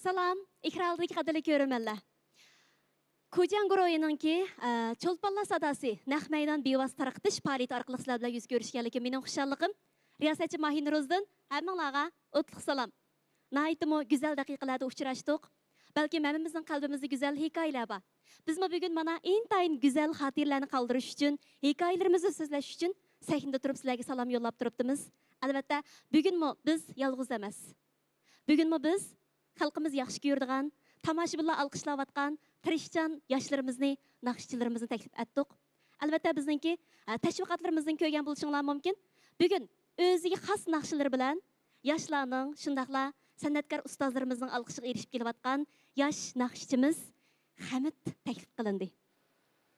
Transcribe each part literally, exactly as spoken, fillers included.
سالام، ئېكران ئالدىدىكى قەدىرلىك كۆرۈرمەنلەر. كۇجياڭ گۇرۇھىنىڭكى، ئە، چولپانلار ساداسى نەق مەيدان بىۋاسىتە تارقىتىش پائالىيىتى ئارقىلىق سىلەر بىلەن يۈز كۆرۈشكەنلىكىم مېنىڭ خۇشاللىقىم. رىياسەتچى ماھىر نۇرۇزدىن ھەممىڭلارغا ئوتلۇق سالام. ناھايىتىمۇ گۈزەل دەقىقىلەردە ئۇچراشتۇق. بەلكىم ھەممىمىزنىڭ قەلبىمىزدە گۈزەل ھېكايىلەر بار. بىزمۇ بۈگۈن مانا ئىنتايىن گۈزەل خاتىرىلەرنى قالدۇرۇش ئۈچۈن، ھېكايىلىرىمىزنى سۆزلەش ئۈچۈن سەھنىدە تۇرۇپ سىلەرگە سالام يوللاپ تۇرۇپتىمىز. ئەلۋەتتە، بۈگۈنمۇ بىز يالغۇز ئەمەس. بۈگۈنمۇ بىز خەلقىمىز ياخشى كۆرىدىغان، تاماشىبىنلار ئالقىشلاۋاتقان تىرىشچان ياشلىرىمىزنى، ناخشىچىلىرىمىزنى تەكلىپ ئەتتۇق. ئەلۋەتتە، بىزنىڭكى، ئە، تەشۋىقاتلىرىمىزدىن كۆرگەن بولۇشۇڭلار مۇمكىن. بۈگۈن ئۆزىگە خاس ناخشىلىرى بىلەن ياشلارنىڭ، شۇنداقلا سەنئەتكار ئۇستازلىرىمىزنىڭ ئالقىشىغا ئېرىشىپ كېلىۋاتقان ياش ناخشىچىمىز خەمىت تەكلىپ قىلىندى.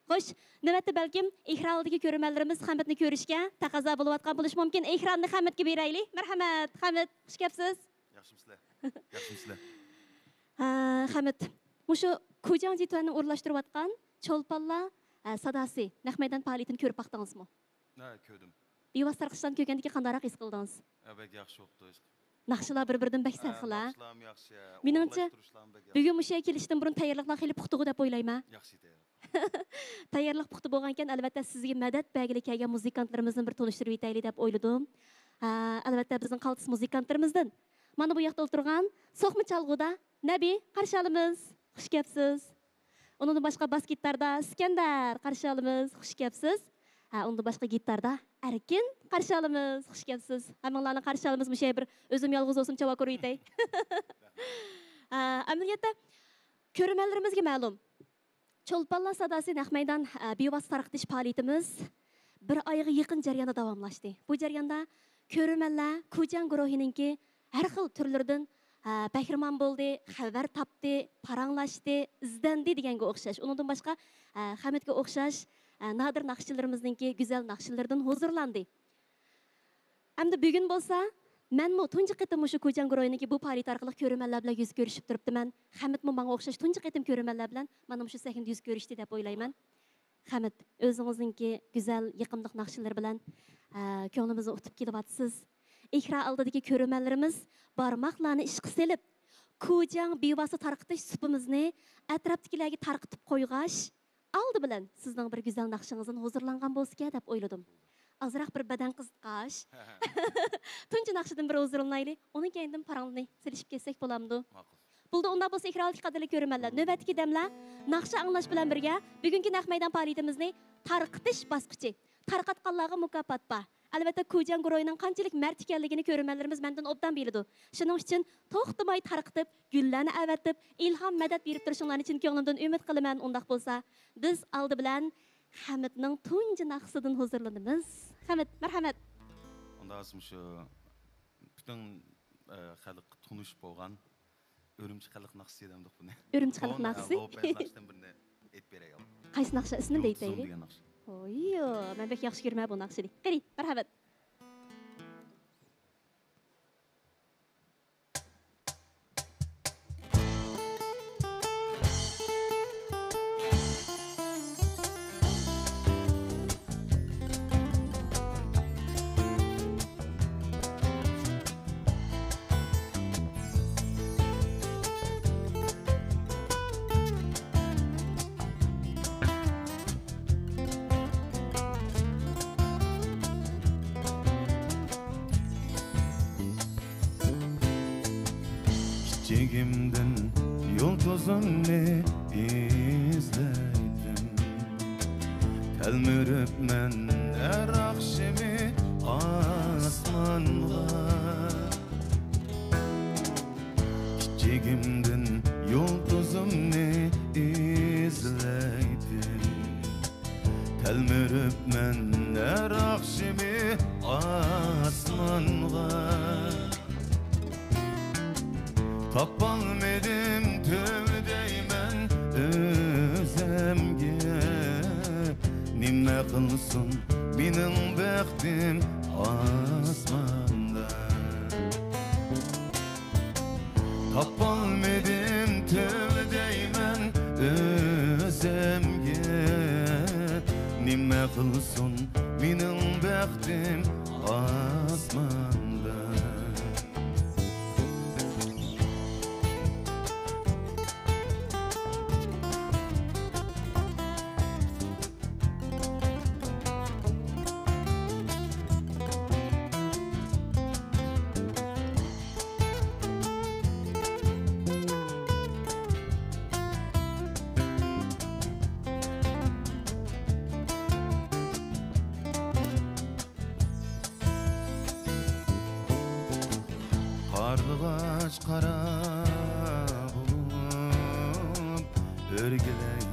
خوش، نۆۋەتتە بەلكىم ئېكران ئالدىدىكى كۆرۈرمەنلىرىمىز خەمىتنى كۆرۈشكە تەقەززا بولۇۋاتقان بولۇشى مۇمكىن. ئېكراننى خەمىتكە بېرەيلى. مەرھەمەت، خەمىت، خۇش كەپسىز. ياخشىمۇسىلەر؟ ياخشىمۇسىلەر؟ ھە، خەمىت، مۇشۇ كۇجياڭ جىتۈەننىڭ ئورۇنلاشتۇرۇۋاتقان چولپانلار، ھە، ساداسى نەق مەيدان پائالىيىتىنى كۆرۈپ باقتىڭىزمۇ؟ ھە، كۆردۈم. بىۋاسىتە تارقىتىشلارنى كۆرگەندىكىن قانداقراق ھېس قىلدىڭىز؟ ھە، بەك ياخشى بوپتۇ. ناخشىلار بىر-بىرىدىن بەك ھە، سەرخىل ھە. ناخشىلارمۇ ياخشى، ھە، مېنىڭچە، ئورۇنلاشتۇرۇشلارمۇ بەك ياخشى. بۈگۈن مۇشۇ يەرگە كېلىشتىن بۇرۇن تەييارلىقلار خېلى پۇختىغۇ دەپ ئويلايمەن. ياخشى تەييارلىق. تەييارلىق پۇختا بولغانىكەن، ئەلۋەتتە، سىزگە مەدەت بەرگىلى كەلگەن مۇزىكانتلىرىمىزنى بىر تونۇشتۇرۇۋېتەيلى دەپ ئويلىدىم. ھە، ئەلۋەتتە، بىزنىڭ قالتىس مۇزىكانتلىرىمىزدىن مانا بۇ ياقتا ئولتۇرغان سوقما چالغۇدا نەبى قارشى ئالىمىز. خۇش كەپسىز. ئۇنىڭدىن باشقا باس گىتاردا ئىسكەندەر قارشى ئالىمىز. خۇش كەپسىز. ھە، ئۇنىڭدىن باشقا گىتاردا ئەركىن قارشى ئالىمىز. خۇش كەپسىز. ھەممىڭلارنى قارشى ئالىمىز. مۇشۇ يەر بىر ئۆزۈم يالغۇز بولسام چاۋا كورۇيتەي. ھە، ئەمەلىيەتتە كۆرۈرمەنلىرىمىزگە مەلۇم. چولپانلار ساداسى نەق مەيدان، ئە، بىۋاسىتە تارقىتىش پائالىيىتىمىز بىر ئايغا يېقىن جەرياندا داۋاملاشتى. بۇ جەرياندا كۆرۈرمەنلەر كۇجياڭ گۇرۇھىنىڭكى ھەر خىل تۈرلىرىدىن، ئە، بەھرىمەن بولدى، خەۋەر تاپتى، پاراڭلاشتى، ئىزدەندى دېگەنگە ئوخشاش. ئۇنىڭدىن باشقا، ئە، خەمىتكە ئوخشاش، ئە، نادىر ناخشىچىلىرىمىزنىڭكى گۈزەل ناخشىلىرىدىن ھۇزۇرلاندى. ئەمدى بۈگۈن بولسا مەنمۇ تۇنجى قېتىم مۇشۇ كۇجياڭ گۇرۇھىنىڭكى بۇ پائالىيىتى ئارقىلىق كۆرۈرمەنلەر بىلەن يۈز كۆرۈشۈپ تۇرۇپتىمەن. خەمىتمۇ ماڭا ئوخشاش تۇنجى قېتىم كۆرۈرمەنلەر بىلەن مانا مۇشۇ سەھنىدە يۈز كۆرۈشتى دەپ ئويلايمەن. خەمىت، ئۆزىڭىزنىڭكى گۈزەل، يېقىملىق ناخشىلىرى بىلەن، ئە، كۆڭلىمىزنى ئۇتۇپ كېلىۋاتىسىز. ئېكران ئالدىدىكى كۆرۈرمەنلىرىمىز بارماقلارنى ئىشقا سېلىپ، كۇجياڭ بىۋاسىتە تارقىتىش سۇپىمىزنى ئەتراپتىكىلەرگە تارقىتىپ قويغاچ، ئالدى بىلەن سىزنىڭ بىر گۈزەل ناخشىڭىزدىن ھۇزۇرلانغان بولسىكەن دەپ ئويلىدىم. ئازراق بىر بەدەن قىزىتقاچ، تۇنجى ناخشىدىن بىر ھۇزۇرلىنايلى، ئۇنىڭ كەينىدىن پاراڭلىرىنى سېلىشىپ كەتسەك بولامدۇ؟ ماقۇل. بولدى، ئۇنداق بولسا ئېكران ئالدىدىكى قەدىرلىك كۆرۈرمەنلەر، نۆۋەتتىكى دەملەر ناخشا ئاڭلاش بىلەن بىرگە بۈگۈنكى نەق مەيدان پائالىيىتىمىزنى تارقىتىش باسقۇچى. تارقاتقانلارغا مۇكاپات بار. ئەلۋەتتە، كۇجياڭ گۇرۇھىنىڭ قانچىلىك مەرد ئىكەنلىكىنى كۆرۈرمەنلىرىمىز مەندىن ئوبدان بىلىدۇ. شۇنىڭ ئۈچۈن توختىماي تارقىتىپ، گۈللەرنى ئەۋەتىپ، ئىلھام، مەدەت بېرىپ تۇرۇشۇڭلارنى چىن كۆڭلۈمدىن ئۈمىد قىلىمەن. ئۇنداق بولسا، بىز ئالدى بىلەن خەمىتنىڭ تۇنجى ناخشىسىدىن ھۇزۇرلىنىمىز. خەمىت، مەرھەمەت. ئۇنداق بولسا مۇشۇ پۈتۈن، ئە، خەلق تونۇش بولغان ئۈرۈمچى خەلق ناخشىسى دەمدۇق بۇنى. ئۈرۈمچى خەلق ناخشىسى؟ ھە، لوپەز ناخشىدىن بىرنى ئېيتىپ بېرەي. قايسى ناخشا؟ ئىسمىنى دەيتەيلى. يۇلتۇزۇم دېگەن ناخشا. ھوييو، مەن بەك ياخشى كۆرىمەن بۇ ناخشىنى. قېنى، مەرھەمەت. كىچىكىمدىن يۇلتۇزۇمنى ئىزلەيتتىم. تەلمۈرۈپ مەن ھەر ئاخشىمى ئاسمانغا. كىچىكىمدىن يۇلتۇزۇمنى ئىزلەيتتىم. تەلمۈرۈپ مەن ھەر ئاخشىمى ئاسمانغا. تاپالمىدىم تۆۋە دەيمەن ئۆزۈمگە. نېمە قىلسۇن مېنىڭ بەختىم ئاسماندا. تاپالمىدىم تۆۋە دەيمەن ئۆزۈمگە. نېمە قىلسۇن مېنىڭ بەختىم ئاسماندا. ئۆرگىلەي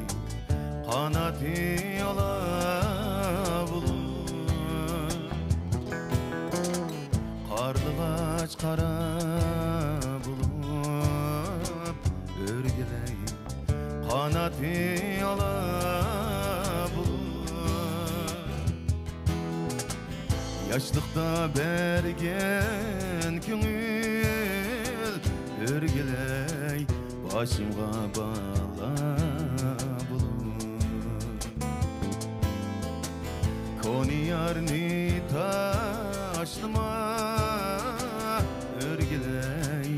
قاناتى ئالا بولۇپ، قارلىغاچ قارا بولۇپ، ئۆرگىلەي قاناتى ئالا بولۇپ. ياشلىقتا بەرگەن كۆڭۈل ئۆرگىلەي باشىمغا بالا بولۇپ. كونا يارنى تاشلىما ئۆرگىلەي،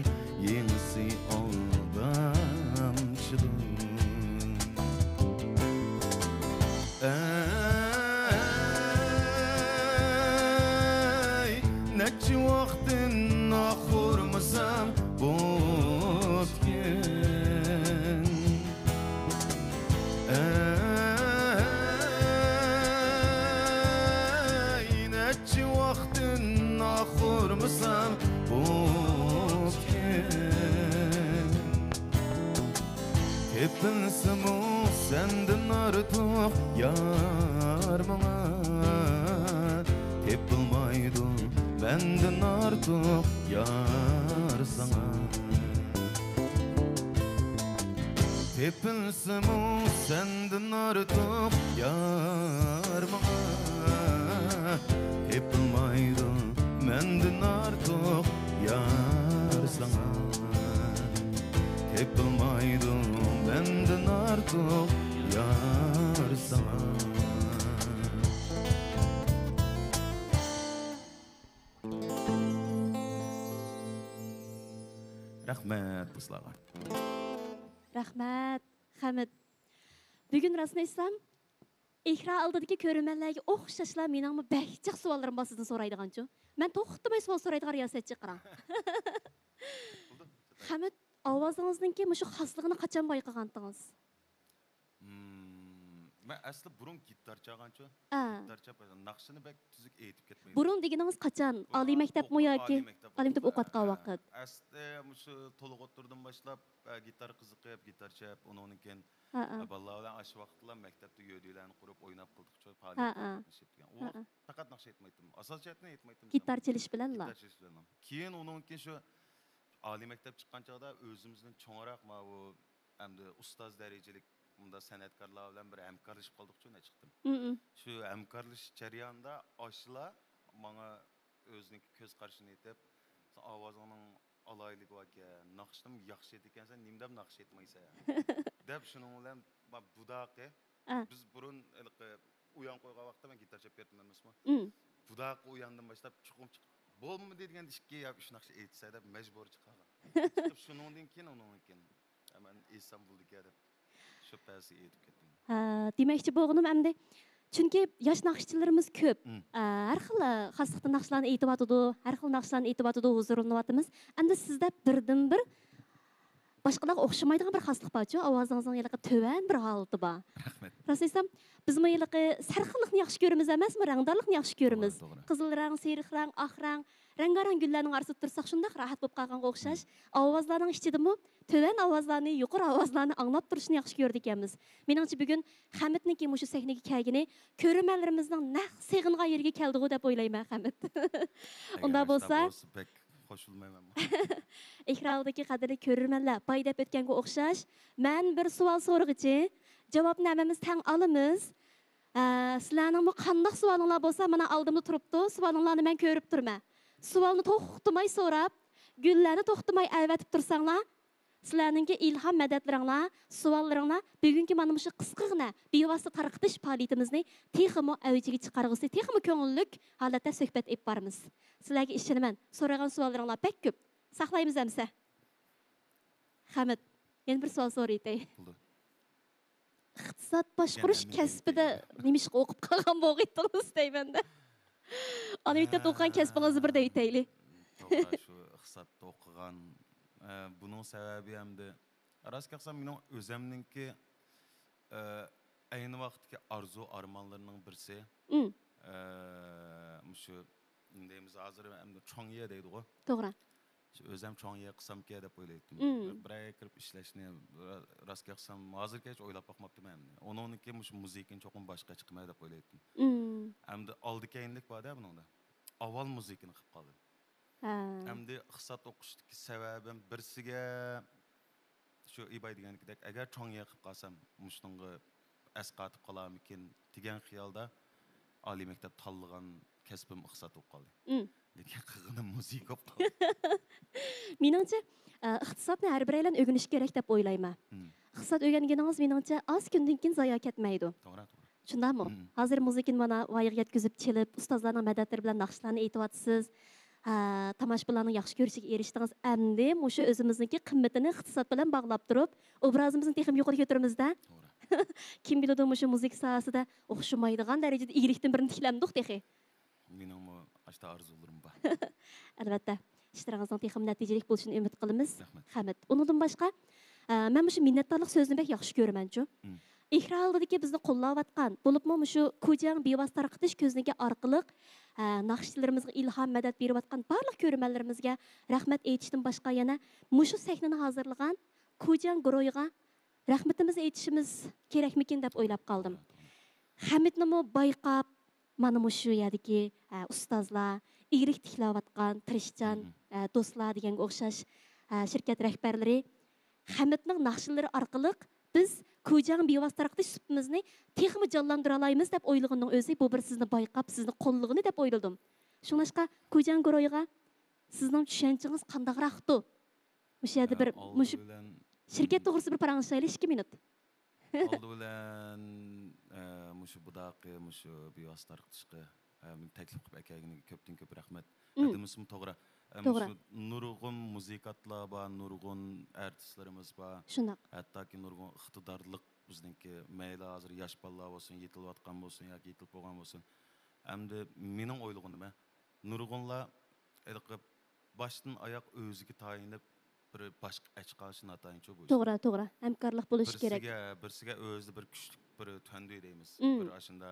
يېڭىسى ئالدامچىدۇر. ئەي، نەچچە ۋاقىتتىن ئاق ئۇرمىسام بوپتىكەن. ئەي، نەچچە ۋاقىتتىن ئاق ئۇرمىسام بوپتىكەن. تېپىلسىمۇ سەندىن ئارتۇق يار ماڭا، تېپىلمايدۇ مەندىن ئارتۇق يار ساڭا. تېپىلسىمۇ سەندىن ئارتۇق يار ماڭا، تېپىلمايدۇ مەندىن ئارتۇق يار ساڭا. تېپىلمايدۇ مەندىن ئارتۇق يار ساڭا. رەھمەت دوستلارغا. رەھمەت، خەمىت. بۈگۈن راستىنى ئېيتسام، ئېكران ئالدىدىكى كۆرۈرمەنلەرگە ئوخشاشلا مېنىڭمۇ بەك جىق سوئاللىرىم بار سىزدىن سورايدىغانچۇ. مەن توختىماي سوئال سورايدىغان رىياسەتچى قاراڭ. خەمىت، ئاۋازىڭىزنىڭكى مۇشۇ خاسلىقىنى قاچان بايقىغانتىڭىز؟ مم، مەن ئەسلى بۇرۇن گىتار چالغانچۇ. ئا. گىتار چاپ، ناخشىنى بەك تۈزۈك ئېيتىپ كەتمەيمەن. بۇرۇن دېگىنىڭىز قاچان؟ بۇرۇن ئالىي مەكتەپمۇ ئوقۇپ، ياكى ئالىي مەكتەپ ئالىي مەكتەپ ئوقۇپ، ئوقۇۋاتقان ھە، ۋاقىت؟ ئەسلى مۇشۇ تولۇق ئوتتۇرىدىن باشلاپ، ئە، گىتار قىزىقىپ، گىتار چاپ، ئۇنىڭدىن كېيىن، ھە، ھە. ئە، بالىلار بىلەن ئاشۇ ۋاقىتلا مەكتەپتە يۆدىلەرنى قۇرۇپ ئويناپ قىلدۇقچۇ، ھە، پائالىيەت ھە. قاتنىشىپ دېگەن. ئۇ ھە، ھە. ۋاقىت پەقەت ناخشا ئېيتمايتتىم. ئاساسىي جەھەتتىن ئېيتمايتتىم. گىتار چېلىش بىلەنلا؟ گىتار چېلىش بىلەنلا. كېيىن ئۇنىڭدىن كېيىن شۇ ئالىي مەكتەپ چىققان چاغدا ئۆزىمىزدىن چوڭراق ماۋۇ ئەمدى ئۇستاز دەرىجىلىك مۇنداق سەنئەتكارلار بىلەن بىر ھەمكارلىشىپ قالدۇقچۇ، نەچچە قېتىم. مم. شۇ ھەمكارلىشىش جەريانىدا ئاشۇلار ماڭا ئۆزىنىڭ كۆز قارىشىنى ئېيتىپ، «سېنىڭ ئاۋازىڭنىڭ ئالاھىدىلىكى باركەن، ناخشىنىمۇ ياخشى ئېيتىدىكەنسەن، نېمە دەپ ناخشا ئېيتمايسەن؟» دەپ شۇنىڭ بىلەن ما-، بۇداقى، ئا. بىز بۇرۇن ھېلىقى ئۇيان قويغان ۋاقىتتا مەن گىتار چېلىپ بېرىپتىمەن ئەمەسمۇ؟ مم. بۇداقى ئۇياندىن باشلاپ چوقۇم چىق-، بولمىدى دېگەندە ئىككى يا ئۈچ ناخشا ئېيتسە دەپ مەجبۇرىي چىقارغان. چىقىپ شۇنىڭدىن كېيىن، ئۇنىڭدىن كېيىن، «ھە، مەن ئېيتسام بولىدىكەن» دەپ شۇ پەسىگە ئېيتىپ كەتتىم. ھە، دېمەكچى بولغىنىم ئەمدى، چۈنكى ياش ناخشىچىلىرىمىز كۆپ. مم. ئە، ھەر خىل خاسلىقتا ناخشىلارنى ئېيتىۋاتىدۇ، ھەر خىل ناخشىلارنى ئېيتىۋاتىدۇ، ھۇزۇرلىنىۋاتىمىز. ئەمدى سىزدە بىردىنبىر باشقىلارغا ئوخشىمايدىغان بىر خاسلىق بارچۇ، ئاۋازىڭىزنىڭ ھېلىقى تۆۋەن بىر ھالىتى بار. رەھمەت. راست ئېيتسام، بىزمۇ ھېلىقى سەرخىللىقنى ياخشى كۆرىمىز ئەمەسمۇ، رەڭدارلىقنى ياخشى كۆرىمىز. توغرا، توغرا. قىزىل رەڭ، سېرىق رەڭ، ئاق رەڭ، رەڭگارەڭ گۈللەرنىڭ ئارىسىدا تۇرساق شۇنداق راھەت بولۇپ قالغانغا ئوخشاش، مم. ئاۋازلارنىڭ ئىچىدىمۇ تۆۋەن ئاۋازلارنى، يۇقىرى ئاۋازلارنى ئاڭلاپ تۇرۇشنى ياخشى كۆرىدىكەنمىز. مېنىڭچە بۈگۈن خەمىتنىڭكى مۇشۇ سەھنىگە كەلگىنى كۆرۈرمەنلىرىمىزنىڭ نەق سېغىنغان يېرىگە كەلدىغۇ دەپ ئويلايمەن، خەمىت. ئۇنداق بولسا، بەك قوشۇلمايمەنمۇ؟ ئېكران ئالدىدىكى قەدىرلىك كۆرۈرمەنلەر باي دەپ ئۆتكەنگە ئوخشاش، مەن بىر سوئال سورىغۇچى، جاۋابنى ھەممىمىز تەڭ ئالىمىز. ئە، سىلەرنىڭمۇ قانداق سوئالىڭلار بولسا، مانا ئالدىمدا تۇرۇپتۇ، سوئالىڭلارنى مەن كۆرۈپ تۇرمەن. سوئالنى توختىماي سوراپ، گۈللەرنى توختىماي ئەۋەتىپ تۇرساڭلار، سىلەرنىڭكى ئىلھام مەدەتلىرىڭلار، سوئاللىرىڭلار بۈگۈنكى مانا مۇشۇ قىسقىغىنە بىۋاسىتە تارقىتىش پائالىيىتىمىزنى تېخىمۇ ئەۋجىگە چىقارغۇسى، تېخىمۇ كۆڭۈللۈك ھالەتتە سۆھبەت ئېلىپ بارىمىز. سىلەرگە ئىشىنىمەن، سورايدىغان سوئاللىرىڭلار بەك كۆپ. ساقلايمىز ئەمسە. خەمىت، يەنە بىر سوئال سورىيتەي. بولدى. ئىقتىساد باشقۇرۇش يەنە كەسپىدە نېمىشقا ئوقۇپ قالغان بولغىيتىڭىز دەيمەن-دە. ئانا مەكتەپتە ئوقۇغان كەسپىڭىزنى بىر دەيتەيلى. توغرا، شۇ ئىقتىسادتا ئوقۇغان. ئە، بۇنىڭ سەۋەبى ئەمدى، راست گەپ قىلسام، مېنىڭ ئۆزەمنىڭكى، ئە، ئەينى ۋاقىتتىكى ئارزۇ ئارمانلىرىنىڭ بىرسى. ئىم. ئە، مۇشۇ، نېمە دەيمىز، ھازىر ئەمدى چوڭيې دەيدىغۇ. توغرا. ئۆزۈم چوڭ يەر قىلسامكەن دەپ ئويلايتتىم. مم. بىر يەرگە كىرىپ ئىشلەشنى، راستىنى ئېيتسام، ھازىرغىچە ئويلاپ باقماپتىمەن ئەمدى. ئۇنىڭدىن كېيىن مۇشۇ مۇزىكىنى چوقۇم باشقا چىقىمەن دەپ ئويلايتتىم. مم. ئەمدى ئالدى كەينىلىك بار-دە بۇنىڭدا. ئاۋۋال مۇزىكىنى قىلىپ قالدىم. ھە. ئەمدى ئىقتىساد ئوقۇشتىكى سەۋەبىم بىرسىگە، شۇ ئىباي دېگەنكىدەك، ئەگەر چوڭ يەر قىلىپ قالسام، مۇشۇنىڭغا ئەسقاتىپ قالارمىكىن دېگەن خىيالدا ئالىي مەكتەپ تاللىغان كەسپىم ئىقتىساد بولۇپ قالدى. مم. لېكىن قىلغىنىم مۇزىكا بولۇپ قالدى. مېنىڭچە، ئە، ئىقتىسادنى ھەر بىرەيلەن ئۆگىنىشى كېرەك دەپ ئويلايمەن. مم. ئىقتىساد ئۆگەنگىنىڭىز، مېنىڭچە، ئاز كۈندىن كېيىن زايا كەتمەيدۇ. توغرا، توغرا. شۇنداقمۇ؟ مم. ھازىر مۇزىكىنى مانا ۋايىغا يەتكۈزۈپ چېلىپ، ئۇستازلارنىڭ مەدەتلىرى بىلەن ناخشىلارنى ئېيتىۋاتىسىز. ھە، تاماشىبىنلارنىڭ ياخشى كۆرۈشىگە ئېرىشتىڭىز. ئەمدى مۇشۇ ئۆزىمىزنىڭكى قىممىتىنى ئىقتىساد بىلەن باغلاپ تۇرۇپ، ئوبرازىمىزنى تېخىمۇ يۇقىرى كۆتۈرىمىز-دە. توغرا. كىم بىلىدۇ، مۇشۇ مۇزىكا ساھەسىدە ئوخشىمايدىغان دەرىجىدە ئىگىلىكتىن بىرنى تىكلەمدۇق تېخى. مېنىڭمۇ ئاشتا ئارزۇلىرىم بار. ئەلۋەتتە، ئىشلىرىڭىزنىڭ تېخىمۇ نەتىجىلىك بولۇشىنى ئۈمىد قىلىمىز. رەھمەت. خەمىت. ئۇنىڭدىن باشقا، ئە، مەن مۇشۇ مىننەتدارلىق سۆزىنى بەك ياخشى كۆرىمەنچۇ. مم. ئېكران ئالدىدىكى بىزنى قوللاۋاتقان، بولۇپمۇ مۇشۇ كۇجياڭ بىۋاسىتە تارقىتىش كۆزنىكى ئارقىلىق، ئە، ناخشىچىلىرىمىزغا ئىلھام، مەدەت بېرىۋاتقان بارلىق كۆرۈرمەنلىرىمىزگە رەھمەت ئېيتىشتىن باشقا، يەنە مۇشۇ سەھنىنى ھازىرلىغان كۇجياڭ گۇرۇھىغا رەھمىتىمىزنى ئېيتىشىمىز كېرەكمىكىن دەپ ئويلاپ قالدىم. خەمىتنىمۇ بايقاپ، مانا مۇشۇ يەردىكى، ئە، ئۇستازلار، ئىگىلىك تىكلەۋاتقان تىرىشچان، مم. ئە، دوستلار دېگەنگە ئوخشاش، ئە، شىركەت رەھبەرلىرى خەمىتنىڭ ناخشىلىرى ئارقىلىق بىز كۇجياڭ بىۋاسىتە تارقىتىش سۈپىتىمىزنى تېخىمۇ جانلاندۇرالايمىز دەپ ئويلىغىنىنىڭ ئۆزى، بۇ بىر سىزنى بايقاپ، سىزنى قوللىغىنى دەپ ئويلىدىم. شۇڭلاشقا، كۇجياڭ گۇرۇھىغا سىزنىڭ چۈشەنچىڭىز قانداقراقتۇ؟ مۇشۇ يەردە بىر، ئە، ئالدى مۇشۇ بىلەن شىركەت توغرىسىدا بىر پاراڭلىشايلى، ئىككى مىنۇت. ئالدى بىلەن، ئە، مۇشۇ بۇداقى، مۇشۇ بىۋاسىتە تارقىتىشقا، ئە، مېنى تەكلىپ قىلىپ ئەكەلگىنىگە كۆپتىن كۆپ رەھمەت. مم. ھەددىمىسىمۇ توغرا. ئە، توغرا. مۇشۇ نۇرغۇن مۇزىكانتلار بار، نۇرغۇن ئارتىسلىرىمىز بار. شۇنداق. ھەتتاكى نۇرغۇن ئىقتىدارلىق بىزنىڭكى، مەيلى ھازىر ياش بالىلار بولسۇن، يېتىلىۋاتقان بولسۇن ياكى يېتىلىپ بولغان بولسۇن. ئەمدى مېنىڭ ئويلىغىنىم، نۇرغۇنلار ھېلىقى باشتىن ئاياق ئۆزىگە تايىنىپ، بىر باشقا ئەچ قالىشى ناتايىنچۇ بۇ ئىش. توغرا، توغرا. ھەمكارلىق بولۇشى كېرەك. بىرسىگە، بىرسىگە ئۆزىدە بىر كۈچلۈك بىر تۈەندۈ دەيمىز. مم. بىر ئاشۇندا،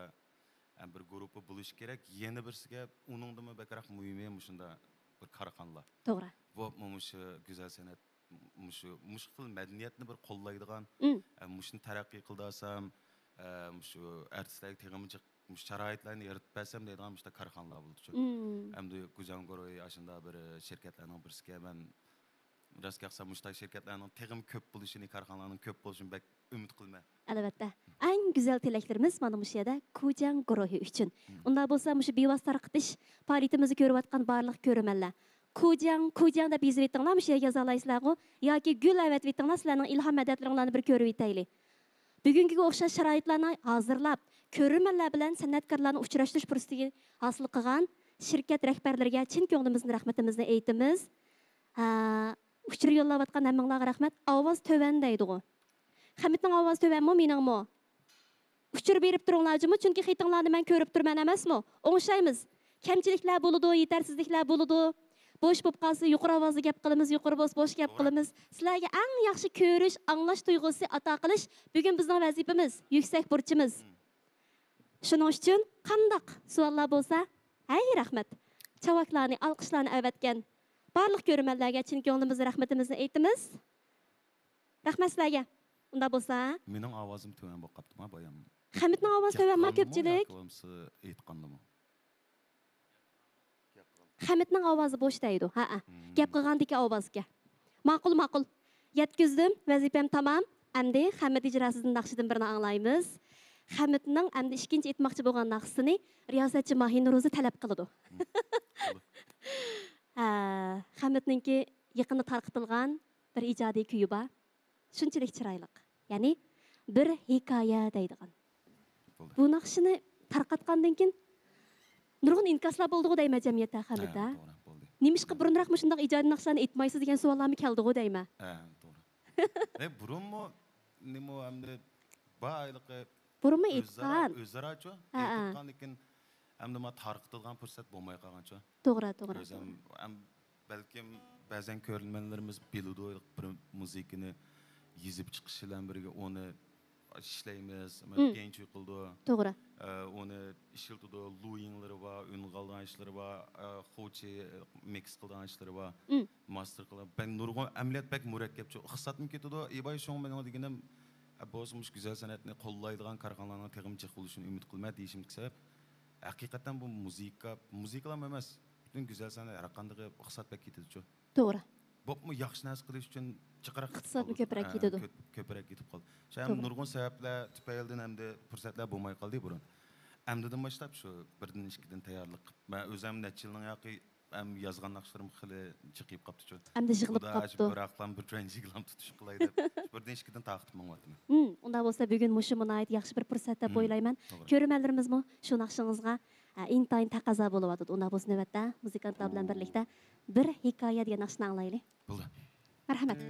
ئەم، بىر گۇرۇپپا بولۇشى كېرەك. يەنە بىرسىگە ئۇنىڭدىنمۇ بەكرەك مۇھىمى مۇشۇندا بىر كارخانىلار. توغرا. بولۇپمۇ مۇشۇ گۈزەل سەنئەت، مۇشۇ، مۇشۇ خىل مەدەنىيەتنى بىر قوللايدىغان، مم. ئە، مۇشۇنى تەرەققىي قىلدۇرسام، ئە، مۇشۇ ئارتىسلارغا تېخىمۇ جىق مۇشۇ شارائىتلارنى يارىتىپ بەرسەم دەيدىغان مۇشۇنداق كارخانىلار بولىدۇچۇ. مم. ئەمدى گۇجياڭ گۇرۇھى ئاشۇنداق بىر شىركەتلەرنىڭ بىرسىكەن. مەن راست گەپ قىلسام، مۇشۇنداق شىركەتلەرنىڭ تېخىمۇ كۆپ بولۇشىنى، كارخانىلارنىڭ كۆپ بولۇشىنى بەك ئۈمىد قىلىمەن. ئەلۋەتتە. ئەڭ گۈزەل تىلەكلىرىمىز مانا مۇشۇ يەردە كۇجياڭ گۇرۇھى ئۈچۈن. مم. ئۇنداق بولسا، مۇشۇ بىۋاسىتە تارقىتىش پائالىيىتىمىزنى كۆرۈۋاتقان بارلىق كۆرۈرمەنلەر، كۇجياڭ، كۇجياڭ دەپ يېزىۋېتىڭلار، مۇشۇ يەرگە يازالايسىلەرغۇ. ياكى گۈل ئەۋەتىۋېتىڭلار، سىلەرنىڭ ئىلھام مەدەتلىرىڭلارنى بىر كۆرۈۋېتەيلى. بۈگۈنكىگە ئوخشاش شارائىتلارنى ھازىرلاپ، كۆرۈرمەنلەر بىلەن سەنئەتكارلارنى ئۇچراشتۇرۇش پۇرسىتى ھاسىل قىلغان شىركەت رەھبەرلىرىگە چىن كۆڭلىمىزدىن رەھمىتىمىزنى ئېيتىمىز. ھە، ئۇچۇر يوللاۋاتقان ھەممىڭلارغا رەھمەت. ئاۋاز تۆۋەن دەيدىغۇ. خەمىتنىڭ ئاۋازى تۆۋەنمۇ، مېنىڭمۇ؟ ئۇچۇر بېرىپ تۇرۇڭلار جۇمۇ، چۈنكى خېتىڭلارنى مەن كۆرۈپ تۇرىمەن ئەمەسمۇ؟ ئوڭشايمىز. كەمچىلىكلەر بولىدۇ، يېتەرسىزلىكلەر بولىدۇ. بوش بولۇپ قالسا، يۇقىرى ئاۋازدا گەپ قىلىمىز، يۇقىرى بولسا بوش گەپ قىلىمىز. سىلەرگە ئەڭ ياخشى كۆرۈش، ئاڭلاش تۇيغۇسى ئاتا قىلىش بۈگۈن بىزنىڭ ۋەزىپىمىز، يۈكسەك بۇرچىمىز. شۇنىڭ ئۈچۈن قانداق سوئاللار بولسا، ھەي، رەھمەت. چاۋاكلارنى، ئالقىشلارنى ئەۋەتكەن بارلىق كۆرۈرمەنلەرگە چىن كۆڭلىمىزدىن رەھمىتىمىزنى ئېيتىمىز. رەھمەت سىلەرگە. ئۇنداق بولسا. مېنىڭ ئاۋازىم تۆۋەن بولۇپ قاپتىما بايام؟ خەمىتنىڭ ئاۋازى تۆۋەنما كۆپچىلىك؟ ياكى بولمىسا ئېيتقاندىمۇ؟ خەمىتنىڭ ئاۋازى بوش دەيدۇ. ھەئە. مم. گەپ قىلغاندىكى ئاۋازكەن. ماقۇل، ماقۇل. يەتكۈزدۈم، ۋەزىپەم تامام. ئەمدى خەمىت ئىجراسىدىن ناخشىدىن بىرنى ئاڭلايمىز. خەمىتنىڭ ئەمدى ئىككىنچى ئېيتماقچى بولغان ناخشىسىنى رىياسەتچى ماھىنۇر ئۆزى تەلەپ قىلىدۇ. مم. ھە، خەمىتنىڭكى يېقىندا تارقىتىلغان بىر ئىجادىي كۈيى بار. شۇنچىلىك چىرايلىق. يەنى بىر ھېكايە دەيدىغان. بولدى. بۇ ناخشىنى تارقاتقاندىن كېيىن نۇرغۇن ئىنكاسلار بولدىغۇ دەيمەن جەمئىيەتتە، خەمىت، ھە، ھە؟ توغرا، بولدى. نېمىشقا بۇرۇنراق مۇشۇنداق ئىجادىي ناخشىلارنى ئېيتمايسىز دېگەن سوئاللارمۇ كەلدىغۇ دەيمەن. ھە، توغرا. ئە، بۇرۇنمۇ، نېمە ئەمدى بار ھېلىقى بۇرۇنمۇ ئۆزئارا، ئېيتقان. ئۆزئارا چۇ؟ ھە، ھە. ئېيتقاندىن كېيىن ئەمدى ما تارقىتىدىغان پۇرسەت بولماي قالغان چۇ. توغرا، توغرا، ئۆزۈم توغرا. ئەم، بەلكىم بەزەن كۆرۈرمەنلىرىمىز بىلىدۇ، بىر مۇزىكىنى يېزىپ چىقىش بىلەن بىرگە ئۇنى ئىشلەيمىز، مم. گەنچۈ قىلىدۇ. توغرا. ئە، ئۇنى ئىشلىتىدۇ، لۇيىڭلىرى بار، ئۈن قالغان ئىشلىرى بار، ئە، خوچى، ئە، مىكس قىلىدىغان ئىشلىرى بار، مم. ماستېر قىلىدۇ. بەك نۇرغۇن ئەمەلىيەت بەك مۇرەككەپ، چوڭ ئىقتىسادمۇ كېتىدۇ. ئىباي شۇڭا مېنىڭ دېگىنىم، ئە، بولسا مۇشۇ گۈزەل سەنئەتنى قوللايدىغان كارخانىلارنىڭ تېخىمۇ جىق بولۇشىنى ئۈمىد قىلىمەن دېيىشىمدىكى سەۋەب، ھەقىقەتەن بۇ مۇزىكا، مۇزىكىلا ئەمەس، پۈتۈن گۈزەل سەنئەت ھەر قاندىقى ئىقتىساد بەك كېتىدىچۇ. توغرا. بوپمۇ ياخشى نەرسە قىلىش ئۈچۈن جىقراق ئىقتىسادمۇ كۆپرەك كېتىدۇ. كۆپ، كۆپرەك كېتىپ قالدى. شۇ ھەم توغرا. نۇرغۇن سەۋەبلەر تۈپەيلىدىن ھەمدە پۇرسەتلەر بولماي قالدى بۇرۇن. ئەمدىدىن باشلاپ شۇ بىردىن، ئىككىدىن تەييارلىق قىلىپ، مەن ئۆزۈم نەچچە يىلنىڭ ياقى ھەم يازغان ناخشىلىرىم خېلى جىقىيىپ قاپتىچۇ. ئەمدى يىغىلىپ قاپتۇ. بىراقلام بىر تۇرۇش قىلاي دەپ، بىردىن، ئىككىدىن تارقىتىپ مېڭىۋاتىمەن. ھىم، ئۇنداق بولسا بۈگۈن مۇشۇمۇ ناھايىتى ياخشى بىر پۇرسەت دەپ ئويلايمەن. توغرا. كۆرۈرمەنلىرىمىزمۇ شۇ ناخشىڭىزغا، ئە، ئىنتايىن تەقەززا بولۇۋاتىدۇ. ئۇنداق بولسا نۆۋەتتە مۇزىكانتلار بىلەن بىرلىكتە بىر ھېكايە دېگەن ناخشىنى ئاڭلايلى. بولدى. مەرھەمەت.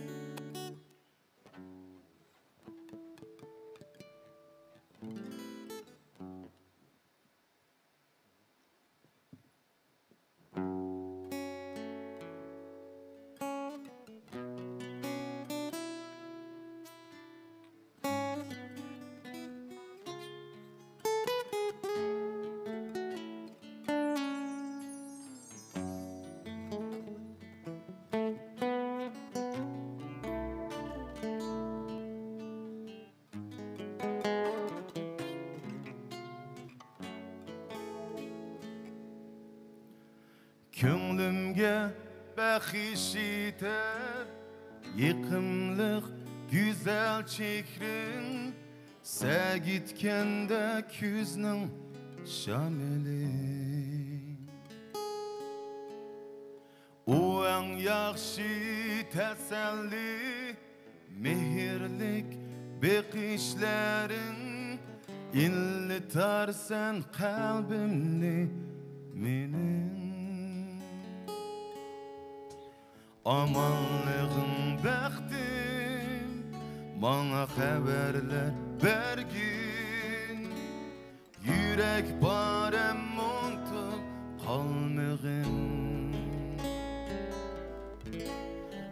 كۆڭلۈمگە بەخش ئېتەر يېقىملىق گۈزەل چېھرىڭ، سەگىتكەندە كۈزنىڭ شامىلى. ئۇ ئەڭ ياخشى تەسەللى، مېھىرلىك بېقىشلىرىڭ، ئىللىتارسەن قەلبىمنى مېنىڭ. ئامانلىقىڭ بەختىم، ماڭا خەۋەرلەر بەرگىن. يۈرەك پارەم ئۇنتۇپ قالمىغىن.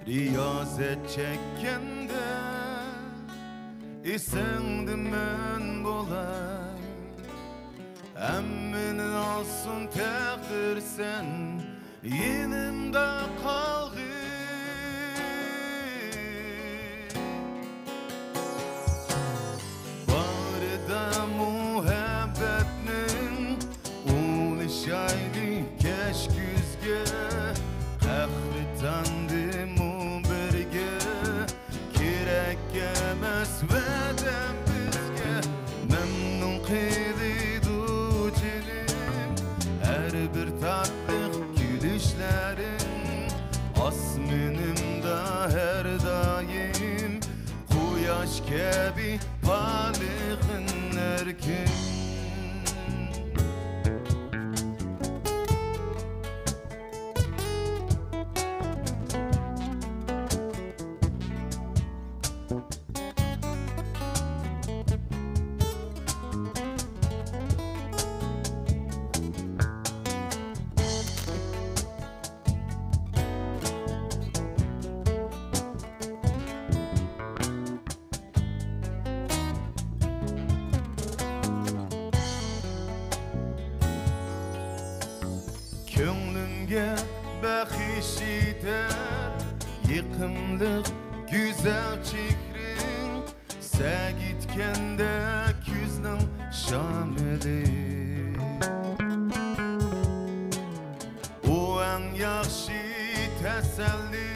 رىيازەت چەككەندە ئېسىڭدە مەن بولاي. ھەممىنى ئالسۇن تەقدىر، سەن يېنىمدا قالغىن. باغرىدا مۇھەببەتنىڭ ئۇلىشايلى كەچ كۈزگە، قەھرىتاندىمۇ بىرگە. كېرەك ئەمەس ۋەدەم بىزگە، مەمنۇن قىلىدۇ جېنىم. ھەر بىر تاتلىق كۈلۈشلىرىڭ ئاسمىنىمدا ھەر دائىم، قۇياش كەبى پارلىغىن ھەر كۈن. كۆڭلۈمگە بەخش ئېتەر يېقىملىق گۈزەل چېھرىڭ، سەگىتكەندە كۈزنىڭ شامىلى. ئۇ ئەڭ ياخشى تەسەللى،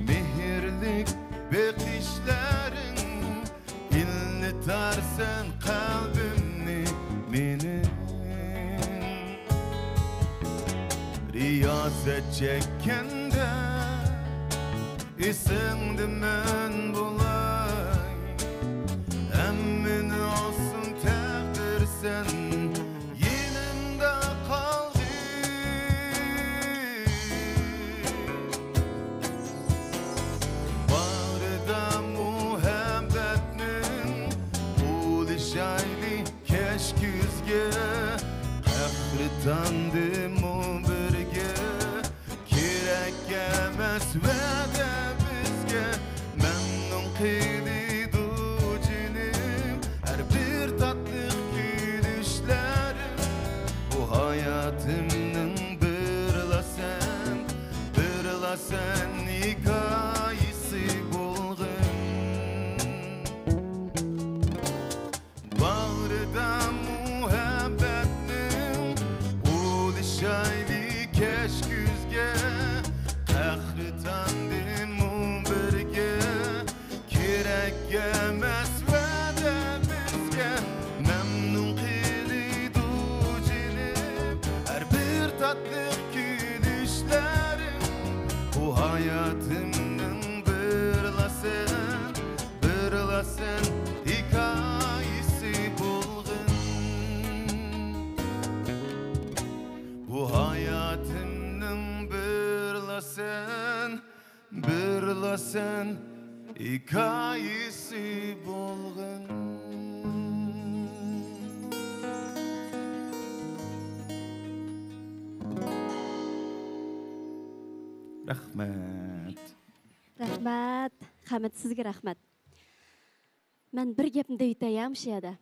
مېھىرلىك بېقىشلىرىڭ، ئىللىتارسەن قەلبىمنى مېنىڭ. رىيازەت چەككەندە ئېسىڭدە مەن بولاي. ھەممىنى ئالسۇن تەقدىر، سەن يېنىمدا قالغىن. باغرىدا مۇھەببەتنىڭ ئۇلىشايلى كەچ كۈزگە، قەھرىتاندىمۇ بىرگە. كېرەك ئەمەس ۋەدە بىزگە مەمنۇن قىلىدۇ جېنىم، ھەر بىر تاتلىق كۈلۈشلىرىڭ. بۇ ھاياتىمنىڭ بىرلا سەن، بىرلا سەن ھېكايىسى بولغىن. بۇ ھاياتىمنىڭ بىرلا سەن، بىرلا سەن ھېكايىسى بولغىن. رەھمەت. رەھمەت. خەمىت، سىزگە رەھمەت. مەن بىر گەپنى دەيتەي يا مۇشۇ يەردە.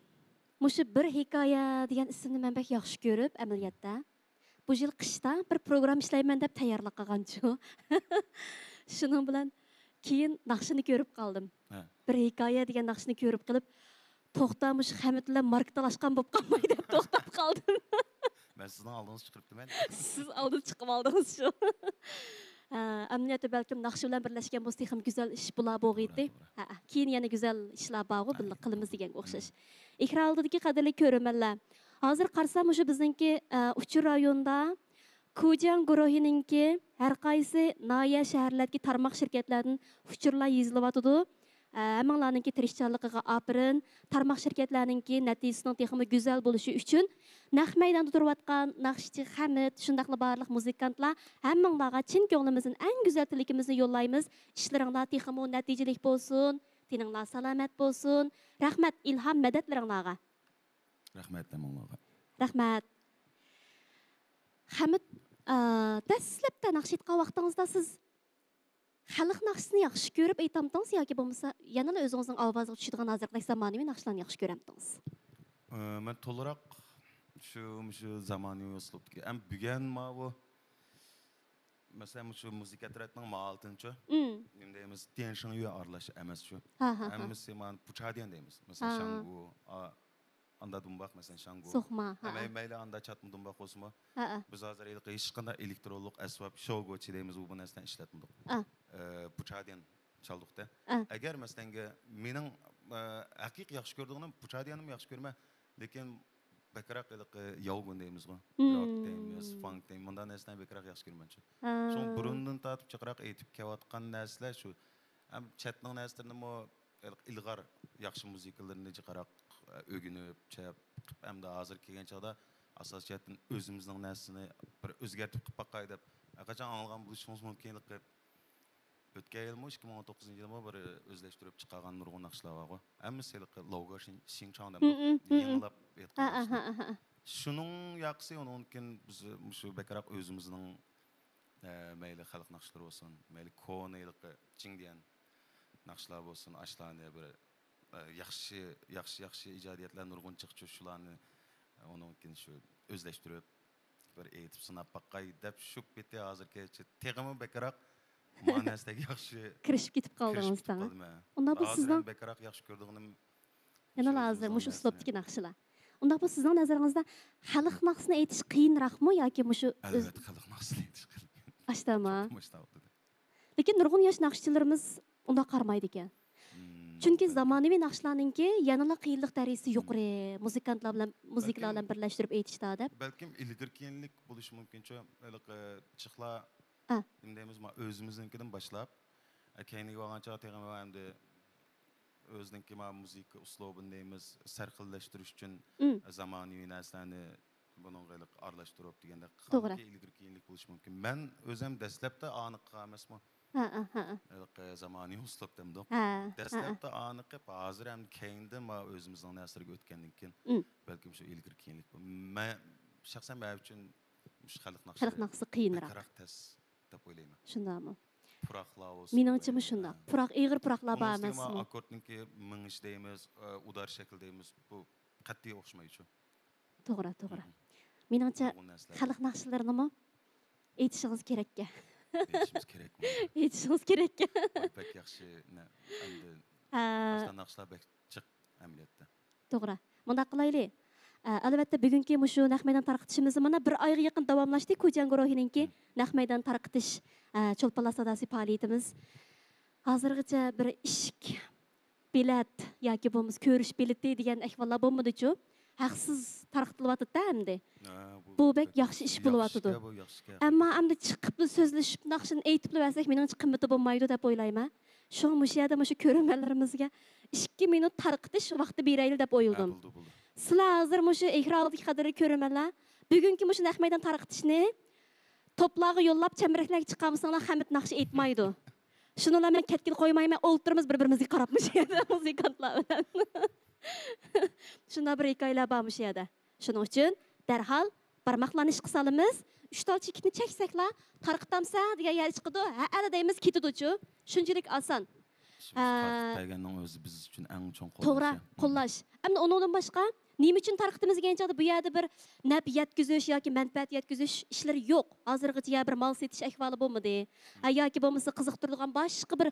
مۇشۇ بىر ھېكايە دېگەن ئىسىمنى مەن بەك ياخشى كۆرۈپ، ئەمەلىيەتتە. بۇ يىل قىشتا بىر پروگرامما ئىشلەيمەن دەپ تەييارلىق قىلغانچۇ. شۇنىڭ بىلەن كېيىن ناخشىنى كۆرۈپ قالدىم. ھە. بىر ھېكايە دېگەن ناخشىنى كۆرۈپ قېلىپ، توختا، مۇشۇ خەمىت بىلەن ماركا تالاشقان بولۇپ قالماي دەپ توختاپ قالدىم. مەن سىزنىڭ ئالدىڭىزغا چىقىرىپتىمەن. سىز ئالدىن چىقىپ ئالدىڭىز شۇ. ھە، ئەمەلىيەتتە بەلكىم ناخشا بىلەن بىرلەشكەن بولسا تېخىمۇ گۈزەل ئىش بولا بولغىيتتى. توغرا، توغرا. ھە، كېيىن يەنە گۈزەل ئىشلار بارغۇ، بىللە قىلىمىز دېگەنگە ئوخشاش. مم. ئېكران ئالدىدىكى قەدىرلىك كۆرۈرمەنلەر، ھازىر قارىسام مۇشۇ بىزنىڭكى، ئە، ئۇچۇر رايونىدا كۇجياڭ گۇرۇھىنىڭكى ھەر قايسى ناھىيە، شەھەرلەردىكى تارماق شىركەتلەردىن ئۇچۇرلار يېزىلىۋاتىدۇ. ھەممىڭلارنىڭكى تىرىشچانلىقىغا ئاپىرىن. تارماق شىركەتلەرنىڭكى نەتىجىسىنىڭ تېخىمۇ گۈزەل بولۇشى ئۈچۈن نەق مەيداندا تۇرۇۋاتقان ناخشىچى خەمىت، شۇنداقلا بارلىق مۇزىكانتلار ھەممىڭلارغا چىن كۆڭلىمىزدىن ئەڭ گۈزەل تىلىكىمىزنى يوللايمىز. ئىشلىرىڭلار تېخىمۇ نەتىجىلىك بولسۇن، تېنىڭلار سالامەت بولسۇن. رەھمەت، ئىلھام، مەدەتلىرىڭلارغا. رەھمەت ھەممىڭلارغا. رەھمەت. خەمىت، ئا، دەسلەپتە ناخشا ئېيتقان ۋاقتىڭىزدا سىز خەلق ناخشىسىنى ياخشى كۆرۈپ ئېيتامتىڭىز ياكى بولمىسا يەنىلا ئۆزىڭىزنىڭ ئاۋازىغا چۈشىدىغان ھازىرقىدەك زامانىۋى ناخشىلارنى ياخشى كۆرەمتىڭىز؟ ئى، مەن تولىراق شۇ، مۇشۇ زامانىۋى ئۇسلۇبتىكى، ئەم، بۈگۈن ماۋۇ، مەسىلەن، مۇشۇ مۇزىكا تەرەپنىڭ مائالىتىنىچۇ، مم. نېمە دەيمىز، تيەنشىڭيۈ ئارىلاش ئەمەسچۇ. ھا، ھا، ھا. ھەممىسى مانا پۇچاديەن دەيمىز. مەسىلەن، ھا. شاڭگۇ، ئا، ئاندا دۇمباق، مەسىلەن، شاڭگۇ. سوقما، ھە، ھە. مەي-، مەيلى ئاندا چاتما دۇمباق بولسىمۇ، ھە، ھە. بىز ھازىر ھېلىقى ھېچقانداق ئېلېكترونلۇق ئەسۋاب، شوگوچى دەيمىز، بۇ، بۇ نەرسىلەرنى ئىشلەتمىدۇق. ھە. ئە، پۇچادىن چالدۇق-دە. ھە. ئەگەر، مەسىلەن، مېنىڭ، ئە، ھەقىقىي ياخشى كۆرىدىغىنىم، پۇچادىنمۇ ياخشى كۆرىمەن، لېكىن بەكرەك ھېلىقى ياۋگۇن دەيمىزغۇ، مم. روك دەيمىز، فانك دەيمىز، مۇنداق نەرسىلەرنى بەكرەك ياخشى كۆرىمەن شۇ. ھە. شۇڭا بۇرۇندىن تارتىپ جىقراق ئېيتىپ كېلىۋاتقان نەرسىلەر شۇ. ھەم چەتنىڭ نەرسىلىرىنىمۇ ئىلغار ياخشى مۇزىكىلىرىنى جىقراق، ئە، ئۆگىنىپ، چەپ، ئەمدى ھازىر كەلگەن چاغدا ئاساسىي جەھەتتىن ئۆزىمىزنىڭ نەرسىنى بىر ئۆزگەرتىپ قىلىپ باقاي دەپ، ھەرقاچان ئاڭلىغان بولۇشىڭىز مۇمكىن. ئۆتكەن يىلمۇ، ئىككى مىڭ ئون توققۇزىنچى يىلمۇ بىر ئۆزلەشتۈرۈپ چىقارغان نۇرغۇن ناخشىلار بارغۇ. ھەممىسى ھېلىقى لوگو شىن-، شىنچاڭ دەمدۇ، مم، مم، مم. يېڭىلاپ ئېيتقان ھە، ناخشىلار. ھە، ھە، ھە. شۇنىڭ ياقىسى، ئۇنىڭدىن كېيىن بىز مۇشۇ بەكرەك ئۆزىمىزنىڭ، ئە، مەيلى خەلق ناخشىلىرى بولسۇن، مەيلى كونا ھېلىقى چىڭدىيەن ناخشىلار بولسۇن، ئاشۇلارنى بىر، ئە، ياخشى، ياخشى، ياخشى ئىجادىيەتلەر نۇرغۇن چىقچۇ، شۇلارنى، ئە، ئۇنىڭدىن كېيىن شۇ ئۆزلەشتۈرۈپ، بىر ئېيتىپ سىناپ باقاي دەپ شۇ پېتى ھازىرغىچە تېخىمۇ بەكرەك مانەسىدەك ياخشى كىرىشىپ كېتىپ قالدىڭىز كىرىشىپ كېتىپ دەڭە. قالدىم، ھە. ئۇنداق بولسا ھازىر سىزنىڭ ھەم بەكرەك ياخشى كۆرىدىغىنىم يەنىلا شۇ ھازىر ئۆزىمىزنىڭ مۇشۇ نەرسىلىرى. ئۇسلۇبتىكى ناخشىلار. ئۇنداق بولسا سىزنىڭ نەزىرىڭىزدە خەلق ناخشىسىنى ئېيتىش قىيىنراقمۇ ياكى مۇشۇ ئۆز- ئەلۋەتتە، خەلق ناخشىسىنى ئېيتىش قىيىن. ئاشتاما. مۇشۇنداق بولدى. لېكىن نۇرغۇن ياش ناخشىچىلىرىمىز ئۇنداق قارىمايدىكەن. مم، چۈنكى بەلكىم. زامانىۋى ناخشىلارنىڭكى يەنىلا قىيىنلىق دەرىجىسى مم. يۇقىرى، مۇزىكانتلار بىلەن، مۇزىكىلار بەلكىم. بىلەن بىرلەشتۈرۈپ ئېيتىشتا دەپ. بەلكىم ئىلگىرى كېيىنلىك بولۇشى مۇمكىن شۇ، ھېلىقى چىخلا، ئا. نېمە دەيمىز، ما-، ئۆزىمىزنىڭكىدىن باشلاپ، ئە، كەينىگە بارغانچە تېخىمۇ ئەمدى ئۆزىنىڭكى ما مۇزىكا ئۇسلۇبىنى دەيمىز، سەرخىللەشتۈرۈش ئۈچۈن مم. زامانىۋى نەرسىلەرنى بۇنىڭغا ھېلىقى ئارىلاشتۇرۇپ دېگەندەك توغرا. قىلغاندىكىن ئىلگىرى كېيىنلىك بولۇشى مۇمكىن. مەن ئۆزۈم دەسلەپتە ئانىققا ئەمەسمۇ. ھە، ھە، ھە. ھېلىقى زامانىۋى ئۇسلۇب دەمدۇق. ھە، ھە، ھە. دەسلەپتە ئانىقىپ، ھازىر ھەم كەينىدىن ما ئۆزىمىزنىڭ نەرسىلىرىگە ئۆتكەندىن كېيىن، مم. بەلكىم شۇ ئىلگىرى كېيىنلىك. مەن، شەخسەن مەن ئۈچۈن مۇشۇ خەلق ناخشىسى خەلق ناخشىسى قىيىنراق. بەكرەك تەس دەپ ئويلايمەن. شۇنداقمۇ؟ پۇراقلار بولسۇن. مېنىڭچىمۇ شۇنداق. ھە. پۇراق، ئېغىر پۇراقلار بار ئۇنىڭ ئۈستىگە ئەمەسمۇ؟ ما ئاككوردنىڭكى مېڭىشى دەيمىز، ئۇدار شەكلى دەيمىز، بۇ قەتئىي ئوخشىمايدۇ. توغرا، توغرا. مم. مېنىڭچە، نۇرغۇن نەرسىلەر خەلق بار. ناخشىلىرىنىمۇ ئېيتىشىڭىز كېرەككەن. ئېيتىشىمىز كېرەكمۇ؟ ئېيتىشىڭىز كېرەككەن. ۋاي، بەك ياخشى، نە، ئەمدى ھە. باشقا ناخشىلار بەك جىق ئەمەلىيەتتە. توغرا. مۇنداق قىلايلى. ئە، ئەلۋەتتە، بۈگۈنكى مۇشۇ نەق مەيدان تارقىتىشىمىز مانا بىر ئايغا يېقىن داۋاملاشتى. كۇجياڭ گۇرۇھىنىڭكى مم. نەق مەيدان تارقىتىش، ئە، چولپانلار ساداسى پائالىيىتىمىز. ھازىرغىچە بىر ئىشىك بېلەت ياكى بولمىسا كۆرۈش بېلىتى دېگەن ئەھۋاللار بولمىدىچۇ؟ ھەقسىز تارقىتىلىۋاتىدۇ-دە ئەمدى. ھە، بۇ بۇ بەك بەك ياخشى ئىش ياخشى بولۇۋاتىدۇ. ئىشكەن، بۇ ياخشى ئىشكەن. ئەمما ئەمدى چىقىپلا سۆزلىشىپ، ناخشىنى ئېيتىپلا بەرسەك، مېنىڭچە قىممىتى بولمايدۇ دەپ ئويلايمەن. شۇڭا مۇشۇ يەردە مۇشۇ كۆرۈرمەنلىرىمىزگە ئىككى مىنۇت تارقىتىش ۋاقتى بېرەيلى دەپ ھە، ئويلىدىم. بولدى، بولدى. سىلەر ھازىر مۇشۇ ئېكران ئالدىدىكى قەدىرلىك كۆرۈرمەنلەر، بۈگۈنكى مۇشۇ نەق مەيدان تارقىتىشنى توپلارغا يوللاپ، چەمبىرەكلەرگە چىقارمىساڭلار، خەمىت ناخشا ئېيتمايدۇ. شۇنىلا مەن كەتكىلى قويمايمەن، ئولتۇرىمىز بىر-بىرىمىزگە قاراپ مۇشۇ يەردە مۇزىكانتلار بىلەن. شۇنداق بىر ھېكايىلەر بار مۇشۇ يەردە. شۇنىڭ ئۈچۈن دەرھال بارماقلارنى ئىشقا سالىمىز. ئۈچ تال چېكىتنى چەكسەكلا، تارقىتامسەن دېگەن يەر چىقىدۇ، ھەئەلا دەيمىز، كېتىدۇچۇ. شۇنچىلىك ئاسان. شۇ ئا، تارقىتىپ بەرگەننىڭ ئۆزى بىز ئۈچۈن ئەڭ چوڭ توغرا، قوللاش. قوللاش. ئەمدى ئۇنىڭدىن باشقا، نېمە ئۈچۈن تارقىتىمىز دېگەن چاغدا بۇ يەردە بىر نەپ يەتكۈزۈش ياكى مەنپەئەت يەتكۈزۈش ئىشلىرى يوق. ھازىرغىچە يا بىر مال سېتىش ئەھۋالى بولمىدى. ھە، ياكى بولمىسا قىزىقتۇرىدىغان باشقا بىر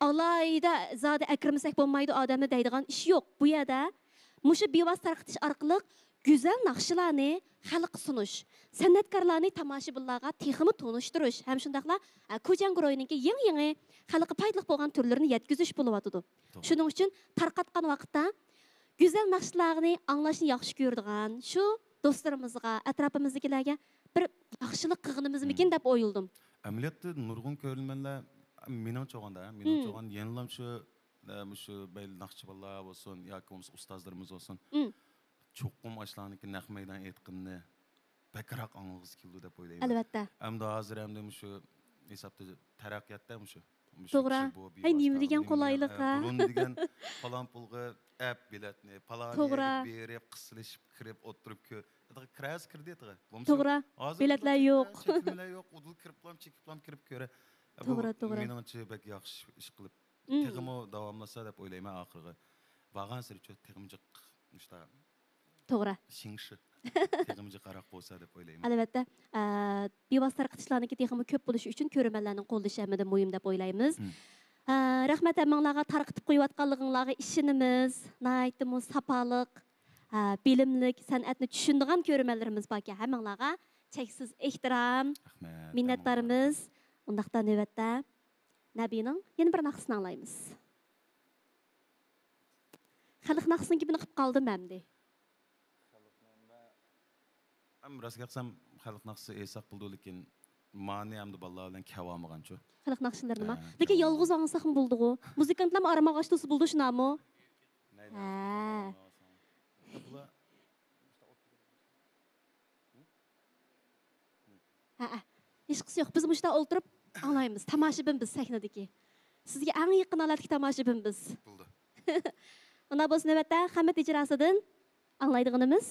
ئالاھىدە زادى ئەكىرمىسەك بولمايدۇ ئادەمنى دەيدىغان ئىش يوق. بۇ يەردە مۇشۇ بىۋاسىتە تارقىتىش ئارقىلىق گۈزەل ناخشىلارنى خەلققە سۇنۇش، سەنئەتكارلارنى تاماشىبىنلارغا تېخىمۇ تونۇشتۇرۇش ھەم شۇنداقلا، ئە، كۇجياڭ گۇرۇھىنىڭكى يېڭى-يېڭى خەلققە پايدىلىق بولغان تۈرلىرىنى يەتكۈزۈش بولۇۋاتىدۇ. توغرا. شۇنىڭ ئۈچۈن تارقاتقان ۋاقىتتا گۈزەل ناخشىلارنى ئاڭلاشنى ياخشى كۆرىدىغان شۇ دوستلىرىمىزغا، ئەتراپىمىزدىكىلەرگە بىر ياخشىلىق قىلغىنىمىزمىكىن مم. دەپ ئويلىدىم. ئەمەلىيەتتە نۇرغۇن كۆرۈرمەنلەر، مېنىڭچە ئوغاندا، مېنىڭچە مم. ئوغان يەنىلام شۇ، ئە، مۇشۇ مەيلى ناخشىچى بالىلار بولسۇن ياكى بولمىسا ئۇستازلىرىمىز بولسۇن، مم. چوقۇم ئاشۇلارنىڭكى نەق مەيدان ئېيتقىنىنى بەكرەك ئاڭلىغۇسى كېلىدۇ دەپ ئويلايمەن. ئەلۋەتتە. ئەمدى ھازىر ئەمدى مۇشۇ ھېسابتا تەرەققىياتتا مۇشۇ. مۇشۇ توغرا. كىشى بۇ ھەي، نېمە بىۋاسىتە دېگەن بۇنىڭ قولايلىق، بىلەن، ھە، ھە؟ بۇرۇن دېگەن پالان پۇلغا ئەپ بېلەتنى، پالان توغرا. يەرگە بېرىپ، قىستىلىشىپ كىرىپ ئولتۇرۇپ كۆ-، ئاتىغا كىرەسى كىردى ئاتىغا. بولمىسا توغرا. ھازىر بېلەتلەر يوق. چېكىملەر يوق. ئۇدۇل كىرىپلام، چېكىپلام كىرىپ كۆرە. بۇ توغرا، توغرا. مېنىڭچە بەك ياخشى ئىش قىلىپ، مم. تېخىمۇ داۋاملاشسا دەپ ئويلايمەن ئاخىرىغا. بارغانسېرى چۆ-، تېخىمۇ جىق مۇشتا توغرا. شىڭشى. تېخىمۇ جىق ھاراق بولسا دەپ ئويلايمەن. ئەلۋەتتە، ئە، بىۋاسىتە تارقىتىشلارنىڭكى تېخىمۇ كۆپ بولۇشى ئۈچۈن كۆرۈرمەنلەرنىڭ قوللىشى ھەممىدىن مۇھىم دەپ ئويلايمىز. مم. ئە، رەھمەت ھەممىڭلارغا، تارقىتىپ قويۇۋاتقانلىقىڭلارغا ئىشىنىمىز. ناھايىتىمۇ ساپالىق، ئە، بىلىملىك، سەنئەتنى چۈشىنىدىغان كۆرۈرمەنلىرىمىز باركەن، ھەممىڭلارغا چەكسىز ئېھتىرام، رەھمەت، مىننەتدارمىز. ھەممىڭلارغا. ئۇنداقتا نۆۋەتتە نەبىنىڭ يەنە بىر ناخشىسىنى ئاڭلايمىز. خەلق ناخشىسىنىڭ گېپىنى قىلىپ قالدىم ئەمدى. ئەم، راست گەپسەم، خەلق ناخشىسى ئېيتساق بولىدۇ، لېكىن مانى ئەمدى بالىلار بىلەن كەۋالمىغانچۇ. خەلق ناخشىلىرىنىما؟ ھە، لېكىن كەۋالمىغان. يالغۇز ئاڭلىساقمۇ بولىدىغۇ. مۇزىكانتلارمۇ ئارام ئاغاچ تۇرسا بولىدۇ، شۇنداقمۇ؟ ھە. ھەئە. ھېچقىسى يوق. بىز مۇشۇنداق ئولتۇرۇپ ئاڭلايمىز. تاماشىبىن بىز سەھنىدىكى. سىزگە ئەڭ يېقىن ھالەتتىكى تاماشىبىن بىز. بولدى. ئۇنداق بولسا نۆۋەتتە خەمىت ئىجراسىدىن ئاڭلايدىغىنىمىز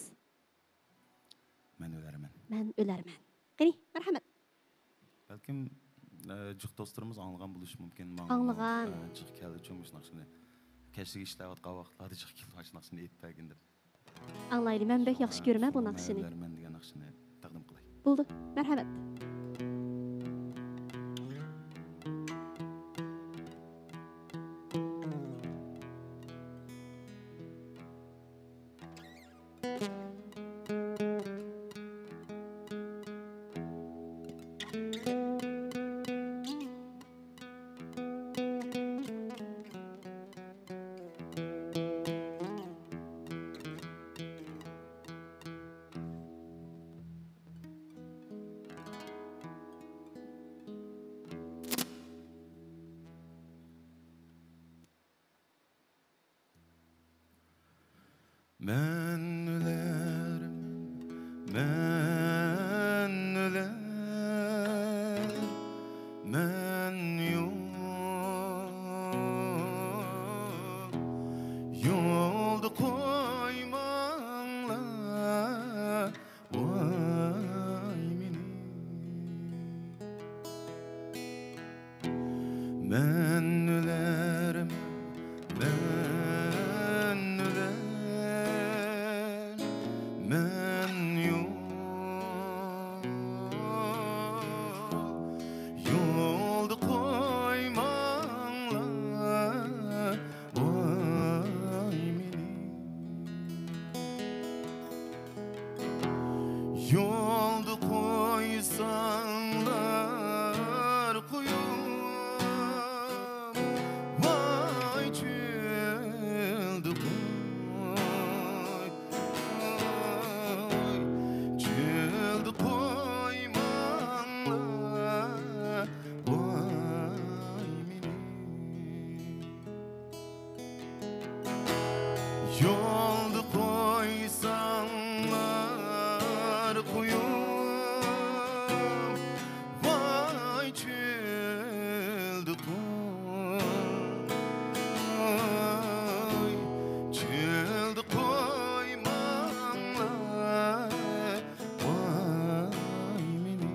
مەن ئۆلەرمەن. مەن ئۆلەرمەن. قېنى، مەرھەمەت. بەلكىم، ئە، جىق دوستلىرىمىز ئاڭلىغان بولۇشى مۇمكىن. ماڭىمۇ، ئاڭلىغان. ئە، جىق كەلدى، چوڭ مۇشۇ ناخشىنى. كەچلىك ئىشلەۋاتقان ۋاقىتلاردا جىق كېلىپ، مۇشۇ ناخشىنى ئېيتىپ بەرگىن دەپ. ئاڭلايلى، مەن بەك ياخشى كۆرىمەن بۇ ناخشىنى. بىلەرمەن دېگەن ناخشىنى تەقدىم قىلاي. بولدى، مەرھەمەت. مەن ئۆلەرمەن، مەن ئۆلەر، مەن يوق، يولدا قويماڭلار. ۋاي مېنى. مەن ئۆلەرمەن، مەن ئۆلەر، مەن يوق، يولدا قويماڭلار. ۋاي مېنى. يولدا قويساڭلار قويۇپ، ۋاي چۆ-، يولدا قويساڭلار قويۇم، ۋاي چۆلدە قوي، چۆلدە قويماڭلار، ۋاي مېنى.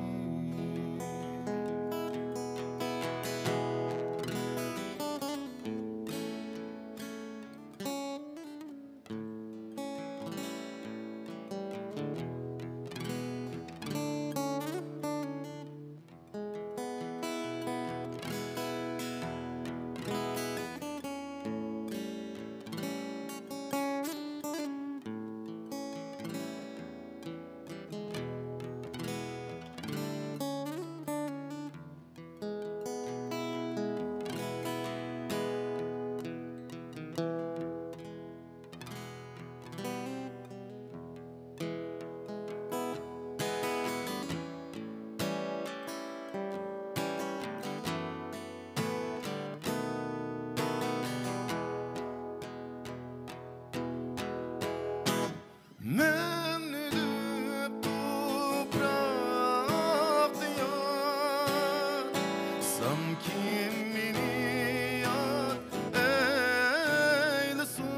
مەن ئۆلۈپ توپراقتا ياتسام، كىم مېنى ياد ئەيلىسۇن؟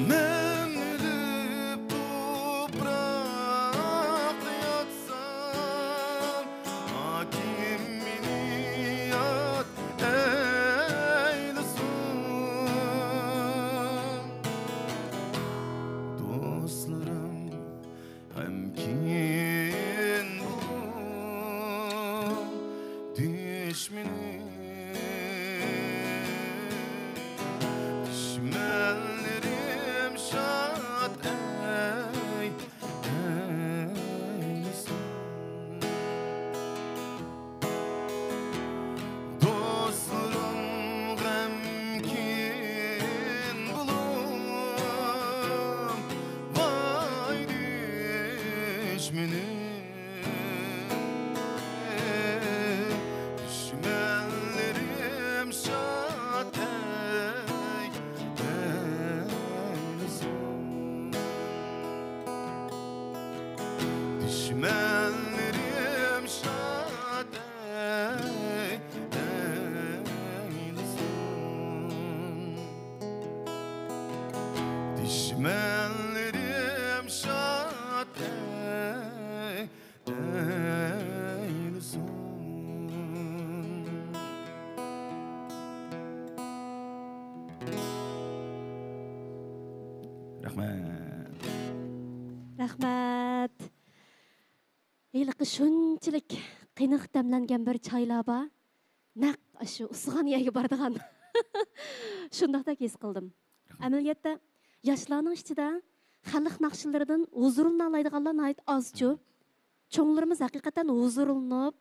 مەن ئۆلۈپ توپراقتا ياتسام، ئاكىم مېنى ياد ئەيلىسۇن. دوستلىرىم غەمكىن بولۇپ، دۈشمىنىم، دۈشمەنلىرىم شاد ئەي ئەيلىسۇن. دوستلىرىم غەمكىن بولۇپ، ۋاي دۈشمىنىم، دۈشمەنلىرىم شاد ئەي ئەيلىسۇن. دۈشمەنلىرىم شاد ئەي ئەيلىسۇن. دۈشمەنلىرىم شاد ئەي ئەيلىسۇن. رەھمەت. رەھمەت. ھېلىقى شۇنچىلىك قېنىق دەملەنگەن بىر چايلار بار. نەق ئاشۇ ئۇسسىغان يەرگە بارىدىغان. شۇنداقتەك ھېس قىلدىم. رەھمەت. ئەمەلىيەتتە ياشلارنىڭ ئىچىدە خەلق ناخشىلىرىدىن ھۇزۇرلىنالايدىغانلار ناھايىتى ئازچۇ. چوڭلىرىمىز ھەقىقەتەن ھۇزۇرلىنىپ،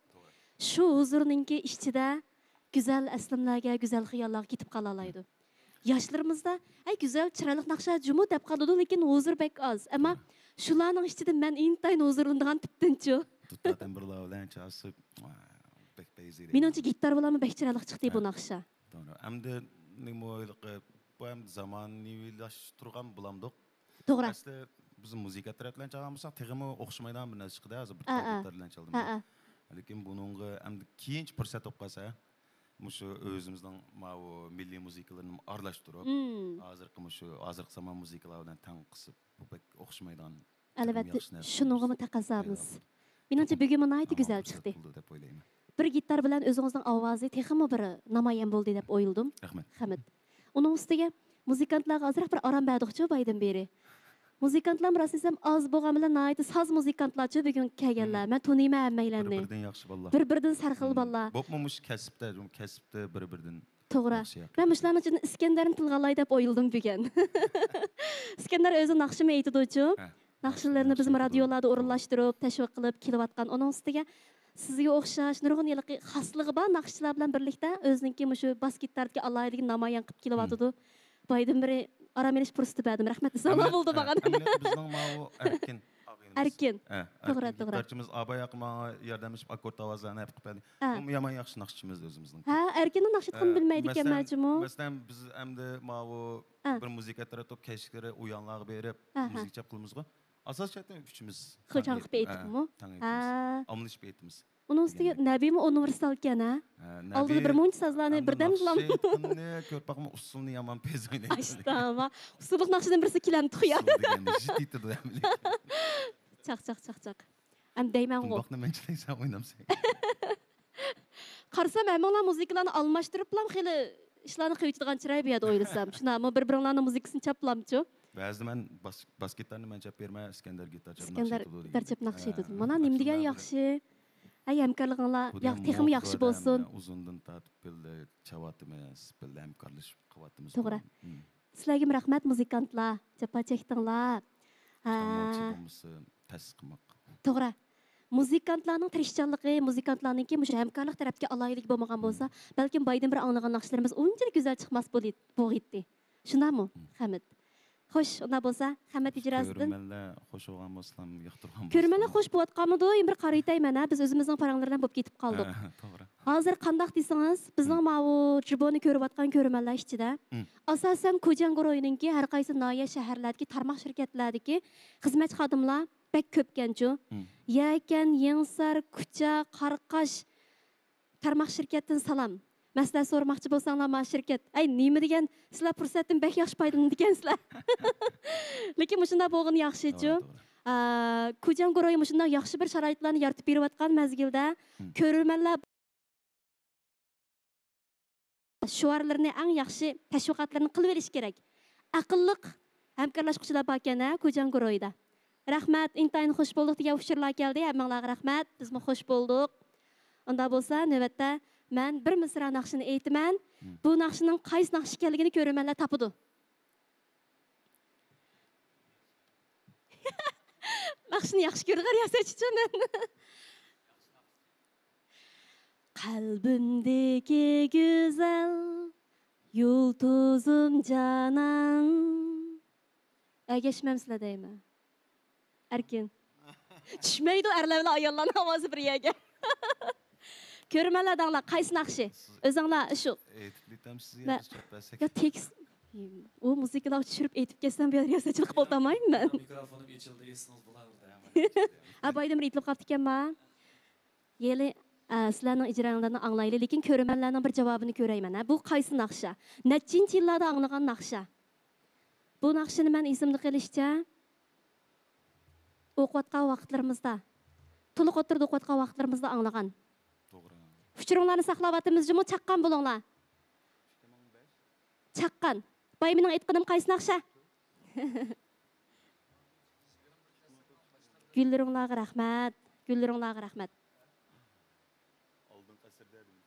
شۇ ھۇزۇرنىڭكى ئىچىدە گۈزەل ئەسلىمىلەرگە، گۈزەل خىياللارغا كېتىپ قالالايدۇ. ياشلىرىمىزدا، «ئەي، گۈزەل، چىرايلىق ناخشا جۇمۇ» دەپ قالىدۇ، لېكىن ھۇزۇر بەك ئاز. ئەمما شۇلارنىڭ ئىچىدە مەن ئىنتايىن ھۇزۇرلىنىدىغان تىپتىنچۇ. دۇتار تەمبۇرلار بىلەن چالسا، ۋا، بەك پەيزى. مېنىڭچە گىتار بىلەنمۇ بەك چىرايلىق چىقتى بۇ ھە. ناخشا. توغرا. ئەمدى نېمە، بۇ ھېلىقى، بۇ ئەمدى زامانىۋىلاشتۇرغان بولامدۇق؟ توغرا. ئەسلى بىز مۇزىكا تەرەپ بىلەن چالغان بولساق، تېخىمۇ ئوخشىمايدىغان بىر نەرسە چىقىدۇ. ھازىر بىر ئە، ئە. تار گىتار بىلەن چالدىم. ئە، ئە. لېكىن بۇنىڭغا ئەمدى كېيىنچە پۇرسەت بولۇپ قالسا، مۇشۇ ئۆزىمىزنىڭ ماۋۇ مىللىي مۇزىكىلىرىنى ئارىلاشتۇرۇپ، مم. ھازىرقى مۇشۇ، ھازىرقى زامان مۇزىكىلار بىلەن تەڭ قىسىپ، بۇ بەك ئوخشىمايدىغان، ئەلۋەتتە، ياخشى نەرسە شۇنىڭغىمۇ قىلىمىز. تەقەززامىز. پەيدا بولدى. مېنىڭچە، چوقۇم. بۈگۈنمۇ ناھايىتى ئامما گۈزەل پۇرسەت چىقتى. بولدى دەپ ئويلايمەن. بىر گىتار بىلەن ئۆزىڭىزنىڭ ئاۋازى تېخىمۇ بىر نامايان بولدى دەپ ئويلىدىم. رەھمەت. خەمىت. ئۇنىڭ ئۈستىگە مۇزىكانتلارغا ئازراق بىر ئارام بەردۇقچۇ بايدىن بېرى. مۇزىكانتلارمۇ راستىنى ئېيتسام ئاز بولغان بىلەن ناھايىتى ساز مۇزىكانتلارچۇ بۈگۈن كەلگەنلەر. مم. مەن تونۇيمەن ھەممەيلەننى. بىر-بىرىدىن ياخشى بالىلار. بىر-بىرىدىن سەرخىل مم. بالىلار. بولۇپمۇ مۇشۇ كەسىپتە، كەسىپتە بىر-بىرىدىن توغرا. ياخشى ھەقىقەتەن. مەن مۇشۇلارنىڭ ئىچىدىن ئىسكەندەرنى تىلغا ئالاي دەپ ئويلىدىم بۈگۈن. ئىسكەندەر ئۆزى ناخشىمۇ ئېيتىدۇچۇ. ھە. ناخشىلىرىنى بىزمۇ رادىيولاردا ئورۇنلاشتۇرۇپ، تەشۋىق قىلىپ كېلىۋاتقان. ئۇنىڭ ئۈستىگە سىزگە ئوخشاش نۇرغۇن ھېلىقى خاسلىقى بار ناخشىچىلار بىلەن بىرلىكتە ئۆزىنىڭكى مۇشۇ باس گىتاردىكى ئالاھىدىلىكىنى نامايان قىلىپ كېلىۋاتىدۇ. مم. بايدىن بېرى ئارام ئېلىش پۇرسىتى بەردىم. رەھمەت دېسەڭلار بولدى ماڭا. ئەمەلىيەتتە بىزنىڭ ماۋۇ ئەركىن ئەركىن. ھە، توغرا، ئەركىن توغرا. گىتارچىمىز ئاباي ئاقىماڭا ياردەم ئېلىپ، ئاككورد ئاۋازلارنى ئېلىپ قىلىپ بەردى. ھە. بۇمۇ يامان ياخشى ناخشىچىمىز ئۆزىمىزنىڭ. ھە، ئەركىننىڭ ناخشا ئېيتقىنىنى بىلمەيدىكەنمەن جۇمۇ. مەسىلەن، بىز ئەمدى ماۋۇ بىر مۇزىكا ئەترەت توپ كەچلىكلىرى ئۇيانلارغا بېرىپ مۇزىكا چاپ قىلىمىزغۇ. ئاساسىي جەھەتتىن ئۈچىمىز. خۇشال قىلىپ ئېيتىپمۇ؟ ھە، تەڭ ئېيتىمىز. ھە. ئاممىلىشىپ ئېيتىمىز. ئۇنىڭ ئۈستىگە نەبىمۇ ئۇنىۋېرسال ئىكەن، ھە؟ ھە، ئالدىدا بىر مۇنچە سازلارنى بىردەمدىلا. ناخشا ئېيتقىنىنى كۆرۈپ باقما، ئۇسسۇلنى يامان پېزەيلەيدۇ. ئاشتاما. ئۇسسۇللۇق ناخشىدىن بىرسى كېلەمدۇ يا؟ ئۇسسۇل دېگەن ژىت ئېيتىدۇ ھەممىلىك. چاق، چاق، چاق، چاق. ئەم دەيمەنغۇ. دۇمباقنى مەن چېلەيسەن ئوينامسەن. قارىسام، ھەممىڭلار مۇزىكىلارنى ئالماشتۇرۇپلا خېلى ئىشلارنى قىلىۋېتىدىغان چىراي بۇ يەردە ئويلىسام. شۇنداقمۇ بىر-بىرىڭلارنىڭ مۇزىكىسىنى چاپلامچۇ؟ بەزىدە مەن باس، باس گىتارنى مەن چاپ بېرىمەن، ئىسكەندەر گىتار چاپ ئىسكەندەر ناخشا ئېيتىدۇ دېگەن. گىتار چاپ ناخشا ئېيتىدۇ. ھە، مانا نېمە دېگەن ياخشى. ھەي، ھەمكارلىقىڭلار تېخىمۇ ياخشى بولسۇن. ئۇزۇندىن تارتىپ بىللە چاۋاتىمىز، بىللە ھەمكارلىشىپ قىلىۋاتىمىز. توغرا. سىلەرگىمۇ رەھمەت، مۇزىكانتلار، جاپا چەكتىڭلار. ھە. بولمىسا تەسىس قىلماق. توغرا. مۇزىكانتلارنىڭ تىرىشچانلىقى، مۇزىكانتلارنىڭكى مۇشۇ ھەمكارلىق تەرەپتىكى ئالاھىدىلىكى بولمىغان بولسا، بەلكىم بايدىن بىر ئاڭلىغان ناخشىلىرىمىز ئۇنچىلىك گۈزەل چىقماس بولۇ-، بولغىيتتى. شۇنداقمۇ، خەمىت؟ خوش، ئۇنداق بولسا، خەمەت ئىجراسىدىن. كۆرۈرمەنلەر خوش بولغان بولسىلا، ياقتۇرغان بولسىلا. كۆرۈرمەنلەر خوش بولۇۋاتقانمىدۇ؟ يەنە بىر قارىۋېتەي مەن، ھە، بىز ئۆزىمىزنىڭ پاراڭلىرى بىلەن بولۇپ كېتىپ قالدۇق. ھە، توغرا. ھازىر قانداق دېسىڭىز، بىزنىڭ ماۋۇ جۇبونى كۆرۈۋاتقان كۆرۈرمەنلەر ئىچىدە، ئاساسەن، كوجياڭ گۇرۇھىنىڭكى ھەر قايسى ناھىيە، شەھەرلەردىكى تارماق شىركەتلەردىكى خىزمەتچى خادىملار بەك كۆپكەنچۇ. يەكەن، يېڭىسار، كۇچا، قاراقاش، تارماق شىركەتتىن سالام. مەسلىھەت سورىماقچى بولساڭلار، ما شىركەت. ئەي، نېمە دېگەن، سىلەر پۇرسەتتىن بەك ياخشى پايدىلىنىدىكەنسىلەر. لېكىن مۇشۇنداق بولغىنى ياخشىچۇ. توغرا، توغرا. ئا، كوجياڭ گۇرۇھى مۇشۇنداق ياخشى بىر شارائىتلارنى يارىتىپ بېرىۋاتقان مەزگىلدە، كۆرۈرمەنلەر شوئارلىرىنى ئەڭ ياخشى تەشۋىقاتلىرىنى قىلىۋېلىش كېرەك. ئەقىللىق ھەمكارلاشقۇچىلار باركەن ھە، كوجياڭ گۇرۇھىدا. رەھمەت، ئىنتايىن خوش بولدۇق دېگەن ئۇچۇرلار كەلدى. ھەممىڭلارغا رەھمەت، بىزمۇ خوش بولدۇق. ئۇنداق بولسا، نۆۋەتتە مەن بىر مىسرا ناخشىنى ئېيتىمەن. بۇ ناخشىنىڭ قايسى ناخشا ئىكەنلىكىنى كۆرۈرمەنلەر تاپىدۇ. ناخشىنى ياخشى كۆرىدىغان رىياسەتچىچۇ مەن. قەلبىمدىكى گۈزەل يۇلتۇزۇم جانان. ئەگەشمەمسىلەر دەيمەن. ئەركىن. چۈشمەيدۇ ئەرلەر بىلەن ئاياللارنىڭ ئاۋازى بىر يەرگە. كۆرۈرمەنلەر دەڭلار، قايسى ناخشى؟ ئۆزۈڭلار شۇ. ئېيتىپ ئېيتامسىز يا، مە-، بىز چاپ بەرسەك. يا تېكىست. ئۇ مۇزىكىلارغا چۈشۈرۈپ ئېيتىپ كەتسەم، بۇ يەردە رىياسەتچىلىق قىلىپ ئولتۇرمايمەن مەن. مىكروفونۇم ئېچىلدى، ئېسىڭىز بولاۋېرىدۇ. ھە، بايدىن بىر ئېيتىلىپ قاپتىكەن ما. يەنى، ئە، سىلەرنىڭ ئىجراڭلارنى ئاڭلايلى، لېكىن كۆرۈرمەنلەرنىڭ بىر جاۋابىنى كۆرەيمەن. ھە، بۇ قايسى ناخشا؟ نەچچىنچى يىللاردا ئاڭلىغان ناخشا؟ بۇ ناخشىنى مەن ئېسىمدە قېلىشىچە، ئوقۇۋاتقان ۋاقىتلىرىمىزدا، تولۇق ئوتتۇرىدا ئوقۇۋاتقان ۋاقىتلىرىمىزدا ئاڭلىغان. توغرا. ئۇچۇرۇڭلارنى ساقلاۋاتىمىز جۇمۇ، چاققان بولۇڭلار. چاققان. بايمىنىڭ ئېيتقىنىم قايسى ناخشا؟ گۈللىرىڭلارغا رەھمەت. گۈللىرىڭلارغا رەھمەت. ئالدىنقى ئەسىردە دېدىم.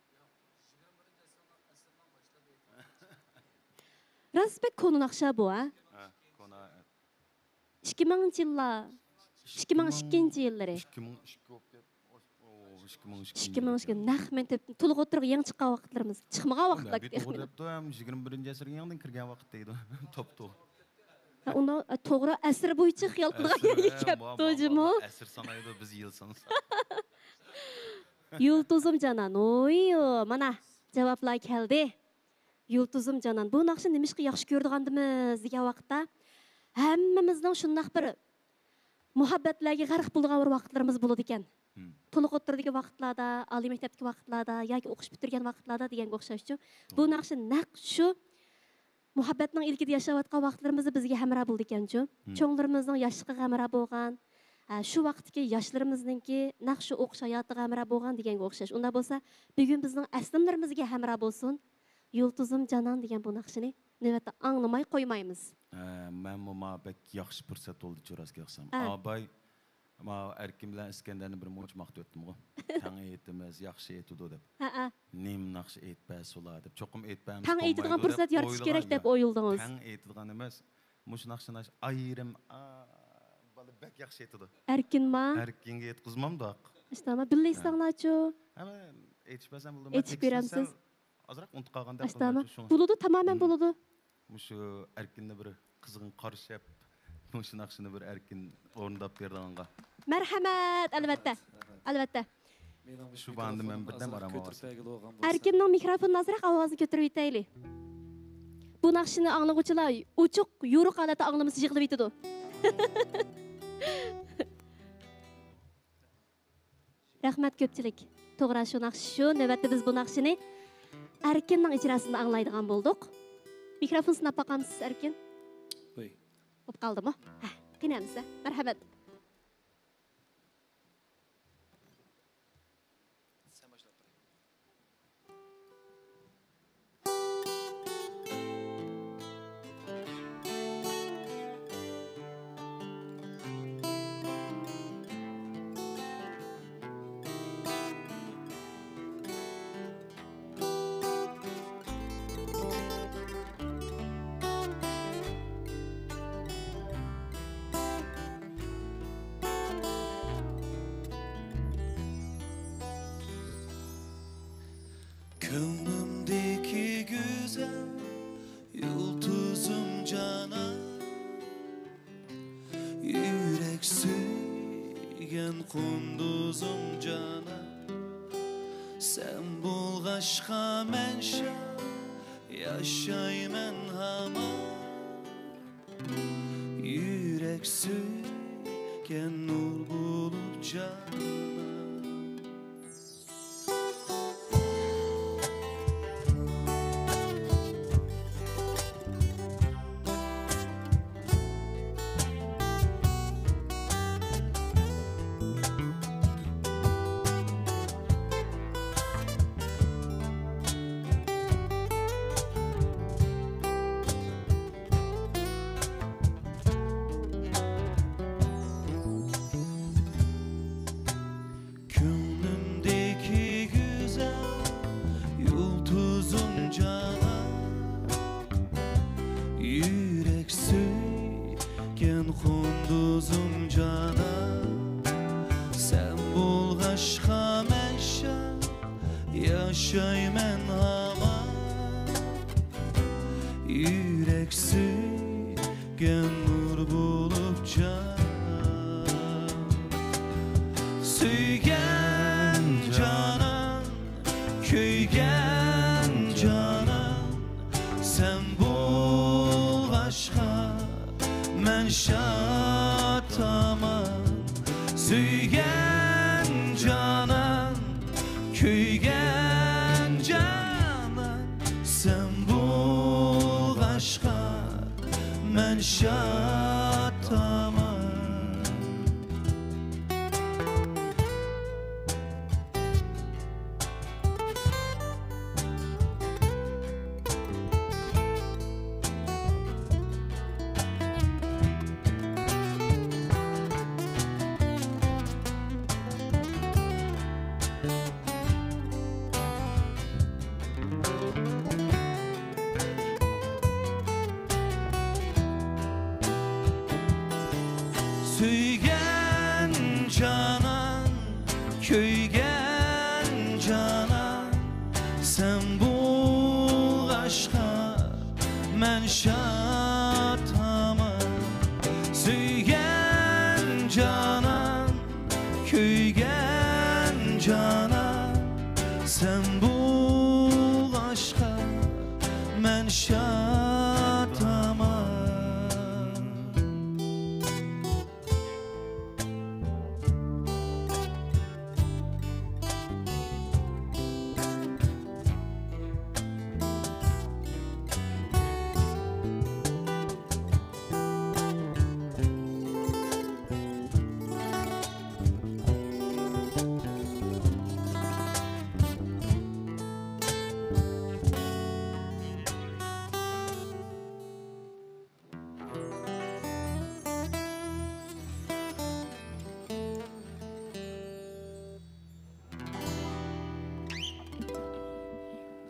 راست بەك كونا ناخشا بۇ، ھە؟ ھە، كونا. ئىككى مىڭىنچى يىللار، ئىككى مىڭ ئىككىنچى يىللىرى. ئىككى مىڭ ئىككى بولۇپ كەت-، ئوي، ئىككى مىڭ ئىككى. ئىككى مىڭ ئىككى، نەق مەن تۆت-، تولۇق ئوتتۇرىغا يېڭى چىققان ۋاقىتلىرىمىز، چىقمىغان ۋاقىتلار. نەبى توغرا دەپتۇ، ھەم يىگىرمە بىرىنچى ئەسىرگە يېڭىدىن كىرگەن ۋاقىت دەيدۇ. توپتۇ. ھە، ئۇنى، ئە، توغرا ئەسىر بويىچە خىيال قىلىدىغان يەرگە كەپتۇ جۇمۇ. ئەسىر سانايدۇ، بىز يىل سانىساق. يۇلتۇزۇم جانان، ھوي، مانا جاۋابلار كەلدى. يۇلتۇزۇم جانان، بۇ ناخشىنى نېمىشقا ياخشى كۆرىدىغاندىمىز دېگەن ۋاقىتتا، ھەممىمىزنىڭ شۇنداق بىر مۇھەببەتلەرگە غەرق بولىدىغان بىر ۋاقىتلىرىمىز بولىدىكەن. تولۇق ئوتتۇرىدىكى ۋاقىتلاردا، ئالىي مەكتەپتىكى ۋاقىتلاردا ياكى ئوقۇش پۈتتۈرگەن ۋاقىتلاردا دېگەنگە ئوخشاشچۇ. بۇ ناخشا نەق شۇ مۇھەببەتنىڭ ئىلكىدە ياشاۋاتقان ۋاقىتلىرىمىزدا بىزگە ھەمراھ بولىدىكەنچۇ. چوڭلىرىمىزنىڭ ياشلىقىغا ھەمراھ بولغان، ھە، شۇ ۋاقىتتىكى ياشلىرىمىزنىڭكى نەق شۇ ئوقۇش ھاياتىغا ھەمراھ بولغان دېگەنگە ئوخشاش. ئۇنداق بولسا، بۈگۈن بىزنىڭ ئەسلىمىلىرىمىزگە ھەمراھ بولسۇن، يۇلتۇزۇم جانان دېگەن بۇ ناخشىنى نۆۋەتتە ئاڭلىماي قويمايمىز. ھە، مەنمۇ ما بەك ياخشى پۇرسەت بولدىچۇ، راست گەپ قىلسام. ھە. ئاباي، ما ئەركىن بىلەن ئىسكەندەرنى بىر مۇنچە ماختىۋەتتىمغۇ. تەڭ ئېيتىمىز، ياخشى ئېيتىدۇ دەپ. ھەئە. نېمە ناخشا ئېيتىپ بەرسە ئۇلار دەپ. چوقۇم ئېيتىپ بەرمىسە بولمايدۇ دەپ ئويلىغان. تەڭ ئېيتىدىغان پۇرسەت يارىتىش كېرەك دەپ ئويلىدىڭىز. تەڭ ئېيتىدىغان ئەمەس. مۇشۇ ناخشىنى ئايرىم، ئا، بالا بەك ياخشى ئېيتىدۇ. ئەركىنما؟ ئەركىنگە ئېيتقۇزمامدۇق. ئىشتاما، بىللە ئېيتساڭلارچۇ؟ ھە، مەن ئېيتىش بەرسەم بولىدۇ. ئېيتىپ بېرەمسىز؟ ئازراق ئۇنتۇپ قالغاندەك قىلىمەن شۇڭا. بولىدۇ، تامامەن بولىدۇ. مۇشۇ ئەركىننى بىر قىزغىن قارشى ئەپ، مۇشۇ ناخشىنى بىر ئەركىن ئورۇنداپ بېرىدىغانغا. مەرھەمەت، ئەلۋەتتە. ئەلۋەتتە. شۇ باھانىدىن مەن بىردەم ئارام ئاۋازى. ئەركىننىڭ مىكروفونىنى ئازراق ئاۋازىنى كۆتۈرۈۋېتەيلى. بۇ ناخشىنى ئاڭلىغۇچىلار ئوچۇق، يورۇق ھالەتتە ئاڭلىمىسا يىغلىۋېتىدۇ. رەھمەت كۆپچىلىك. توغرا، شۇ ناخشا شۇ. نۆۋەتتە بىز بۇ ناخشىنى ئەركىننىڭ ئىجراسىدا ئاڭلايدىغان بولدۇق. مىكروفون سىناپ باقامسىز، ئەركىن؟ ۋوي. بولۇپ قالدىمۇ؟ ھە، قېنى ئەمىسە. مەرھەمەت. سەن باشلاپ بېرەي. كۆڭلۈمدىكى گۈزەل يۇلتۇزۇم جانان، يۈرەك سۆيگەن قۇندۇزۇم جانان، سەن بولغاچقا مەن شاد، ياشايمەن ھامان. يۈرەك سۆيگەن نۇر بولۇپ جانان. كۆڭلۈمدىكى گۈزەل يۇلتۇزۇم جانان، يۈرەك سۆيگەن قۇندۇزۇم جانان، سەن بولغاچقا مەن شاد، ياشايمەن ھامان. يۈرەك سۆيگەن نۇر بولۇپ جان. سۆيگەن جانان، كۆيگەن جانان، سەن بولغاچقا مەن شاد ھامان. سۆيگەن جانان، كۆيگەن جانان، سەن بولغاچقا مەن شاد ھامان. سۆيگەن جانان، كۆيگەن جانان، سەن بولغاچقا مەن شاد ھامان. سۆيگەن جانان، كۆيگەن جانان، سەن بولغاچقا مەن شاد ھامان.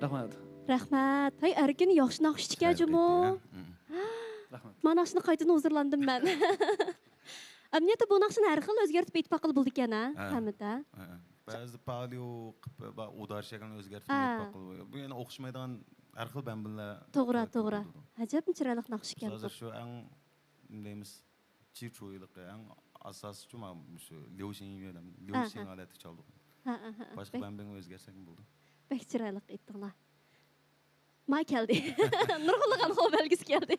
رەھمەت. رەھمەت. ھەي، ئەركىن ياخشى ناخشىچىكەن جۇمۇ. رەھمەت. ما ناخشىنى قايتىدىن ھۇزۇرلاندىم مەن. ئەمەلىيەتتە بۇ ناخشىنى ھەر خىل ئۆزگەرتىپ ئېيتىپ باققىلى بولىدىكەن ھە، ھە. ھەممىدە. ھە، ھە. بەزىدە پاليو قىلىپ، با-، ئۇدار شەكلىنى ئۆزگەرتىپ ھە. ئېيتىپ باققىلى بولىدۇ. بۇ يەنە ئوخشىمايدىغان ھەر خىل بەمبىلەر توغرا، توغرا. ئەجەبمۇ چىرايلىق ناخشىكەن بۇ. ھازىر شۇ ئەڭ، نېمە دەيمىز، چىچۇيلىقى ئەڭ ئاساسىيچۇ مانا مۇشۇ ليۇ شىڭيۈ دەم، ليۇ ھە، شىڭ ھە. ھالەتتە چالدۇق. ھە، ھە، ھە. باشقا بەك، بەنبىڭ ئۆزگەرتسەكمۇ بولىدۇ. بەك چىرايلىق ئېيتتىڭلار. ما كەلدى. نۇرغۇنلىغان خو بەلگىسى كەلدى.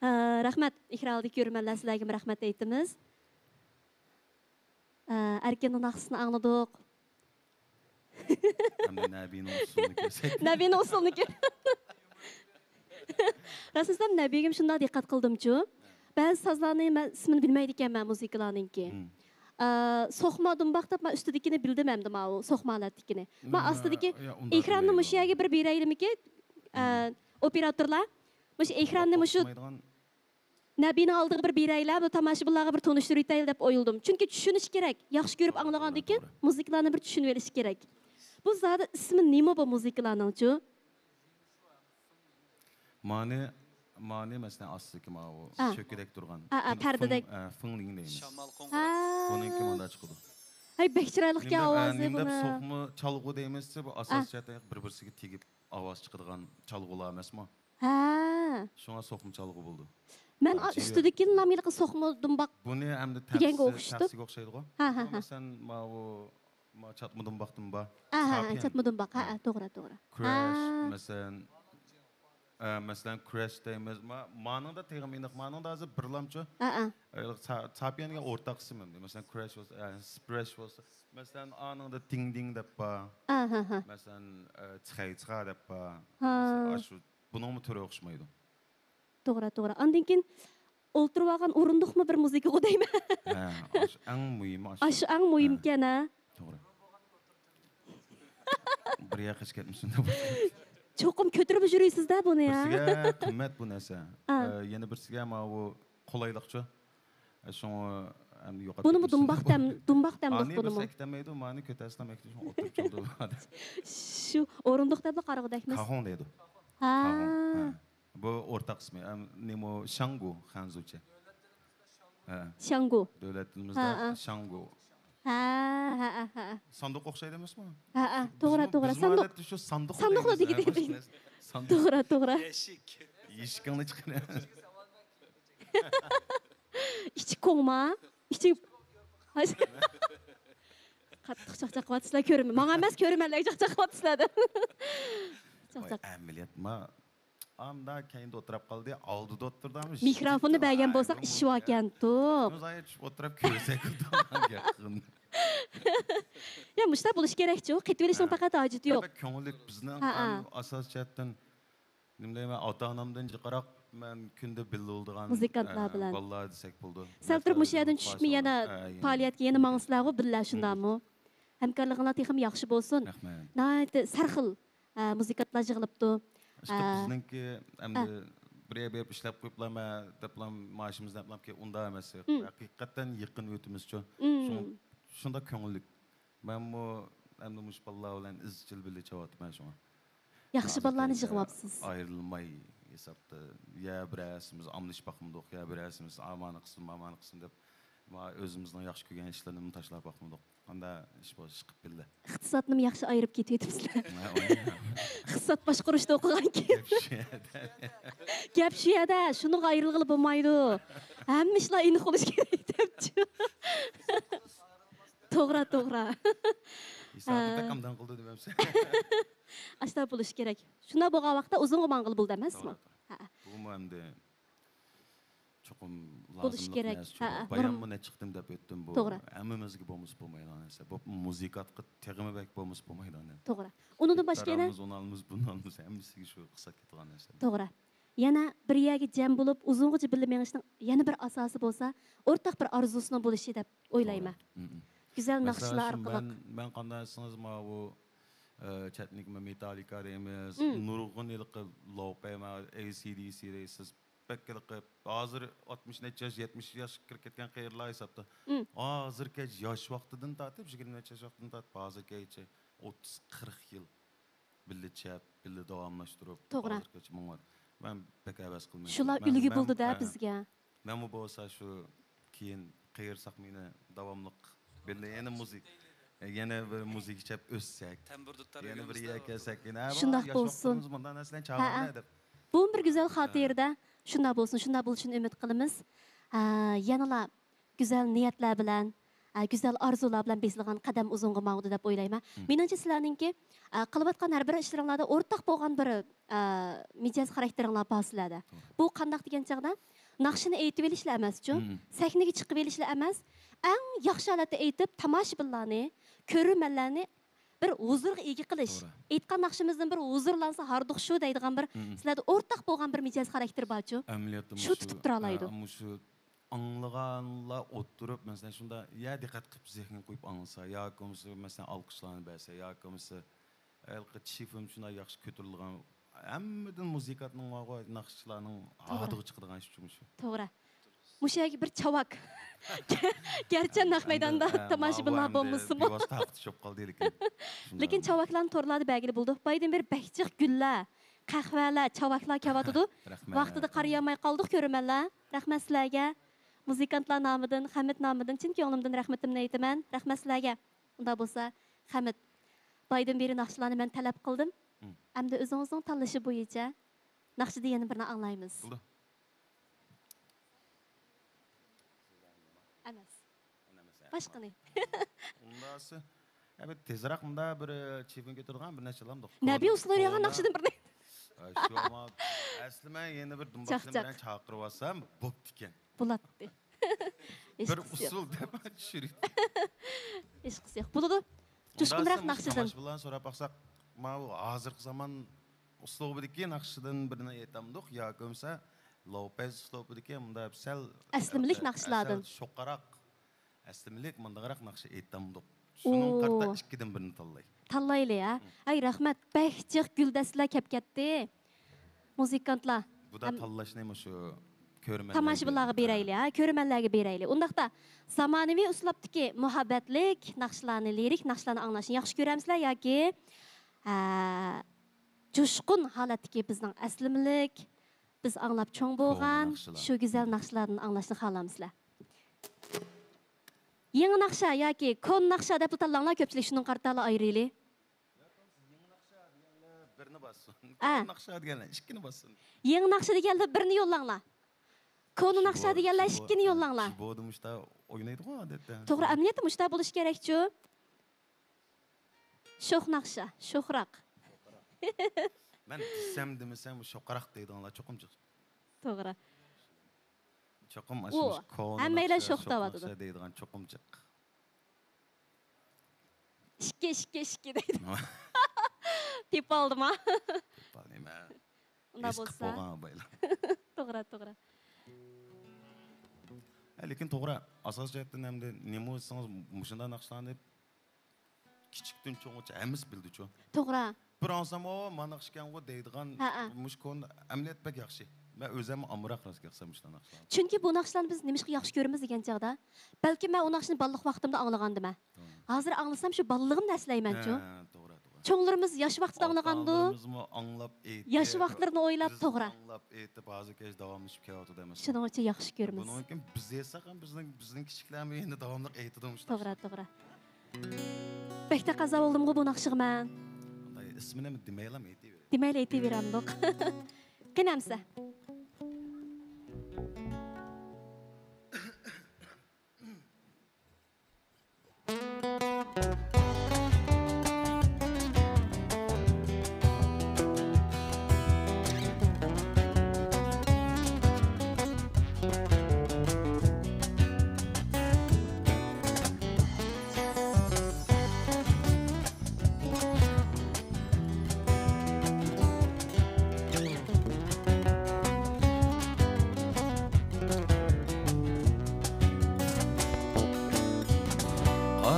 ھە، رەھمەت. ئېكران ئالدىدىكى كۆرۈرمەنلەر سىلەرگىمۇ رەھمەت ئېيتىمىز. ھە، ئەركىننىڭ ناخشىسىنى ئاڭلىدۇق. ئەمدى نەبىنىڭ ئۇسسۇلىنى كۆرسەك. نەبىنىڭ ئۇسسۇلىنى كۆر-، راستىنى ئېيتسام، نەبىگىمۇ شۇنداق دىققەت قىلدىمچۇ. بەزى سازلارنى مەن ئىسمىنى بىلمەيدىكەنمەن، مۇزىكىلارنىڭكى. مم. ئە، سوقما دۇمباق دەپ، مەن ئۈستىدىكىنى بىلدىم ئەمدى ماۋۇ سوقما ھالەتتىكىنى. مەن مەن، ئاستىدىكى يا، ئۇنداق ئېكراننى دېمەيدۇ. مۇشۇ يەرگە بىر بېرەيلىمىكىن؟ ئە، مم. ئوپېراتورلار، مۇشۇ ئېكراننى مۇشۇ ئوخشىمايدىغان نەبىنىڭ ئالدىغا بىر بېرەيلى، بۇ تاماشىبىنلارغا بىر تونۇشتۇرۇۋېتەيلى دەپ ئويلىدىم. چۈنكى چۈشىنىش كېرەك. ياخشى كۆرۈپ توغرا، توغرا، ئاڭلىغاندىكىن توغرا. مۇزىكىلارنى بىر چۈشىنىۋېلىش كېرەك. بۇ زادى ئىسمى نېمە بۇ مۇزىكىلارنىڭچۇ؟ مانى، مانى مەسىلەن، ئاستىدىكى ماۋۇ ئا. سۆكۈدەك تۇرغان. ئا، ئا، پەردىدەك. فىڭ، ئا، فىڭلىڭ دەيمىز. ھا. بۇنىڭكى مۇنداق چىقىدۇ. ھەي، بەك چىرايلىقكەن ئاۋازى بۇنىڭ. نېمە دەپ سوقما چالغۇ دەيمىز، بۇ ئاساسىي جەھەتتە بىر-بىرسىگە تېگىپ ئاۋاز چىقىدىغان چالغۇلار ئەمەسمۇ؟ ھە. شۇڭا سوقما چالغۇ بولىدۇ. مەن ئا، ئۈستىدىكىنىلا ھېلىقى سوقما دۇمباق بۇنى ئەمدى دېگەنگە تەپسى، ئوخشىتىپ. تەپسىگە ئوخشايدىغۇ. ھە، ھە، ھە. مەسىلەن، ماۋۇ، ما، چاتما دۇمباقتىن بار. ھە، ھە، ھە، ساپىيان. چاتما دۇمباق. ھە، ھە، توغرا، توغرا. كراش، ھە. مەسىلەن، ئە، مەسىلەن، كراش دەيمىز. ما، مانىڭدا تېخىمۇ ئېنىق، مانىڭدا ھازىر بىرلامچۇ. ھە، ھە. ئە، سا-، ساپىيان دېگەن ئورتاق ئىسىم ئەمدى. مەسىلەن، كراش بولسا، ئە، سپرېش بولسا. مەسىلەن، ئانىڭدا دىڭ دىڭ دەپ بار. ھە، ھە، ھە. مەسىلەن، ئە، چىخەي چىخا دەپ بار. ھە. مەسىلەن، ئاشۇ، بۇنىڭمۇ تۈرى ئوخشىمايدۇ. توغرا، توغرا. ئاندىن كېيىن ئولتۇرۇۋالغان ئورۇندۇقمۇ بىر مۇزىكىغۇ دەيمەن. ھە، ئاشۇ ئەڭ مۇھىمى ئاشۇ. ئاشۇ ئەڭ مۇھىمكەن، ھە. توغرا. بىر ياققا ھېچ كەتمىسۇن دەپ. چوقۇم كۆتۈرۈپ يۈرىسىز-دە بۇنى، ھە. بىرسىگە قىممەت بۇ نەرسە. ئا. ئە، يەنە بىرسىگە ماۋۇ قولايلىقچۇ. ئە، شۇڭا ئەمدى يوقاپ بۇنىمۇ كەتمىسۇن دۇمباق دەپ دەم-، دۇمباق دەمدۇق ئانى بۇنىمۇ. بىرسى ئەكتەلمەيدۇ، مانى كۆتەرسىلا مەكتىشىڭ ئولتۇرۇپ چالدى. شۇ ئورۇندۇق دەپلا قارىغۇدەكمىز. كاخوڭ دەيدۇ. ھا. كاخوڭ. ھە. بۇ ئورتاق ئىسمى. ئەم، نېمە، شاڭگۇ، خەنزۇچە. ھە. شاڭگۇ. دۆلەت تىلىمىزدا ھە، ھە. شاڭگۇ. ھە، ھە، ھە، ھە. ساندۇق ئوخشايدۇ ئەمەسمۇ؟ ھە، ھە، توغرا، بىزمۇ، توغرا، بىزمۇ ساندۇق. ئادەتتە شۇ ساندۇق ساندۇقلا دەيمىز، دېگىلى ھە، دېگىلى. ساندۇق. توغرا، توغرا. يەشىك. يېشىكىڭنى چىقىر. ئىچى كوڭما؟ ئىچى قاتتىق چاقچاق قىلىۋاتىسىلەر، كۆرۈرمەن. ماڭا ئەمەس، كۆرۈرمەنلەرگە چاقچاق قىلىۋاتىسىلەر دەپ. ۋاي، چاقچاق. ئەمەلىيەت ما ئاندا كەينىدە ئولتۇراپ قالدى، ئالدىدا ئولتۇردى. مىكروفوننى بەرگەن بولساق ئىشى باركەنتۇ. زايە چۈشۈپ ئولتۇراپ كۆرسەك. يا، مۇشۇنداق بولۇشى كېرەكچۇ. قېتىۋېلىشنىڭ ھە. پەقەت ھاجىتى يوق. بەك كۆڭۈللۈك بىزنىڭ ھە، ھە. ئاساسىي جەھەتتىن نېمە دەيمەن، ئاتا-ئانامدىن جىقراق مەن كۈندە بىللە بولىدىغان، مۇزىكانتلار ئە، بىلەن. بالىلار دېسەك بولىدۇ. سەل تۇرۇپ مۇشۇ يەردىن چۈشۈپمۇ يەنە ئە، پائالىيەتكە يەنە ماڭىسىلەرغۇ بىللە شۇنداقمۇ؟ ھەمكارلىقىڭلار تېخىمۇ ياخشى بولسۇن. رەھمەت. ناھايىتى سەرخىل، ئە، مۇزىكانتلار يىغىلىپتۇ. ئىشقىلىپ ئە، بىزنىڭكى ئەمدى ئە. بىر يەرگە بېرىپ ئىشلەپ قويۇپلا مەن دەپلا مائاشىمىزنى دەپلا كېيىن ئۇنداق ئەمەس. ھەقىقەتەن يېقىن ئۆتىمىزچۇ. شۇڭا شۇنداق كۆڭۈللۈك. مەنمۇ ئەمدى مۇشۇ بالىلار بىلەن ئىزچىل بىللە چاۋاتىمەن شۇڭا. ياخشى بالىلارنى يىغىۋاپسىز. ئايرىلماي ھېسابتا. يا بىرەرسىمىز ئاملىشىپ باقمىدۇق، يا بىرەرسىمىز ئامانە قىلسۇن، ئامانە قىلسۇن دەپ، ما ئۆزىمىزنىڭ ياخشى كۆرگەن ئىشلىرىنىمۇ تاشلاپ باقمىدۇق. قانداق ئىش بولسا ئىشقىپ بىللە. ئىقتىسادنىمۇ ياخشى ئايرىپ كېتىۋېتىپسىلەر. ھە، ئوينايمەن. ئىقتىساد باشقۇرۇشتا ئوقۇغانكەن. گەپ شۇ يەردە. گەپ شۇ يەردە، شۇنىڭغا ئايرىلغىلى بولمايدۇ. ھەممە ئىشلار ئېنىق بولۇشى كېرەك دەپچۇ. توغرا، توغرا. ھېسابنى ھە. بەك ئامدان قىلدى دېمەمسە. ئاشۇنداق بولۇشى كېرەك. شۇنداق بولغان ۋاقىتتا ئۇزۇنغا ماڭغىلى بولىدۇ ئەمەسمۇ؟ توغرا، توغرا. ھە. بۇمۇ ئەمدى چوقۇم بولۇشى لازىملىق كېرەك. نەرسە. ھە، ھە، باياممۇ نورم-، نەچچە قېتىم دەپ ئۆتتۈم بۇ. توغرا. ھەممىمىزگە بولمىسا بولمايدىغان نەرسە. بۇ مۇزىكاتقا تېخىمۇ بەك بولمىسا بولمايدىغان نەرسە. توغرا. ئۇنىڭدىن باشقا يەنە ئۇنى ئالىمىز، بۇنى ئالىمىز، ھەممىسىگە شۇ ئىقتىساد كېتىدىغان نەرسە. توغرا. يەنە بىر يەرگە جەم بولۇپ، ئۇزۇنغىچە بىللە مېڭىشنىڭ يەنە بىر ئاساسى بولسا، ئورتاق بىر ئارزۇسىنىڭ بولۇشى دەپ ئويلايمەن. توغرا. مم، مم. گۈزەل مەسىلەن، ناخشىلار شۇ ئارقىلىق. مەن، مەن قانداق دېسىڭىز، ماۋۇ، ئە، چەتنىكى مېتاللىكا دەيمىز، مم. نۇرغۇن ھېلىقى لوپەي، ماۋۇ ئەي سى دى سى دەيسىز. بەك ھېلىقى ھازىر ئاتمىش نەچچە ياش، يەتمىش ياشقا كىرىپ كەتكەن قېرىلار ھېسابتا. مم. ھازىرغىچە ياش ۋاقتىدىن تارتىپ، يىگىرمە نەچچە ياش ۋاقتىدىن تارتىپ، ھازىرغىچە ئوتتۇز، قىرىق يىل. بىللە چەپ، بىللە داۋاملاشتۇرۇپ، توغرا. ھازىرغىچە ماڭىۋاتىدۇ. مەن بەك ھەۋەس قىلىمەن. شۇلار مەن، ئۈلگە مەن، بولدى-دە ھە. بىزگە. مەنمۇ بولسا شۇ كېيىن قېرىساق مېنى داۋاملىق بىللە يەنە مۇزىك-، يەنە بىر مۇزىكا چەپ ئۆتسەك، تەمبۇر دۇتار يەنە بىر يەرگە كەلسەك، يەنە، ھە، شۇنداق بولسۇن. بالىلىقلىرىمىز مۇنداق نەرسىلەرنى ھە، ھە. چاغلىدى دەپ. بۇمۇ بىر گۈزەل خاتىرىدە. شۇنداق بولسۇن، شۇنداق بولۇشىنى ئۈمىد قىلىمىز. ئە، يەنىلا گۈزەل نىيەتلەر بىلەن، ئە، گۈزەل ئارزۇلار بىلەن بېسىلغان قەدەم ئۇزۇنغا ماڭىدۇ دەپ ئويلايمەن. مم. مېنىڭچە سىلەرنىڭكى، ئە، قىلىۋاتقان ھەر بىر ئىشلىرىڭلاردا ئورتاق بولغان بىر، ئە، مىجەز خاراكتېرىڭلار بار سىلەردە. توغرا. بۇ قانداق دېگەن چاغدا، ناخشىنى ئېيتىۋېلىشلا ئەمەسچۇ، مم. سەھنىگە چىقىۋېلىشلا ئەمەس، ئەڭ ياخشى ھالەتتە ئېيتىپ، تاماشىبىنلارنى، كۆرۈرمەنلەرنى بىر ھۇزۇرغا ئىگە قىلىش. توغرا. ئېيتقان ناخشىمىزدىن بىر ھۇزۇرلانسا ھاردۇق شۇ دەيدىغان بىر مم. سىلەردە ئورتاق بولغان بىر مىجەز خاراكتېر بارچۇ؟ ئەمەلىيەتتە شۇ مۇشۇ، تۇتۇپ تۇرالايدۇ. ئە، مۇشۇ ئاڭلىغانلار ئولتۇرۇپ، مەسىلەن، شۇنداق يا دىققەت قىلىپ زېھنىنى قويۇپ ئاڭلىسا، ياكى بولمىسا، مەسىلەن، ئالقىشلارنى بەرسە، ياكى بولمىسا، ھېلىقى چىفىم شۇنداق ياخشى كۆتۈرۈلىدىغان، ھەممىدىن مۇزىكانتنىڭ بارغۇ، ناخشىچىلارنىڭ توغرا. ھادىغا چىقىدىغان ئىشى مۇشۇ. توغرا. مۇشۇ يەرگە بىر چاۋاك. گەرچە نەق مەيداندا ئەمدى، ئە، تاماشىبىنلار ماۋۇ ئەمدى بولمىسىمۇ. بىۋاسىتە ھەقتە چۈشۈپ قالدى، لېكىن. شۇنداق. لېكىن چاۋاكلارنى تورلاردا بەرگىلى بولىدۇ. بايدىن بېرى بەك جىق گۈللەر، قەھۋەلەر، چاۋاكلار كەۋاتىدۇ. رەھمەت. ۋاقتىدا قارىيالماي قالدۇق، كۆرۈرمەنلەر. رەھمەت سىلەرگە. مۇزىكانتلار نامىدىن، خەمىت نامىدىن چىن كۆڭلۈمدىن رەھمىتىمنى ئېيتىمەن. رەھمەت سىلەرگە. ئۇنداق بولسا، خەمىت، بايدىن بېرى ناخشىلارنى مەن تەلەپ قىلدىم. مم. ئەمدى ئۆزىڭىزنىڭ تاللىشى بويىچە ناخشىدا يەنە بىرنى ئاڭلايمىز. بولدى. ئەمەس. ئۇنى ئەمەس، ھە. باشقىنى. ئۇنداسى، ھە، بىر تېزراق مۇندا بىر، ئە، چېپىن كۆتۈرىدىغان بىر نەرسە ئالامدۇق. نەبى كونا، ئۇسلۇرى يازغان كونا. ناخشىدىن بىرنى. ئە، شۇ ئاما، ئەسلى مەن يەنە بىر چاق، دۇمباقچىنى چاق. بىلەن چاقىرىۋالسام بوپتىكەن. بولاتتى. بىر ھېچقىسى يوق. ئۇسۇل دەپ چۈشۈرۈپ. ھېچقىسى يوق. بولىدۇ. جۇشقۇنراق ئۇنداق ناخشىدىن. تاماشىبىنلارنى سوراپ باقساق، ماۋۇ ھازىرقى زامان ئۇسلۇبىدىكى ناخشىدىن بىرنى ئېيتامدۇق ياكى بولمىسا لوپېز ئۇسلۇبىدىكى مۇنداق سەل، ئەسلىمىلىك ئە، ناخشىلاردىن. سەل شوخراق، ئەسلىمىلىك مۇنداقراق ناخشا ئېيتامدۇق. شۇنىڭغا ئوو. قارىتا ئىككىدىن بىرنى تاللاي. تاللايلى، ھە؟ مم. ئەي، رەھمەت. بەك جىق گۈلدەستىلەر كەپ كەتتى. مۇزىكانتلار. بۇدا ھەم تاللاشنى مۇشۇ كۆرۈرمەنلەرگە تاماشىبىنلارغا بېرەيلى، ھە؟ كۆرۈرمەنلەرگە بېرەيلى. ئۇنداقتا زامانىۋى ئۇسلۇبتىكى مۇھەببەتلىك ناخشىلارنى، لىرىك ناخشىلارنى ئاڭلاشنى ياخشى كۆرەمسىلەر ياكى، ھە، جۇشقۇن ھالەتتىكى بىزنىڭ ئەسلىمىلىك، بىز ئاڭلاپ چوڭ بولغان كونا ناخشىلار. شۇ گۈزەل ناخشىلاردىن ئاڭلاشنى خالامسىلەر؟ يېڭى ناخشا ياكى كونا ناخشا دەپلا تاللاڭلار، كۆپچىلىك شۇنىڭغا قارىتالا ئايرىيلى. يېڭى ناخشا دېگەنلەر بىرنى باسسۇن. ئە. كونا ناخشا دېگەنلەر ئىككىنى باسسۇن. يېڭى ناخشا دېگەنلەر بىرنى يوللاڭلار. كونا ناخشا دېگەنلەر ئىككىنى يوللاڭلار. كىبوردى مۇشتا ئوينايدىغۇ ئادەتتە. توغرا، ئەمەلىيەتتە مۇشتا بولۇشى كېرەكچۇ. شوخ ناخشا، شوخراق. مەن دېسەم دېمىسەم شوخراق دەيدىغانلار چوقۇم جىق. توغرا. چوقۇم ئۇ ئاشۇ كونا ھەممەيلەن ناخشا، شوخ شوخ دەۋاتىدۇ. ناخشا دەيدىغان چوقۇم جىق. ئىككى، ئىككى، ئىككى دەيدۇ. تېپىۋالدىما؟ تېپىۋالدىم، ھە. ئۇنداق ھېس قىلىپ بولسا. بولغان بايلار. توغرا، توغرا. ھە، لېكىن توغرا، ئاساسىي جەھەتتىن ئەمدى نېمە دېسىڭىز، مۇشۇنداق ناخشىلارنى كىچىكتىن چوڭغىچە ھەممىسى بىلىدىچۇ. توغرا. بىر ئاڭلىسام، «ئو، مانا ئىكەنغۇ» دەيدىغان، ھەئە. مۇشۇ كونا ئەمەلىيەت بەك ياخشى. مەن ئۆزۈممۇ ئامراق راست گەپ قىلسام مۇشۇنداق ناخشىلارنى. چۈنكى بۇ ناخشىلارنى بىز نېمىشقا ياخشى كۆرىمىز دېگەن چاغدا، بەلكىم مەن ئۇ ناخشىنى بالىلىق ۋاقتىمدا ئاڭلىغاندىمەن. توغرا. ھازىر ئاڭلىسام شۇ بالىلىقىمنى ئەسلەيمەنچۇ. ھە، توغرا، توغرا. چوڭلىرىمىز ياش ۋاقتىدا ئاڭلىغاندۇ. ئاتا-ئانىلىرىمىزمۇ ئاڭلاپ ئېيتىپ، ياش ۋاقىتلىرىنى ئويلاپ، بىز توغرا. ئاڭلاپ ئېيتىپ، ھازىرغىچە داۋاملىشىپ كېلىۋاتىدۇ ئەمەسمۇ. شۇنىڭ ئۈچۈن ياخشى كۆرىمىز. بۇنىڭ ئۈچۈن بىز ئېيتساق ھەم بىزنىڭ، بىزنىڭ كىچىكلەرمۇ يەنە داۋاملىق ئېيتىدۇ مۇشۇ توغرا، ناخشىنى. توغرا. بەك تەقەززا بولدۇمغۇ بۇ ناخشىغا مەن. ئۇنداق ئىسمىنى دېمەيلا ئېيتىۋېرىڭ. دېمەيلا ئېيتىۋېرەمدۇق. قېنى ئەمسە.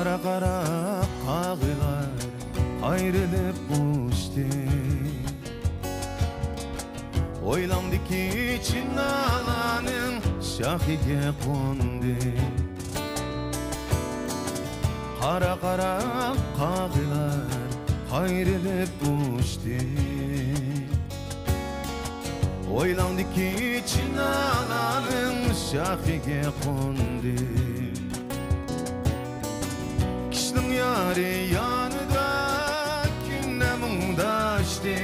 قارا-قارا قاغىلار قايرىلىپ ئۇچتى. ھويلاڭدىكى چىنارلارنىڭ شاخىگە قوندى. قارا-قارا قاغىلار قايرىلىپ ئۇچتى. ھويلاڭدىكى چىنارلارنىڭ شاخىگە قوندى. كىشىنىڭ يارى يانىدا كۈندە مۇڭداشتى.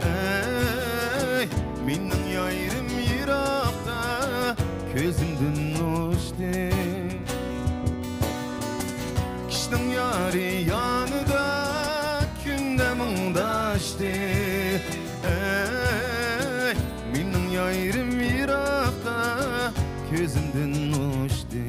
ئەي، مېنىڭ يارىم يىراقتا، كۆز كۆزۈمدىن ئۇچتى. كىشىنىڭ يارى يانىدا كۈندە مۇڭداشتى. ئەي، مېنىڭ يارىم يىراقتا كۆزۈمدىن ئۇچتى.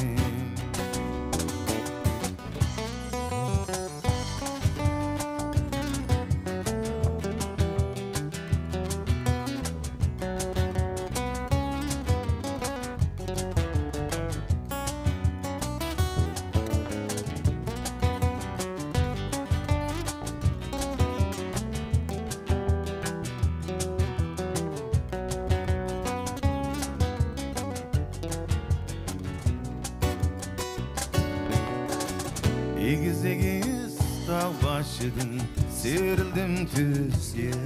ئېگىز-ئېگىز تاغ باشىدىن سىيرىلدىم تۈزگە.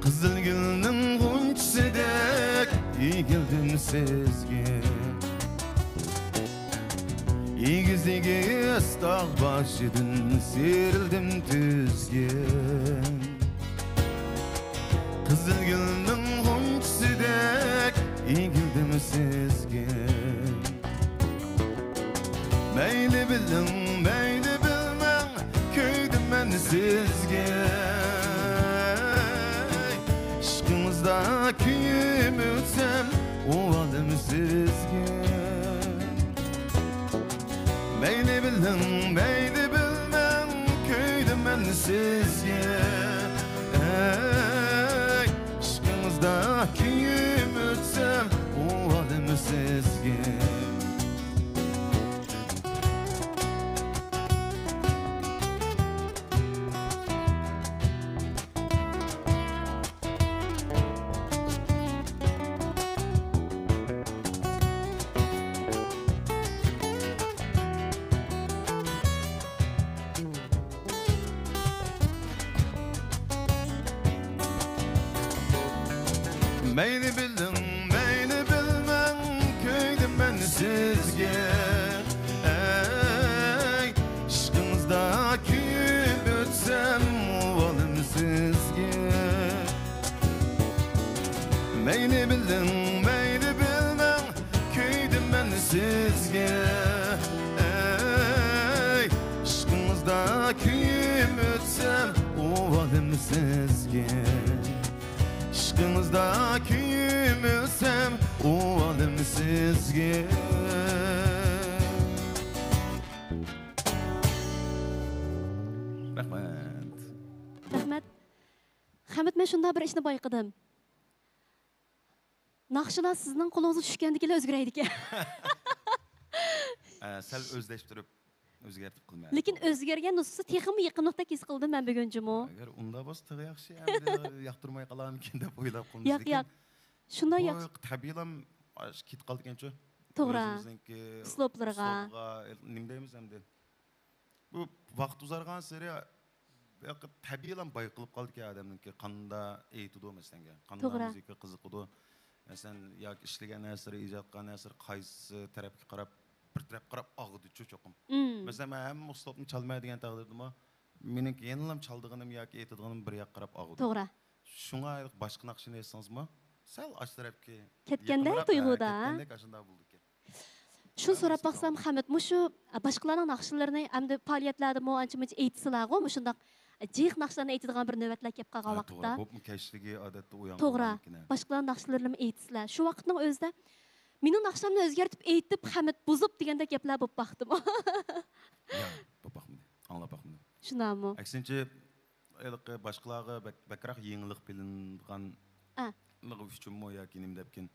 قىزىل گۈلنىڭ غۇنچىسىدەك ئېگىلدىم سىزگە. ئېگىز-ئېگىز تاغ باشىدىن سىيرىلدىم تۈزگە. قىزىل گۈلنىڭ غۇنچىسىدەك ئېگىلدىم سىزگە. مەيلى بىلىڭ، مەيلى بىلمەڭ، كۆيدۈم مەن سىزگە. ئىشقىڭىزدا كۆيۈپ ئۆتسەم، ئۇۋالىم سىزگە. مەيلى بىلىڭ، مەيلى بىلمەڭ، كۆيدۈم مەن سىزگە. ئەي، ئىشقىڭىزدا كۆيۈپ ئۆتسەم، ئۇۋالىم سىزگە. مەيلى بىلىڭ، مەيلى بىلمەڭ، كۆيدۈم مەن سىزگە. ئەي، ئىشقىڭىزدا كۆيۈپ ئۆتسەم، ئۇۋالىم سىزگە. مەيلى بىلىڭ، مەيلى بىلمەڭ، كۆيدۈم مەن سىزگە. ئەي، ئىشقىڭىزدا كۆيۈپ ئۆتسەم، ئۇۋالىم سىزگە. ئىشقىڭىزدا كۆيۈپ ئۆتسەم، ئۇۋالىم سىزگە. رەھمەت. رەھمەت. خەمىت، مەن شۇنداق بىر ئىشنى بايقىدىم. ناخشىلار سىزنىڭ قولىڭىزغا چۈشكەندىكىنلا ئۆزگىرەيدىكەن. ئە، سەل ئۆزلەشتۈرۈپ، ئۆزگەرتىپ قىلمايدۇ. لېكىن ئۆزگەرگەن نۇسخىسى تېخىمۇ يېقىملىقتەك ھېس قىلدىم مەن بۈگۈن جۇمۇ. ئەگەر ئۇنداق بولسا تېخى ياخشى، ئەمدى ياقتۇرماي قالارمىكىن دەپ ئويلاپ قالىمىز. ياق، لېكىن ياق. شۇنداق بۇ ياق. تەبىئىيلا كېتىپ قالىدىكەنچۇ. توغرا. ئۆزىمىزنىڭكى ئۇسلۇبلىرىغا. ئۇسلۇبىغا، نېمە دەيمىز ئەمدى؟ بۇ ۋاقىت ئۇزارغانسېرى تەبىئىيلا بايقىلىپ قالىدىكەن ئادەمنىڭكى، قاندا ئېيتىدۇ مەسىلەن، قاندا توغرا. مۇزىكا قىزىقىدۇ. مەسىلەن، ياكى ئىشلىگەن نەرسىلىرى، ئىجاد قىلغان نەرسىلىرى قايسى تەرەپكە قاراپ، بىر تەرەپكە قاراپ ئاغىدۇچۇ چوقۇم. مم. مەسىلەن، مەن ھەممە ئۇسلۇبنى چالماي دېگەن تەقدىردىمۇ، مېنىڭكى يەنىلا چالىدىغىنىم ياكى ئېيتىدىغىنىم بىر ياققا قاراپ ئاغىدۇ. توغرا. شۇڭا باشقا ناخشىنى ئېيتسىڭىزمۇ، سەل ئاشۇ تەرەپكە كەتكەندەك يېقىنراق، تۇيغۇدا. كەتكەندەك ئاشۇنداق بولىدىكەن. شۇنى سوراپ باقسام، خەمىت، مۇشۇ باشقىلارنىڭ ناخشىلىرىنى ئەمدى پائالىيەتلەردىمۇ ئانچە-مۇنچە ئېيتىسىلەرغۇ، مۇشۇنداق جىق ناخشىلارنى ئېيتىدىغان بىر نۆۋەتلەر كېلىپ قالغان ھە، ۋاقىتتا. توغرا. بولۇپمۇ كەچلىكى ئادەتتە ئويۇڭ توغرا. بولغاندىكىن ھە. باشقىلارنىڭ ناخشىلىرىنىمۇ ئېيتىسىلەر. شۇ ۋاقىتنىڭ ئۆزىدە مېنىڭ ناخشامنى ئۆزگەرتىپ ئېيتىپ، خەمىت بۇزۇپ دېگەندەك گەپلەر بولۇپ باقتىمۇ؟ ياق، بولۇپ باقمىدى. ئاڭلاپ باقمىدىم. شۇنداقمۇ؟ ئەكسىنچە، ھېلىقى باشقىلارغا بەك، بەكرەك يېڭىلىق بىلىنىدىغان ئە. ئۈچۈنمۇ ياكى نېمە دەپكىن؟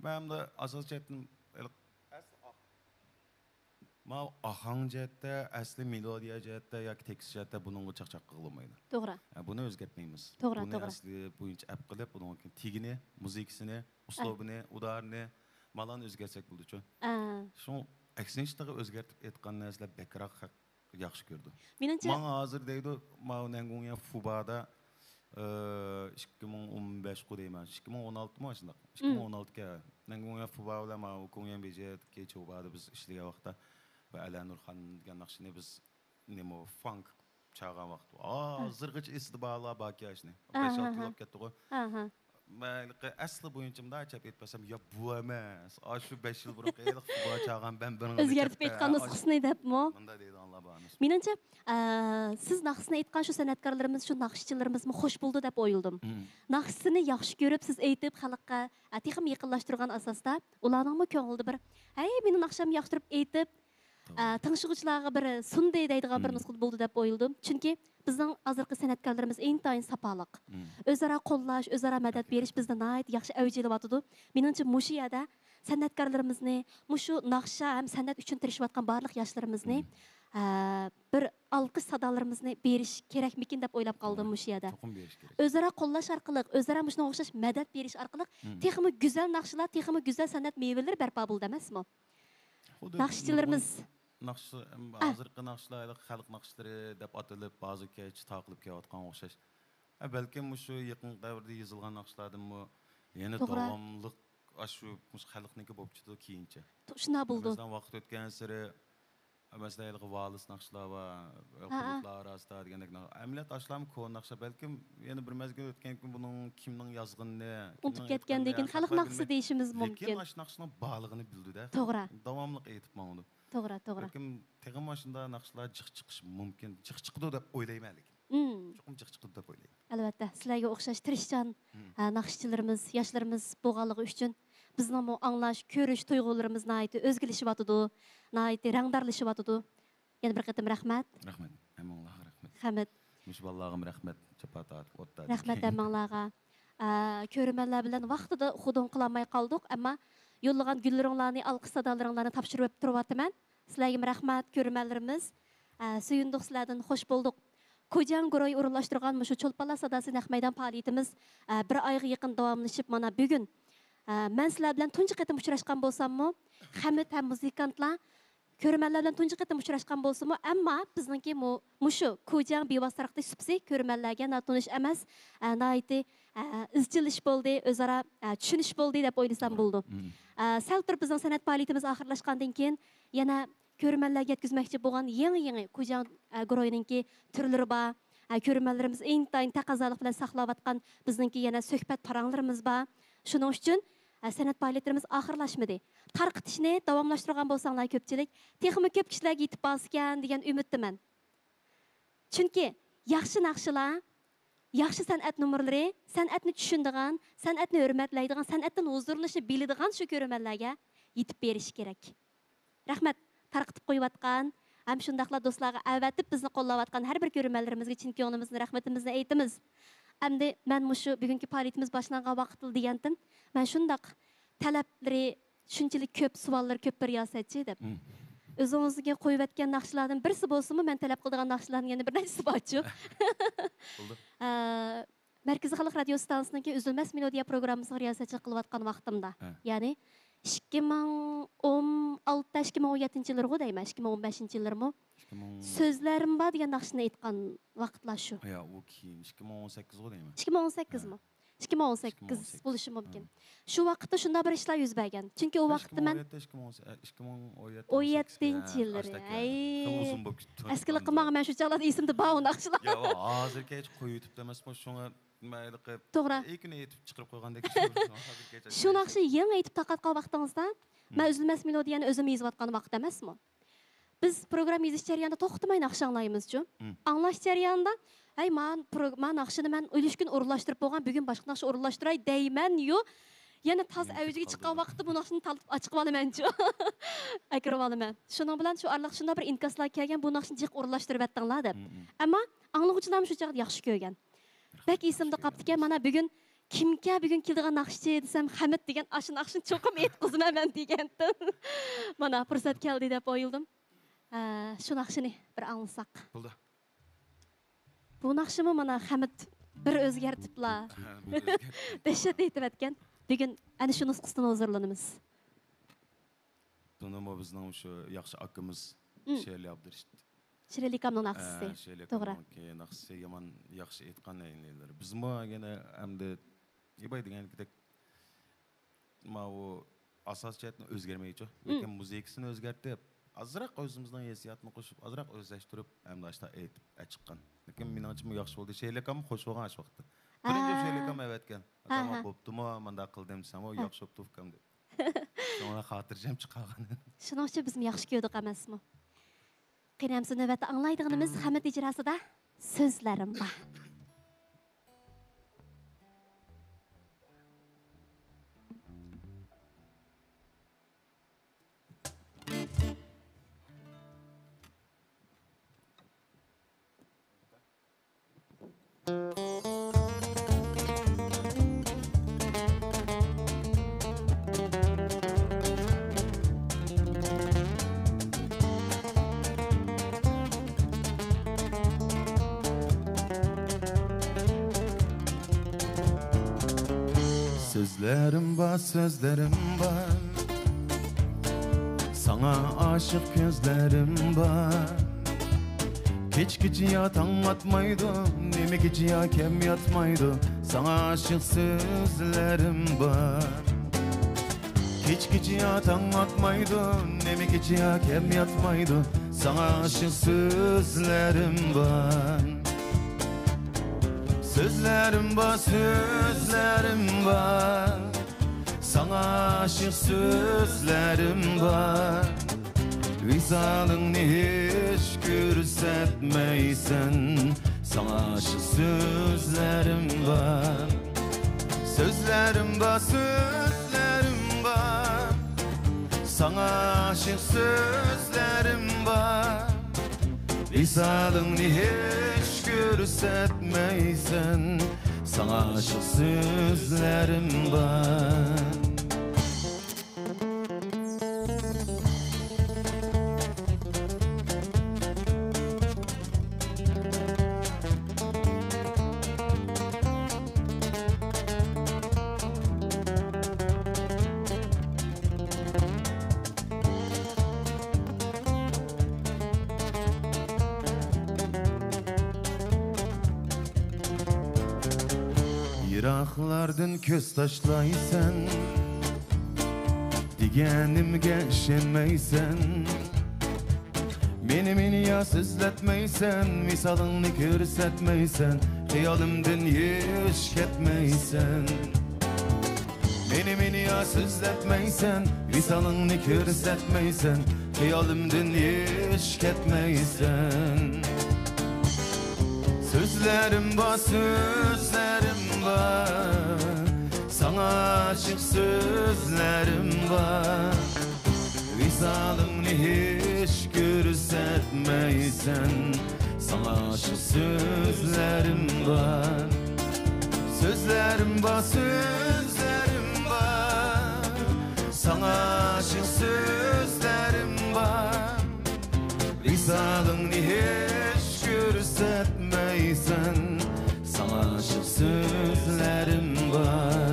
مەن ئاساسىي جەھەتتىن ھېلىقى ئەسلى ئاھ-، ماۋۇ ئاھاڭ جەھەتتە، ئەسلى مېلودىيە جەھەتتە ياكى تېكىست جەھەتتە بۇنىڭغا چاقچاق قىلغىلى بولمايدۇ. توغرا. ئە، بۇنى ئۆزگەرتمەيمىز. توغرا، بۇنى توغرا. ئەسلى بويىچە ئەپ قىلىپ، بۇنىڭ تېگىنى، مۇزىكىسىنى، ئە. ئۇسلۇبىنى، ئۇدارىنى، مالارنى ئۆزگەرتسەك بولىدۇچۇ. ئە. شۇڭا ئەكسىنچە تېخى ئۆزگەرتىپ ئېيتقان نەرسىلەر بەكرەك خەق ياخشى كۆرىدۇ. مېنىڭچە ماڭا ھازىر دەيدۇ، ماۋۇ نەنگۇڭيەن فۇبادا، ئى، ئىككى مىڭ ئون بەشقۇ دەيمەن، ئىككى مىڭ ئون ئالتىمۇ ئاشۇنداق؟ ئىككى مىڭ ئون ئالتىكەن. نەنگۇڭيەن فۇبا بىلەن ماۋۇ كۇڭيەن بېيجىكى چوبادا بىز ئىشلىگەن ۋاقىتتا ۋە ئەلەنۇرخان دېگەن ناخشىنى بىز نېمە فانك چالغان ۋاقىت. ھازىرغىچە ئېسىدە بارلار باركەن ئاشۇنى. بەش-ئالتە يىل بولۇپ كەتتىغۇ. ئاھا. مەن ھېلىقى ئەسلى بويىچە مۇنداق چاپ ئېيتىپ بەرسەم، يا بۇ ئەمەس، ئاشۇ بەش يىل بۇرۇنقى ھېلىقى فۇتبول چاغان بەن بىرىڭ ئۆزگەرتىپ ئېيتقان نۇسخىسىنى دەپمۇ؟ مۇنداق دەيدىغانلار بار. مېنىڭچە، ئە، سىز ناخشىسىنى ئېيتقان شۇ سەنئەتكارلىرىمىز، شۇ ناخشىچىلىرىمىزمۇ خوش بولىدۇ دەپ ئويلىدىم. ناخشىسىنى ياخشى كۆرۈپ سىز ئېيتىپ خەلققە، ئە، تېخىمۇ يېقىنلاشتۇرغان ئاساستا ئۇلارنىڭمۇ كۆڭلىدە بىر، ھەي، مېنىڭ ناخشامنى ياخشى تۇرۇپ ئېيتىپ، ئە، تىڭشىغۇچىلارغا بىر سۇندى دەيدىغان بىر نۇسخىدا بولدى دەپ ئويلىدىم. چۈنكى بىزنىڭ ھازىرقى سەنئەتكارلىرىمىز ئىنتايىن ساپالىق. ئۆزئارا قوللاش، ئۆزئارا مەدەت بېرىش بىزدە ناھايىتى ياخشى ئەۋج ئېلىۋاتىدۇ. مېنىڭچە مۇشۇ يەردە سەنئەتكارلىرىمىزنى، مۇشۇ ناخشا ھەم سەنئەت ئۈچۈن تىرىشىۋاتقان بارلىق ياشلىرىمىزنى، ئە، بىر ئالقىش سادالىرىمىزنى بېرىش كېرەكمىكىن دەپ ئويلاپ قالدىم مۇشۇ يەردە. چوقۇم بېرىش كېرەك. ئۆزئارا قوللاش ئارقىلىق، ئۆزئارا مۇشۇنىڭغا ئوخشاش مەدەت بېرىش ئارقىلىق تېخىمۇ گۈزەل ناخشىلار، تېخىمۇ گۈزەل سەنئەت مېۋىلىرى بەرپا بولىدۇ ئەمەسمۇ؟ خۇددى ناخشىچىلىرىمىز نۇرغۇن ناخشا، ھازىرقى ناخشىلار خەلق ناخشىلىرى دەپ ئاتىلىپ، ھازىر كەچ تارقىلىپ كېلىۋاتقانغا ئوخشاش. ھە، بەلكىم مۇشۇ يېقىنقى دەۋردە يېزىلغان ناخشىلاردىنمۇ يەنە توغرا. داۋاملىق ئاشۇ مۇشۇ خەلقنىڭكى بولۇپ چىقىدۇ كېيىنچە. شۇنداق بولىدۇ. مەسىلەن، ۋاقىت ئۆتكەنسېرى، مەسىلەن، ھېلىقى ۋالىس ناخشىلار بار، ھە، ھە. بۇلۇتلار ئاراسىدا دېگەندەك ناخ-، ئەمەلىيەتتە ئاشۇلارمۇ كونا ناخشا، بەلكىم يەنە بىر مەزگىل ئۆتكەندىن كېيىن بۇنىڭ كىمنىڭ يازغىنىنى، ئۇنتۇپ كەتكەندىن كېيىن خەلق ناخشىسى دېيىشىمىز مۇمكىن. لېكىن ئاشۇ ناخشىنىڭ بارلىقىنى بىلىدۇ-دە. توغرا. داۋاملىق ئېيتىپ ماڭىدۇ. توغرا، توغرا. بەلكىم تېخىمۇ ئاشۇنداق ناخشىلار جىق چىقىشى مۇمكىن، جىق چىقىدۇ دەپ ئويلايمەن لېكىن. مم. چوقۇم جىق چىقىدۇ دەپ ئويلايمەن. ئەلۋەتتە، سىلەرگە ئوخشاش تىرىشچان، ھە، ناخشىچىلىرىمىز، ياشلىرىمىز بولغانلىقى ئۈچۈن بىزنىڭمۇ ئاڭلاش، كۆرۈش تۇيغۇلىرىمىز ناھايىتى ئۆزگىلىشىۋاتىدۇ، ناھايىتى رەڭدارلىشىۋاتىدۇ. يەنە بىر قېتىم رەھمەت. رەھمەت. ھەممىڭلارغا رەھمەت. خەمىت. مۇشۇ بالىلارغىمۇ رەھمەت، جاپا تارتىپ ئوتتا. رەھمەت ھەممىڭلارغا. ئە، كۆرۈرمەنلەر بىلەن ۋاقتىدا خۇدۇڭ قىلالماي قالدۇق، ئەمما يوللىغان گۈللىرىڭلارنى، ئالقىش سادالىرىڭلارنى تاپشۇرۇپ تۇرۇۋاتىمەن. سىلەرگىمۇ رەھمەت، كۆرۈرمەنلىرىمىز. ئە، سۆيۈندۇق سىلەردىن، خوش بولدۇق. كوجياڭ گۇرۇھى ئورۇنلاشتۇرغان مۇشۇ چولپانلار ساداسى نەق مەيدان پائالىيىتىمىز، ئە، بىر ئايغا يېقىن داۋاملىشىپ، مانا بۈگۈن، ئە، مەن سىلەر بىلەن تۇنجى قېتىم ئۇچراشقان بولساممۇ، خەمىت ھەم مۇزىكانتلار كۆرۈرمەنلەر بىلەن تۇنجى قېتىم ئۇچراشقان بولسىمۇ، ئەمما بىزنىڭكى مۇ-، مۇشۇ كوجياڭ بىۋاسىتە تارقىتىش سۇپىسى كۆرۈرمەنلەرگە ناتونۇش ئەمەس، ئە، ناھايىتى، ئە، ئىزچىل ئىش بولدى، ئۆزئارا، ئە، چۈشىنىش بولدى دەپ ئويلىسام بولىدۇ. ئە، سەل تۇرۇپ بىزنىڭ سەنئەت پائالىيىتىمىز ئاخىرلاشقاندىن كېيىن يەنە كۆرۈرمەنلەرگە يەتكۈزمەكچى بولغان يېڭى-يېڭى كوجياڭ، ئە، گۇرۇھىنىڭكى تۈرلىرى بار. ئە، كۆرۈرمەنلىرىمىز ئىنتايىن تەقەززالىق بىلەن ساقلاۋاتقان بىزنىڭكى يەنە سۆھبەت پاراڭلىرىمىز بار. شۇنىڭ ئۈچۈن، ئە، سەنئەت پائالىيەتلىرىمىز ئاخىرلاشمىدى. تارقىتىشنى داۋاملاشتۇرغان بولساڭلار كۆپچىلىك، تېخىمۇ كۆپ كىشىلەرگە يېتىپ بارسىكەن دېگەن ئۈمىدتىمەن. چۈنكى ياخشى ناخشىلار، ياخشى سەنئەت نومۇرلىرى سەنئەتنى چۈشىنىدىغان، سەنئەتنى ھۆرمەتلەيدىغان، سەنئەتتىن ھۇزۇرلىنىشنى بىلىدىغان شۇ كۆرۈرمەنلەرگە يېتىپ بېرىشى كېرەك. رەھمەت، تارقىتىپ قويۇۋاتقان ھەم شۇنداقلا دوستلارغا ئەۋەتىپ بىزنى قوللاۋاتقان ھەر بىر كۆرۈرمەنلىرىمىزگە چىن كۆڭلىمىزدىن رەھمىتىمىزنى ئېيتىمىز. ئەمدى مەن مۇشۇ بۈگۈنكى پائالىيىتىمىز باشلانغان ۋاقىتلا دېگەنتىم، مەن شۇنداق تەلەپلىرى شۇنچىلىك كۆپ، سوئاللىرى كۆپ بىر رىياسەتچى دەپ. مم. ئۆزىڭىزگە قويۇۋەتكەن ناخشىلاردىن بىرسى بولسىمۇ، مەن تەلەپ قىلىدىغان ناخشىلارنىڭ يەنە بىر نەچچىسى بارچۇ. بولدى. ئە، مەركىزىي خەلق رادىيو ئىستانسىسىنىڭكى ئۈزۈلمەس مېلودىيە پروگراممىسىغا رىياسەتچىلىك قىلىۋاتقان ۋاقتىمدا، ھە. يەنى ئىككى مىڭ ئون ئالتە، ئىككى مىڭ ئون يەتتىنچى يىللىرىغۇ دەيمەن، ئىككى مىڭ ئون بەشىنچى يىللىرىمۇ. ئىككى مىڭ. سۆزلەرمۇ بار دېگەن ناخشىنى ئېيتقان ۋاقىتلار شۇ. يا، ئۇ كېيىن، ئىككى مىڭ ئون سەككىزغۇ دەيمەن. ئىككى مىڭ ئون سەككىزمۇ؟ ھە. ئىككى مىڭ ئون سەككىز بولۇشى مۇمكىن. ھە. شۇ ۋاقىتتا شۇنداق بىر ئىشلار يۈز بەرگەن. چۈنكى ئۇ ۋاقىتتا مەن ئىككى مىڭ ئون يەتتە، ئىككى مىڭ ئون يەتتە، ئون يەتتىنچى يىللىرى. ھەي. ئەسكىلىك قىلماڭ، مەن شۇ چاغلاردا ئېسىمدە بار ئۇ ناخشىلار. يا، ھازىرغىچە قويۇۋېتىپتۇ ئەمەسمۇ، شۇڭا مەن ھېلىقى توغرا. ئېي كۈنى ئېيتىپ چىقىرىپ قويغاندەك. شۇ ناخشا يېڭى ئېيتىپ تارقاتقان ۋاقتىڭىزدا، مەن ئۈزۈلمەس مېلودىيەنى ئۆزۈم يېزىۋاتقان ۋاقىت ئەمەسمۇ؟ بىز پروگرامما يېزىش جەريانىدا توختىماي ناخشا ئاڭلايمىزچۇ. مم. ئاڭلاش جەريانىدا، ھەي، ما پرو-، ما ناخشىنى مەن ئۈلۈشكۈن ئورۇنلاشتۇرۇپ بولغان، بۈگۈن باشقا ناخشا ئورۇنلاشتۇراي دەيمەن-يۇ. يەنە تاز ئەۋجىگە چىققان ۋاقىتتا بۇ ناخشىنى تارتىپ ئاچىقىۋالىمەنچۇ. ئەكىرىۋالىمەن. شۇنىڭ بىلەن شۇ ئارىلىق شۇنداق بىر ئىنكاسلار كەلگەن، بۇ ناخشىنى جىق ئورۇنلاشتۇرۇۋەتتىڭلار دەپ. مم، مم. ئەمما ئاڭلىغۇچىلارمۇ شۇ چاغدا ياخشى كۆرگەن. بەك ئېسىمدە قاپتىكەن، مانا بۈگۈن كىمكەن بۈگۈن كېلىدىغان ناخشىچى دېسەم، خەمىت دېگەن، ئاشۇ ناخشىنى چوقۇم ئېيتقۇزىمەن مەن دېگەنتىم. مانا پۇرسەت كەلدى دەپ ئويلىدىم. ئە، شۇ ناخشىنى بىر ئاڭلىساق. بولدى. بۇ ناخشىمۇ مانا خەمىت بىر ئۆزگەرتىپلا. ھە، بىر ئۆزگەرتىپ. دەھشەت ئېيتىۋەتكەن. بۈگۈن ئەنە شۇ نۇسخىسىدىن ھۇزۇرلىنىمىز. بۇنىمۇ بىزنىڭ شۇ ياخشى ئاكىمىز مم. شېرلى ئابدۇرېشىت. شېرلى ئاكامنىڭ ناخشىسى. ئە، شېرلى توغرا. ئاكامنىڭكى ناخشىسى يامان ياخشى ئېيتقان ئەينىلەر. بىزمۇ يەنە ئەمدى ئىباي دېگەندەك ماۋۇ ئاساسىي جەھەتتىن ئۆزگەرمەيچۇ. مم. لېكىن مۇزىكىسىنى ئۆزگەرتىپ، ئازراق ئۆزىمىزنىڭ ھېسسىياتىنى قوشۇپ، ئازراق ئۆزلەشتۈرۈپ، ئەمدى ئاشۇنداق ئېيتىپ ئەچىققان. لېكىن مېنىڭچىمۇ ياخشى بولدى. شېرلى ئاكاممۇ خوش بولغان ئاشۇ ۋاقىتتا. بىرىنچى شېلىكام ئەۋەتكەن. ھە، ئاتاما ھە. بوپتۇمۇ، مانداق قىلدىم دېسەم، ئۇ ھە. ياخشى بوپتۇ ئۇكام دەپ. شۇڭا خاتىرجەم چىقارغان. شۇنىڭ ئۈچۈن بىزمۇ ياخشى كۆردۇق ئەمەسمۇ؟ قېنى ئەمسە نۆۋەتتە ئاڭلايدىغىنىمىز خەمىت ئىجراسىدا سۆزلەرىم بار. سۆزلىرىم بار، سۆزلىرىم بار، ساڭا ئاشىق كۆزلىرىم بار. كېچە كېچە يا تاڭ ئاتمايدۇ، نېمە كېچە يا كەم ياتمايدۇ، ساڭا ئاشىق سۆزلىرىم بار. كېچە كېچە يا تاڭ ئاتمايدۇ، نېمە كېچە يا كەم ياتمايدۇ، ساڭا ئاشىق سۆزلىرىم بار. سۆزلىرىم بار، سۆزلىرىم بار، ساڭا ئاشىق سۆزلىرىم بار. ۋىسالىڭنى ھېچ كۆرسەتمەيسەن، ساڭا ئاشىق سۆزلىرىم بار. سۆزلىرىم بار، سۆزلىرىم بار، ساڭا ئاشىق سۆزلىرىم بار. ۋىسالىڭنى ھېچ كۆرسەتمەيسەن، ساڭا ئاشىق سۆزلىرىم بار. يىراقلاردىن كۆز تاشلايسەن، دېگەنىمگە ئىشەنمەيسەن. مېنى، مېنى يا سۆزلەتمەيسەن، ۋىسالىڭنى كۆرسەتمەيسەن، خىيالىمدىن ھېچ كەتمەيسەن. مېنى، مېنى يا سۆزلەتمەيسەن، ۋىسالىڭنى كۆرسەتمەيسەن، خىيالىمدىن ھېچ كەتمەيسەن. سۆزلىرىم بار، سۆزلىرىم بار، ساڭا ئاشىق سۆزلىرىم بار. ۋىسالىڭنى ھېچ كۆرسەتمەيسەن، ساڭا ئاشىق سۆزلىرىم بار. سۆزلىرىم بار، سۆزلىرىم بار، ساڭا ئاشىق سۆزلىرىم بار. ۋىسالىڭنى ھېچ كۆرسەتمەيسەن، ساڭا ئاشىق سۆزلىرىم بار.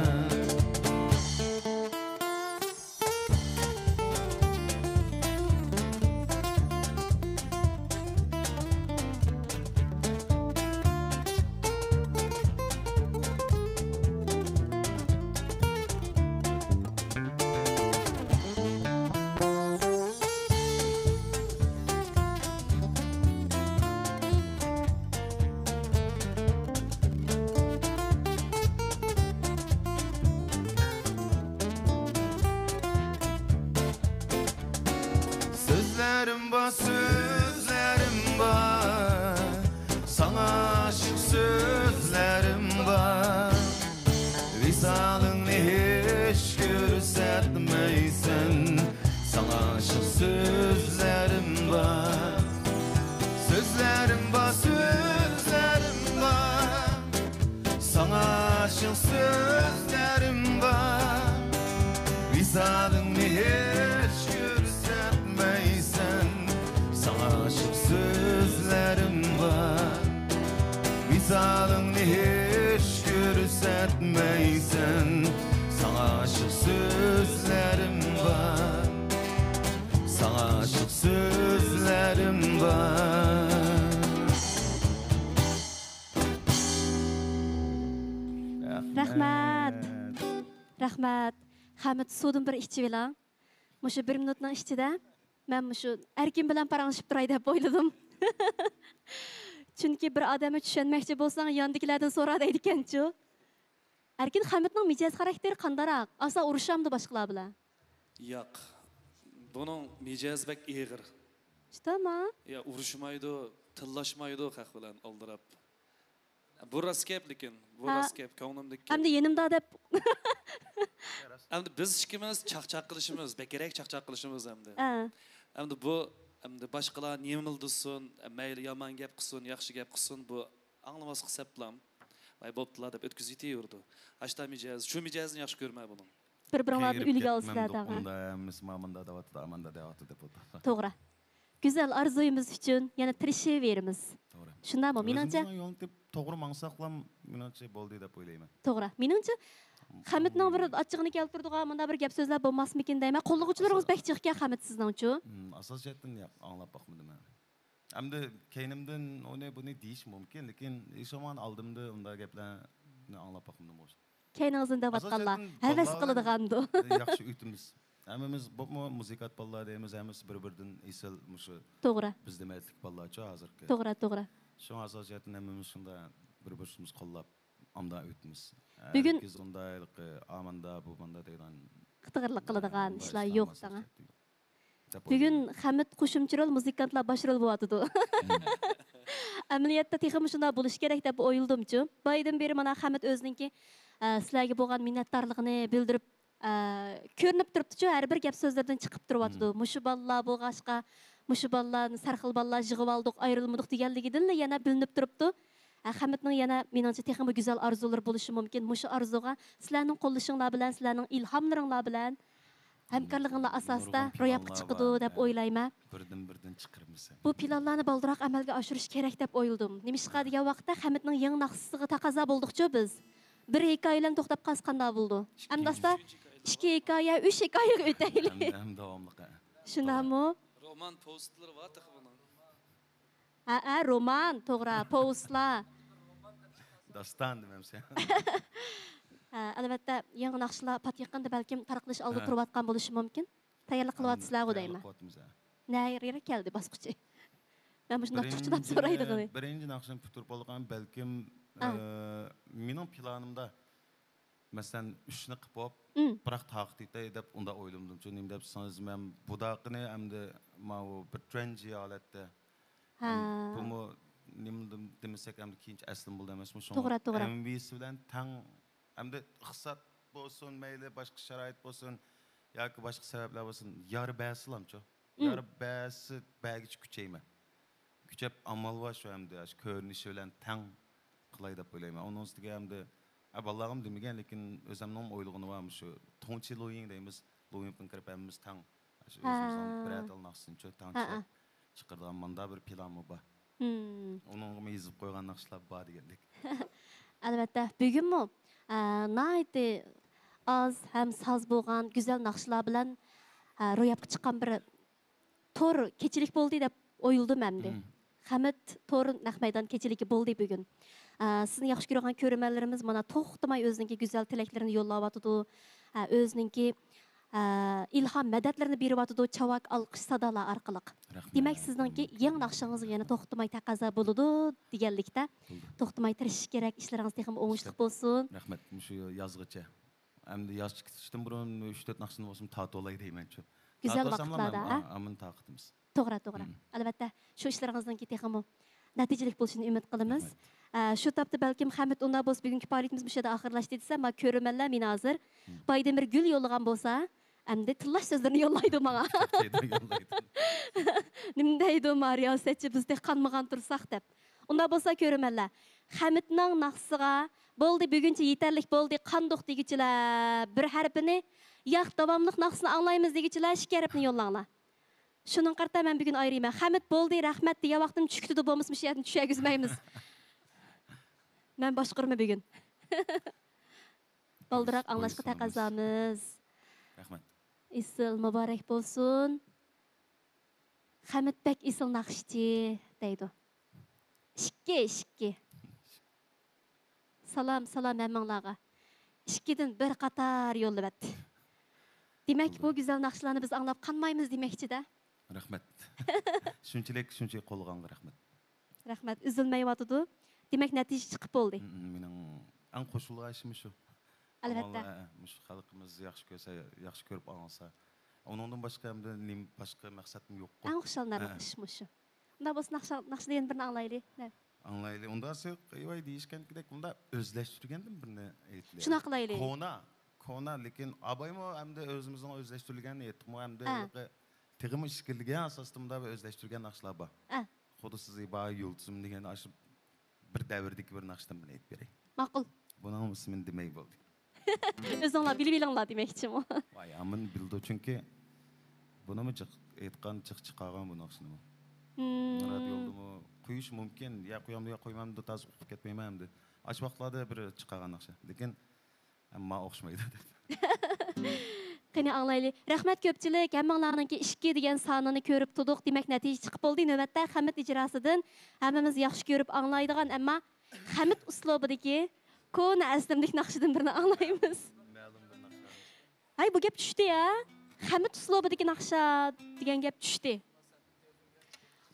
سۆزلىرىم بار، سۆزلىرىم بار، ساڭا ئاشىق سۆزلىرىم بار. ۋىسالىڭنى ھېچ كۆرسەتمەيسەن، ساڭا ئاشىق سۆزلىرىم بار. سۆزلىرىم بار، سۆزلىرىم بار، ساڭا ئاشىق سۆزلىرىم بار. ۋىسالىڭنى ھېچ كۆرسەتمەيسەن، ساڭا ئاشىق سۆزلىرىم بار. ۋىسالىڭنى ھېچ كۆرسەتمەيسەن، ساڭا ئاشىق سۆزلىرىم بار. ساڭا ئاشىق سۆزلىرىم بار. رەھمەت. رەھمەت. خەمىت، سۇدىن بىر ئىچىۋېلىڭ. مۇشۇ بىر مىنۇتنىڭ ئىچىدە مەن مۇشۇ ئەركىن بىلەن پاراڭلىشىپ تۇراي دەپ ئويلىدىم. چۈنكى بىر ئادەمگە چۈشەنمەكچى بولساڭ، ياندىكىلەردىن سورا دەيدىكەنچۇ. ئەركىن خەمىتنىڭ مىجەز خاراكتېرى قانداقراق؟ ئاسا ئۇرۇشامدۇ باشقىلار بىلەن؟ ياق. بۇنىڭ مىجەزى بەك ئېغىر. شۇنداقمۇ؟ يا، ئۇرۇشمايدۇ، تىللاشمايدۇ خەق بىلەن ئالدىراپ. بۇ راست گەپ، لېكىن بۇ ھە. راست گەپ، كۆڭلۈمدىكى گەپ. ئەمدى يېنىمدا دەپ. ئەمدى بىز ئىككىمىز چاقچاق قىلىشىمىز، بەكرەك چاقچاق قىلىشىمىز ئەمدى. ھە. ئەمدى بۇ، ئەمدى باشقىلار نېمىلا دېسۇن، مەيلى يامان گەپ قىلسۇن، ياخشى گەپ قىلسۇن، بۇ ئاڭلىماسلىق سەپلام. ۋاي، بوپتۇلا دەپ ئۆتكۈزۈۋېتىۋېرىدۇ. ئاشتا مىجەز، شۇ مىجەزنى ياخشى كۆرىمەن بۇنىڭ. بىر-بىرىڭلارنى ئۈلگە ئالىسىلەر دەڭ. ئۇندا ھەممىسى مانا مۇندا دەۋاتىدۇ، ماندا دەۋاتىدۇ دەپ ئولتۇرسا. توغرا. گۈزەل ئارزۇيىمىز ئۈچۈن يەنە تىرىشىۋېرىمىز. توغرا. شۇنداقمۇ؟ مېنىڭچە، ئۆزىمىزنىڭ يولىنى تېپىپ توغرا ماڭساقلا، مېنىڭچە بولدى دەپ ئويلايمەن. توغرا. مېنىڭچە، خەمىتنىڭ بىر ئاچچىقىنى كەلتۈرىدىغان مۇنداق بىر گەپ سۆزلەر بولماسمىكىن دەيمەن. قوللىغۇچىلىرىڭىز بەك جىقكەن خەمىت سىزنىڭچۇ؟ ھىم، ئاساسىي جەھەتتىن ياق، ئاڭلاپ باقمىدىم مەن. ئەمدى كەينىمدىن ئۇنى بۇنى دېيىش مۇمكىن، لېكىن ھېچ بولمىغاندا ئالدىمدا ئۇنداق گەپلەرنى ئاڭلاپ باقمىدىم. كەينىڭىزدىن دەۋاتقانلار ئاساسەن ھەۋەس بالىلار قىلىدىغاندۇ. بىلەن ياخشى ئۆتىمىز. ھەممىمىز بولۇپمۇ مۇزىكانت بالىلار دەيمىز، ھەممىسى بىر-بىرىدىن ئېسىل مۇشۇ توغرا. بىز دېمەتلىك بالىلارچۇ ھازىرقى. توغرا، توغرا. شۇڭا ئاساسىي جەھەتتىن ھەممىمىز شۇنداق بىر-بىرىمىزنى قوللاپ ئامدا ئۆتىمىز. بۈگۈن ھەرگىز ئۇنداق ھېلىقى ئاماندا، بۇماندا دەيدىغان قىتىغىرلىق قىلىدىغان ئىشلار يوق دەڭ. دەپ بۈگۈن ئويلايمەن. خەمىت قوشۇمچە رول، مۇزىكانتلار باش رول بولۇۋاتىدۇ. ئەمەلىيەتتە تېخىمۇ شۇنداق بولۇشى كېرەك دەپ ئويلىدىمچۇ. بايىدىن بېرى مانا خەمىت ئۆزىنىڭكى، ئە، سىلەرگە بولغان مىننەتدارلىقىنى بىلدۈرۈپ، ئە، كۆرۈنۈپ تۇرۇپتۇچۇ، ھەر بىر گەپ سۆزلىرىدىن چىقىپ تۇرۇۋاتىدۇ. مۇشۇ بالىلار بولغاچقا، مۇشۇ بالىلارنى، سەرخىل بالىلار يىغىۋالدۇق، ئايرىلمىدۇق دېگەنلىكىدىنلا يەنە بىلىنىپ تۇرۇپتۇ. ئە، خەمىتنىڭ يەنە مېنىڭچە تېخىمۇ گۈزەل ئارزۇلىرى بولۇشى مۇمكىن. مۇشۇ ئارزۇغا سىلەرنىڭ قوللىشىڭلار بىلەن، سىلەرنىڭ ئىلھاملىرىڭلار بىلەن، ھەمكارلىقىڭلار ئاساسىدا روياپقا چىقىدۇ دەپ ئويلايمەن. بىردىن بىردىن چىقىرىمىز. بۇ پىلانلارنى بالدۇرراق ئەمەلگە ئاشۇرۇش كېرەك دەپ ئويلىدىم. نېمىشقا دېگەن ۋاقىتتا خەمىتنىڭ يېڭى ناخشىسىغا تاقازا بولدۇقچۇ بىز. بىر ھېكايە بىلەن توختاپ قالسا قانداق بولىدۇ؟ ئەمدى ئاستا ئىككى ھېكايە، ئۈچ ھېكايىگە ئۆتەيلى. ھەم، ھەم داۋاملىق، ھە. شۇنداقمۇ؟ رومان پوۋېستلىرى بار تېخى بۇنىڭ. ھەئە، رومان، توغرا، پوۋېستلار. داستان دېمەمسەن. ھە، ئەلۋەتتە، يېڭى ناخشىلار پات يېقىندا بەلكىم تارقىلىش ئالدىدا ھە. تۇرۇۋاتقان بولۇشى مۇمكىن. تەييارلىق قىلىۋاتىسىلەرغۇ دەيمەن. تەييارلىق قىلىۋاتىمىز، ھە. نەرىرەك كەلدى باسقۇچى. مەن مۇشۇنداق چۇخچىلاپ سورايدىغىنى. بىرىنچى ناخشىنى پۈتتۈرۈپ بولغان، بەلكىم، ئە، مېنىڭ پىلانىمدا مەسىلەن، ئۈچنى قىلىپ بوپ، بىراق تارقىتىۋېتەي دەپ ئۇنداق ئويلىمىدىمچۇ. نېمە دەپ دېسىڭىز، مەن بۇنداقىنى ئەمدى ماۋۇ بىر ترېنجى ھالەتتە، ھە. ئەم، بۇمۇ نېمە دېم-، دېمىسەك، ئەمدى كېيىنچە ئەسلىمە بولىدۇ ئەمەسمۇ؟ شۇڭا توغرا، توغرا. ئەمۋىسى بىلەن تەڭ، ئەمدى ئىقتىساد بولسۇن، مەيلى باشقا شارائىت بولسۇن ياكى باشقا سەۋەبلەر بولسۇن، يار بەرسىلامچۇ؟ يار بەرسە بەرگۈچە كۈچەيمەن. كۈچەپ ئامال بار شۇ ئەمدى، ئاشۇ كۆرۈنۈشى بىلەن تەڭ قىلاي دەپ ئويلايمەن. ئۇنىڭ ئۈستىگە ئەمدى، ئە، بالىلارغىمۇ دېمىگەن، لېكىن ئۆزەمنىڭمۇ ئويلىغىنى بار، مۇشۇ تۇڭچى لۇيىڭ دەيمىز، لۇيىڭغا كىرىپ ھەممىمىز تەڭ، ئاشۇ ھە. ئۆزىمىزنىڭ بىرەر تال ناخشىسىنى تەڭ ھە، ھە. چىقىرىدىغان ماندا بىر پىلانمۇ بار. ئۇنىڭغىمۇ يېزىپ قويغان ناخشىلار بار دېگەندەك. ئەلۋەتتە، بۈگۈنمۇ، ئە، ناھايىتى ئاز ھەم ساز بولغان گۈزەل ناخشىلار بىلەن، ئە، روياپقا چىققان بىر تور كېچىلىك بولدى دەپ ئويلىدىم ئەمدى. خەمىت تور نەق مەيدان كېچىلىكى بولدى بۈگۈن. ئە، سىزنى ياخشى كۆرىدىغان كۆرۈرمەنلىرىمىز مانا توختىماي ئۆزىنىڭكى گۈزەل تىلەكلىرىنى يوللاۋاتىدۇ. ئە، ئۆزىنىڭكى، ئە، ئىلھام مەدەتلىرىنى بېرىۋاتىدۇ. چاۋاك، ئالقىش، سادالار ئارقىلىق. رەھمەت. دېمەك، سىزنىڭكى يېڭى ناخشىڭىزغا يەنە توختىماي تەقەززا بولىدۇ دېگەنلىكتە. بولدى. توختىماي تىرىشىش كېرەك، ئىشلىرىڭىز تېخىمۇ ئوڭۇشلۇق بولسۇن. رەھمەت، مۇشۇ يازغىچە. ئەمدى ياز چىقىشتىن بۇرۇن ئۈچ تۆت ناخشىنى بولسىمۇ تارتىۋالاي دەيمەن شۇ. گۈزەل ۋاقىتلاردا، ھە؟ ئامىنى تارقىتىمىز. توغرا، توغرا. ئەلۋەتتە، شۇ ئىشلىرىڭىزنىڭكى تېخىمۇ نەتىجىلىك بولۇشىنى ئۈمىد قىلىمىز. ئە، شۇ تاپتا بەلكىم خەمىت ئۇنداق بولسا بۈگۈنكى پائالىيىتىمىز مۇشۇ يەردە ئاخىرلاشتى دېسە، ما كۆرۈرمەنلەر مېنى ھازىر بايدىن بىر گۈل يوللىغان بولسا، ئەمدى تىللاش سۆزلىرىنى يوللايدۇ ماڭا. يوللايدۇ. نېمە دەيدۇ ما رىياسەتچى، بىز تېخى قانمىغان تۇرساق دەپ. ئۇنداق بولسا كۆرۈرمەنلەر، خەمىتنىڭ ناخشىسىغا بولدى، بۈگۈنچە يېتەرلىك بولدى، قاندۇق دېگۈچىلەر بىر ھەرپىنى، ياق، داۋاملىق ناخشىسىنى ئاڭلايمىز دېگۈچىلەر ئىككى ھەرپنى يوللاڭلار. شۇنىڭغا قارىتا مەن بۈگۈن ئايرىيمەن. خەمىت بولدى، رەھمەت دېگەن ۋاقتىم چۈشكۈتىدە بولمىسا مۇشۇ يەردىن چۈشەرگۈزمەيمىز. مەن باشقۇرىمەن بۈگۈن. بالدۇراق ئاڭلاشقا تەقەززامىز. رەھمەت. ئېسىل، مۇبارەك بولسۇن. خەمىت بەك ئېسىل ناخشىچى دەيدۇ. ئىككى، ئىككى. سالام، سالام ھەممىڭلارغا. ئىككىدىن بىر قاتار يوللىۋەتتى. دېمەك، بۇ گۈزەل ناخشىلارنى بىز ئاڭلاپ قانمايمىز دېمەكچىدە. رەھمەت. شۇنچىلىك، شۇنچە قوللىغانغا رەھمەت. رەھمەت، ئۈزۈلمەيۋاتىدۇ. دېمەك، نەتىجە چىقىپ بولدى. م-، م-، مېنىڭ ئەڭ قوشۇلغان ئىشىم شۇ. ئەلۋەتتە. ئامال، ئە، ئە، مۇشۇ خەلقىمىز ياخشى كۆرسە، ياخشى كۆرۈپ ئاڭلىسا. ئۇنىڭدىن باشقا ئەمدى نېمە، باشقا مەقسەتىم يوققۇ. ئەڭ خۇشال نامەت ئە، ئە. ئىش مۇشۇ. ئۇنداق بولسا ناخشا، ناخشىدىن يەنە بىرنى ئاڭلايلى. نە؟ ئاڭلايلى. ئۇنداق سىز، ۋاي، دېيىشكەندىكىدەك، بۇنداق ئۆزلەشتۈرگەندىن بىرنى ئېيتىلى. شۇنداق قىلايلى. كونا، كونا، لېكىن ئابايمۇ ئەمدى ئۆزىمىزنىڭ ئۆزلەشتۈرگەننى ئېيتتۇقمۇ، ئەمدى ھە. ھېلىقى تېخىمۇ ئىچكىرىلىگەن ئاساستا مۇنداق بىر ئۆزلەشتۈرگەن ناخشىلار بار. ھە. خۇددى سىز ئىبا يۇلتۇزۇم دېگەن ئاشۇ بىر دەۋردىكى بىر ناخشىدىن بىرنى ئېيتىپ بېرەي. ماقۇل. بۇنىڭ ئىسمىنى دېمەي بولدى. ئۆزۈڭلار بىلىۋېلىڭلار دېمەكچىمۇ. ۋاي، ھەممىنى بىلىدۇ، چۈنكى بۇنىمۇ جىق ئېيتقان، جىق چىقارغان بۇ ناخشىنىمۇ. مم. رادىيودىمۇ قويۇش مۇمكىن. يا قويامدۇ، يا قويمامدۇ، تازا ئۇقۇپ كەتمەيمەن ئەمدى. ئاشۇ ۋاقىتلاردا بىر چىقارغان ناخشا. لېكىن ئەمما ئوخشىمايدۇ دەپ. قېنى ئاڭلايلى. رەھمەت كۆپچىلىك، ھەممىڭلارنىڭكى ئىككى دېگەن سانىنى كۆرۈپ تۇردۇق. دېمەك، نەتىجە چىقىپ بولدى. نۆۋەتتە خەمىت ئىجراسىدىن ھەممىمىز ياخشى كۆرۈپ ئاڭلايدىغان، ئەمما خەمىت ئۇسلۇبىدىكى كونا ئەسلىمىلىك ناخشىدىن بىرنى ئاڭلايمىز. مەلۇم بىر ناخشا. ھەي، بۇ گەپ چۈشتى يا. خەمىت ئۇسلۇبىدىكى ناخشا دېگەن گەپ چۈشتى.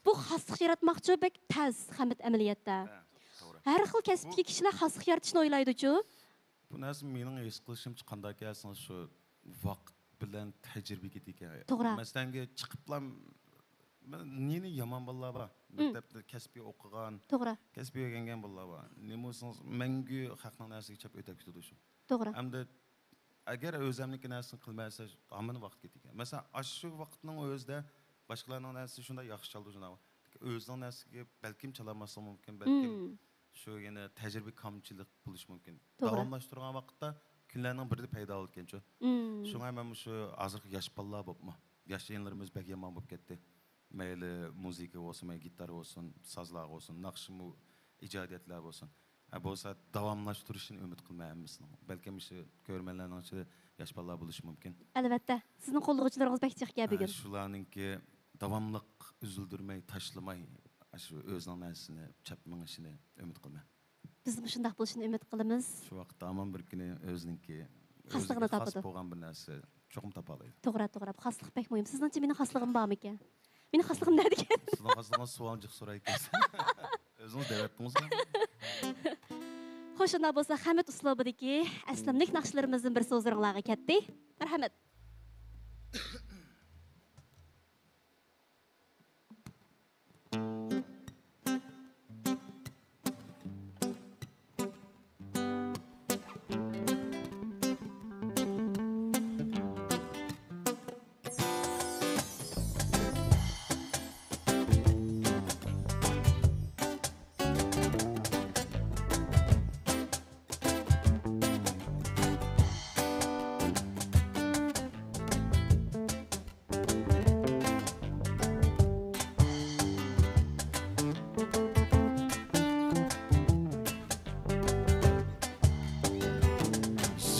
بۇ خاسلىق ياراتماقچۇ بەك تەس خەمىت ئەمەلىيەتتە. ھە، توغرا. ھەر خىل كەسىپتىكى كىشىلەر خاسلىق يارىتىشنى ئويلايدۇچۇ. بۇ نەرسە مېنىڭ ھېس قىلىشىمچە قانداق ئىكەن، شۇ ۋاقىت بىلەن تەجرىبە كېتىدىكەن. توغرا. مەسىلەنگە چىقىپلا، مەن نېنى يامان بالىلار بار. مم. مەكتەپتە كەسپىي ئوقۇغان، توغرا. كەسپىي ئۆگەنگەن بالىلار بار. نېمە بولسىڭىز، مەڭگۈ خەقنىڭ نەرسىگە چاپ ئۆتەپ كېتىدۇ شۇ. توغرا. ئەمدى ئەگەر ئۆزەمنىڭكى نەرسىنى قىلمايسا، ھامان ۋاقىت كېتىدىكەن. مەسىلەن، ئاشۇ ۋاقىتنىڭ ئۆزىدە باشقىلارنىڭ نەرسىسى شۇنداق ياخشى چالىدۇ، شۇنداق. ئۆزىنىڭ نەرسىسىگە بەلكىم چالالماسلىقى مۇمكىن، بەلكىم مم. شۇ يەنە تەجرىبە كامچىلىق بولۇشى مۇمكىن. توغرا. داۋاملاشتۇرغان ۋاقىتتا كۈنلەرنىڭ بىرىدە پەيدا بولىدىكەنچۇ. مم. شۇڭا مەن مۇشۇ ھازىرقى ياش بالىلار بولۇپمۇ، ياش يىغىنلىرىمىز بەك يامان بولۇپ كەتتى. مەيلى مۇزىكا بولسۇن، مەيلى گىتار بولسۇن، سازلار بولسۇن، ناخشىمۇ ئىجادىيەتلەر بولسۇن. ھە، بولسا داۋاملاشتۇرۇشىنى ئۈمىد قىلىمەن ھەممىسىنىڭ. بەلكىم شۇ كۆرۈرمەنلەرنىڭ ئىچىدە ياش بالىلار بولۇشى مۇمكىن. ئەلۋەتتە، سىزنىڭ قوللىغۇچىلىرىڭىز بەك جىقكەن ھە، بۈگۈن. شۇلارنىڭكى داۋاملىق ئۈزۈلدۈرمەي، تاشلىماي، شۇ ئۆزىنىڭ نەرسىسىنى چاپ مېڭىشىنى ئۈمىد قىلىمەن. بىزمۇ شۇنداق بولۇشىنى ئۈمىد قىلىمىز. شۇ ۋاقىتتا ھامان بىر كۈنى ئۆزىنىڭكى، خاسلىقىنى ئۆزىگە خاس تاپىدۇ. بولغان بىر نەرسە چوقۇم تاپالايدۇ. توغرا، توغرا. بۇ خاسلىق بەك مۇھىم. سىزنىڭچە مېنىڭ خاسلىقىم بارمىكەن؟ مېنىڭ خاسلىقىم نەدىكەن؟ سىزنىڭ خاسلىقىڭىز سوئال جىق سورايدىكەنسىز. ئۆزىڭىز دەۋەتتىڭىزمۇ؟ خوش، شۇنداق بولسا خەمىت ئۇسلۇبىدىكى ئەسلىملىك ناخشىلىرىمىزدىن بىرسى ھۇزۇرۇڭلارغا كەتتى. مەرھەمەت.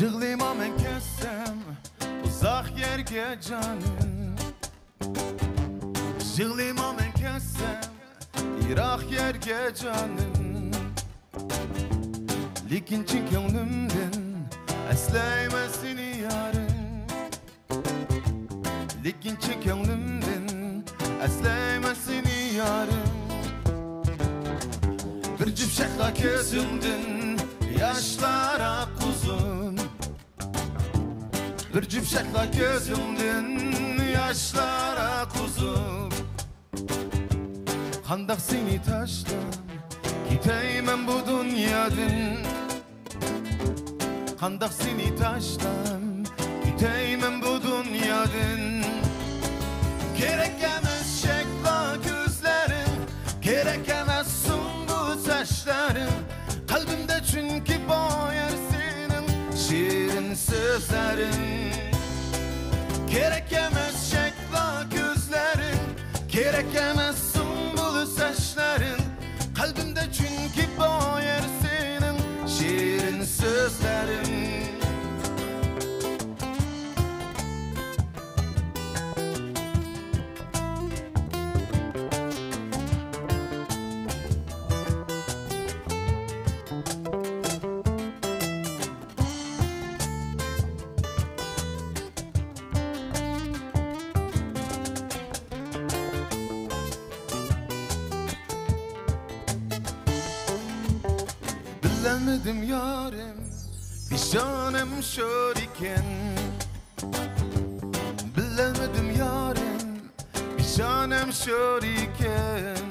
يىغلىما مەن كەتسەم ئۇزاق يەرگە جانىم، يىغلىما مەن كەتسەم يىراق يەرگە جانىم، لېكىن چىن كۆڭلۈمدىن ئەسلەيمەن سېنى يارىم. لېكىن چىن كۆڭلۈمدىن ئەسلەيمەن سېنى يارىم. بىر جۈپ شەھلا كۆزۈڭدىن ياشلار ئاققۇزۇپ، بىر جۈپ شەھلا كۆزۈڭدىن ياشلار ئاققۇزۇپ، قانداق سېنى تاشلاپ كېتەيمەن بۇ دۇنيادىن؟ قانداق سېنى تاشلاپ كېتەيمەن بۇ دۇنيادىن؟ كېرەك ئەمەس شەھلا كۆزلىرىڭ، كېرەك ئەمەس سۇمبۇل چاچلىرىڭ، قەلبىمدە چۈنكى بار يەر سېنىڭ شېرىن سۆزلىرىڭ. كېرەك ئەمەس شەھلا كۆزلىرىڭ، كېرەك ئەمەس سۇمبۇل چاچلىرىڭ، قەلبىمدە چۈنكى بار يەر سېنىڭ شېرىن سۆزلىرىڭ. بىلمىدىم يارىم، پېشانەم شور ئىكەن. بىلمىدىم يارىم، پېشانەم شور ئىكەن.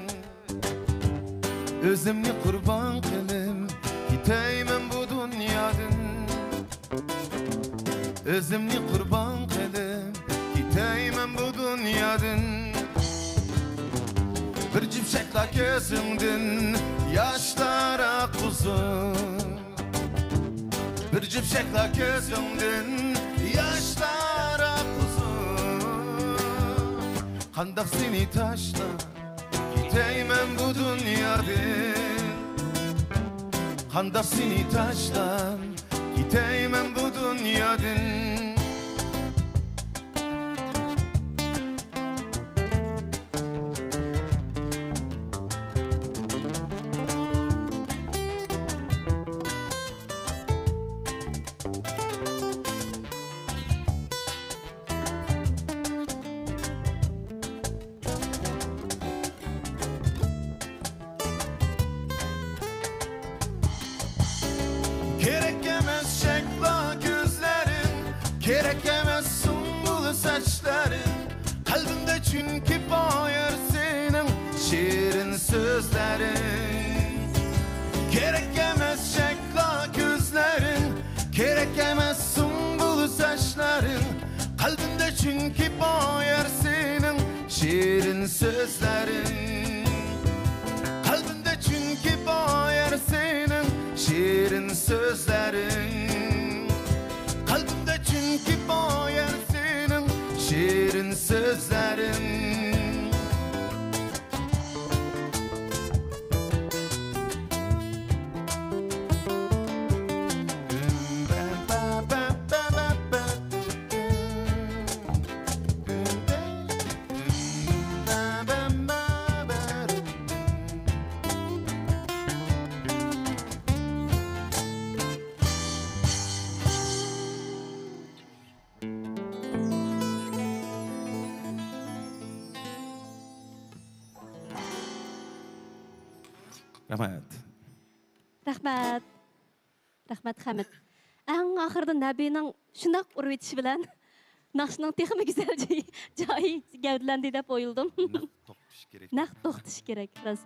ئۆزۈمنى قۇربان قىلىپ كېتەيمەن بۇ دۇنيادىن. ئۆزۈمنى قۇربان قىلىپ كېتەيمەن بۇ دۇنيادىن. بىر جۈپ شەھلا كۆزۈڭدىن ياشلار ئاققۇزۇپ. بىر جۈپ شەھلا كۆزۈڭدىن ياشلار ئاققۇزۇپ. قانداق سېنى تاشلاپ كېتەيمەن بۇ دۇنيادىن. قانداق سېنى تاشلاپ كېتەيمەن بۇ دۇنيادىن. كېرەك ئەمەس شەھلا كۆزلىرىڭ، كېرەك ئەمەس سۇمبۇل ساچلىرىڭ، قەلبىمدە چۈنكى بايار سېنىڭ شېرىن سۆزلىرىڭ. كېرەك ئەمەس شەھلا كۆزلىرىڭ، كېرەك ئەمەس سۇمبۇل ساچلىرىڭ، قەلبىمدە چۈنكى بايار سېنىڭ شېرىن سۆزلىرىڭ. قەلبىمدە چۈنكى بايار سېنىڭ شېرىن سۆزلىرىڭ. قەلبىمدە چۈنكى بايار سېنىڭ شېرىن سۆزلىرىڭ. رەھمەت. رەھمەت. رەھمەت، خەمىت. ئەڭ ئاخىرىدا نەبىنىڭ شۇنداق ئۇرۇۋېتىشى بىلەن ناخشىنىڭ تېخىمۇ گۈزەل جايى، جايى گەۋدىلەندى دەپ ئويلىدىم. نەق توختىشى كېرەك. نەق توختىشى كېرەك، راست.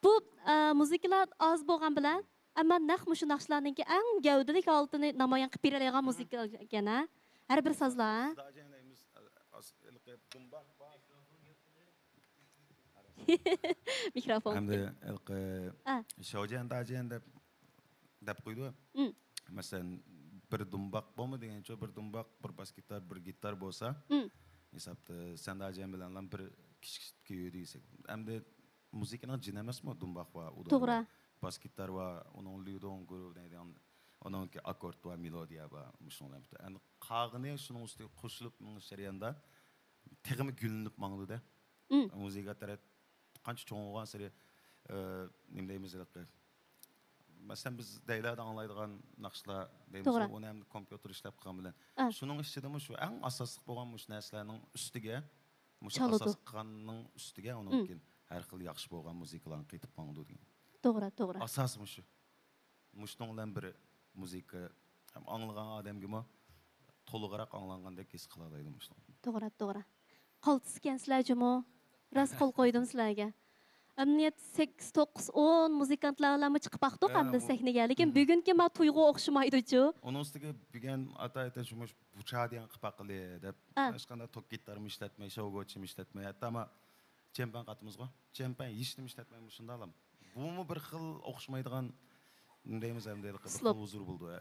بۇ، ئە، مۇزىكىلار ئاز بولغان بىلەن، ئەمما نەق مۇشۇ ناخشىلارنىڭكى ئەڭ گەۋدىلىك ھالىتىنى نامايان قىلىپ بېرەلەيدىغان مۇزىكا ئىكەن، ھە؟ ھەر بىر سازلار، ھە؟ داجەن دەيمىز، ئاس-، ھېلىقى دۇمباق بار. مىكروفون. ئەمدى ھېلىقى، ئە، شاۋجيەن داجيەن دەپ، دەپ قويىدۇ. مم. مەسىلەن، بىر دۇمباق بولما دېگەنچۇ، بىر دۇمباق، بىر باس گىتار، بىر گىتار بولسا، مم، ھېسابتا سەن داجيەن بىلەنلا بىر كىچىك كۆيىدۇ دېسەك. ئەمدى مۇزىكىنىڭ جىنى ئەمەسمۇ دۇمباق ۋە ئۇدۇل، توغرا، ۋە باس گىتار ۋە ئۇنىڭ ليۇدوڭ گۇرۇ دەيدىغان، ئۇنىڭكى ئاككورد ۋە مېلودىيە ۋە مۇشۇنىڭ بىلەن پۈتۈن. ئەمدى قالغىنى شۇنىڭ ئۈستىگە قوشۇلۇپ مېڭىش جەريانىدا تېخىمۇ گۈللىنىپ ماڭىدۇ-دە. مم. مۇزىكا تەرەپ قانچە چوڭ بولغانسېرى، ئى، نېمە دەيمىز، ھېلىقى، مەسىلەن، بىز دەيلەردە ئاڭلايدىغان ناخشىلار دەيمىز، توغرا، ئۇنى ھەم كومپيۇتېر ئىشلەپ قىلغان بىلەن. ئا. شۇنىڭ ئىچىدىمۇ شۇ ئەڭ ئاساسلىق بولغان مۇشۇ نەرسىلەرنىڭ ئۈستىگە، مۇشۇ چالىدۇ. ئاساس قىلغاننىڭ ئۈستىگە ئۇنىڭ، مم، كېيىن ھەر خىل ياخشى بولغان مۇزىكىلارنى قېتىپ ماڭىدۇ دېگەن. توغرا، توغرا. ئاساسى مۇشۇ. مۇشۇنىڭ بىلەن بىر مۇزىكا ھەم ئاڭلىغان ئادەمگىمۇ تولۇقراق ئاڭلانغاندەك ھېس قىلالايدۇ مۇشۇنىڭ. توغرا، توغرا. قالتىس ئىكەنسىلەر جۇمۇ. راست قول قويدۇم سىلەرگە. ئەمدى سەككىز، توققۇز، ئون مۇزىكانتلار بىلەنمۇ چىقىپ باقتۇق، ھە، ئەمدى بۇ سەھنىگە. لېكىن، مم، بۈگۈنكى ما تۇيغۇ ئوخشىمايدۇچۇ. ئۇنىڭ ئۈستىگە بۈگۈن ئاتايىتى شۇ مۇش بۇچا دېگەن قىلىپ باققىلى دەپ، ھە، ھېچقانداق توك گىتارمۇ ئىشلەتمەي، شوۋگوچىمۇ ئىشلەتمەي، ھەتتا ما چېمپان قاتىمىزغۇ؟ چېمپان ھېچنېمە ئىشلەتمەي مۇشۇنداقلا. بۇمۇ بىر خىل ئوخشىمايدىغان، نېمە دەيمىز ئەمدى، بىر خىل ئۇسلۇب. ھۇزۇر بولىدۇ، ھە.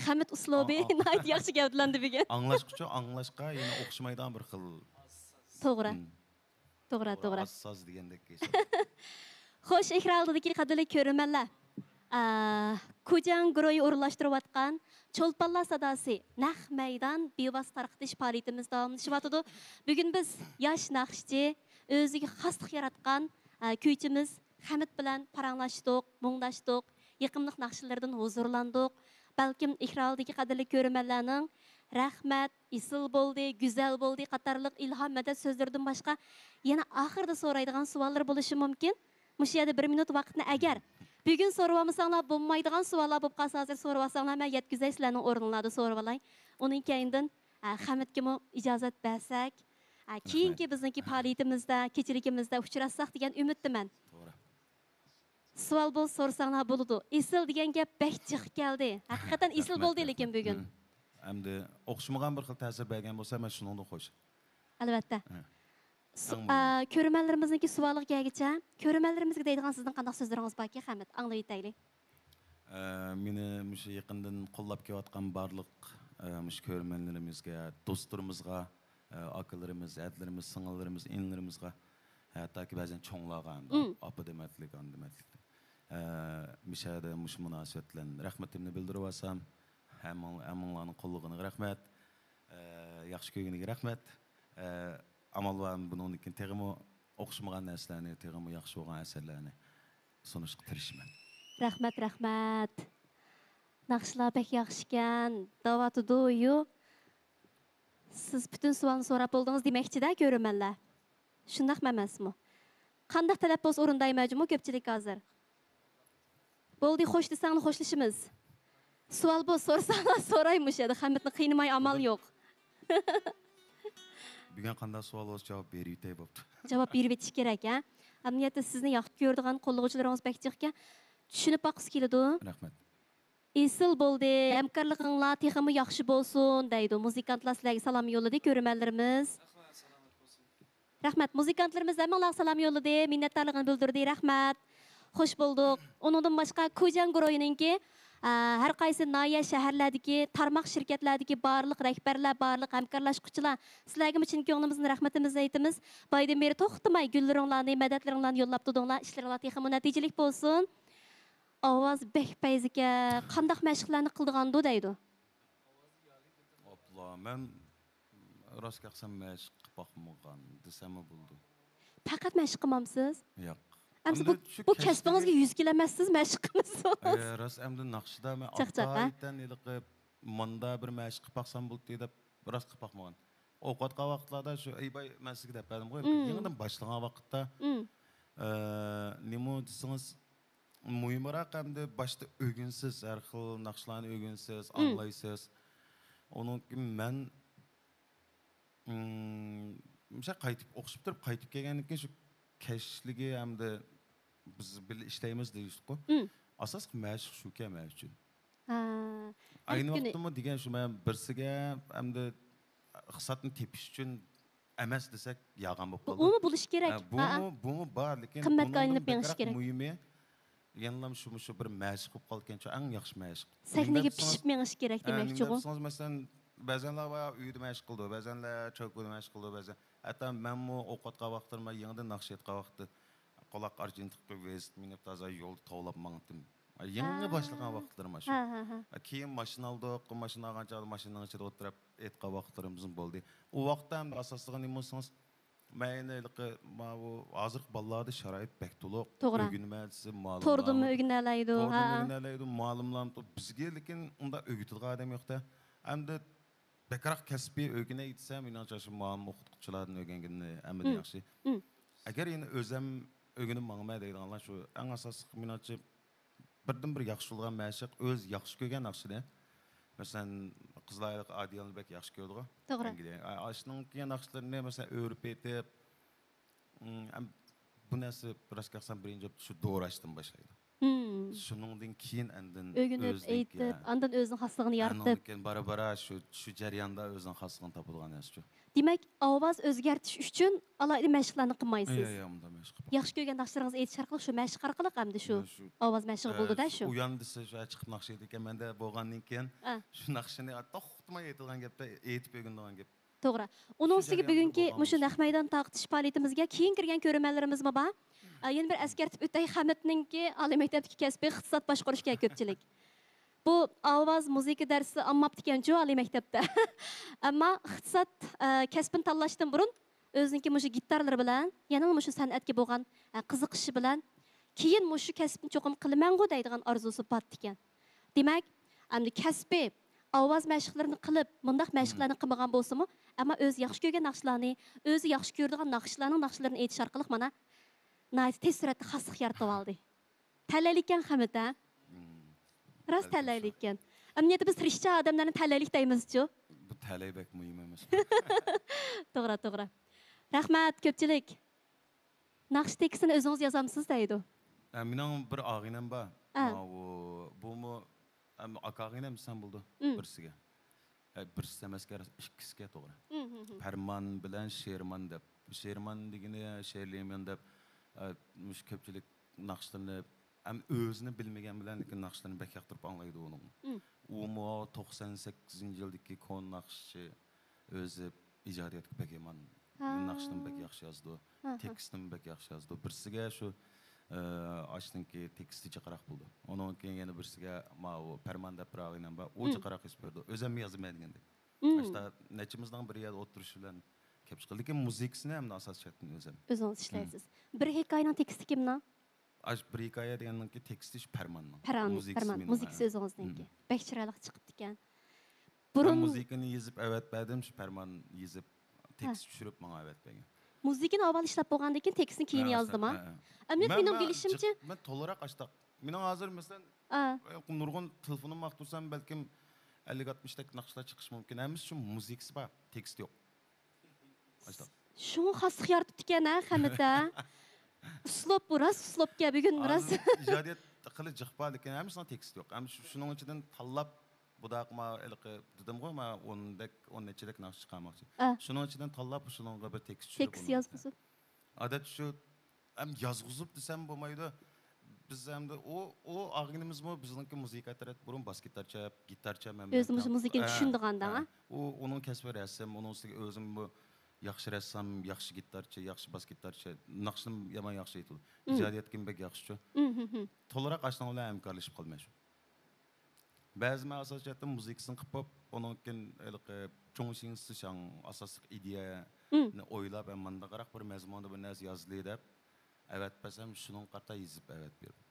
خەمىت ئۇسلۇبى، ئاڭ-، ئاڭ-، ناھايىتى ياخشى گەۋدىلەندى بۈگۈن. ئاڭلاشقىچۇ، ئاڭلاشقا يەنە ئوخشىمايدىغان بىر خىل. توغرا. مم. توغرا، توغرا، توغرا. ئاز ساز دېگەندەك ھېس. خوش، ئېكران ئالدىدىكى قەدىرلىك كۆرۈرمەنلەر. ئا، كۇجياڭ گۇرۇھى ئورۇنلاشتۇرۇۋاتقان چولپانلار ساداسى نەق مەيدان بىۋاسىتە تارقىتىش پائالىيىتىمىز داۋاملىشىۋاتىدۇ. بۈگۈن بىز ياش ناخشىچى، ئۆزىگە خاسلىق ياراتقان، ئا، كۈيچىمىز خەمىت بىلەن پاراڭلاشتۇق، مۇڭداشتۇق، يېقىملىق ناخشىلىرىدىن ھۇزۇرلاندۇق. بەلكىم ئېكران ئالدىدىكى قەدىرلىك كۆرۈرمەنلەرنىڭ رەھمەت، ئېسىل بولدى، گۈزەل بولدى قاتارلىق ئىلھام، مەدەت سۆزلىرىدىن باشقا يەنە ئاخىرىدا سورايدىغان سوئاللىرى بولۇشى مۇمكىن. مۇشۇ يەردە بىر مىنۇت ۋاقىتنى ئەگەر بۈگۈن سورىۋالمىساڭلار بولمايدىغان سوئاللار بولۇپ قالسا، ھازىر سورىۋالساڭلار، مەن يەتكۈزەي، سىلەرنىڭ ئورنۇڭلاردا سورىۋالاي. ئۇنىڭ كەينىدىن، ئە، خەمىتكىمۇ ئىجازەت بەرسەك، ئە، كېيىنكى بىزنىڭكى پائالىيىتىمىزدە، كېچىلىكىمىزدە ئۇچراشساق دېگەن ئۈمىدتىمەن. توغرا. سوئال بولسا سورىساڭلار بولىدۇ. ئېسىل دېگەن گەپ بەك جىق كەلدى. ھەقىقەتەن ئېسىل بولدى لېكىن بۈگۈن. ئەمدى ئوخشىمىغان بىر خىل تەسىر بەرگەن بولسا، مەن شۇنىڭدىن خوش. ئەلۋەتتە. ئە. ئە، كۆرۈرمەنلىرىمىزنىڭكى سوئالىغا كەلگۈچە، كۆرۈرمەنلىرىمىزگە دەيدىغان سىزنىڭ قانداق سۆزلىرىڭىز باركى، خەمىت؟ ئاڭلىۋېتەيلى. ئە، مېنى مۇشۇ يېقىندىن قوللاپ كېلىۋاتقان بارلىق، ئە، مۇشۇ كۆرۈرمەنلىرىمىزگە، دوستلىرىمىزغا، ئە، ئاكىلىرىمىز، ھەدىلىرىمىز، سىڭىللىرىمىز، ئىنىلىرىمىزغا، ھەتتاكى بەزەن چوڭلارغا ھەم ئاپا دېمەتلىك، ئانا دېمەتلىك. ئە، مۇشۇ يەردە مۇشۇ مۇناسىۋەت بىلەن رەھمىتىمنى بىلدۈرۈۋالسام، ھەممىڭ-، ھەممىڭلارنىڭ قوللىغىنىغا رەھمەت. ئە، ياخشى كۆرگىنىگە رەھمەت. ئە، ئامال بار بۇنىڭدىن كېيىن تېخىمۇ ئوخشىمىغان نەرسىلەرنى، تېخىمۇ ياخشى بولغان ئەسەرلەرنى سۇنۇشقا تىرىشىمەن. رەھمەت، رەھمەت. ناخشىلار بەك ياخشىكەن، دەۋاتىدۇ، يۇ. سىز پۈتۈن سوئالنى سوراپ بولدىڭىز دېمەكچىدە، كۆرۈرمەنلەر. شۇنداقمۇ ئەمەسمۇ؟ قانداق تەلەپ بولسا ئورۇندايمەن جۇمۇ، كۆپچىلىك ھازىر. بولدى، خوش دېسەڭلار خوشلىشىمىز. سوئال بولسا سورىساڭلار سوراي مۇشۇ يەردە، خەمىتنى قىينىماي ئامال يوق. بۈگۈن قانداق سوئال بولسا جاۋاب بېرىۋېتەي بوپتۇ. جاۋاب بېرىۋېتىش كېرەك، ھە؟ ئەمەلىيەتتە سىزنى ياخشى كۆرىدىغان قوللىغۇچىلىرىڭىز بەك جىقكەن. چۈشىنىپ باققۇسى كېلىدۇ. رەھمەت. ئېسىل بولدى، ھەمكارلىقىڭلار تېخىمۇ ياخشى بولسۇن دەيدۇ. مۇزىكانتلار سىلەرگە سالام يوللىدى، كۆرۈرمەنلىرىمىز. رەھمەت، مۇزىكانتلىرىمىز ھەممىڭلارغا سالام يوللىدى، مىننەتدارلىقىنى بىلدۈردى، رەھمەت. خوش بولدۇق. ئۇنىڭدىن باشقا كۇجاڭ گۇرۇھىنىڭكى، ئە، ھەر قايسى ناھىيە، شەھەرلەردىكى، تارماق شىركەتلەردىكى بارلىق رەھبەرلەر، بارلىق ھەمكارلاشقۇچىلار، سىلەرگىمۇ چىن كۆڭلىمىزدىن رەھمىتىمىزنى ئېيتىمىز. بايدىن بېرى توختىماي گۈللىرىڭلارنى، مەدەتلىرىڭلارنى يوللاپ تۇردۇڭلار. ئىشلىرىڭلار تېخىمۇ نەتىجىلىك بولسۇن. ئاۋاز بەك پەيزىكەن، قانداق مەشىقلەرنى قىلىدىغاندۇ دەيدۇ. ئاپلا، مەن راست گەپسەم مەشىق قىلىپ باقمىغان دېسەممۇ بولىدۇ. پەقەت مەشىق قىلمامسىز؟ ياق. ئەمسە بۇ، ئەمدى شۇ بۇ كەسپىڭىزگە يۈز كېلەلمەسسىز، مەشىق قىلمىسىڭىز. ئە، راست، ئەمدى ناخشىدا مەن چاقچاق، ھە؟ ئاتايىتەن ھېلىقى ماندا بىر مەشىق قىلىپ باقسام بولدى دەپ راست قىلىپ باقمىغان. ئوقۇۋاتقان ۋاقىتلاردا شۇ، ئەي باي، مەن سىزگە دەپ بەردىمغۇ، مم، يېڭىدىن باشلىغان ۋاقىتتا، مم، ئە، نېمە دېسىڭىز، مۇھىمراق ئەمدى باشتا ئۆگىنىسىز، ھەر خىل ناخشىلارنى ئۆگىنىسىز، مم، ئاڭلايسىز. ئۇنىڭ كېيىن مەن، مم، مىسال قايتىپ ئوقۇشۇپ تۇرۇپ، قايتىپ كەلگەندىن كېيىن شۇ كەچلىكى ئەمدى بىز بىللە ئىشلەيمىز دېيىشتىكۇ. مم. ئاساسلىق مەشىق شۇكەن مەن ئۈچۈن. ھە. ئەينى ۋاقىتتىمۇ دېگەن شۇ، مەن بىرسىگە ئەمدى ئىقتىسادنى تېپىش ئۈچۈن ئەمەس دېسەك يالغان بولۇپ قالىدۇ. ئۇمۇ بولۇشى كېرەك. ھە، بۇمۇ، ھە، ھە، بۇمۇ بار، لېكىن قىممەتكە ئايلىنىپ مېڭىشى كېرەك. مۇھىمى، يەنىلا شۇ، مۇشۇ بىر مەشىق بولۇپ قالىدىكەنچۇ، ئەڭ ياخشى مەشىق. سەھنىگە پىشىپ مېڭىش كېرەك دېمەكچىغۇ. نېمە دەپ دېسىڭىز، مەسىلەن، بەزەنلەر بار، ئۆيدە مەشىق قىلىدۇ، بەزەنلەر چوكىدا مەشىق قىلىدۇ، بەزەن، ھەتتا مەنمۇ ئوقۇۋاتقان ۋاقىتلىرىمدا يېڭىدىن ناخشا ئېيتقان ۋاقىتتا، قۇلاق ئارجىنتىققا ۋېزىت مىنىپ تازا يولدا توۋلاپ ماڭدىم. يېڭى باشلىغان ۋاقىتلىرىم ئاشۇ. ھە، ھە، ھە. كېيىن ماشىنا ئالدۇق، ماشىنا ئالغان چاغدا ماشىنىنىڭ ئىچىدە ئولتۇرۇپ ئېيتقان ۋاقىتلىرىمىزمۇ بولدى. ئۇ ۋاقىتتا ئەمدى ئاساسلىقى نېمە بولسىڭىز، مەن ئەنە ھېلىقى ماۋۇ ھازىرقى بالىلاردا شارائىت بەك تولۇق. توغرا. ئۆگىنىمەن دېسە مالىم بارمۇ؟ توردىنمۇ ئۆگىنەلەيدۇ، ھە. توردىن ئۆگىنەلەيدۇ، مالىملارمۇ تو-، بىزگە لېكىن ئۇنداق ئۆگىتىدىغان ئادەم يوق-دە. ئەمدى بەكرەك كەسپىي ئۆگىنەي دېسە، مېنىڭچە شۇ مالىم ئوقۇتقۇچىلاردىن ئۆگەنگىنى ھەممىدىن ياخشى. مم. ئەگەر يەنە ئۆزەم ئۆگىنىپ ماڭىمەن دەيدىغانلار شۇ ئەڭ ئاساسلىق مېنىڭچە بىردىنبىر ياخشى بولغان مەشىق ئۆز ياخشى كۆرگەن ناخشىنى. مەسىلەن، قىزلار ئادىلنى بەك ياخشى كۆرىدىغۇ. توغرا. ئەنگلىيە. ئا-، ئاشۇنىڭكى ناخشىلىرىنى مەسىلەن ئۆرۈپ ئېيتىپ، ئىم، ئەم، بۇ نەرسە راست گەپسەن بىرىنچى شۇ دوراشتىن باشلايدۇ. مم. شۇنىڭدىن كېيىن ئاندىن ئۆگىنىپ، ئۆزىنىڭكى، ئېيتىپ، ھە. ئاندىن ئۆزىنىڭ خاسلىقىنى يارىتىپ. ئاندىن كېيىن بارا-بارا شۇ، شۇ جەرياندا ئۆزىنىڭ خاسلىقىنى تاپىدىغان نەرسە شۇ. دېمەك، ئاۋاز ئۆزگەرتىش ئۈچۈن ئالاھىدە مەشىقلەرنى قىلمايسىز. يا، يا، ئۇنداق مەشىق قىلمايمەن. ياخشى كۆرگەن ناخشىلىرىڭىزنى ئېيتىش ئارقىلىق شۇ مەشىق ئارقىلىق ئەمدى شۇ، ئە، شۇ، ئاۋاز مەشىقى، ئە، بولدى-دە شۇ، شۇ. ئۇيان دېسە شۇ، ئە، چىقىپ ناخشا ئېيتىدىكەنمەن-دە بولغاندىن كېيىن، ئە، شۇ ناخشىنى، ئە، توختىماي ئېيتىدىغان گەپتە، ئېيتىپ ئۆگىنىدىغان گەپ. توغرا. ئۇنىڭ شۇ ئۈستىگە جەرياندا بۈگۈنكى بولغان مۇشۇ بولسا. نەق مەيدان تارقىتىش پائالىيىتىمىزگە كېيىن كىرگەن كۆرۈرمەنلىرىمىزمۇ بار. ئە، يەنە بىر ئەسكەرتىپ ئۆتەي، خەمىتنىڭكى ئالىي مەكتەپتىكى كەسپى ئىقتىساد باشقۇرۇشكەن كۆپچىلىك. بۇ ئاۋاز، مۇزىكا دەرسى ئالماپتىكەنچۇ ئالىي مەكتەپتە. ئەمما ئىقتىساد، ئە، كەسپىنى تاللاشتىن بۇرۇن ئۆزىنىڭكى مۇشۇ گىتارلىرى بىلەن، يەنىلا مۇشۇ سەنئەتكە بولغان، ئە، قىزىقىشى بىلەن، كېيىن مۇشۇ كەسىپنى چوقۇم قىلىمەنغۇ دەيدىغان ئارزۇسى بارتىكەن. دېمەك، ئەمدى كەسپى ئاۋاز مەشىقلىرىنى قىلىپ، مۇنداق مەشىقلەرنى قىلمىغان بولسىمۇ، ئەمما ئۆزى ياخشى كۆرگەن ناخشىلارنى، ئۆزى ياخشى كۆرىدىغان ناخشىلارنىڭ ناخشىلىرىنى ئېيتىش ئارقىلىق مانا ناھايىتى تېز سۈرئەتتە خاسلىق يارىتىۋالدى. تەلەيلىككەن خەمىت، ھە؟ راست تەلەيلىككەن. ئەمەلىيەتتە بىز تىرىشچان ئادەملەرنى تەلەيلىك دەيمىزچۇ؟ بۇ تەلەي بەك مۇھىم ئەمەس. توغرا، توغرا. رەھمەت، كۆپچىلىك. ناخشا تېكىستىنى ئۆزىڭىز يازامسىز دەيدۇ. ئە، مېنىڭ بىر ئاغىنەم بار. ئە. ماۋۇ، بۇمۇ، ئەم، ئاكا ئاغىنەم دېسەم بولىدۇ، بىرسىگە. ئە، بىرسى ئەمەسكەن، ئىككىسىكەن، توغرا. پەرمان بىلەن شېرىمان دەپ. شېرىمان دېگىنى شېرلىمان دەپ، ئە، مۇشۇ كۆپچىلىك ناخشىلىرىنى، ئەم، ئۆزىنى بىلمىگەن بىلەن، لېكىن ناخشىلىرىنى بەك ياقتۇرۇپ ئاڭلايدۇ ئۇنىڭ. ئۇمۇ توقسان سەككىزىنچى يىلدىكى كونا ناخشىچى، ئۆزى ئىجادىيەتكە بەك يامان. ناخشىنىمۇ بەك ياخشى يازىدۇ. تېكىستىنىمۇ بەك ياخشى يازىدۇ. بىرسىگە شۇ، ئە، ئاشنىڭكى تېكىستى جىقراق بولىدۇ. ئۇنىڭدىن كېيىن يەنە بىرسىگە ماۋۇ پەرمان دەپ بىر ئاغىنەم بار. ئۇ جىقراق يېزىپ بېرىدۇ. ئۆزۈممۇ يازىمەن دېگەندەك. ئاشتا نەچچىمىزنىڭ بىر يەردە ئولتۇرۇشى بىلەن كەپ چىقىدۇ. لېكىن مۇزىكىسىنى ھەمدە ئاساسىي جەھەتتىن ئۆزۈم. ئۆزىڭىز ئىشلەيسىز. بىر ھېكايىنىڭ تېكىستى كىمنىڭ؟ ئاش بىر ھېكايە دېگەننىڭكى تېكىستى شۇ پەرماننىڭ. پەرمان، مۇزىكىسى پەرمان، مېنىڭ، مۇزىكىسى ئۆزىڭىزنىڭكى. بەك چىرايلىق چىقىپتىكەن. بۇرۇن مۇزىكىنى يېزىپ ئەۋەت بەردىم، شۇ پەرمان يېزىپ، تېكىست چۈشۈرۈپ ماڭا ئەۋەت بەرگەن. مۇزىكىنى ئاۋۋال ئىشلەپ بولغاندىن كېيىن تېكىستىنى كېيىن يازدىما؟ ئەمدى مېنىڭ بىلىشىمچە، مەن تولىراق ئاشتاق. مېنىڭ ھازىر مەسىلەن، نۇرغۇن تېلېفونۇمنى ئاختۇرسام، بەلكىم ئەللىك ئاتمىشتەك ناخشىلار چىقىشى مۇمكىن. ھەممىسى شۇ مۇزىكىسى بار، تېكىستى يوق. شۇڭا خاسلىق يارىتىپتىكەن ھە خەمىت ھە. ئۇسلۇب بۇ راست ئۇسلۇبكەن بۈگۈن راست. ئىجادىيەت خېلى جىق بار، لېكىن ھەممىسىنىڭ تېكىستى يوق. ھەم شۇ، شۇنىڭ ئىچىدىن تاللاپ، بۇداق ما ھېلىقى دېدىمغۇ، ما ئوندەك، ئون نەچچىدەك ناخشا چىقارماقچى. شۇنىڭ ئىچىدىن تاللاپ، شۇنىڭغا بىر تېكىست چۈشۈرۈپ تېكىست يازغۇزۇپ. ئادەتتە شۇ ھەم يازغۇزۇپ دېسەم بولمايدۇ. بىز ئەمدى ئۇ، ئۇ ئاغىنىمىزمۇ بىزنىڭكى مۇزىكا تەرەپ بۇرۇن باس گىتارچە، گىتارچە مەن ئۆزى مۇشۇ مۇزىكىنى چۈشىنىدىغان دەڭ. ئۇ، ئۇنىڭ كەسپى رەسىم، ئۇنىڭ ئۈستىگە ئۆزىمۇ ياخشى رەسسام، ياخشى گىتارچى، ياخشى باس گىتارچى، ناخشىنى يامان ياخشى ئېيتىدۇ. ئىجادىيەتكىمۇ بەك ياخشىچۇ. تولىراق ئاشنىڭ بىلەن ھەمكارلىشىپ قالىمەن شۇ. بەزى مەن ئاساسىي جەھەتتىن مۇزىكىسىنى قىلىپ بوپ، ئۇنىڭدىن كېيىن ھېلىقى چۇڭشىڭ سىشاڭ ئاساسلىق ئىدىيەنى ئويلاپ، ھەم مانداقراق بىر مەزمۇندا بىر نەرسە يازىلى دەپ ئەۋەت بەرسەم، شۇنىڭغا قارىتا يېزىپ ئەۋەت بېرىدۇ.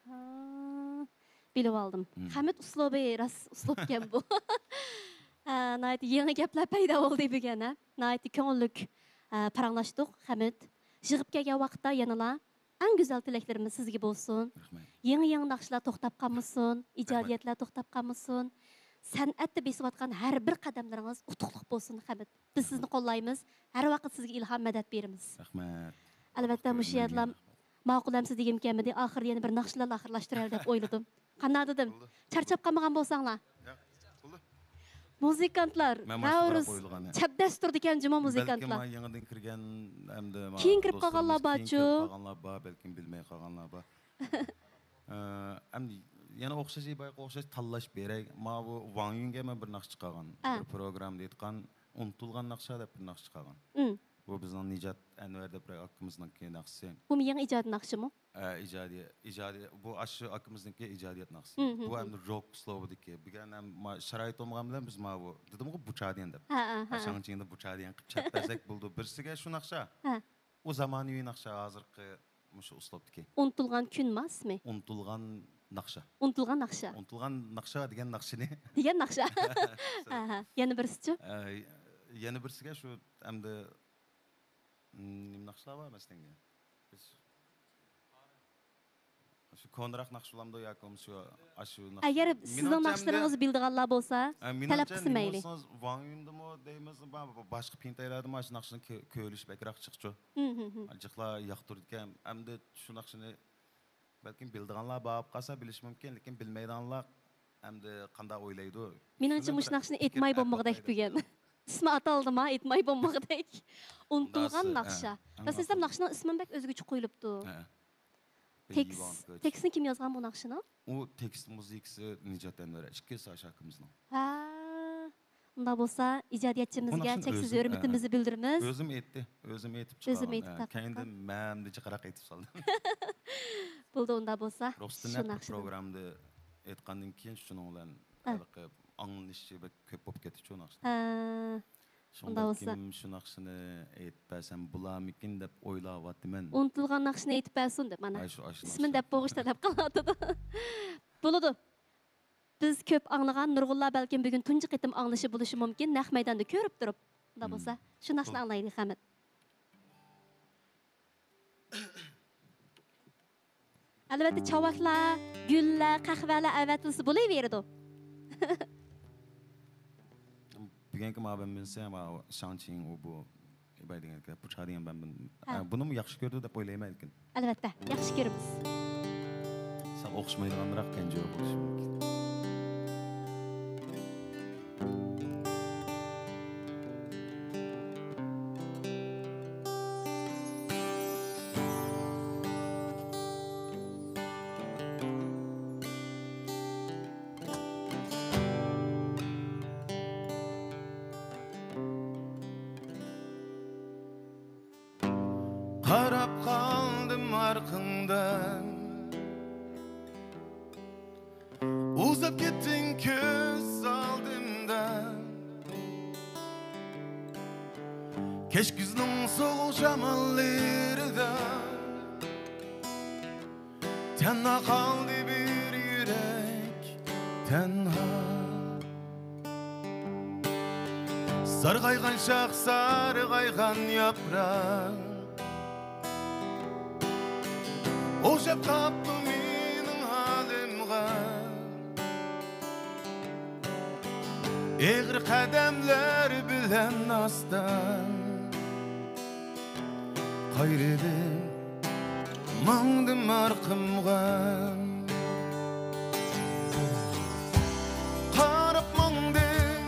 ھا، بىلىۋالدىم. خەمىت ئۇسلۇبى راست ئۇسلۇبكەن بۇ. ھە، ناھايىتى يېڭى گەپلەر پەيدا بولدى بۈگۈن، ھە. ناھايىتى كۆڭۈللۈك، ھە، پاراڭلاشتۇق، خەمىت. يىغىپ كەلگەن ۋاقىتتا يەنىلا ئەڭ گۈزەل تىلەكلىرىمىز سىزگە بولسۇن. رەھمەت. يېڭى-يېڭى ناخشىلار توختاپ قالمىسۇن، رەھمەت. ئىجادىيەتلەر توختاپ قالمىسۇن. سەنئەتتە بېسىۋاتقان ھەر بىر قەدەملىرىڭىز ئۇتۇقلۇق بولسۇن، خەمىت. بىز سىزنى قوللايمىز. ھەر ۋاقىت سىزگە ئىلھام، مەدەت بېرىمىز. رەھمەت. ئەلۋەتتە، مۇشۇ يەردىلا ماقۇل ئەمسە دېگۈم كەلمىدى. ئاخىرىدا يەنە بىر ناخشىلارنى ئاخىرلاشتۇرايلى دەپ ئويلىدىم. قانداق دېدىم؟ بولدى. چارچاپ قالمىغان بولساڭلار. ياق، بولدى. مۇزىكانتلار، مەن ماشۇ راۋرۇس قويۇلغان، يا. چەبدەس تۇرىدىكەن جۇمۇ مۇزىكانتلار. بەلكىم ما يېڭىدىن كىرگەن، ئەمدى ما كېيىن كىرىپ دوستلىرىمىز قالغانلار بارچۇ؟ كېيىن كىرىپ قالغانلار بار، بەلكىم بىلمەي قالغانلار بار. ئە، ئەمدى يەنە ئوخشاش، بايىقى ئوخشاش تاللاش بېرەي. ماۋۇ ۋاڭ يۈنگە مەن بىر ناخشا چىقارغان. ئە. بىر پروگراممىدا ئېيتقان، ئۇنتۇلغان ناخشا دەپ بىر ناخشا چىقارغان. ئىم. بۇ بىزنىڭ نىجات ئەنۋەر دەپ بىر ئاكىمىزنىڭكى ناخشىسى. بۇمۇ يېڭى ئىجادىي ناخشىمۇ؟ ئە، ئىجادىي، ئىجادىي، بۇ ئاشۇ ئاكىمىزنىڭكى ئىجادىيەت ناخشىسى. مم، مم، بۇ مم. ئەمدى روك ئۇسلۇبىدىكى. بۈگۈن ھەم ما-، شارائىت بولمىغان بىلەن بىز ماۋۇ، دېدىمغۇ، بۇچادىيەن دەپ. ھە، ھە، ھە. شاڭجىڭدا بۇچادىيەن قىلىپ چەپ بەرسەك بولدى. بىرسىگە شۇ ناخشا. ھە. ئۇ زامانىۋى ناخشا، ھازىرقى مۇشۇ ئۇسلۇبتىكى. ئۇنتۇلغان كۈنما ئىسمى؟ ئۇنتۇلغان ناخشا. ئۇنتۇلغان ناخشا. ئۇنتۇلغان ناخشا دېگەن ناخشىنى. دېگەن ناخشا. ھە، ھە. يەنە بىرسىچۇ؟ ئە، يەنە بىرسىگە شۇ ئەمدى نېمە ناخشىلار بار مەسىلەن؟ شۇ كونىراق ناخشا بولامدۇ ياكى بولمىسا شۇ، ئاشۇ ناخشا؟ ئەگەر سىزنىڭ ناخشىلىرىڭىزنى بىلىدىغانلار بولسا، تەلەپ قىلسا مەيلى. ۋاڭ يۈندىمۇ دەيمىز، با-، با-، باشقا پىڭتەيلەردىمۇ ئاشۇ ناخشىنى كۆ-، كۆرۈلۈشى بەكرەك چىقچۇ. جىقلار ياقتۇرىدىكەن. ئەمدى شۇ ناخشىنى بەلكىم بىلىدىغانلار بار بولۇپ قالسا بىلىشى مۇمكىن، لېكىن بىلمەيدىغانلار ئەمدى قانداق ئويلايدۇ؟ مېنىڭچە مۇشۇ ناخشىنى ئېيتماي بولمىغۇدەك بۈگۈن. ئىسمى ئاتالدىما، ئېيتماي بولمىغۇدەك. ئۇنتۇلغان ناخشا. راست دېسەم، ناخشىنىڭ ئىسمىمۇ بەك ئۆزگىچە قويۇلۇپتۇ. تېكىست، تېكىستنى كىم يازغان بۇ ناخشىنىڭ؟ ئۇ تېكىست، مۇزىكىسى نىجات ئەنۋەر، ئىككىسى ئاشۇ ئاكىمىزنىڭ. ھە. ئۇنداق بولسا، ئىجادىيەتچىمىزگە چەكسىز ھۆرمىتىمىزنى بىلدۈرىمىز. ئۆزۈم ئېيتتى، ئۆزۈم ئېيتىپ چىقارغان. كەينىدىن مەن جىقراق ئېيتىپ سالدىم. بولدى، ئۇنداق بولسا، رۇخسىتىنى شۇ ناخشىدىن. پروگراممدا ئېيتقاندىن كېيىن شۇنىڭ بىلەن ھېلىقى ئاڭلىنىشى بەك كۆپ بولۇپ كېتىچۇ ناخشىنىڭ. ھە. شۇنداق بولسا. شۇ ناخشىنى ئېيتىپ بەرسەم بولارمىكىن دەپ ئويلاۋاتىمەن. ئۇنتۇلغان ناخشىنى ئېيتىپ بەرسۇن دەپ، مانا. ئىسمىنى دەپ بوغۇش تەلەپ قىلىۋاتىدۇ. بولىدۇ. بىز كۆپ ئاڭلىغان، نۇرغۇنلار بەلكىم بۈگۈن تۇنجى قېتىم ئاڭلىشى بولۇشى مۇمكىن، نەق مەيداندا كۆرۈپ تۇرۇپ. ئۇنداق بولسا، شۇ ناخشىنى ئاڭلايلى، خەمىت. ئەلۋەتتە، چاۋاكلار، گۈللەر، قەھۋەلەر ئەۋەتىلسە بولۇۋېرىدۇ. بۈگۈنكى ماۋۇ مىنسە، ماۋۇ شاڭچىڭ، ئۇ بۇ ئىباي دېگەن گەپ، بۇ چا دېگەن، مەن بۇنى، ھە. ئە، بۇنىمۇ ياخشى كۆرىدۇ دەپ ئويلايمەن لېكىن. ئەلۋەتتە، ياخشى كۆرىمىز. سەل ئوخشىمايدىغانراق كەنجى بولۇشى مۇمكىن. قاراپ قالدىم ئارقاڭدىن، ئۇزاپ كەتتىڭ كۆز ئالدىمدىن. كەچ كۈزنىڭ سوغۇق شاماللىرىدا تەنھا قالدى بىر يۈرەك، تەنھا. سارغايغان شاخ، سارغايغان ياپراق ئوخشاپ قاپتۇ مېنىڭ ھالىمغا. ئېغىر قەدەملەر بىلەن ئاستا قايرىلىپ ماڭدىم ئارقامغا. قاراپ ماڭدىم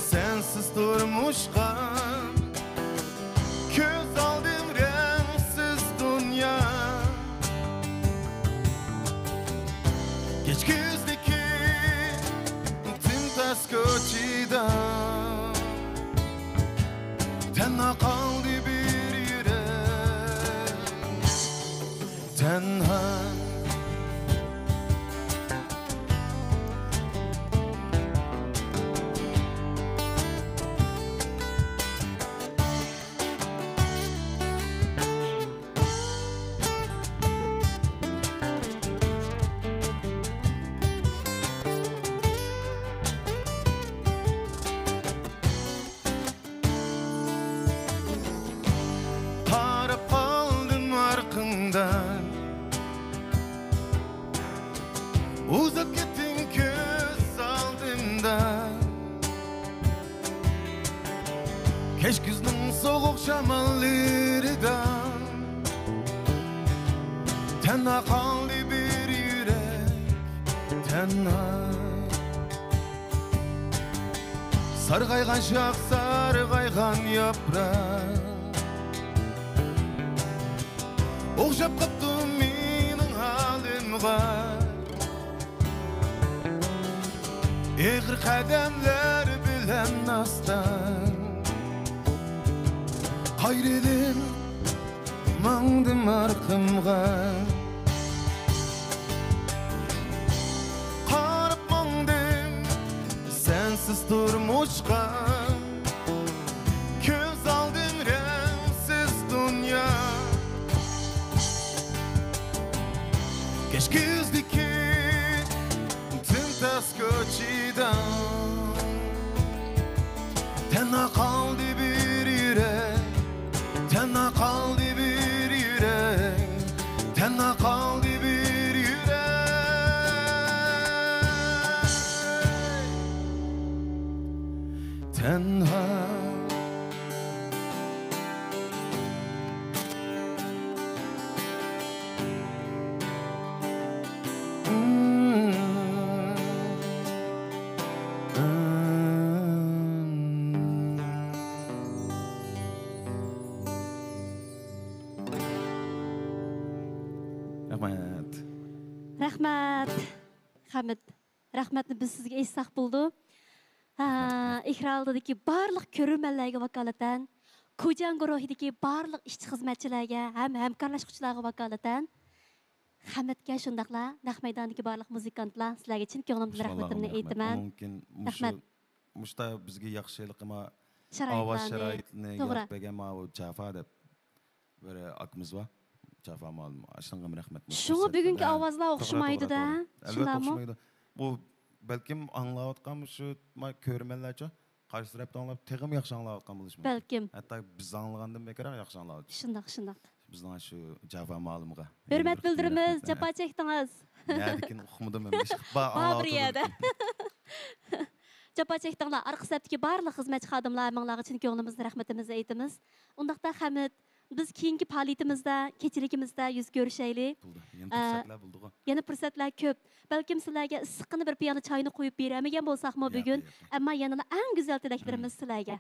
سەنسىز تۇرمۇشقا، كۆز ئالدىم رەڭسىز دۇنيا. كەچ كۈزدىكى تىمتاس كوچىدا تەنھا قالدى بىر يۈرەك، تەنھا. قاراپ قالدىم ئارقاڭدىن، ئۇزاپ كەتتىڭ كۆز ئالدىمدا. كەچ كۈزنىڭ سوغۇق شاماللىرىدا تەنھا قالدى بىر يۈرەك، تەنھا. سارغايغان شاخ، سارغايغان ياپراق ئوخشاپ قاپتۇ مېنىڭ ھالىمغا. ئېغىر قەدەملەر بىلەن ئاستا قايرىلىپ ماڭدىم ئارقامغا. قاراپ ماڭدىم سەنسىز تۇرمۇشقا، كۆز ئالدىم رەڭسىز دۇنيا. كەچ كۈزدىكى تىمتاس كوچىدا تەنھا قالدى بىر يۈرەك، تەنھا قالدى بىر يۈرەك، تەنھا قالدى بىر يۈرەك، تەنھا. رەھمەت. رەھمەت. خەمىت. رەھمەتنى بىز سىزگە ئېيتساق بولىدۇ. ھە، رەھمەت. ئېكران ئالدىدىكى بارلىق كۆرۈرمەنلەرگە ۋاكالىتەن، كۇجياڭ گۇرۇھىدىكى بارلىق ئىشچى-خىزمەتچىلەرگە ھەم ھەمكارلاشقۇچىلارغا ۋاكالىتەن، خەمەتكە شۇنداقلا نەق مەيداندىكى بارلىق مۇزىكانتلار، سىلەرگە چىن كۆڭلۈمدىن رەھمىتىمنى ئېيتىمەن. مۇمكىن مۇشۇ، رەھمەت. مۇشتا بىزگە ياخشى ھېلىقى ما-، ئاۋاز شارائىتىنى، شارائىتلارنى، توغرا، يارىتىپ بەرگەن ماۋۇ جاپا دەپ بىر ئاكىمىز بار. جاپا مۇئەللىم. ئاشۇنىڭغىمۇ رەھمەت. شۇڭا بۈگۈنكى ئاۋازلار ئوخشىمايدۇ-دە. توغرا، توغرا، توغرا. ئەلۋەتتە شۇنداقمۇ؟ ئوخشىمايدۇ. بۇ بەلكىم ئاڭلاۋاتقان مۇشۇ ما-، كۆرۈرمەنلەرچۇ، قارشى تەرەپتە ئاڭلاپ، تېخىمۇ ياخشى ئاڭلاۋاتقان بولۇشى مۇمكىن. بەلكىم. ھەتتا بىز ئاڭلىغاندىن بەكرەك ياخشى ئاڭلاۋاتىدۇ. شۇنداق، شۇنداق. بىزنىڭ شۇ جاۋا مۇئەللىمغا يەنە بىر قېتىم رەھمەت بىلدۈرىمىز، رەھمەتنى. جاپا چەكتىڭىز. نەدىكىن ئۇقمىدىم، ئەمدى بار بار بىر يەردە. جاپا چەكتىڭلار. ئارقا سەپتىكى بارلىق خىزمەتچى خادىملار، ھەممىڭلارغا چىن كۆڭلىمىزدىن رەھمىتىمىزنى ئېيتىمىز. ئۇنداقتا خەمىت، بىز كېيىنكى پائالىيىتىمىزدە، كېچىلىكىمىزدە يۈز كۆرۈشەيلى. بولدى. يەنە ئە، پۇرسەتلەر بولدىغۇ. يەنە پۇرسەتلەر كۆپ. بەلكىم سىلەرگە ئىسسىققىنا بىر پىيالە چاينى قۇيۇپ بېرەلمىگەن بولساقمۇ ياق، بۈگۈن، ياق، ياق. ئەمما يەنىلا ئەڭ گۈزەل تىلەكلىرىمىز سىلەرگە.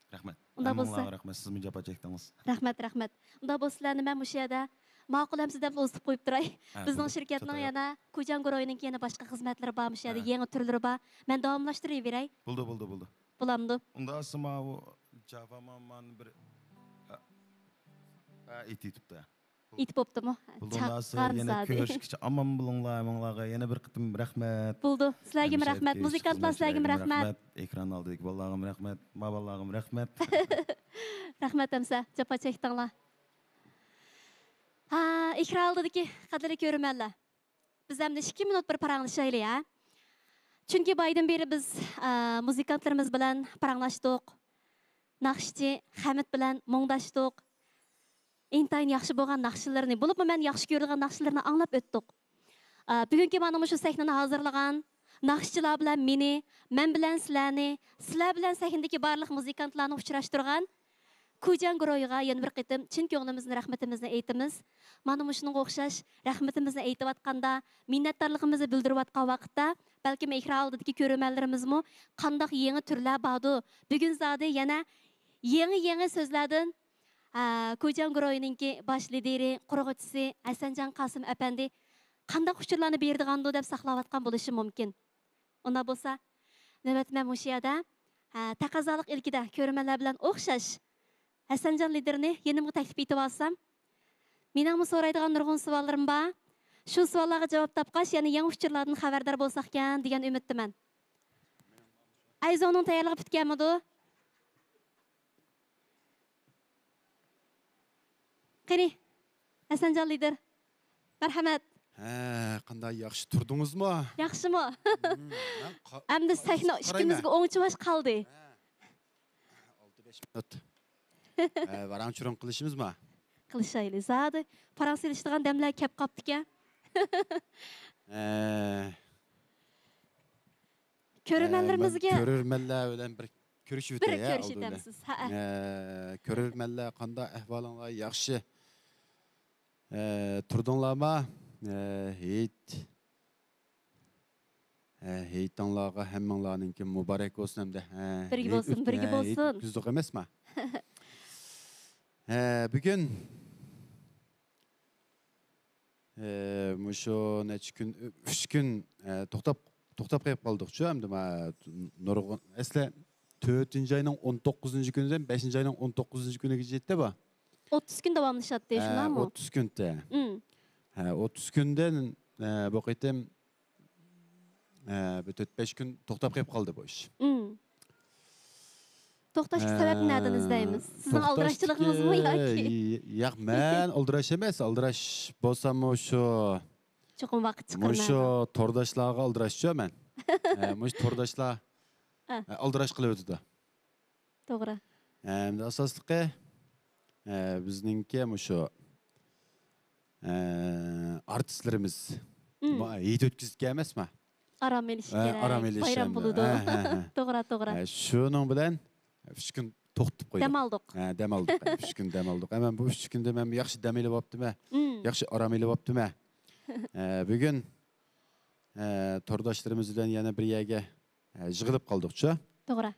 رەھمەت. ئۇنداق بولسا. ھەممىڭلارغا رەھمەت، سىزمۇ جاپا چەكتىڭىز. رەھمەت، رەھمەت. ئۇنداق بولسا سىلەرنى مەن مۇشۇ يەردە ماقۇل ئەمسە دەپلا ئۇزىتىپ قويۇپ تۇراي. ھە، بىزنىڭ بولدى. شىركەتنىڭ چاتاق يەنە كۇجياڭ گۇرۇھىنىڭكى يەنە باشقا خىزمەتلىرى بار، مۇشۇ يەردە ھە. يېڭى تۈرلىرى بار. مەن داۋاملاشتۇرۇۋېرەي. بولدى، بولدى، بولدى. بولامدۇ؟ ئۇنداق بولسا ماۋۇ جاپا مامان بىر، ھە، ھە، ئېيتىۋېتىپتۇ. ئېيتىپ بوپتۇمۇ؟ بولدى، ئۇنداق بولسا چاققان يەنە زادى. كۆرۈشكىچە ئامان بولۇڭلار، ھەممىڭلارغا يەنە بىر قېتىم رەھمەت. بولدى، سىلەرگىمۇ رەھمەت، مۇزىكانتلار سىلەرگىمۇ رەھمەت. ئېكران ئالدىدىكى بالىلارغىمۇ رەھمەت، ما بالىلارغىمۇ رەھمەت. رەھمەت ئەمسە، جاپا چەكتىڭلار. ھا، ئېكران ئالدىدىكى قەدىرلىك كۆرۈرمەنلەر، بىز ئەمدى ئىككى مىنۇت بىر پاراڭلىشايلى، ھە؟ چۈنكى بايىدىن بېرى بىز، ئە، مۇزىكانتلىرىمىز بىلەن پاراڭلاشتۇق. ناخشىچى خەمىت بىلەن مۇڭداشتۇق. ئىنتايىن ياخشى بولغان ناخشىلىرىنى، بولۇپمۇ مەن ياخشى كۆرىدىغان ناخشىلىرىنى ئاڭلاپ ئۆتتۇق. ئە، بۈگۈنكى مانا مۇشۇ سەھنىنى ھازىرلىغان ناخشىچىلار بىلەن مېنى، مەن بىلەن سىلەرنى، سىلەر بىلەن سەھنىدىكى بارلىق مۇزىكانتلارنى ئۇچراشتۇرغان كۇجياڭ گۇرۇھىغا يەنە بىر قېتىم چىن كۆڭلىمىزدىن رەھمىتىمىزنى ئېيتىمىز. مانا مۇشۇنىڭغا ئوخشاش رەھمىتىمىزنى ئېيتىۋاتقاندا، مىننەتدارلىقىمىزنى بىلدۈرۈۋاتقان ۋاقىتتا، بەلكىم ئېكران ئالدىدىكى كۆرۈرمەنلىرىمىزمۇ قانداق يېڭى تۈرلەر باردۇ، بۈگۈن زادى يەنە يېڭى-يېڭى سۆزلەردىن، ئە، كۇجياڭ گۇرۇھىنىڭكى باش لىدىرى، قۇرغۇچىسى ھەسەنجان قاسىم ئەپەندى قانداق ئۇچۇرلارنى بېرىدىغاندۇ دەپ ساقلاۋاتقان بولۇشى مۇمكىن. ئۇنداق بولسا، نۆۋەتتە مەن مۇشۇ يەردە، ھە، تەقەززالىق ئىلكىدە كۆرۈرمەنلەر بىلەن ئوخشاش ھەسەنجان لىدىرنى يېنىمغا تەكلىپ ئېتىۋالسام، مېنىڭمۇ سورايدىغان نۇرغۇن سوئاللىرىم بار. شۇ سوئاللارغا جاۋاب تاپقاچ، يەنە يېڭى ئۇچۇرلاردىن خەۋەردار بولساقكەن دېگەن ئۈمىدتىمەن. ئەيزوڭنىڭ تەييارلىقى پۈتكەنمىدۇ؟ قېنى، ھەسەنجان لىدىر، مەرھەمەت. ھە، قانداق ياخشى تۇردىڭىزمۇ؟ ياخشىمۇ؟ ھىم، مەن قا-، ئەمدى سەھنە قارايمەن. ئىككىمىزگە ئوڭ-چۈۋەش قالدى. ھە. ئالتە بەش مىنۇت. ھە، ۋاراڭ-چۇرۇڭ قىلىشىمىزمۇ؟ قىلىشايلى. زادى پاراڭ سېلىشىدىغان دەملەر كەپ قاپتىكەن. ھە. كۆرۈرمەنلىرىمىزگە، ئە، مەن كۆرۈرمەنلەر بىلەن بىر كۆرۈشۈۋېتەي، بىر ھە، كۆرۈشۈۋېتەمسىز؟ ھەئە. ئە، كۆرۈرمەنلەر، قانداق ئەھۋالىڭلار؟ ياخشى؟ ئە، تۇردۇڭلارما؟ ئە، ھېيت، ئە، ھېيتىڭلارغا ھەممىڭلارنىڭكى مۇبارەك بولسۇن ھەمدە، ئە، بىرگە ھېيت بولسۇن، ئۆت-، بىرگە ئە، ھېيت بولسۇن. ئۆتكۈزدۇق ئەمەسما؟ ئە، بۈگۈن ئە، مۇشۇ نەچچە كۈن، ئۈچ كۈن، ئە، توختاپ، توختاپ قېلىپ قالدۇقچۇ، ئەمدى ما-، نۇرغۇن، ئەسلى تۆتىنچى ئاينىڭ ئون توققۇزىنچى كۈنىدىن بەشىنچى ئاينىڭ ئون توققۇزىنچى كۈنىگىچە يەتتى بۇ. ئوتتۇز كۈن داۋاملىشاتتى، ئە، شۇنداقمۇ؟ ئوتتۇز كۈن تە. ئىم. ھە، ئوتتۇز كۈندىن، ئە، بۇ قېتىم، ئە، بىر تۆت-بەش كۈن توختاپ قېلىپ قالدى بۇ ئىش. ئىم. توختاشقا ئە، سەۋەبنى نەدىن ئىزدەيمىز؟ سىزنىڭ توختاشتىكى ئالدىراشچىلىقىڭىزمۇ ياكى؟ ياق، مەن ئالدىراش ئەمەس. ئالدىراش بولساممۇ شۇ، چوقۇم ۋاقىت چىقىرىمەن. مۇشۇ تورداشلارغا ئالدىراشچۇ مەن. ئە، مۇشۇ تورداشلار، ئە. ئە، ئالدىراش قىلىۋېتىدۇ. توغرا. ئە، ئەمدى ئاساسلىقى، ئە، بىزنىڭكى مۇشۇ، ئە، ئارتىسلىرىمىز، ئىم. ما-، ھېيت ئۆتكۈزۈپ كەلمەسما؟ ئارام ئېلىش ئە، كېرەك، ئارام ئېلىش بايرام ئەمدى. بولىدۇ. ھە، ھە، ھە. توغرا، توغرا. ئە، شۇنىڭ بىلەن ئۈچ كۈن توختىتىپ قويدۇق. دەم ئالدۇق. ھە، دەم ئالدۇق. ئۈچ كۈن دەم ئالدۇق. ئەمما بۇ ئۈچ كۈندە مەن ياخشى دەم ئېلىۋاپتىمەن. ئىم. ياخشى ئارام ئېلىۋاپتىمەن. ئە، بۈگۈن، ئە، تورداشلىرىمىز بىلەن يەنە بىر يەرگە، ئە، يىغىلىپ قالدۇقچۇ. توغرا.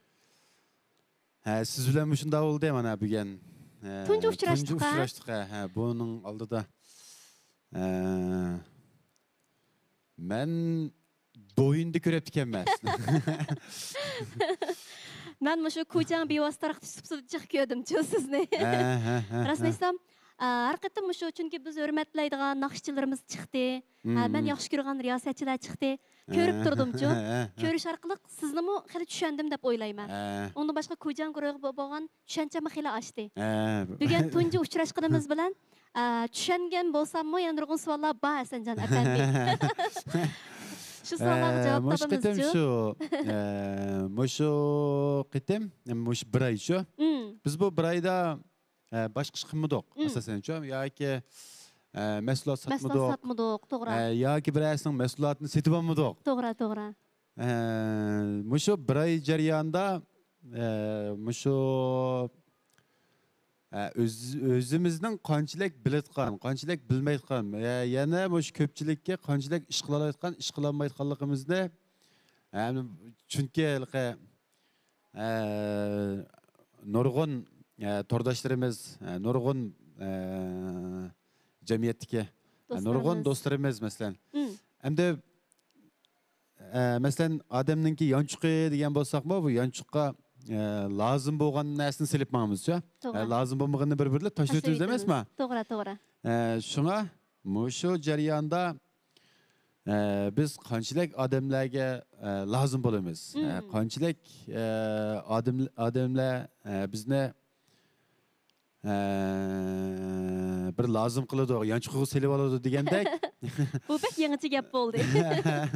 ھە، سىز بىلەن مۇشۇنداق بولدى، مانا بۈگۈن. ھە، تۇنجى ئۇچراشتۇق، تۇنجى ھە؟ ئۇچراشتۇق، ھە، ھە، بۇنىڭ ئالدىدا، ھە، مەن دويۇندا كۆرۈپتىكەنمەن. مەن مۇشۇ كۇجياڭ بىۋاسىتە تارقىتىش سۇپىسىدا جىق كۆردۈمچۇ سىزنى. ھە، ھە، ھە، راستىنى ھە. ئېيتسام، ئە، ھەر قېتىم مۇشۇ، چۈنكى بىز ھۆرمەتلەيدىغان ناخشىچىلىرىمىز چىقتى. ھە، مەن مم. ياخشى كۆرگەن رىياسەتچىلەر چىقتى. كۆرۈپ ھە. تۇردۇمچۇ. ھە، ھە. كۆرۈش ئارقىلىق سىزنىمۇ خېلى چۈشەندىم دەپ ئويلايمەن. ھە. ئۇندىن باشقا كۇجياڭ گۇرۇھىغا بو-، بولغان چۈشەنچەممۇ خېلى ئاشتى. ھە. بۈگۈن تۇنجى ئۇچراشقىنىمىز بىلەن، ئە، چۈشەنگەن بولساممۇ يەنە نۇرغۇن سوئاللار بار، ھەسەنجان ئەپەندى. شۇ سوئاللارغا ئە، جاۋاب مۇشۇ قېتىم تاپىمىزچۇ؟ شۇ، ئە، مۇشۇ قېتىم، مۇشۇ بىر ئايچۇ. مم. بىز بۇ بىر ئايدا ئە، باشقا ئىش قىلمىدۇق، مم، ئاساسەنچۇ. ياكى، ئە، مەھسۇلات مەھسۇلات ساتمىدۇق. ساتمىدۇق، توغرا. ئە، ياكى بىرەرسىنىڭ مەھسۇلاتىنى سېتىۋالمىدۇق. توغرا، توغرا. ئە، مۇشۇ بىر ئاي جەريانىدا، ئە، مۇشۇ، ئە، ئۆز-، ئۆزىمىزنىڭ قانچىلىك بىلىدىغان، قانچىلىك بىلمەيدىغان، ئە، يەنە مۇشۇ كۆپچىلىككە قانچىلىك ئىش قىلالايدىغان، ئىش قىلالمايدىغانلىقىمىزنى، ئە، چۈنكى ھېلىقى ئە، نۇرغۇن، ئە، تورداشلىرىمىز، ئە، نۇرغۇن، ئە، جەمئىيەتتىكى، ئە، نۇرغۇن دوستلىرىمىز. دوستلىرىمىز، مەسىلەن. مم. ئەمدى، ئە، مەسىلەن، ئادەمنىڭكى يانچۇقى دېگەن بولساقمۇ، بۇ يانچۇققا، ئە، لازىم بولغان نەرسىنى سېلىپ ماڭىمىزچۇ. ئە، توغرا. لازىم بولمىغىنىنى بىر-بىرلەپ تاشلىۋېتىمىز ئەمەسمۇ؟ تاشلىۋېتىمىز. توغرا، توغرا. ئە، شۇڭا مۇشۇ جەرياندا، ئە، بىز قانچىلىك ئادەملەرگە، ئە، لازىم بولىمىز؟ ئە، مم. قانچىلىك، ئە، ئادەم-، ئادەملەر، ئە، بىزنى، ئە، بىر لازىم قىلىدۇ، يانچۇقىغا سېلىۋالىدۇ دېگەندەك. بۇ بەك يېڭىچە گەپ بولدى. ئە،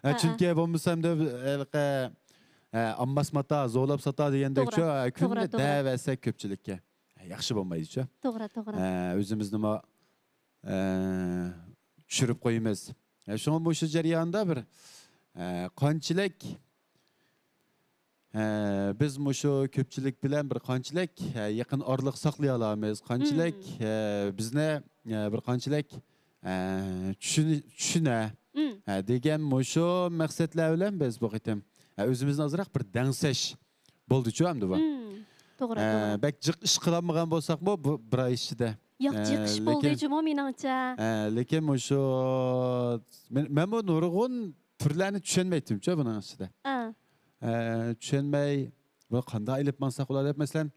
ھە، چۈنكى بولمىسا ئەمدى، ئە، ئامماس ماتا، زورلاپ ساتا دېگەندەكچۇ، توغرا، ئە، كۈندە توغرا، توغرا. دەۋەرسەك كۆپچىلىككە، ئە، ياخشى بولمايدۇچۇ. توغرا، توغرا. ئە، ئۆزىمىزنىمۇ ئە، چۈشۈرۈپ قويىمىز. ئە، شۇڭا مۇشۇ جەرياندا بىر، ئە، قانچىلىك، ئە، بىز مۇشۇ كۆپچىلىك بىلەن بىر قانچىلىك، ئە، يېقىن ئارىلىق ساقلىيالامىز، قانچىلىك، مم. ئە، بىزنى، ئە، بىر قانچىلىك، ئە، چۈشىنە، چۈشىنە، مم. ئە، دېگەن مۇشۇ مەقسەتلەر بىلەن بىز بۇ قېتىم، ئە، ئۆزىمىزنى ئازراق بىر دەڭسەش بولدىچۇ ئەمدى بۇ. مم، توغرا، ئە، توغرا. بەك جىق ئىش قىلالمىغان بولساقمۇ بۇ بىر ئاي ئىچىدە. ياق، ئە، جىق ئىش لېكىن، بولدىچۇمۇ مېنىڭچە. ئە، لېكىن مۇشۇ، مەن، مەنمۇ نۇرغۇن تۈرلەرنى چۈشەنمەيتتىمچۇ بۇنىڭ ئىچىدە. ئە. ئە، چۈشەنمەي، بۇ قانداق ئېلىپ ماڭساق بولار دەپ، مەسىلەن،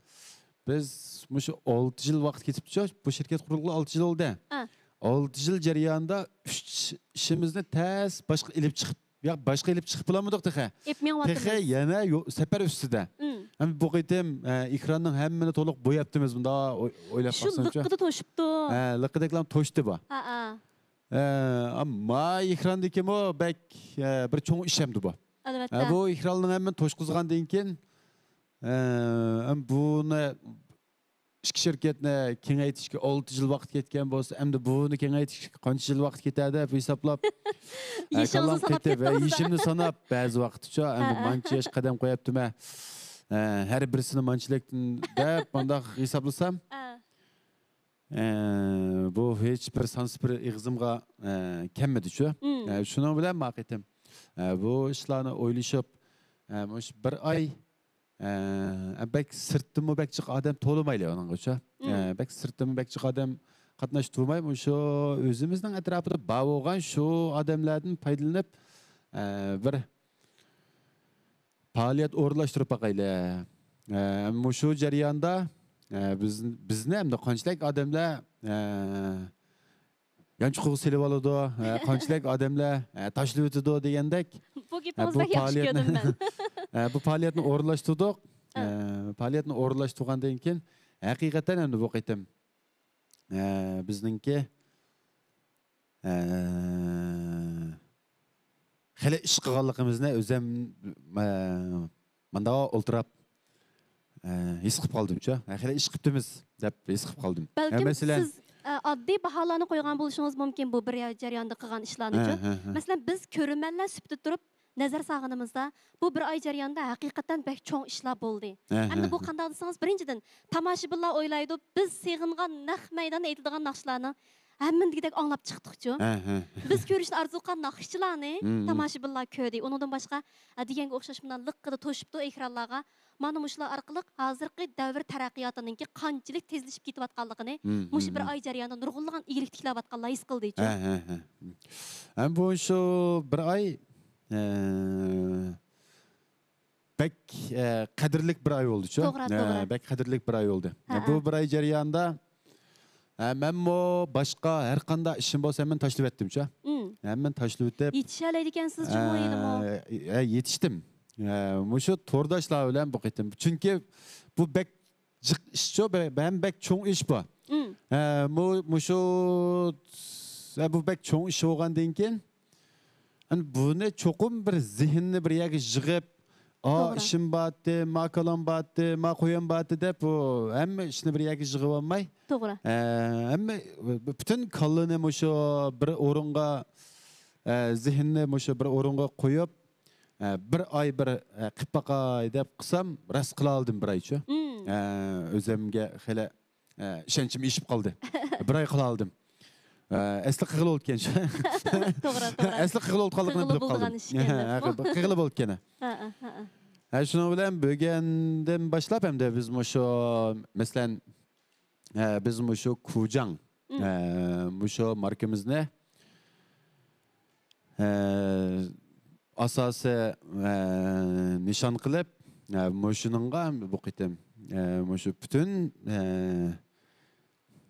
بىز مۇشۇ ئالتە يىل ۋاقىت كېتىپتىچۇ، بۇ شىركەت قۇرۇلغىلى ئالتە يىل بولدى. ئە. ئالتە يىل جەريانىدا ئۈچ ئىشىمىزنى تەس باشقا ئېلىپ چىقىپ ياق، باشقا ئېلىپ چىقىپ بولالمىدۇق تېخى. ئېلىپ مېڭىۋاتىمىز. تېخى يەنە يو-، سەپەر ئۈستىدە. مم. ھەم بۇ قېتىم، ئە، ئېكراننىڭ ھەممىنى تولۇق بوياپتىمىز، مۇنداق ئوي-، ئويلاپ شۇ باقساڭچۇ. لىققىدە توشۇپتۇ. ھە، لىققىدەكلا توشتى بۇ. ھە، ھە. ئە، ئەمما ئېكراندىكىمۇ بەك، ئە، بىر چوڭ ئىش ئەمدى بۇ. ئەلۋەتتە. ھە، بۇ ئېكراننىڭ ھەممىنى توشقۇزغاندىن كېيىن، ئە، ھەم بۇنى ئىككى شىركەتنى كېڭەيتىشكە ئالتە يىل ۋاقىت كەتكەن بولسا، ئەمدى بۇنى كېڭەيتىشكە قانچە يىل ۋاقىت كېتەر دەپ ھېسابلاپ، ئە، يېشىڭىزنى كاللام ساناپ قېتىپ، ئە، كەتتىڭىز-دە. يېشىمنى ساناپ، بەزى ۋاقىتچۇ، ئەمدى ھە، ھە. مانچە ياش قەدەم قويۇپتىمەن. ئە، ھەر بىرسىنى مانچىلىكتىن دەپ، مانداق ھېسابلىسام، ھە. ئە، بۇ ھېچ بىر سانسى بىر ئېغىزىمغا، ئە، كەلمىدىچۇ. مم. ئە، شۇنىڭ بىلەن ما قېتىم، ئە، بۇ ئىشلارنى ئويلىشىپ، ئە، مۇشۇ بىر ئاي ئە، بەك سىرتتىنمۇ بەك جىق ئادەم تولىمايلى ئۇنىڭغىچۇ. مم. ئە، بەك سىرتتىنمۇ بەك جىق ئادەم قاتناشتۇرماي، مۇشۇ ئۆزىمىزنىڭ ئەتراپىدا بار بولغان شۇ ئادەملەردىن پايدىلىنىپ، ئە، بىر پائالىيەت ئورۇنلاشتۇرۇپ باقايلى. ئە، مۇشۇ جەرياندا، ئە، بىز، بىزنى ئەمدى قانچىلىك ئادەملەر، ئە، يانچۇقىغا سېلىۋالىدۇ، ھە، قانچىلىك ئادەملەر، ھە، تاشلىۋېتىدۇ دېگەندەك. بۇ ھە، گېپىڭىزنى بۇ بەك ياخشى پائالىيەتنى، كۆردۈم مەن. ھە، بۇ پائالىيەتنى ئورۇنلاشتۇردۇق. ھە. ھە، پائالىيەتنى ئورۇنلاشتۇرغاندىن كېيىن، ھەقىقەتەن ئەمدى بۇ قېتىم، ھە، بىزنىڭكى، ھە، خېلى ئىش قىلغانلىقىمىزنى ئۆزۈم، ئە، مانداق ئولتۇراپ، ئە، ھېس قىلىپ قالدىمچۇ. ھە، خېلى ئىش قىپتىمىز دەپ ھېس قىلىپ قالدىم. ھە، بەلكىم مەسىلەن، سىز، ئە، ئاددىي باھالارنى قويغان بولۇشىڭىز مۇمكىن بۇ بىر يىل جەريانىدا قىلغان ئىشلارنىچۇ. ھە، ھە، ھە. مەسىلەن، بىز كۆرۈرمەنلەر سۈپىتىدە تۇرۇپ نەزەر سالغىنىمىزدا، بۇ بىر ئاي جەريانىدا ھەقىقەتەن بەك چوڭ ئىشلار بولدى. ھە، ئەمدى ھە، بۇ ھە. قانداق دېسىڭىز، بىرىنچىدىن، تاماشىبىنلار ئويلايدۇ، بىز سېغىنغان نەق مەيداندا ئېيتىلىدىغان ناخشىلارنى ھەممىنى دېگۈدەك ئاڭلاپ چىقتۇقچۇ. ھە، ھە. بىز كۆرۈشنى ئارزۇ قىلغان ناخشىچىلارنى مم، مم. تاماشىبىنلار كۆردى. ئۇنىڭدىن باشقا، ئە، دېگەنگە ئوخشاش مۇنداق لىققىدە توشۇپتۇ ئېكرانلارغا. مانا مۇشۇلار ئارقىلىق ھازىرقى دەۋر تەرەققىياتىنىڭكى قانچىلىك تېزلىشىپ كېتىۋاتقانلىقىنى مم، مۇشۇ مم، بىر مم. ئاي جەريانىدا نۇرغۇنلىغان ئىگىلىك تىكلەۋاتقانلار ھېس قىلدىچۇ. ھە، ھە، ھە. ھەم بۇ شۇ بىر ئاي، ئە، بەك، ئە، قەدىرلىك بىر ئاي بولدىچۇ. توغرا، ئە، توغرا. بەك قەدىرلىك بىر ئاي بولدى. ھە، بۇ ھە. بىر ئاي جەريانىدا، ئە، مەنمۇ باشقا ھەر قانداق ئىشىم بولسا ھەممىنى تاشلىۋەتتىمچۇ. مم. ھەممىنى تاشلىۋېتىپ، يېتىشەلەيدىكەنسىز جۇمۇ ئە، ھېلىمۇ. ئە، يېتىشتىم. ئە، مۇشۇ تورداشلار بىلەن بۇ قېتىم. چۈنكى بۇ بەك جىق ئىشچۇ، بە-، ھەم بەك چوڭ ئىش بۇ. مم. ئە، مۇ-، مۇشۇ، ئە، بۇ بەك چوڭ ئىش بولغاندىن كېيىن، ئەنە بۇنى چوقۇم بىر زېھىننى بىر يەرگە يىغىپ، ئا، توغرا. ئىشىم بارتتى، ما كالام بارتتى، ما قويام بارتتى دەپ، ئۇ ھەممە ئىشنى بىر يەرگە يىغىۋالماي، توغرا. ئە، ھەممە، پۈتۈن كاللىنى مۇشۇ بىر ئورۇنغا، ئە، زېھىننى مۇشۇ بىر ئورۇنغا قويۇپ، ئە، بىر ئاي بىر، ئە، قىلىپ باقاي دەپ قىلسام، راست قىلالىدىم بىر ئايچۇ. مم. ئە، ئۆزۈمگە خېلى، ئە، ئىشەنچىم ئېشىپ قالدى. بىر ئاي قىلالىدىم. ئە، ئەسلى قىغىلى بولىدىكەنچۇ. توغرا، توغرا. ئەسلى قىغىلى بولىدىغانلىقىنى قىغىلى بىلىپ قالدىم. بولىدىغان ئىش ئىكەن دەپمۇ. قىغىلى بولىدىكەن. ھە، ھە، ھە، ھە. ھە، شۇنىڭ بىلەن بۈگۈندىن باشلاپ ئەمدى بىز مۇشۇ، مەسىلەن، ئە، بىز مۇشۇ كۇجاڭ، مم. ئە، مۇشۇ ماركىمىزنى، ئە، ئاساسىي، ئە، نىشان قىلىپ، ئە، مۇشۇنىڭغا بۇ قېتىم، ئە، مۇشۇ پۈتۈن، ئە،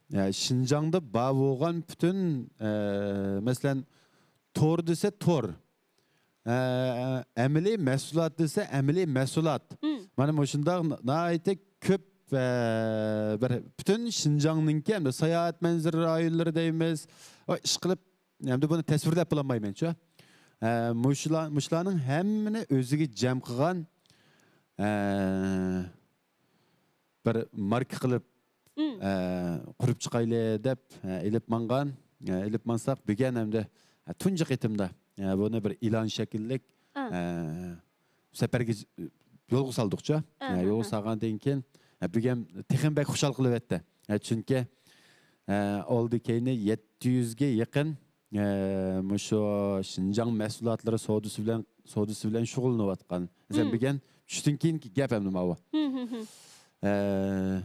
ئە، شىنجاڭدا بار بولغان پۈتۈن، ئە، مەسىلەن، تور دېسە تور، ئە، ئەمەلىي مەھسۇلات دېسە ئەمەلىي مەھسۇلات. مم. مانا مۇشۇنداق ناھايىتى كۆپ، ئە، بىر پۈتۈن شىنجاڭنىڭكى ھەمدە ساياھەت مەنزىرە رايونلىرى دەيمىز. ئىشقىلىپ، ئەمدى بۇنى تەسۋىرلەپ بولالمايمەنچۇ. ئە، مۇشۇلار، مۇشۇلارنىڭ ھەممىنى ئۆزىگە جەم قىلغان، ئە، بىر ماركا قىلىپ، مم. ئە، قۇرۇپ چىقايلى دەپ، ئە، ئېلىپ ماڭغان. ئە، ئېلىپ ماڭساق، بۈگۈن ئەمدى، ئە، تۇنجى قېتىمدا، ئە، بۇنى بىر ئېلان شەكىللىك، ئا. ئە، سەپەرگە يولغا سالدۇقچۇ. ئە، ئە، يولغا ئە. سالغاندىن كېيىن، ئە، بۈگۈن تېخىمۇ بەك خۇشال قىلىۋەتتى. ئە، چۈنكى، ئە، ئالدى كەينى يەتتە يۈزگە يېقىن، ئە، مۇشۇ شىنجاڭ مەھسۇلاتلىرى سودىسى بىلەن، سودىسى بىلەن شۇغۇللىنىۋاتقان. مەسىلەن، مم. بۈگۈن چۈشتىن كېيىنكى گەپ ئەمدى ماۋۇ. مم، مم، مم. ئە،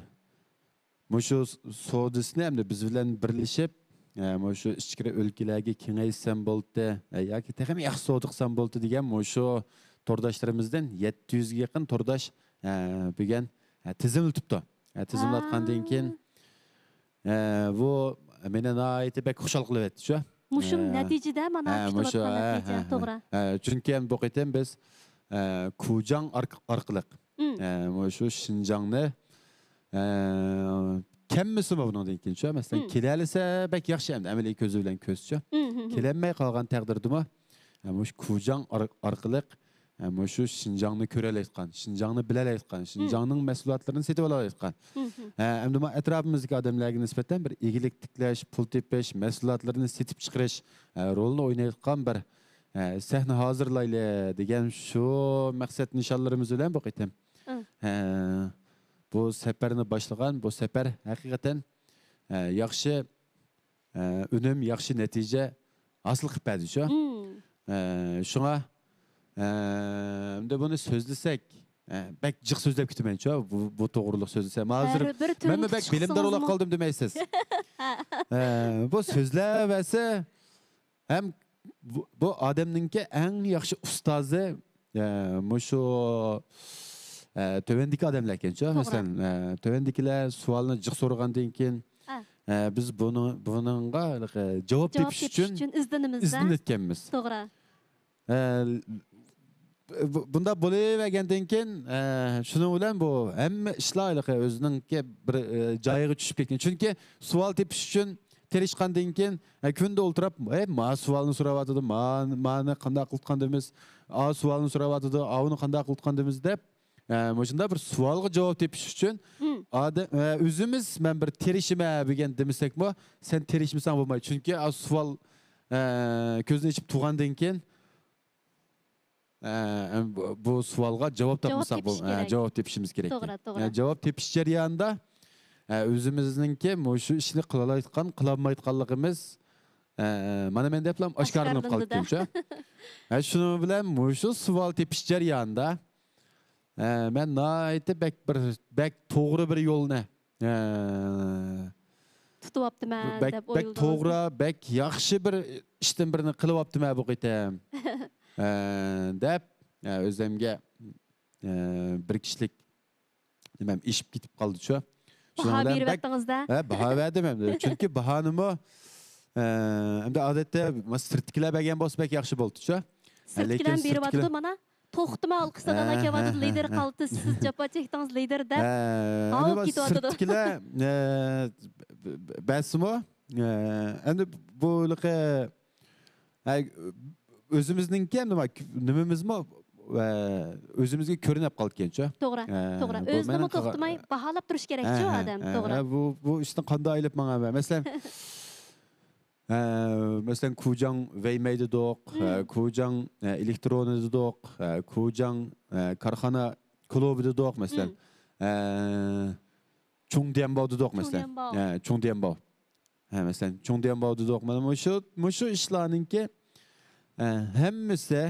مۇشۇ س-، سودىسىنى ئەمدى بىز بىلەن بىرلىشىپ، ئە، مۇشۇ ئىچكىرى ئۆلكىلەرگە كېڭەيتسەم بولدى، ئە، ياكى تېخىمۇ ياخشى سودا قىلسام بولدى دېگەن مۇشۇ تورداشلىرىمىزدىن يەتتە يۈزگە يېقىن تورداش، ئە، بۈگۈن، ئە، تىزىملىتىپتۇ. ئە، تىزىملاتقاندىن كېيىن، ئا. ئە، بۇ مېنى ناھايىتى بەك خۇشال قىلىۋەتتى شۇ. مۇشۇ ئە، نەتىجىدە مانا ھە، مۇشۇ، كۈتۈۋاتقان ھە، نەتىجە، ھە، ھە، توغرا. ھە، چۈنكى بۇ قېتىم بىز، ئە، كۇجاڭ ئارق-، ئارقىلىق، مم. ئە، مۇشۇ شىنجاڭنى، ئە، كەممىسىمۇ بۇنىڭدىن كېيىن شۇ، مەسىلەن، مم. كېلەلىسە بەك ياخشى، ئەمدى ئەمەلىي كۆزى بىلەن كۆرسىچۇ. مم، مم، مم. كېلەلمەي قالغان تەقدىردىمۇ، ئە، مۇشۇ كۇجاڭ ئار-، ئارقىلىق ئە، مۇشۇ شىنجاڭنى كۆرەلەيدىغان، شىنجاڭنى بىلەلەيدىغان، مم. شىنجاڭنىڭ مەھسۇلاتلىرىنى سېتىۋالالايدىغان. مم، مم. ئە، ئەمدى مانا ئەتراپىمىزدىكى ئادەملەرگە نىسبەتەن بىر ئىگىلىك تىكلەش، پۇل تېپىش، مەھسۇلاتلىرىنى سېتىپ چىقىرىش، ئە، رولىنى ئوينايدىغان بىر، ئە، سەھنە ھازىرلايلى دېگەن شۇ مەقسەت نىشانلىرىمىز بىلەن بۇ قېتىم، مم. ئە، بۇ سەپەرنى باشلىغان، بۇ سەپەر ھەقىقەتەن، ئە، ياخشى ئە، ئۈنۈم، ياخشى نەتىجە ھاسىل قىلىپ بەردى شۇ. مم. ئە، شۇڭا، ئە، ئەمدى بۇنى سۆزلىسەك، ئە، بەك جىق سۆزلەپ كېتىمەن شۇ، بۇ، بۇ توغرىلىق سۆزلىسەم. ھازىر بەرىبىر مەنمۇ بەك بىلىمدار بولۇپ قالدىم دېمەيسىز. ئە، بۇ سۆزلەۋەرسە ھەم بۇ، بۇ ئادەمنىڭكى ئەڭ ياخشى ئۇستازى، ئە، مۇشۇ، ئە، تۆۋەندىكى ئادەملەر ئىكەنچۇ. توغرا. مەسىلەن، ئە، تۆۋەندىكىلەر سوئالنى جىق سورىغاندىن كېيىن، ئە. ئە، بىز بۇنىڭ، بۇنىڭغا، ئە، جاۋاب جاۋاب تېپىش تېپىش ئۈچۈن ئۈچۈن ئىزدىنىمىز-دە. ئىزدىنىۋەتكەنمىز. توغرا. ئە، بۇ-، بۇنداق بولۇۋەرگەندىن كېيىن، ئە، شۇنىڭ بىلەن بۇ ھەممە ئىشلار ھېلىقى ئۆزىنىڭكى بىر، ئە، جايىغا چۈشۈپ كەتكەن. چۈنكى سوئال تېپىش ئۈچۈن تىرىشقاندىن كېيىن، ئە، كۈندە ئولتۇرۇپ، «ئەي، ما سوئالنى سوراۋاتىدۇ، ما-، مانى قانداق قىلىۋاتقاندىمىز، ئا سوئالنى سوراۋاتىدۇ، ئاۋۇنى قانداق قىلىۋاتقاندىمىز» دەپ، ئە، مۇشۇنداق بىر سوئالغا جاۋاب تېپىش ئۈچۈن مم. ئادە-، ئە، ئۆزىمىز، «مەن بىر تىرىشىمەن بۈگۈن» دېمىسەكمۇ، سەن تىرىشمىسەڭ بولمايدۇ. چۈنكى ئا سوئال، ئە، كۆزنى ئېچىپ تۇرغاندىن كېيىن، ئە، بۇ، بۇ سوئالغا جاۋاب جاۋاب تاپمىساق تېپىش بول-، ئە، كېرەك. جاۋاب تېپىشىمىز كېرەك. توغرا، توغرا. ئە، جاۋاب تېپىش جەريانىدا، ئە، ئۆزىمىزنىڭكى مۇشۇ ئىشنى قىلالايدىغان، قىلالمايدىغانلىقىمىز، ئە، مانا مەن دەپلا ئاشكارىلىنىپ قالىدىكەنچۇ. ئە، شۇنىڭ بىلەن مۇشۇ سوئال تېپىش جەريانىدا، ئە، مەن ناھايىتى بەك بىر، بەك توغرا بىر يولنى، ئە، تۇتۇۋاپتىمەن بەك، دەپ بەك ئويلىدىڭىزمۇ؟ توغرا، بەك ياخشى بىر ئىشتىن بىرنى قىلىۋاپتىمەن بۇ قېتىم. ئە، دەپ، ئە، ئۆزۈمگە، ئە، بىر كىشىلىك نېمەم ئېشىپ كېتىپ قالدىچۇ. باھا شۇنىڭ بىلەن بەك بېرىۋەتتىڭىز-دە. ھە، باھا بەردىم ئەمدى. چۈنكى باھانىمۇ، ئە، ئەمدى ئادەتتە سىرتتىكىلەر بەرگەن بولسا بەك ياخشى بولدىچۇ. سىرتتىكىلەر لېكىن بېرىۋاتىدۇ، سىرتتىكىلەر مانا. توختىماي ئالقىشلار ئانا ھە، كېلىۋاتىدۇ، ھە، لىدېر ھە، قالتىس، ھە. سىز جاپا چەكتىڭىز، لىدېر دەپ. ھە، ئاۋۇ ئەمدى كېتىۋاتىدۇ. سىرتتىكىلەر، ئە، ب-، ب-، بەرسىمۇ، ئە، ئەمدى بۇ ھېلىقى، ئە، ئۆزىمىزنىڭكى ئەمدى ما-، نېمىمىزمۇ ئە، ئۆزىمىزگە كۆرۈنۈپ قالىدىكەنچۇ. توغرا، ئە، توغرا. بۇ ئۆزىنىمۇ مېنىڭ قىلغا-، توختىماي باھالاپ تۇرۇش كېرەكچۇ ھە، ھە، ئادەم. ھە، توغرا. ھە، بۇ، بۇ ئىشنى قانداق ئېلىپ ماڭىمەن؟ مەسىلەن، ئە، مەسىلەن، كۇجاڭ ۋەيمەي دېدۇق، ئە، مم. كۇجاڭ، ئە، ئېلېكترونى دېدۇق، ئە، كۇجاڭ، ئە، كارخانا كۇلۇبى دېدۇق، مەسىلەن. مم. ئە، چۇڭديەنباۋ دېدۇق، مەسىلەن. چۇڭديەنباۋ. ئە، چۇڭديەنباۋ. ھە، مەسىلەن، چۇڭديەنباۋ دېدۇق. مانا مۇشۇ، مۇشۇ ئىشلارنىڭكى، ئە، ھەممىسى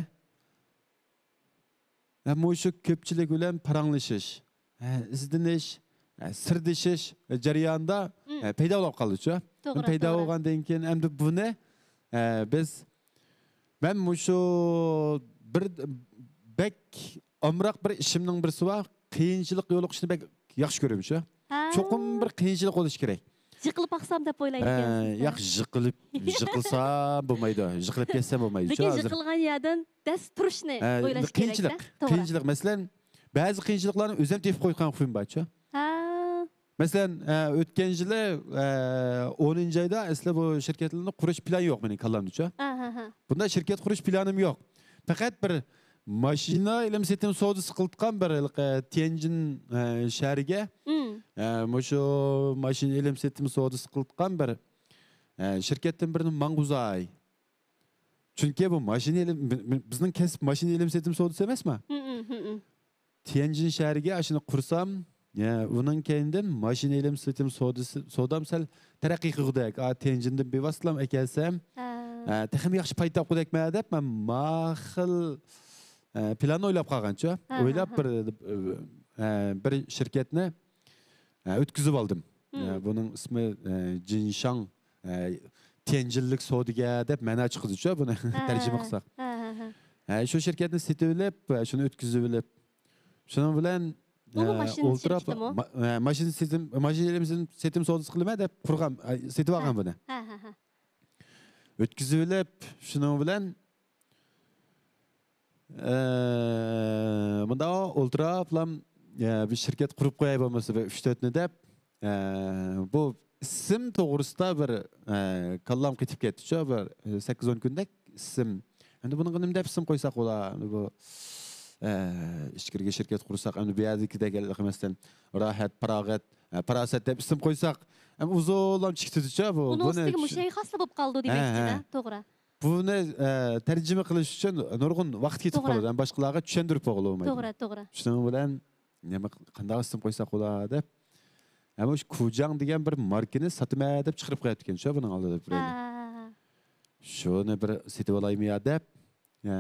ھە، مۇشۇ كۆپچىلىك بىلەن پاراڭلىشىش، ھە، ئىزدىنىش، ھە، سىردىشىش جەريانىدا، مم. ھە، پەيدا بولۇپ قالدىچۇ. توغرا، پەيدا توغرا. بولغاندىن كېيىن ئەمدى بۇنى، ھە، بىز، مەن مۇشۇ بىر بەك ئامراق بىر ئىشىمنىڭ بىرسى بار، قىيىنچىلىق يولۇقۇشنى بەك ياخشى كۆرىمەن شۇ. ھە. چوقۇم بىر قىيىنچىلىق بولۇشى كېرەك. يىقىلىپ باقسام دەپ ئويلايدىكەنسىز. ھە، ياق، يىقىلىپ، يىقىلسام بولمايدۇ. يىقىلىپ كەتسەم بولمايدۇ. لېكىن شۇ ھازىر. يىقىلغان يەردىن دەس تۇرۇشنى ھە، ئويلاش قىيىنچىلىق، كېرەك-دە. توغرا. قىيىنچىلىق. مەسىلەن، بەزى قىيىنچىلىقلارنى ئۆزۈم تېپىپ قويغان خۇيۇم بارچۇ. ھە. مەسىلەن، ئە، ئۆتكەن يىلى، ئە، ئونىنچى ئايدا ئەسلى بۇ شىركەتلەرنى قۇرۇش پىلانى يوق مېنىڭ كاللامدىچۇ. ھە، ھە، ھە. بۇنداق شىركەت قۇرۇش پىلانىم يوق. پەقەت بىر ماشىنا ئېلىم سېتىم سودىسى قىلىدىغان بىر ھېلىقى تيەنجىن، ئە، شەھىرىگە، مم. ئە، مۇشۇ ماشىنا ئېلىم سېتىم سودىسى قىلىدىغان بىر، ئە، شىركەتتىن بىرنى ماڭغۇزاي. چۈنكى بۇ ماشىنا ئېلىم، بى-، بى-، بىزنىڭ كەسىپ ماشىنا ئېلىم سېتىم سودىسى ئەمەسما؟ مم، مم، مم، مم. تيەنجىن شەھىرىگە ئاشۇنى قۇرسام، يا، ئۇنىڭ كەينىدىن ماشىنا ئېلىم سېتىم سودىسى، سودام سەل تەرەققىي قىلغۇدەك. ئا، تيەنجىندىن بىۋاسىتىلا ئەكەلسەم، ھە. ئە، تېخىمۇ ياخشى پايدا تاپقۇدەكمەن دەپ، مەن ماخىل، ئە، پىلاننى ئويلاپ قالغانچۇ. ھە، ھە، ئويلاپ ھە. بىر، ئە، بىر شىركەتنى، ئە، ئۆتكۈزۈپ ئالدىم. مم. ئە، بۇنىڭ ئىسمى، ئە، جىنشاڭ، ئە، تيەنجىنلىك سودىگەر دەپ مەنا چىقىدۇچۇ بۇنى ھە، تەرجىمە ھە، قىلساق. ھە، ھە، ھە. ھە، شۇ شىركەتنى سېتىۋېلىپ، ھە، شۇنى ئۆتكۈزۈۋېلىپ، شۇنىڭ بىلەن، بۇمۇ ئە، ماشىنا ئولتۇراپ، شىركىتىمۇ؟ ما-، ئە، ماشىنا سېتىم، ماشىنا ئېلىم سېتىم، سېتىم سودىسى قىلىمەن دەپ قۇرغان، ئە، سېتىۋالغان ھە. بۇنى. ھە، ھە، ھە. ئۆتكۈزۈۋېلىپ، شۇنىڭ بىلەن، ئە، مۇنداق ئولتۇراپلام، ئە، بىر شىركەت قۇرۇپ قوياي بولمىسا بىر ئۈچ تۆتنى دەپ، ئە، بۇ ئىسىم توغرىسىدا بىر، ئە، كاللام قېتىپ كەتتىچۇ، بىر، ئە، سەككىز ئون كۈندەك ئىسىم. ئەمدى بۇنىڭغا نېمە دەپ ئىسىم قويساق بولا؟ ئەمدى بۇ، ئە، ئىچكىرىگە شىركەت قۇرساق، ئەمدى بۇ يەردىكىدەك ھېلىقى مەسىلەن، راھەت، پاراغەت، ئە، پاراسەت دەپ ئىسىم قويساق، ئەمدى ئۇزۇنلام چىكىتىدىچۇ بۇ. ئۇنىڭ بۇنى ئۈستىگە چۈ-، مۇشۇ خاسلا بولۇپ قالىدۇ ھە، دېمەكچىدە. ھە. توغرا. بۇنى، ئە، تەرجىمە قىلىش ئۈچۈن نۇرغۇن ۋاقىت كېتىپ توغرا. قالىدۇ. ھەم باشقىلارغا چۈشەندۈرۈپ بولغىلى بولمايدۇ. توغرا، توغرا. شۇنىڭ بىلەن نېمە، قانداق ئىسىم قويساق بولا دەپ، ھەم مۇشۇ كۇجاڭ دېگەن بىر ماركىنى ساتىمەن دەپ چىقىرىپ قويۇپتىكەن شۇ بۇنىڭ ئالدىدا بىرەيلەن. ھە، ھە، ھە، ھە. شۇنى بىر سېتىۋالايمۇ يا دەپ، ھە.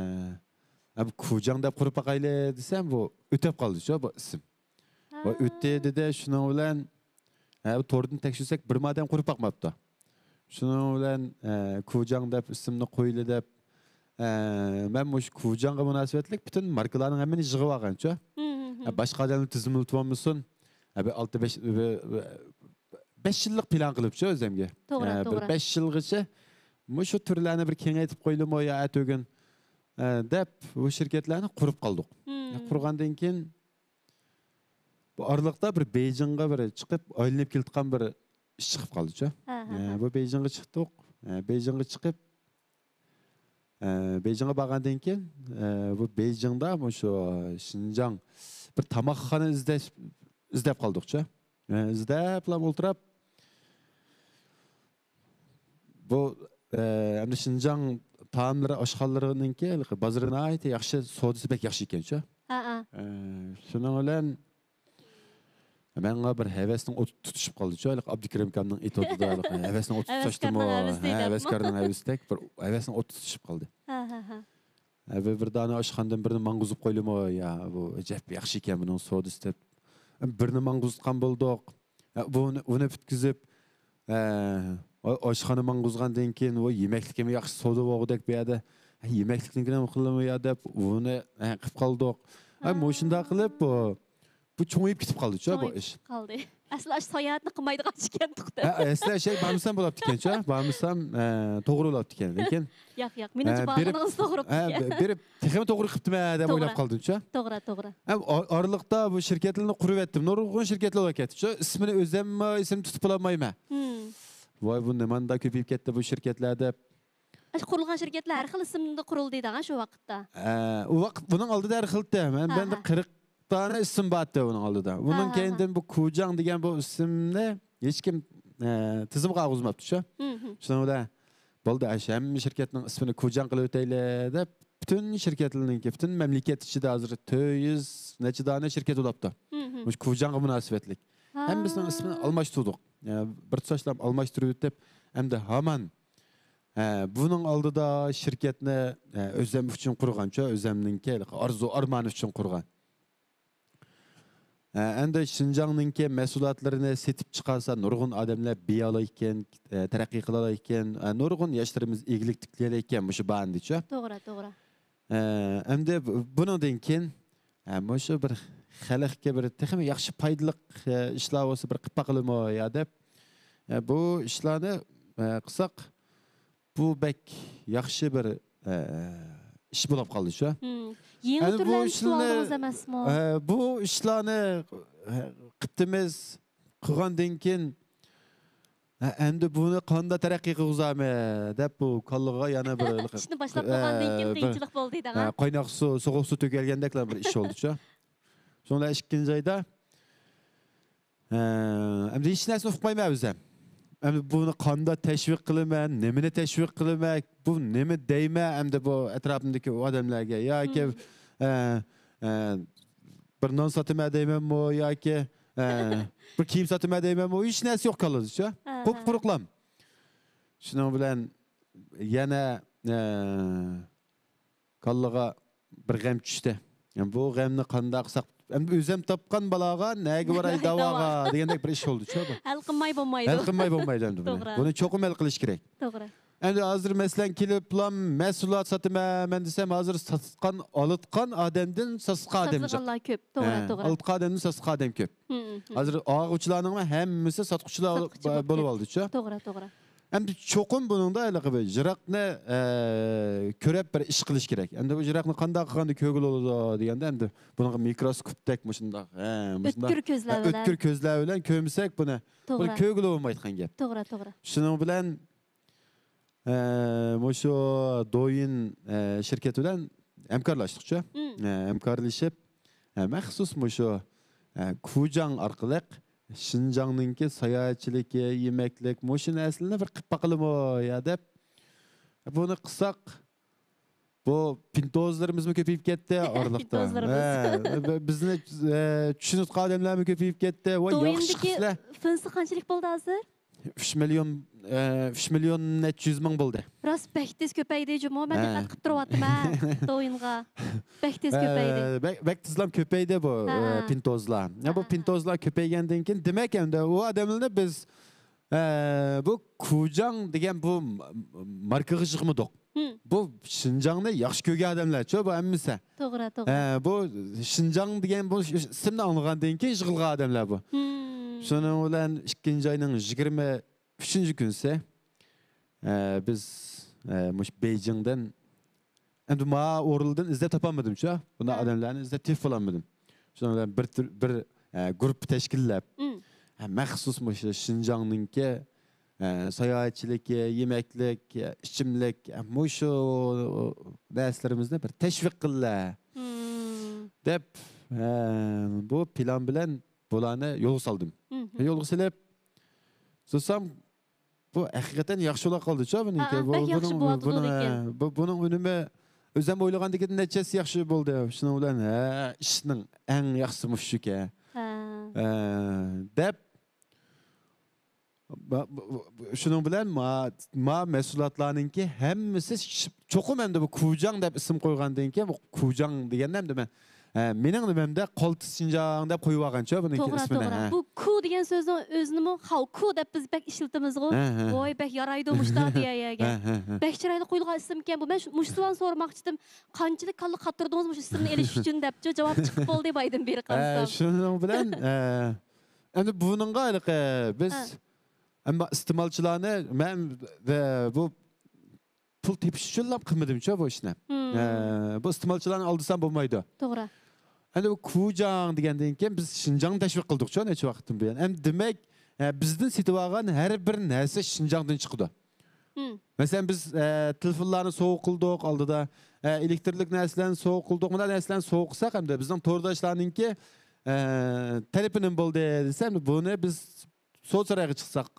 ھەم كۇجاڭ دەپ قۇرۇپ باقايلى دېسەم، بۇ ئۆتۈپ قالدى شۇ بۇ ئىسىم. ۋە ھە. ئۆتتى دېدى، شۇنىڭ بىلەن، ھە، توردىن تەكشۈرسەك، بىر ئادەم قۇرۇپ باقماپتۇ. شۇنىڭ بىلەن، ئە، كۇجاڭ دەپ ئىسىمنى قويىلى دەپ، ئە، مەن مۇشۇ كۇجاڭغا مۇناسىۋەتلىك پۈتۈن ماركىلارنىڭ ھەممىنى يىغىۋالغانچۇ. ھە، باشقا ئادەملەر تىزىملىتىۋالمىسۇن. ھە، بىر ئالتە بەش، بىر، بىر بەش يىللىق پىلان قىلىپچۇ ئۆزۈمگە. توغرا، ھە، بىر توغرا. بەش يىلغىچە مۇشۇ تۈرلەرنى بىر كېڭەيتىپ قويىلىمۇ يا ئەتىگۈن، ئە، دەپ بۇ شىركەتلەرنى قۇرۇپ قالدۇق. ھە، قۇرغاندىن كېيىن بۇ ئارىلىقتا بىر بېيجىڭغا بىر چىقىپ، ئايلىنىپ كېلىۋاتقان بىر ئىش چىقىپ قالدىچۇ. ھە، ھە، ئە، ھە. بۇ بېيجىڭغا چىقتۇق. ئە، بېيجىڭغا چىقىپ، ئە، بېيجىڭغا بارغاندىن كېيىن، ئە، بۇ بېيجىڭدا مۇشۇ شىنجاڭ بىر تاماقخانا ئىزدەش، ئىزدەپ قالدۇقچۇ. ئە، ئىزدەپلا ئولتۇراپ، بۇ، ئە، ئەمدى شىنجاڭ تائاملىرى ئاشخانىلىرىنىڭكى بازىرى ناھايىتى ياخشى، سودىسى بەك ياخشى ئىكەنچۇ. ھە، ھە. ئە، شۇنىڭ بىلەن ماڭا بىر ھەۋەسنىڭ ئوتى تۇتۇشۇپ قالدىچۇ، ھېلىقى ئابدۇكېرىم ئاكامنىڭ ئېيتىۋاتىدۇ، ھېلىقى ھەۋەسنىڭ ئوتى تۇتاشتىمۇ؟ ھەۋەسكارنىڭ ھەۋىسى ھە، دەپمۇ؟ ھەۋەسكارنىڭ ھەۋىسىدەك بىر ھەۋەسنىڭ ئوتى تۇتۇشۇپ قالدى. ھە، ھە، ھە. ھە، بىر، بىر دانە ئاشخانىدىن بىرنى ماڭغۇزۇپ قويلىمۇ؟ يا، بۇ ئەجەب ياخشى ئىكەن بۇنىڭ سودىسى دەپ. بىرنى ماڭغۇزۇۋاتقان بولدۇق. ھە، بۇنى، بۇنى پۈتكۈزۈپ، ھە، ئا-، ئاشخانا ماڭغۇزغاندىن كېيىن، ۋاي، يېمەكلىكىمۇ ياخشى سودا بولغۇدەك بۇ يەردە. ھە، يېمەكلىكنىڭكىنى نېمە قىلىمۇ يا دەپ، بۇنى، ھە، قىلىپ قالدۇق. ھە، ھە. مۇشۇنداق قىلىپ، بۇ، بۇ چوڭىيىپ كېتىپ قالدىچۇ، بۇ چوڭىيىپ ئىش. قالدى. ئەسلى ئاشۇ ساياھەتنى قىلمايدىغان ئىكەن توختى. ھە، ئەسلى شەي بارمىسام بولاپتىكەنچۇ، بارمىسام، ئە، توغرا بولاپتىكەن. لېكىن ياق، ياق، مېنىڭچە ھە، بېرىپ، بارغىنىڭىز توغرا ھە، بوپتىكەن. بېرىپ تېخىمۇ توغرا قىپتىمەن دەپ توغرا. ئويلاپ قالدىمچۇ. توغرا، توغرا. ھە، ئار-، ئارىلىقتا بۇ شىركەتلەرنى قۇرۇۋەتتىم. نۇرغۇن شىركەتلەر بولۇپ كەتتىچۇ. ئىسمىنى ئۆزۈممۇ ئېسىمدە تۇتۇپ بولالمايمەن. ھىم. ۋاي، بۇ نېمانداق كۆپىيىپ كەتتى بۇ شىركەتلەر دەپ. ئاشۇ قۇرۇلغان شىركەتلەر ھەر خىل ئىسىمدا قۇرۇلدى دەڭ شۇ ۋاقىتتا. ئە، ئۇ ۋاقىت، بۇنىڭ ئالدىدا ھەر خىل ئىدى. مەن، ھە، مەندە ھە. قىرىق دانە ئىسىم بار ئىدى بۇنىڭ ئالدىدا. بۇنىڭ ھە، ھە، ھە. كەينىدىن بۇ كۇجاڭ دېگەن بۇ ئىسىمنى ھېچكىم، ئە، تىزىمغا ئالغۇزماپتۇ شۇ. ھىم، ھىم. شۇنىڭ بىلەن بولدى، ئاشۇ ھەممە شىركەتنىڭ ئىسمىنى كۇجاڭ قىلىۋېتەيلى دەپ، پۈتۈن شىركەتلەرنىڭكى، پۈتۈن مەملىكەت ئىچىدە ھازىر تۆت يۈز نەچچە دانە شىركەت بولاپتۇ. ھىم، ھىم. مۇشۇ كۇجاڭغا مۇناسىۋەتلىك. ھا. ھەممىسىنىڭ ئىسمىنى ئالماشتۇردۇق. يا، بىر تۇتاشلاپ ئالماشتۇرۇۋېتىپ، ئەمدى ھامان، ھە، بۇنىڭ ئالدىدا شىركەتنى، ھە، ئۆزەم ئۈچۈن قۇرغانچۇ، ئۆزەمنىڭكى ئارزۇ ئارمانى ئۈچۈن قۇرغان. ھە، ئەمدى شىنجاڭنىڭكى مەھسۇلاتلىرىنى سېتىپ چىقارسا، نۇرغۇن ئادەملەر بېيىيالايكەن، ھە، تەرەققىي قىلالايكەن، ھە، نۇرغۇن ياشلىرىمىز ئىگىلىك تىكلىيەلەيكەن مۇشۇ باھانىدىچۇ. توغرا، توغرا. ھە، ئەمدى بۇ-، بۇنىڭدىن كېيىن، ھە، مۇشۇ بىر خەلققە بىر تېخىمۇ ياخشى پايدىلىق، ھە، ئىشلار بولسا بىر قىلىپ باقىلىمۇ يا دەپ، ھە، بۇ ئىشلارنى، ھە، قىلساق، بۇ بەك ياخشى بىر، ئە، ئىش بولۇپ قالدى شۇ. ھىم. يېڭى ئەنە بۇ تۈرلەرنى تۇتۇپ ئىشلارنى، ئالدىڭىز ئەمەسمۇ؟ ئە، بۇ ئىشلارنى، ئە، قىپتىمىز قىلغاندىن كېيىن، ئە، ئەمدى بۇنى قانداق تەرەققىي قىلغۇزامەن دەپ بۇ كاللىغا يەنە بىر ئىشنى باشلاپ ئە، بولغاندىن كېيىن بىر، قىيىنچىلىق بولدى دەڭ، ئە، ھە؟ قايناق سۇ، سوغۇق سۇ تۆكەلگەندەكلا بىر ئىش بولدى شۇ. شۇنىڭ بىلەن ئىككىنچى ئايدا ھە، ئەمدى ھېچ نەرسىنى ئۇقمايمەن ئۆزۈم. ئەمدى بۇنى قانداق تەشۋىق قىلىمەن، نېمىنى تەشۋىق قىلىمەن، بۇ نېمە دەيمەن، ئەمدى بۇ ئەتراپىمدىكى ئۇ ئادەملەرگە ياكى، ھىم. ئە، ئە، بىر نان ساتىمەن دەيمەنمۇ ياكى، ئە، بىر كىيىم ساتىمەن دەيمەنمۇ، ھېچ نەرسە يوق كاللىدا شۇ. ھە، قۇپ-قۇرۇقلام. شۇنىڭ بىلەن يەنە، ئە، كاللىغا بىر غەم چۈشتى. يەنى بۇ غەمنى قانداق قىلساق، ئەمدى ئۆزۈم تاپقان بالاغا نەگە باراي داۋاغا دېگەندەك بىر ئىش بولدى شۇ بۇ. ھەل قىلماي بولمايدۇ. ھەل قىلماي بولمايدۇ ئەمدى بۇنى. توغرا. بۇنى چوقۇم ھەل قىلىش كېرەك. توغرا. ئەمدى ھازىر مەسىلەن كېلىپلا مەھسۇلات ساتىمەن دېسەم، ھازىر ساتقان، ئالىدىغان ئادەمدىن ساتقان ئادەم جىق. ساتىدىغانلار كۆپ. توغرا، ھە، توغرا. ئالىدىغان ئادەمدىن ساتقان ئادەم كۆپ. ھىم، ھىم. ھازىر ئالغۇچىلارنىڭ ھەممىسى ساتقۇچىلار ساتقۇچى بولۇپ بولۇپ كەتتى. ئالدىچۇ. توغرا، توغرا. ئەمدى چوقۇم بۇنىڭدا ھېلىقى بىر يىراقنى، ئە، كۆرۈپ بىر ئىش قىلىش كېرەك. ئەمدى بۇ يىراقنى قانداق قىلغاندا كۆرگىلى بولىدۇ دېگەندە، ئەمدى بۇنىڭغا مىكروسكوپتەك مۇشۇنداق، ھە، مۇشۇنداق، ئۆتكۈر كۆزلەر ھە، بىلەن. ئۆتكۈر كۆزلەر بىلەن كۆرمىسەك بۇنى، توغرا. بۇنى كۆرگىلى بولمايدىغان گەپ. توغرا، توغرا. شۇنىڭ بىلەن، ئە، مۇشۇ دويىن، ئە، شىركەت بىلەن ھەمكارلاشتۇقچۇ. مم. ئە، ھەمكارلىشىپ، ئە، مەخسۇس مۇشۇ، ئە، كۇجاڭ ئارقىلىق شىنجاڭنىڭكى ساياھەتچىلىكى، يېمەكلىك، مۇشۇ نەرسىلەرنى بىر قىلىپ باقىلىمۇ يا دەپ، بۇنى قىلساق، بۇ پىنتوزلىرىمىزمۇ كۆپىيىپ كەتتى ئارىلىقتا. پىنتوزلىرىمىز. ھە، بىزنى، ئە، چۈشىنىدىغان ئادەملەرمۇ كۆپىيىپ كەتتى. ۋاي، ياخشى دويىندىكى قىزلار. فېنسى قانچىلىك بولدى ھازىر؟ ئۈچ مىليون، ئە، ئۈچ مىليون نەچچە يۈز مىڭ بولدى. راست بەك تېز كۆپەيدى جۇمۇ، مەن ھە. دىققەت قىلىپ تۇرۇۋاتىمەن دويىنغا. بەك تېز ئە، كۆپەيدى. بەك، بەك تېزلا كۆپەيدى بۇ، ھە، ئە، ھە. پىنتوزلار. يا، بۇ ھە، ھە. پىنتوزلار كۆپەيگەندىن كېيىن، دېمەك، ئەمدى ئۇ ئادەملەرنى بىز، ئە، بۇ كۇجاڭ دېگەن بۇ م-، م-، ماركىغا يىغمىدۇق. ھىم. بۇ شىنجاڭنى ياخشى كۆرگەن ئادەملەرچۇ، بۇ ھەممىسى. توغرا، توغرا. ھە، بۇ شىنجاڭ دېگەن بۇ ئىسىمنى ئاڭلىغاندىن كېيىن يىغىلغان ئادەملەر بۇ. ھىم. شۇنىڭ بىلەن ئىككىنچى ئاينىڭ يىگىرمە ئۈچىنچى كۈنسى، ئە، بىز، ئە، مۇشۇ بېيجىڭدىن، ئەمدى ما ئورۇلدىن ئىزدەپ تاپالمىدىمچۇ، بۇنداق ھە. ئادەملەرنى ئىزدەپ تېپىپ بولالمىدىم. شۇنىڭ بىلەن بىر تۈر-، بىر، ئە، گۇرۇپپا تەشكىللەپ، مم. ھە، مەخسۇس مۇشۇ شىنجاڭنىڭكى، ئە، ساياھەتچىلىكى، يېمەكلىك، ئە، ئىچىملىك، ئە، مۇشۇ نەرسىلىرىمىزنى بىر تەشۋىق قىللا، مم. دەپ، ئە، بۇ پىلان بىلەن بۇلارنى يولغا سالدىم. مم. يولغا سېلىپ، سالسام، بۇ ھەقىقەتەن ياخشى بولا قالدىچۇ بۇنىڭكى. ھە، بۇ، بەك ياخشى بۇنىڭ، بولۇۋاتىدۇ بۇنىڭ، لېكىن. بۇ، بۇنىڭ ئۈنۈمى ئۆزۈم ئويلىغاندىكىدىن نەچچە ھەسسە ياخشى بولدى. شۇنىڭ بىلەن، ھە، ئىشنىڭ ئەڭ ياخشىسى مۇشۇكەن. ھە. ھە، دەپ، با-، بۇ، بۇ، بۇ، شۇنىڭ بىلەن ما، ما مەھسۇلاتلارنىڭكى ھەممىسى ش-، چوقۇم ئەمدى بۇ كۇجاڭ دەپ ئىسىم قويغاندىن كېيىن، بۇ كۇجاڭ دېگەندە ئەمدى مەن ھە، مېنىڭ نېمەمدە قالتىس شىنجاڭ دەپ قويۇۋالغانچۇ بۇنىڭكى توغرا، ئىسمىنى، توغرا. ھە. بۇ كۇ دېگەن سۆزنىڭ ئۆزىنىمۇ خاۋ كۇ دەپ بىز بەك ئىشلىتىمىزغۇ. ھە، ھە. ۋاي، بەك يارايدۇ مۇشۇنداق دېگەن يەرگە. ھە، ھە، ھە. بەك چىرايلىق قويۇلغان ئىسىمكەن بۇ. مەن شۇ، مۇشۇ سوئالنى سورىماقچىدىم. قانچىلىك كاللا قاتۇردىڭىز مۇشۇ ئىسىمنى ئېلىش ئۈچۈن دەپچۇ جاۋاب چىقىپ بولدى بايدىن بېرى ھە، قارىسام. شۇنىڭ بىلەن، ھە، ئەمدى بۇنىڭغا ھېلىقى بىز ھە. ئەمما ئىستېمالچىلارنى مەن، ۋە بۇ پۇل تېپىش ئۈچۈنلا قىلمىدىمچۇ بۇ ئىشنى. مم. ئە، بۇ ئىستېمالچىلارنى ئالدىسام بولمايدۇ. توغرا. ئەمدى بۇ كۇجاڭ دېگەندىن كېيىن بىز شىنجاڭنى تەشۋىق قىلدۇقچۇ نەچچە ۋاقىتتىن بۇيان. ئەمدى دېمەك، ئە، بىزدىن سېتىۋالغان ھەر بىر نەرسە شىنجاڭدىن چىقىدۇ. مەسىلەن، بىز، ئە، تېلېفونلارنى سوۋغا قىلدۇق ئالدىدا، ئە، ئېلېكتىرلىك نەرسىلەرنى سوۋغا قىلدۇق، مۇنداق نەرسىلەرنى سوۋغا قىلساق، ئەمدى بىزنىڭ تورداشلارنىڭكى، ئە، تەلىپى نېمە بولدى دېسە، ئەمدى بۇنى بىز سودا سارايغا چىقساق،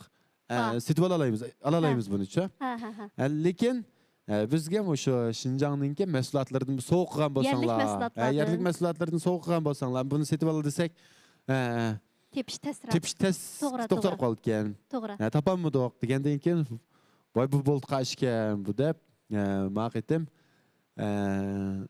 ئە، سېتىپ ئالالايمىز، ئالالايمىز بۇنىچۇ. ھە، لېكىن، ئە، بىزگە مۇشۇ شىنجاڭنىڭكى مەھسۇلاتلىرىدىن سوۋغا قىلغان بولساڭلار، يەرلىك مەھسۇلاتلاردىن سوۋغا قىلغان بولساڭلار، بۇنى سېتىپ ئال دېسەك، ئە، تېپىش تەسراق. تېپىش تەس توغرا، توختاپ قالىدىكەن. توغرا. ھە، تاپالمىدۇق دېگەندىن كېيىن، ۋاي، بۇ بولدى قاش ئىكەن بۇ دەپ، ھە، ما قېتىم، ھە،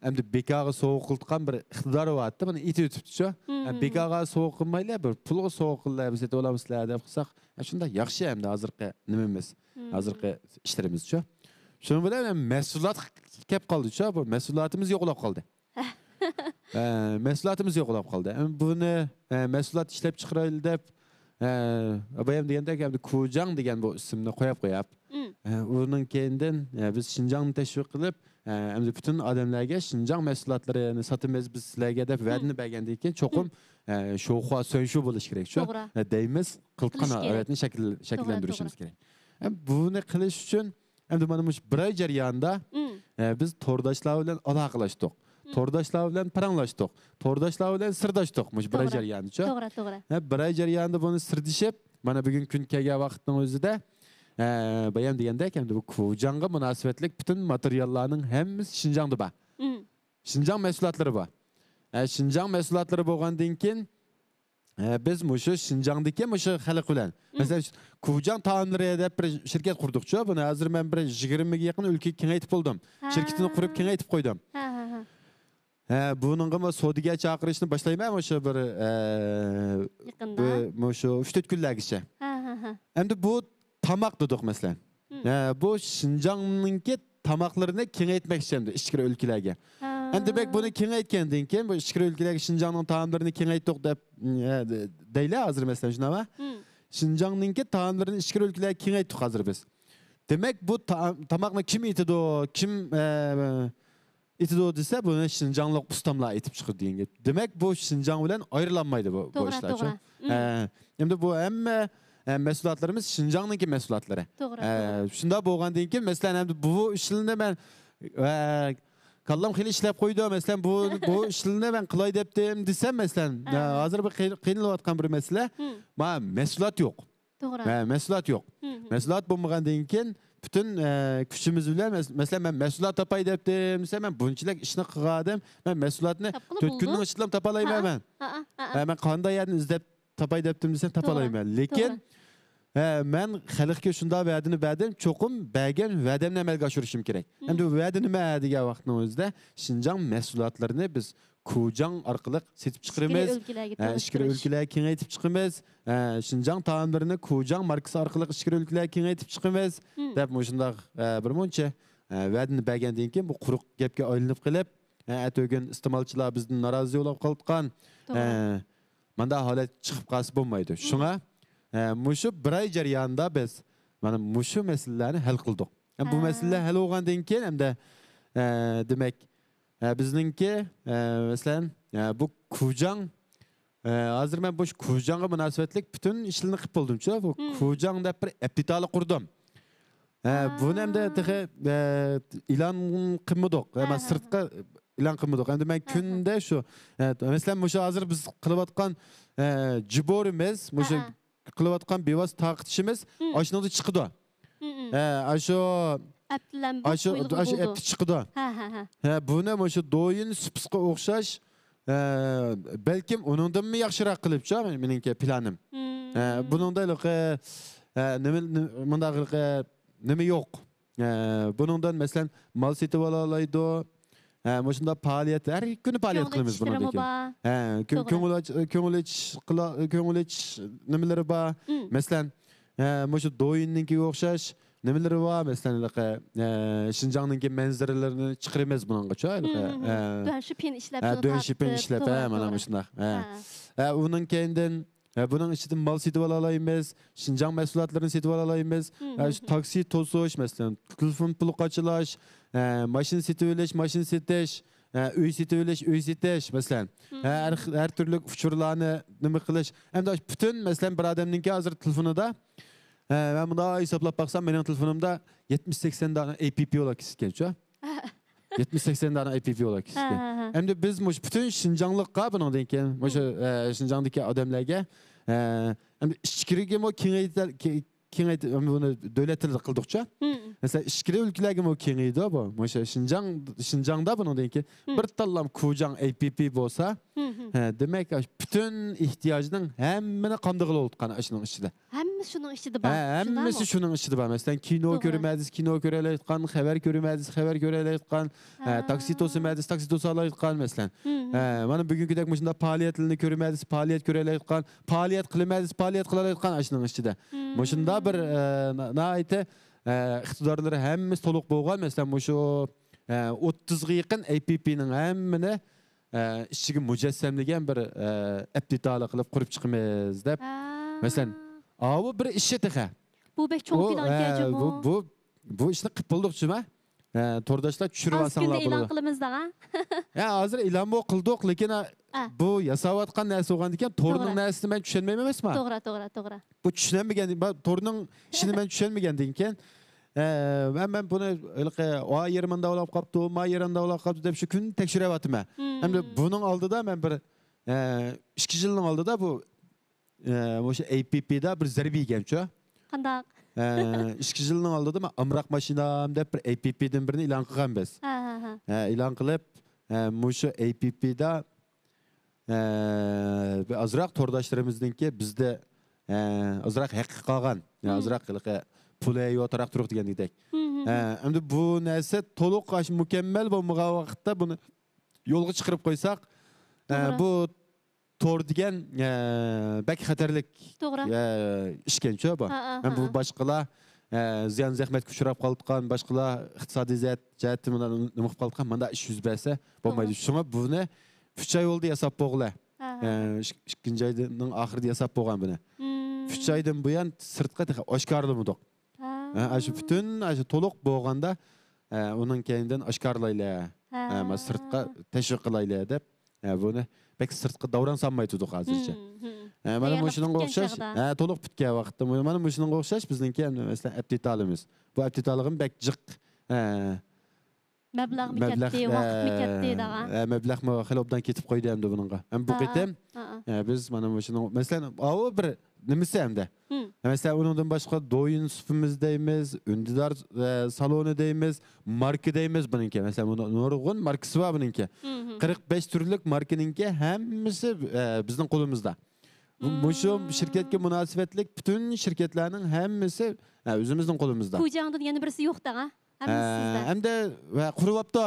ئەمدى بىكارغا سوۋغا قىلىدىغان بىر ئىقتىدارى بارتتى، مانا ئېتىۋېتىپتىچۇ. ھە، بىكارغا سوۋغا قىلمايلى، بىر پۇلغا سوۋغا قىلىلا، بىز سېتىۋالامىز سىلەر دەپ قىلساق، ھە، شۇنداق ياخشى ئەمدى ھازىرقى نېمىمىز، ھازىرقى ئىشلىرىمىزچۇ. شۇنىڭ بىلەن مەھسۇلات كەپ قالدىچۇ، بۇ مەھسۇلاتىمىز يوقىلاپ قالدى. ئە، مەھسۇلاتىمىز يوقىلاپ قالدى. ئەمدى بۇنى، ئە، مەھسۇلات ئىشلەپ چىقىرايلى دەپ، ئە، بايام دېگەندەك، ئەمدى كۇجاڭ دېگەن بۇ ئىسىمنى قويۇپ قويۇپ، ئە، ئۇنىڭ كەينىدىن، ئە، بىز شىنجاڭنى تەشۋىق قىلىپ، ئە، ئەمدى پۈتۈن ئادەملەرگە شىنجاڭ مەھسۇلاتلىرىنى ساتىمىز بىز سىلەرگە دەپ ۋەدىنى بەرگەندىن كېيىن، چوقۇم، ئە، شوخۇا سۆنشۇ بولۇشى كېرەكچۇ. توغرا. ئە، دەيمىز، قىلىدىغان ھالەتنى شەكىل-، شەكىللەندۈرۈشىمىز كېرەك. ئە، بۇنى قىلىش ئۈچۈن ئەمدى مانا مۇشۇ بىر ئاي جەريانىدا، ئە، بىز تورداشلار بىلەن ئالاقىلەشتۇق. تورداشلار بىلەن پاراڭلاشتۇق. تورداشلار بىلەن سىرداشتۇق مۇشۇ بىر ئاي جەريانىچۇ. توغرا، توغرا. ئە، بىر ئاي جەريانىدا بۇنى سىردىشىپ، مانا بۈگۈن كۈن كەلگەن ۋاقىتنىڭ ئۆزىدە، ئە، بايام دېگەندەك، ئەمدى بۇ كۇجاڭغا مۇناسىۋەتلىك پۈتۈن ماتېرىياللارنىڭ ھەممىسى شىنجاڭدا بار. شىنجاڭ مەھسۇلاتلىرى بار. ئە، شىنجاڭ مەھسۇلاتلىرى بولغاندىن كېيىن، ھە، بىز مۇشۇ شىنجاڭدىكى مۇشۇ خەلق بىلەن، مەسىلەن، كۇجاڭ تائاملىرى دەپ بىر شىركەت قۇردۇقچۇ. بۇنى ھازىر مەن بىر يىگىرمىگە يېقىن ئۆلكىگە كېڭەيتىپ بولدۇم. شىركىتىنى قۇرۇپ كېڭەيتىپ قويدۇم. ھە، بۇنىڭغىمۇ سودىگەر چاقىرىشنى باشلايمەن مۇشۇ بىر، ئە، يېقىندا. بىر مۇشۇ ئۈچ تۆت كۈنلەرگىچە. ئەمدى بۇ تاماق دېدۇق، مەسىلەن. ھە، بۇ شىنجاڭنىڭكى تاماقلىرىنى كېڭەيتمەكچى ئەمدى ئىچكىرى ئۆلكىلەرگە. ھە. ئەمدى دېمەك، بۇنى كېڭەيتكەندىن كېيىن، بۇ ئىچكىرى ئۆلكىلەرگە شىنجاڭنىڭ تائاملىرىنى كېڭەيتتۇق دەپ، ھە، دەيلى ھازىر، مەسىلەن، شۇنداقمۇ؟ شىنجاڭنىڭكى تائاملىرىنى ئىچكىرى ئۆلكىلەرگە كېڭەيتتۇق ھازىر بىز. دېمەك، بۇ تائام، تاماقنى كىم ئېتىدۇ، كىم، ئە، ئېتىدۇ دېسە، بۇنى شىنجاڭلىق ئۇستاملار ئېتىپ چىقىدۇ دېگەن گەپ. دېمەك، بۇ شىنجاڭ بىلەن ئايرىلالمايدۇ بۇ، بۇ توغرا، ئىشلار. توغرا. ئە، ئەمدى بۇ ھەممە، ئە، مەھسۇلاتلىرىمىز شىنجاڭنىڭكى مەھسۇلاتلىرى. توغرا، ئە، توغرا. شۇنداق بولغاندىن كېيىن، مەسىلەن، ئەمدى بۇ ئىشلىرىنى مەن، ئە، كاللام خېلى ئىشلەپ قويدى، مەسىلەن، بۇ، بۇ ئىشلىرىنى مەن قىلاي دەپتىم دېسەم، مەسىلەن، ئە، ھازىر بىر قىي-، قىينىلىۋاتقان بىر مەسىلە، ما، مەھسۇلات يوق. توغرا. ھە، مەھسۇلات يوق. مەھسۇلات بولمىغاندىن كېيىن پۈتۈن، ئە، كۈچىمىز بىلەن، مەس-، مەسىلەن، مەن مەھسۇلات تاپاي دەپتىم دېسە، مەن بۇنچىلىك ئىشنى قىلغانىدىم، مەن مەھسۇلاتنى تۆت كۈننىڭ ئىچىدىلا تاپالايمەن مەن. ھە، مەن قانداق يەردىن ئىزدەپ تاپاي دەپتىم دېسەم، تاپالايمەن. لېكىن، ھە، مەن خەلققە شۇنداق ۋەدىنى بەردىم، چوقۇم بەرگەن ۋەدەمنى ئەمەلگە ئاشۇرۇشۇم كېرەك. ئەمدى ۋەدە نېمە دېگەن ۋاقىتنىڭ ئۆزىدە شىنجاڭ مەھسۇلاتلىرىنى بىز كۇجاڭ ئارقىلىق سېتىپ چىقىرىمىز. ئىچكىرى ئۆلكىلەرگە، ھە، تونۇشتۇرۇش. ئىچكىرى ئۆلكىلەرگە كېڭەيتىپ چىقىمىز. ھە، شىنجاڭ تائاملىرىنى كۇجاڭ ماركىسى ئارقىلىق ئىچكىرى ئۆلكىلەرگە كېڭەيتىپ چىقىمىز، دەپ مۇشۇنداق، ھە، بىر مۇنچە، ھە، ۋەدىنى بەرگەندىن كېيىن، بۇ قۇرۇق گەپكە ئايلىنىپ قېلىپ، ھە، ئەتىگۈن ئىستېمالچىلار بىزدىن نارازى بولاپ قالىدىغان، توغرا. ھە، مانداق ھالەت چىقىپ قالسا بولمايدۇ. شۇڭا، ھە، مۇشۇ بىر ئاي جەريانىدا بىز مانا مۇشۇ مەسىلىلەرنى ھەل قىلدۇق. ھە، بۇ مەسىلىلەر ھەل بولغاندىن كېيىن، ئەمدى، ئە، دېمەك، ئە، بىزنىڭكى، ئە، مەسىلەن، ئە، بۇ كۇجاڭ، ئە، ھازىر مەن بۇ كۇجاڭغا مۇناسىۋەتلىك پۈتۈن ئىشلارنى قىلىپ بولدۇمچۇ. بۇ كۇجاڭ دەپ بىر ئەپتىتالى قۇردۇم. ھە، بۇنى ئەمدى تېخى، ئە، ئېلان قىلمىدۇق. ھە، مانا سىرتقا ئېلان قىلمىدۇق. ئەمدى مەن كۈندە شۇ، ئە، مەسىلەن، مۇشۇ ھازىر بىز قىلىۋاتقان، ئە، جىبورىمىز، مۇشۇ قىلىۋاتقان بىۋاسىتە تارقىتىشىمىز ئاشۇنىڭدا چىقىدۇ. ھە، ئاشۇ، ئەپتىلەم بۇ ئاشۇ، قويۇلغان ئاشۇ بولىدۇ. ئەپتى چىقىدۇ. ھە، ھە، ھە. ھە، بۇنى مۇشۇ دويىن سۇپىسىغا ئوخشاش، ھە، بەلكىم ئۇنىڭدىنمۇ ياخشىراق قىلىپچۇ، مېنىڭكى پىلانىم. ھە، بۇنىڭدا ھېلىقى، ھە، نېمە، نېمە، مۇنداق ھېلىقى نېمە يوق. ھە، بۇنىڭدىن، مەسىلەن، مال سېتىۋالالايدۇ. ھە، مۇشۇنداق پائالىيەت، ھەر كۈنى پائالىيەت قىلىمىز بۇنىڭدىن كېيىن. ھە، كۆ-، كۆڭۈل ئاچ-، كۆڭۈل ئېچىش قىلا-، كۆڭۈل ئېچىش نېمىلىرى بار. مەسىلەن، ھە، مۇشۇ دويىننىڭكىگە ئوخشاش نېمىلىرى بار. مەسىلەن، ھېلىقى، ھە، شىنجاڭنىڭكى مەنزىرىلىرىنى چىقىرىمىز بۇنىڭغىچۇ، ھېلىقى، ھە. دۇەنشىپىن ئىشلەپ، ھە، دۇەنشىپىن ئىشلەپ، ھە، مانا مۇشۇنداق. ھە. ھە، ئۇنىڭ كەينىدىن ھە، بۇنىڭ ئىچىدىن مال سېتىۋالالايمىز، شىنجاڭ مەھسۇلاتلىرىنى سېتىۋالالايمىز. ھە، شۇ تاكسى توسۇش، مەسىلەن، تېلېفون پۇلى قاچىلاش، ھە، ماشىنا سېتىۋېلىش، ماشىنا سېتىش، ھە، ئۆي سېتىۋېلىش، ئۆي سېتىش، مەسىلەن. ھە، ھەر، ھەر تۈرلۈك ئۇچۇرلارنى نېمە قىلىش. ئەمدى پۈتۈن، مەسىلەن، بىر ئادەمنىڭكى ھازىر تېلېفونىدا، ھە، مەن مۇنداق ھېسابلاپ باقسام، مېنىڭ تېلېفونۇمدا يەتمىش سەكسەن دانە ئەي پىي پىي ئولاكىسى ئىكەنچۇ. يەتمىش سەكسەن دانە ئەي پىي پىي ئولاكىسى ئىكەن. ھە، ھە، ھە. ئەمدى بىز مۇشۇ پۈتۈن شىنجاڭلىققا بۇنىڭدىن كېيىن، مۇشۇ، ئە، شىنجاڭدىكى ئادەملەرگە، ئە، ئەمدى ئىچكىرىگىمۇ كېڭەيتە-، كېڭەيتىپ، بۇنى دۆلەت تىلىدا قىلدۇقچۇ. مەسىلەن، ئىچكىرى ئۆلكىلەرگىمۇ كېڭىيىدۇ بۇ. مۇشۇ شىنجاڭ، شىنجاڭدا بۇنىڭدىن كېيىن بىر تاللام كۇجاڭ ئەي پىي پىي بولسا، ھە، دېمەك، پۈتۈن ئېھتىياجنىڭ ھەممىنى قامدىغىلى بولىدىغان ئاشۇنىڭ ئىچىدە. ھەممىسى شۇنىڭ ئىچىدە بار. ھە، ھەممىسى شۇنىڭ ئىچىدە بار. مەسىلەن، كىنو كۆرىمەن دېسە، كىنو كۆرەلەيدىغان، خەۋەر كۆرىمەن دېسە، خەۋەر كۆرەلەيدىغان، ھە، تاكسى توسىمەن دېسە، تاكسى توسالايدىغان، مەسىلەن. ھە، مانا بۈگۈنكىدەك مۇشۇنداق پائالىيەتلەرنى كۆرىمەن دېسە، پائالىيەت كۆرەلەيدىغان، پائالىيەت قىلىمەن دېسە، پائالىيەت قىلالايدىغان ئاشۇنىڭ ئىچىدە. مۇشۇنداق بىر، ئە، نا-، ناھايىتى، ئە، ئىقتىدارلىرى ھەممىسى تولۇق بولغان، مەسىلەن، مۇشۇ، ئە، ئوتتۇزغا يېقىن ئەي پىي پىينىڭ ھەممىنى، ئە، ئىچىگە مۇجەسسەملىگەن بىر، ئە، ئەپتىتالى قىلىپ قۇرۇپ چىقىمىز دەپ. مەسىلەن، ئاۋۇ بىر ئىشى تېخى. بۇ بەك چوڭ ئۇ، پىلان ئىكەن، ئە، جۇمۇ. بۇ، بۇ، بۇ ئىشنى قىلىپ بولدۇق جۇمۇ. ئە، تورداشلار چۈشۈرۈۋالساڭلار بولىدۇ. ئاز كۈندە ئېلان قىلىمىز دەڭا. يا، ھازىر ئېلانمۇ قىلدۇق، لېكىن، ئە، بۇ ياساۋاتقان نەرسە بولغاندىكىن، تورنىڭ نەرسىسىنى مەن چۈشەنمەيمەن ئەمەسمۇ؟ توغرا، توغرا، توغرا. بۇ چۈشەنمىگەن، بۇ تورنىڭ ئىشىنى مەن چۈشەنمىگەندىن كېيىن، ئە، مەن، مەن بۇنى ھېلىقى، ۋاي، يېرى مۇنداق بولاپ قاپتۇ، ما يېرى مۇنداق بولاپ قاپتۇ دەپ شۇ كۈن تەكشۈرۈۋاتىمەن. ئەمدى بۇنىڭ ئالدىدا مەن بىر، ئە، ئىككى يىلنىڭ ئالدىدا بۇ ئە، مۇشۇ ئەي پىي پىيدا بىر زەربە يېگەنچۇ. قانداق؟ ئە، ئىككى يىلنىڭ ئالدىدا مەن ئامراق ماشىنام دەپ بىر ئەي پىي پىيدىن بىرنى ئېلان قىلغان بىز. ھە، ھە، ھە. ئە، ئېلان قىلىپ، ئە، مۇشۇ ئەي پىي پىيدا، ئە، بىر ئازراق تورداشلىرىمىزنىڭكى بىزدە، ئە، ئازراق ھەققى قالغان، ئە، ئازراق ھېلىقى پۇلى يوتراق تۇرۇق دېگەندەك. ئە، ئەمدى بۇ نەرسە تولۇق ئاشۇ مۇكەممەل بولمىغان ۋاقىتتا بۇنى يولغا چىقىرىپ قويساق، ئە، بۇ تور دېگەن، ئە، بەك خەتەرلىك، توغرا، ئە، ئىشكەنچۇ بۇ. ھە، ھە، مەن بۇ ھە. باشقىلار، ئە، زىيان زەخمەتكە ئۇچراپ قالىدىغان، باشقىلار ئىقتىسادىي جەھەت-، جەھەتتىن مۇنداق نېمە قىلىپ قالىدىغان، مانداق ئىش يۈز بەرسە بولمايدۇ. توغرا. شۇڭا بۇنى ئۈچ ئاي بولدى ياساپ بولغىلى. ھە، ھە. ئە، ئىك-، ئىككىنچى ئاينىڭ ئاخىرىدا ياساپ بولغان بۇنى. مم. ئۈچ ئايدىن بۇيان سىرتقا تېخى ئاشكارىلىمىدۇق. ھە. ھە، ئاشۇ پۈتۈن ئاشۇ تولۇق بولغاندا، ئە، ئۇنىڭ كەينىدىن ئاشكارىلايلى. ھە. ھە، ما سىرتقا تەشۋىق قىلايلى دەپ، ھە، بۇنى بەك سىرتقا داۋراڭ سالماي تۇردۇق ھازىرچە. ھە، مانا مۇشۇنىڭغا ئوخشاش، ھە، تولۇق پۈتكەن ۋاقىتتا، مانا مۇشۇنىڭغا ئوخشاش بىزنىڭكى ئەمدى مەسىلەن ئەپتىتالىمىز. بۇ ئەپتىتالىغىمۇ بەك جىق، ھە، مەبلەغمۇ مەبلەغ، كەتتى، ھە، ۋاقىتمۇ كەتتى دەڭا. ھە، مەبلەغمۇ خېلى ئوبدان كېتىپ قويدى ئەمدى بۇنىڭغا. ئەمدى بۇ قېتىم، ھە، بىز مانا مۇشۇنىڭ، مەسىلەن، ئاۋۇ بىر نېمىسى ئەمدى. مەسىلەن، ئۇنىڭدىن باشقا دويۇن سۇپىمىز دەيمىز، ئۈندىدار، ئە، سالونى دەيمىز، ماركا دەيمىز بۇنىڭكى. مەسىلەن، بۇنىڭ نۇرغۇن ماركىسى بار بۇنىڭكى. قىرىق بەش تۈرلۈك ماركىنىڭكى ھەممىسى، ئە، بىزنىڭ قولىمىزدا. مۇشۇ شىركەتكە مۇناسىۋەتلىك پۈتۈن شىركەتلەرنىڭ ھەممىسى، ئە، ئۆزىمىزنىڭ قولىمىزدا. كۇجاڭدىن يەنە بىرسى يوق دەڭا. ھەممىسى سىزدە. ئە، ئەمدى ۋە قۇرۇۋاپتۇ.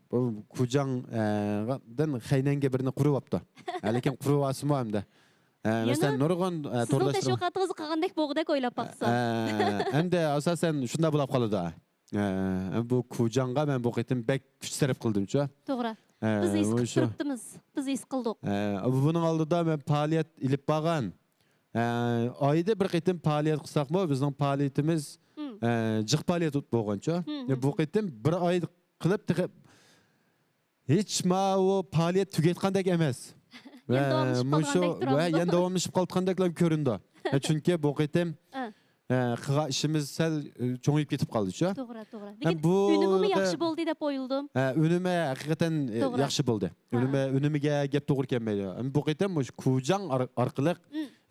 بۇ كۇجاڭ، ئە، دىن خەينەنگە بىرنى قۇرۇۋاپتۇ. ھە، لېكىن قۇرۇۋالسىمۇ ئەمدى. ئە، مەسىلەن، نۇرغۇن، ئە، سىزنىڭ تورداشلار تەشۋىقاتىڭىزنى قىلغاندەك بولغۇدەك ئويلاپ باقسام. ئە، ئەمدى ئاساسەن شۇنداق بولاپ قالىدۇ. ئە، بۇ كۇجاڭغا مەن بۇ قېتىم بەك كۈچ سەرپ قىلدىمچۇ. توغرا. ئە، بىز ھېس قىلىپ تۇرۇپتىمىز. بىز ھېس قىلدۇق. ئە، بۇنىڭ ئالدىدا مەن پائالىيەت ئېلىپ بارغان. ئە، ئايدا بىر قېتىم پائالىيەت قىلساقمۇ، بىزنىڭ پائالىيىتىمىز، ئە، جىق پائالىيەت بولغانچۇ. بۇ قېتىم بىر ئاي قىلىپ، تېخى ھېچ ماۋۇ پائالىيەت تۈگەيدىغاندەك ئەمەس. يەنە داۋاملىشىپ قالغاندەك تۇرامدۇ؟ ۋە يەنە داۋاملىشىپ قالىدىغاندەكلا كۆرۈندى. ئە، چۈنكى بۇ قېتىم، ئە، قىلغان ئىشىمىز سەل، ئە، چوڭىيىپ كېتىپ قالدىچۇ. توغرا، توغرا. لېكىن ئۈنۈمىمۇ ياخشى بولدى دەپ ئويلىدىم. ئە، ئۈنۈمى ھەقىقەتەن، ئە، ياخشى بولدى. ئۈنۈمى، ئۈنۈمىگە گەپ توغرا كەلمەيدۇ. ئەمما بۇ قېتىم مۇشۇ كۇجاڭ ئار-، ئارقىلىق،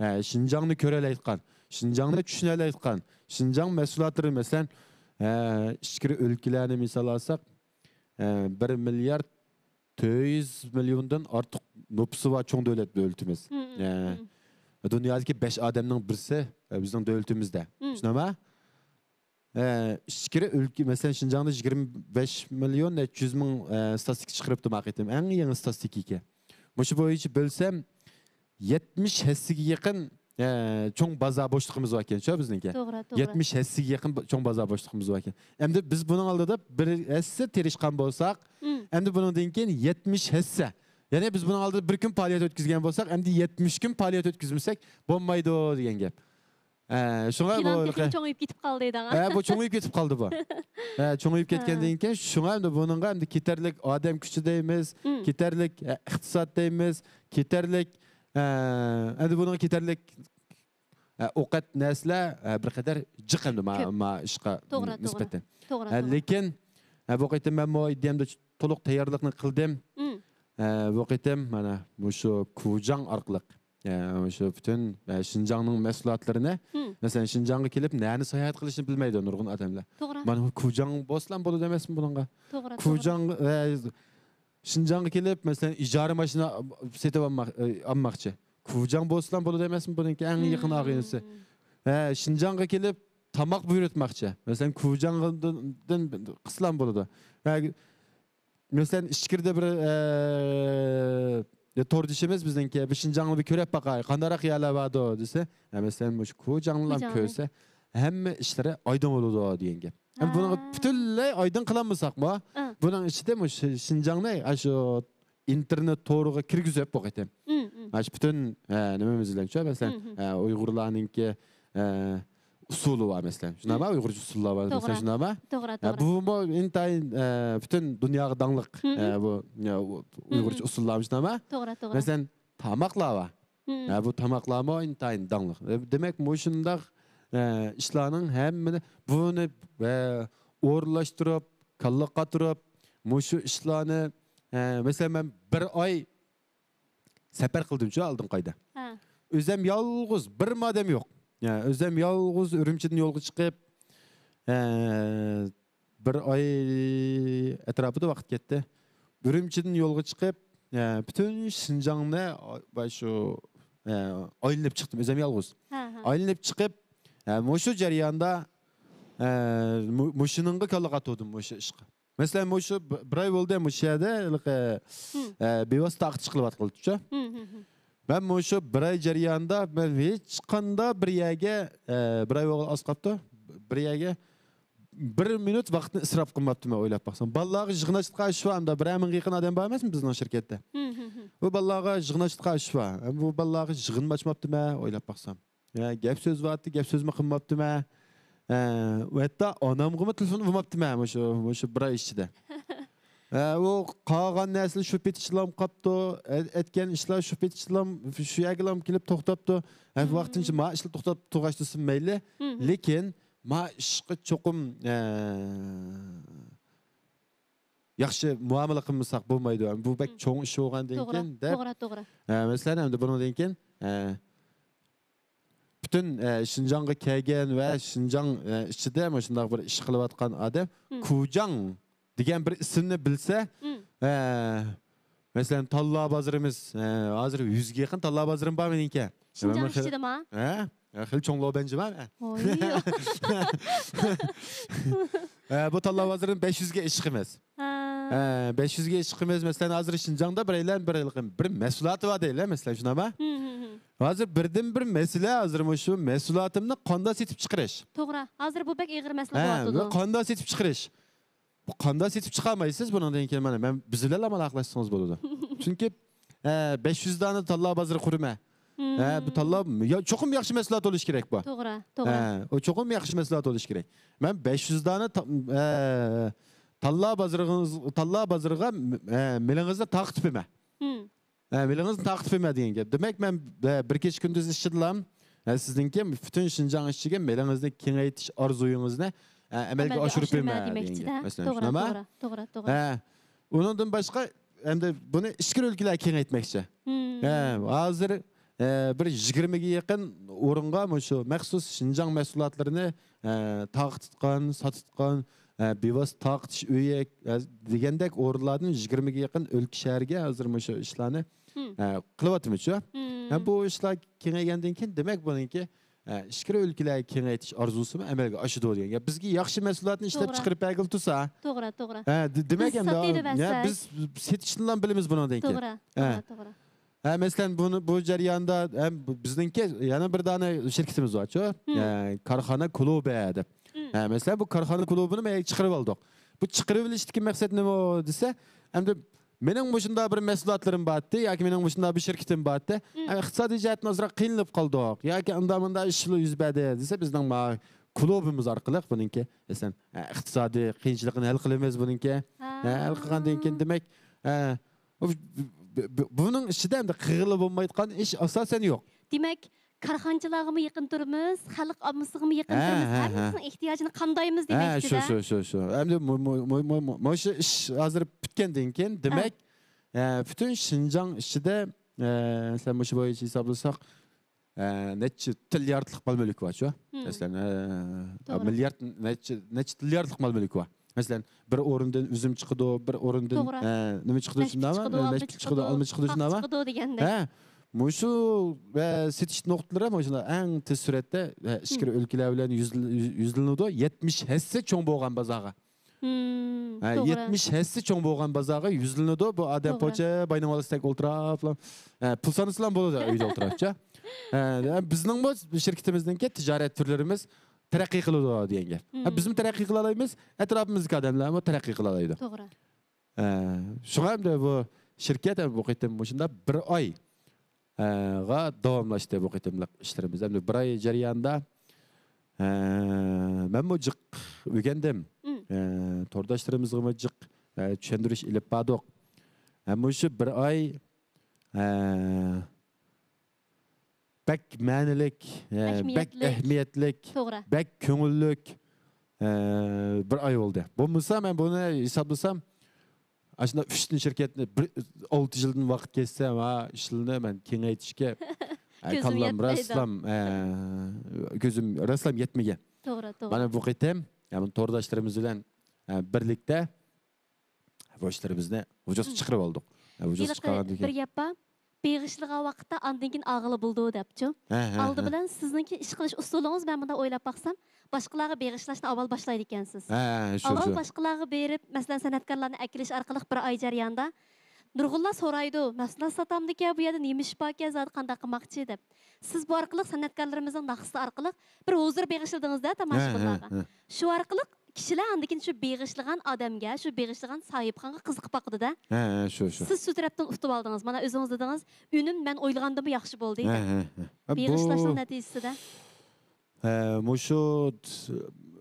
ئە، شىنجاڭنى كۆرەلەيدىغان، شىنجاڭنى چۈشىنەلەيدىغان، شىنجاڭ مەھسۇلاتلىرى، مەسىلەن، ئە، ئىچكىرى ئۆلكىلەرنى مىسال ئالساق، ئە، بىر مىليارد تۆت يۈز مىليوندىن ئارتۇق نوپۇسى بار چوڭ دۆلەت، دۆلىتىمىز. ئە، دۇنيادىكى بەش ئادەمنىڭ بىرسى، ئە، بىزنىڭ دۆلىتىمىزدە. چۈشىنەما؟ ئە، ئىچكىرى ئۆلكە، مەسىلەن، شىنجاڭدا يىگىرمە بەش مىليون نەچچە يۈز مىڭ، ئە، ستاتىستىكا چىقىرىپتۇ ما قېتىم. ئەڭ يېڭى ستاتىستىكا. مۇشۇ بويىچە بۆلسەم، يەتمىش ھەسسىگە يېقىن، ئە، چوڭ بازار بوشلۇقىمىز باركەنچۇ بىزنىڭكى. توغرا، توغرا. يەتمىش ھەسسىگە يېقىن بو-، چوڭ بازار بوشلۇقىمىز باركەن. ئەمدى بىز بۇنىڭ ئالدىدا بىر ھەسسە تىرىشقان بولساق، ئەمدى بۇنىڭدىن كېيىن يەتمىش ھەسسە. يەنى بىز بۇنىڭ ئالدىدا بىر كۈن پائالىيەت ئۆتكۈزگەن بولساق، ئەمدى يەتمىش كۈن پائالىيەت ئۆتكۈزمىسەك بولمايدۇ دېگەن گەپ. ئە، شۇڭا بۇ پىلان تېخىمۇ چوڭىيىپ كېتىپ قالدى دەڭا. ئە، بۇ چوڭىيىپ كېتىپ قالدى بۇ. ئە، چوڭىيىپ كەتكەندىن كېيىن، شۇڭا ئەمدى بۇنىڭغا ئەمدى كېتەرلىك ئادەم كۈچى دەيمىز، كېتەرلىك، ئە، ئىقتىساد دەيمىز، كېتەرلىك، ئە، ئەمدى بۇنىڭغا كېتەرلىك ئە، ئوقەت نەرسىلەر، ئە، بىر قەدەر جىق ئەمدى ما، كۆپ. ما ئىشقا توغرا، نىسبەتەن. توغرا، ھە، توغرا. لېكىن، ھە، بۇ قېتىم مەنمۇ ئىدىيەمدە تولۇق تەييارلىقنى قىلدىم. مم. ھە، بۇ قېتىم مانا مۇشۇ كۇجاڭ ئارقىلىق، ھە، مۇشۇ پۈتۈن، ھە، شىنجاڭنىڭ مەھسۇلاتلىرىنى، مم. مەسىلەن، شىنجاڭغا كېلىپ نەنى ساياھەت قىلىشنى بىلمەيدۇ نۇرغۇن ئادەملەر. توغرا. مانا بۇ كۇجاڭ بولسىلا بولىدۇ ئەمەسمۇ بۇنىڭغا؟ توغرا، توغرا. كۇجاڭ، ھە، شىنجاڭغا كېلىپ، مەسىلەن، ئىجارە ماشىنا سېتىپ ئالماق، ئالماقچى. كۇجاڭ بولسىلا بولىدۇ ئەمەسمۇ بۇنىڭكى ئەڭ يېقىن ئاغىنىسى. ھە، شىنجاڭغا كېلىپ تاماق بۇيرۇتماقچى. مەسىلەن، كۇجاڭدىن قىلسىلا بولىدۇ. ھە، مەسىلەن، ئىچكىرىدە بىر، ئە، توردىشىمىز بىزنىڭكى، بىر شىنجاڭنى بىر كۆرۈپ باقاي، قانداقراق يەرلەر باردۇ دېسە، ھە، مەسىلەن، مۇشۇ كۇجاڭنىلا كۆرسە، ھەممە ئىشلىرى ئايدىڭ بولىدۇ دېگەن گەپ. ھەم بۇنىڭغا پۈتۈنلەي ئايدىڭ قىلالمىساقمۇ، بۇنىڭ ئىچىدە مۇشۇ شىنجاڭنى، ئاشۇ ئىنتېرنېت تورىغا كىرگۈزۈپ بۇ قېتىم. مم، مم. مانا شۇ پۈتۈن، ئە، نېمىمىز بىلەن شۇ، مەسىلەن، مم، مم. ئە، ئۇيغۇرلارنىڭكى، ئە، ئۇسسۇلى بار، مەسىلەن. شۇنداقمۇ؟ مم. ئۇيغۇرچە ئۇسسۇللار بار، مەسىلەن، توغرا. شۇنداقمۇ؟ توغرا، ئە، توغرا. بۇمۇ ئىنتايىن، ئە، پۈتۈن دۇنياغا داڭلىق، مم، مم. ئە، بۇ، ئە، ئۇ-، مم، ئۇيغۇرچە مم. ئۇسسۇللارمۇ، شۇنداقمۇ؟ توغرا، توغرا. مەسىلەن، تاماقلار بار. مم. ئە، بۇ تاماقلارمۇ ئىنتايىن داڭلىق. ئە، دېمەك، مۇشۇنداق، ئە، ئىشلارنىڭ ھەممىنى، بۇنى، ئە، ئورۇنلاشتۇرۇپ، كاللا قاتۇرۇپ، مۇشۇ ئىشلارنى، ئە، مەسىلەن، مەن بىر ئاي سەپەر قىلدىمچۇ ئالدىنقى ئايدا. ھە. ئۆزۈم يالغۇز، بىرمۇ ئادەم يوق. يا، ئۆزۈم يالغۇز ئۈرۈمچىدىن يولغا چىقىپ، ئە، بىر ئاي ئەتراپىدا ۋاقىت كەتتى. ئۈرۈمچىدىن يولغا چىقىپ، ئە، پۈتۈن شىنجاڭنى، ئا، شۇ، ئە، ئايلىنىپ چىقتىم، ئۆزۈم يالغۇز. ھە، ھە. ئايلىنىپ چىقىپ، ئە، مۇشۇ جەرياندا، ئە، مۇ-، مۇشۇنىڭغا كاللا قاتۇردۇم، مۇشۇ ئىشقا. مەسىلەن، مۇشۇ ب-، بىر ئاي بولدى، مۇشۇ يەردە ھېلىقى، مم. ئە، بىۋاسىتە تارقىتىش قىلىۋاتقىلى. مم، مم، مم. مەن مۇشۇ بىر ئاي جەريانىدا مەن ھېچقانداق بىر يەرگە، ئە، بىر ئاي بولغىلى ئاز قاپتۇ، بىر يەرگە بىر مىنۇت ۋاقىتنى ئىسراپ قىلماپتىمەن، ئويلاپ باقسام. بالىلارغا يىغىنچلىق ئىش بار، ئەمدى بىر مىڭغا يېقىن ئادەم بار ئەمەسمۇ بىزنىڭ شىركەتتە؟ مم، مم، مم. بۇ بالىلارغا يىغىنچلىق ئىش بار. بۇ بالىلارغا يىغىنمۇ ئاچماپتىمەن، ئويلاپ باقسام. يا، گەپ سۆز بارتتى، گەپ سۆزمۇ قىلماپتىمەن. ئە، ھەتتا ئانامغىمۇ تېلېفون ئۇرماپتىمەن مۇشۇ، مۇشۇ بىر ئاي ئىچىدە. ئە، ئۇ قالغان نەرسىلەر شۇ پېتىچىلام قاپتۇ، ئە-، ئەتكەن ئىشلار شۇ پېتىچىلام، شۇ يەرگىلا كېلىپ توختاپتۇ. ھە، ۋاقتىنچە ما ئىشلار توختاپ تۇرغاچ دېسىم مەيلى. لېكىن ما ئىشقا چوقۇم، ئە، ياخشى مۇئامىلە قىلمىساق بولمايدۇ. بۇ بەك چوڭ ئىش بولغاندىن كېيىن دەپ. توغرا، توغرا. ئە، مەسىلەن، ئەمدى بۇنىڭدىن كېيىن، ئە، پۈتۈن، ئە، شىنجاڭغا كەلگەن ۋە شىنجاڭ، ئە، ئىچىدە مۇشۇنداق بىر ئىش قىلىۋاتقان ئادەم كۇجاڭ دېگەن بىر ئىسىمنى بىلسە، ئە، مەسىلەن، تاللا بازىرىمىز، ئە، ھازىر يۈزگە يېقىن تاللا بازىرىم بار مېنىڭكى. شىنجاڭ ئىچىدىما؟ ھە؟ ھە، خېلى چوڭ لوبەنجىما. ھە. ھە، بۇ تاللا بازىرىنى بەش يۈزگە ئېشىقىمىز. ھە. ھە، بەش يۈزگە ئېشىقىمىز. مەسىلەن، ھازىر شىنجاڭدا بىرەيلەن بىر، بىر مەھسۇلاتى بار دەيلى، مەسىلەن، شۇنداقمۇ؟ ھازىر بىردىن بىر مەسىلە، ھازىر مۇشۇ مەھسۇلاتىمنى قانداق سېتىپ چىقىرىش؟ توغرا. ھازىر بۇ بەك ئېغىر مەسىلە بولۇۋاتىدۇ. قانداق سېتىپ چىقىرىش؟ بۇ قانداق سېتىپ چىقالمايسىز بۇنىڭدىن كېيىن؟ مانا، مەن، بىز بىلەن ئالاقىلەشسىڭىز بولىدۇ. چۈنكى، ئە، بەش يۈز دانە تاللا بازىرى قۇرىمەن. ھە، بۇ تاللا، يا، چوقۇم ياخشى مەھسۇلات بولۇشى كېرەك بۇ. توغرا، توغرا. ھە، ئۇ چوقۇم ياخشى مەھسۇلات بولۇشى كېرەك. مەن بەش يۈز دانە تا-، ئە، تاللا بازىرىڭىز، تاللا بازىرىغا، ئە، مېلىڭىزنى تارقىتىپ بېرىمەن. ھە، مېلىڭىزنى تارقىتىپ بېرىمەن دېگەن گەپ. دېمەك، مەن، ئە، بىر كېچە كۈندۈز ئىچىدىلا، ھە، سىزنىڭكى پۈتۈن شىنجاڭ ئىچىگە مېلىڭىزنى كېڭەيتىش ئارزۇيىڭىزنى، ئە، ئەمەلگە ئاشۇرۇپ بېرىمەن دېگەن گەپ. مەسىلەن، توغرا، شۇنداقمۇ؟ توغرا، توغرا، توغرا. ھە، ئۇنىڭدىن باشقا، ئەمدى بۇنى ئىچكىرى ئۆلكىلەرگە كېڭەيتمەكچى. ھە، ھازىر، ئە، بىر يىگىرمىگە يېقىن ئورۇنغا مۇشۇ مەخسۇس شىنجاڭ مەھسۇلاتلىرىنى، ئە، تارقىتىدىغان، ساتىدىغان، ئە، بىۋاسىتە تارقىتىش ئۆيى، ئە، دېگەندەك ئورۇنلاردىن يىگىرمىگە يېقىن ئۆلكە شەھەرگە ھازىر مۇشۇ ئىشلارنى، ئە، قىلىۋاتىمىزچۇ. ھە، بۇ ئىشلار كېڭەيگەندىن كېيىن، دېمەك، بۇنىڭكى ئە، ئىچكىرى ئۆلكىلەرگە كېڭەيتىش ئارزۇسىمۇ ئەمەلگە ئاشىدۇ دېگەن گەپ. بىزگە ياخشى مەھسۇلاتنى ئىشلەپ چىقىرىپ بەرگىلى تۇرسا. توغرا، توغرا. ھە، دېمەك، بىز ئەمدى، ساتىۋېرىۋەرسەك. يا، بىز سېتىشنىلا بىلىمىز بۇنىڭدىن كېيىن. توغرا، توغرا، توغرا. ھە، مەسىلەن، بۇنى، بۇ جەرياندا، ھە، بىزنىڭكى يەنە بىر دانە شىركىتىمىز بارچۇ. ھە، كارخانا كۇلۇبى دەپ. ھە، مەسىلەن، بۇ كارخانا كۇلۇبىنى مەن چىقىرىپ ئالدۇق. بۇ چىقىرىۋېلىشتىكى مەقسەت نېمە دېسە، ئەمدى مېنىڭ مۇشۇنداق بىر مەھسۇلاتلىرىم بارتتى ياكى مېنىڭ مۇشۇنداق بىر شىركىتىم بارتتى. ئە، ئىقتىسادىي جەھەتتىن ئازراق قىينىلىپ قالدۇق ياكى ئۇنداق مۇنداق ئىشلار يۈز بەردى دېسە، بىزنىڭ ما كۇلۇبىمىز ئارقىلىق بۇنىڭكى، مەسىلەن، ئە، ئىقتىسادىي قىيىنچىلىقىنى ھەل قىلىمىز بۇنىڭكى. ھە، ھەل قىلغاندىن كېيىن، دېمەك، ئە، بۇ، بۇ، بۇ، بۇنىڭ ئىچىدە ئەمدى قىلغىلى بولمايدىغان ئىش ئاساسەن يوق. دېمەك، كارخانىچىلارغىمۇ يېقىن تۇرىمىز، خەلق ئاممىسىغىمۇ يېقىن ھە، تۇرىمىز، ھە، ھە. ھەممىسىنىڭ ئېھتىياجىنى قامدايمىز ھە، دېمەكچىدە. شۇ، شۇ، شۇ، شۇ. ئەمدى مۇ-، مۇ-، مۇ-، مۇ-، مۇ-، مۇشۇ ئىش ھازىر پۈتكەندىن كېيىن، ھە. دېمەك، ئە، پۈتۈن شىنجاڭ ئىچىدە، ئە، مەسىلەن، مۇشۇ بويىچە ھېسابلىساق، ئە، نەچچە تىلياردلىق مال مۈلۈك بارچۇ؟ مم. مەسىلەن، ئە، توغرا. مىليارد، نەچچە، نەچچە تىلياردلىق مال مۈلۈك بار. مەسىلەن، بىر ئورۇندىن ئۈزۈم چىقىدۇ، بىر ئورۇندىن، توغرا. ئە، نېمە چىقىدۇ، نەشپۈت شۇنداقمۇ؟ چىقىدۇ، نەشپۈت ئالما چىقىدۇ، چىقىدۇ، ئالما چىقىدۇ، پاختا شۇنداقمۇ؟ چىقىدۇ دېگەندەك. ھە، مۇشۇ، ئە، سېتىش نۇقتىلىرى مۇشۇنداق ئەڭ تېز سۈرئەتتە، ئە، ئىچكىرى مم. ئۆلكىلەر بىلەن يۈزل-، يۈز-، يۈزلىنىدۇ. يەتمىش ھەسسە چوڭ بولغان بازارغا. مم، ھە، توغرا. يەتمىش ھەسسە چوڭ بولغان بازارغا يۈزلىنىدۇ. بۇ ئادەم توغرا. پوچە، باينىڭ بالىسىدەك ئولتۇراپلا، ئە، پۇل سانىسىلام بولىدۇ ئۆيدە ئولتۇراپچە. ئە، بىزنىڭمۇ شىركىتىمىزنىڭكى تىجارەت تۈرلىرىمىز تەرەققىي قىلىدۇ دېگەن گەپ. ھە، مم. بىزمۇ تەرەققىي قىلالايمىز، ئەتراپىمىزدىكى ئادەملەرمۇ تەرەققىي قىلالايدۇ. توغرا. ئە، شۇڭا ئەمدى بۇ شىركەت بۇ قېتىم مۇشۇنداق بىر ئاي، ئە، غا داۋاملاشتى بۇ قېتىملىق ئىشلىرىمىز. ئەمدى بىر ئاي جەريانىدا، ئە، مەنمۇ جىق ئۆگەندىم. مم. ئە، تورداشلىرىمىزغىمۇ جىق، ئە، چۈشەندۈرۈش ئېلىپ باردۇق. ئە، مۇشۇ بىر ئاي، ئە، بەك مەنىلىك، ئە، بەك ئەھمىيەتلىك. ئەھمىيەتلىك، توغرا. بەك كۆڭۈللۈك، ئە، بىر ئاي بولدى. بولمىسا، مەن بۇنى ھېسابلىسام، ئاشۇنداق ئۈچتىن شىركەتنى بىر، ئالتە يىلدىن ۋاقىت كەچسەم، ھا، ئىشلىرىنى مەن كېڭەيتىشكە، ئە، كۆزۈم كاللام يەتمەيدۇ. راسلام، ئە، كۆزۈم راسلام يەتمىگەن. توغرا، توغرا. مانا بۇ قېتىم، يەنى تورداشلىرىمىز بىلەن، ئە، بىرلىكتە بۇ ئىشلىرىمىزنى ۋۇجۇدقا مم. چىقىرىپ ئالدۇق. ھە، ۋۇجۇدقا ھېلىقى چىقارغاندىن بىر كېيىن گەپ بار، بېغىشلىغان ۋاقىتتا ئاندىن كېيىن ئاغىلى بولىدۇ دەپچۇ. ھە، ھە، ئالدى ھە. بىلەن سىزنىڭكى ئىش قىلىش ئۇسۇلىڭىز، مەن مۇنداق ئويلاپ باقسام، باشقىلارغا بېغىشلاشنى ئاۋۋال باشلايدىكەنسىز. ھە، ھە، شۇ، ئاۋۋال شۇ. باشقىلارغا بېرىپ، مەسىلەن، سەنئەتكارلارنى ئەكېلىش ئارقىلىق بىر ئاي جەريانىدا نۇرغۇنلار سورايدۇ، مەھسۇلات ساتامدىكەن، بۇ يەردە نېمە ئىش باركەن، زادى قانداق قىلماقچى دەپ. سىز بۇ ئارقىلىق سەنئەتكارلىرىمىزنىڭ ناخشىسى ئارقىلىق بىر ھۇزۇر بېغىشلىدىڭىز-دە تاماشىبىنلارغا. ھە، ھە، ھە. شۇ ئارقىلىق كىشىلەر ئاندىن كېيىن شۇ بېغىشلىغان ئادەمگە، شۇ بېغىشلىغان ساھىبخانغا قىزىقىپ باقىدۇ-دە. ھە، ھە، شۇ، شۇ. سىز شۇ تەرەپتىن ئۇتۇپ ئالدىڭىز. مانا ئۆزىڭىز دېدىڭىز، ئۈنۈم مەن ئويلىغاندىنمۇ ياخشى بولدى ھە، دەپ. ھە، ھە. ھە، بېغىشلاشنىڭ بۇ، نەتىجىسىدە. ھە، مۇشۇ،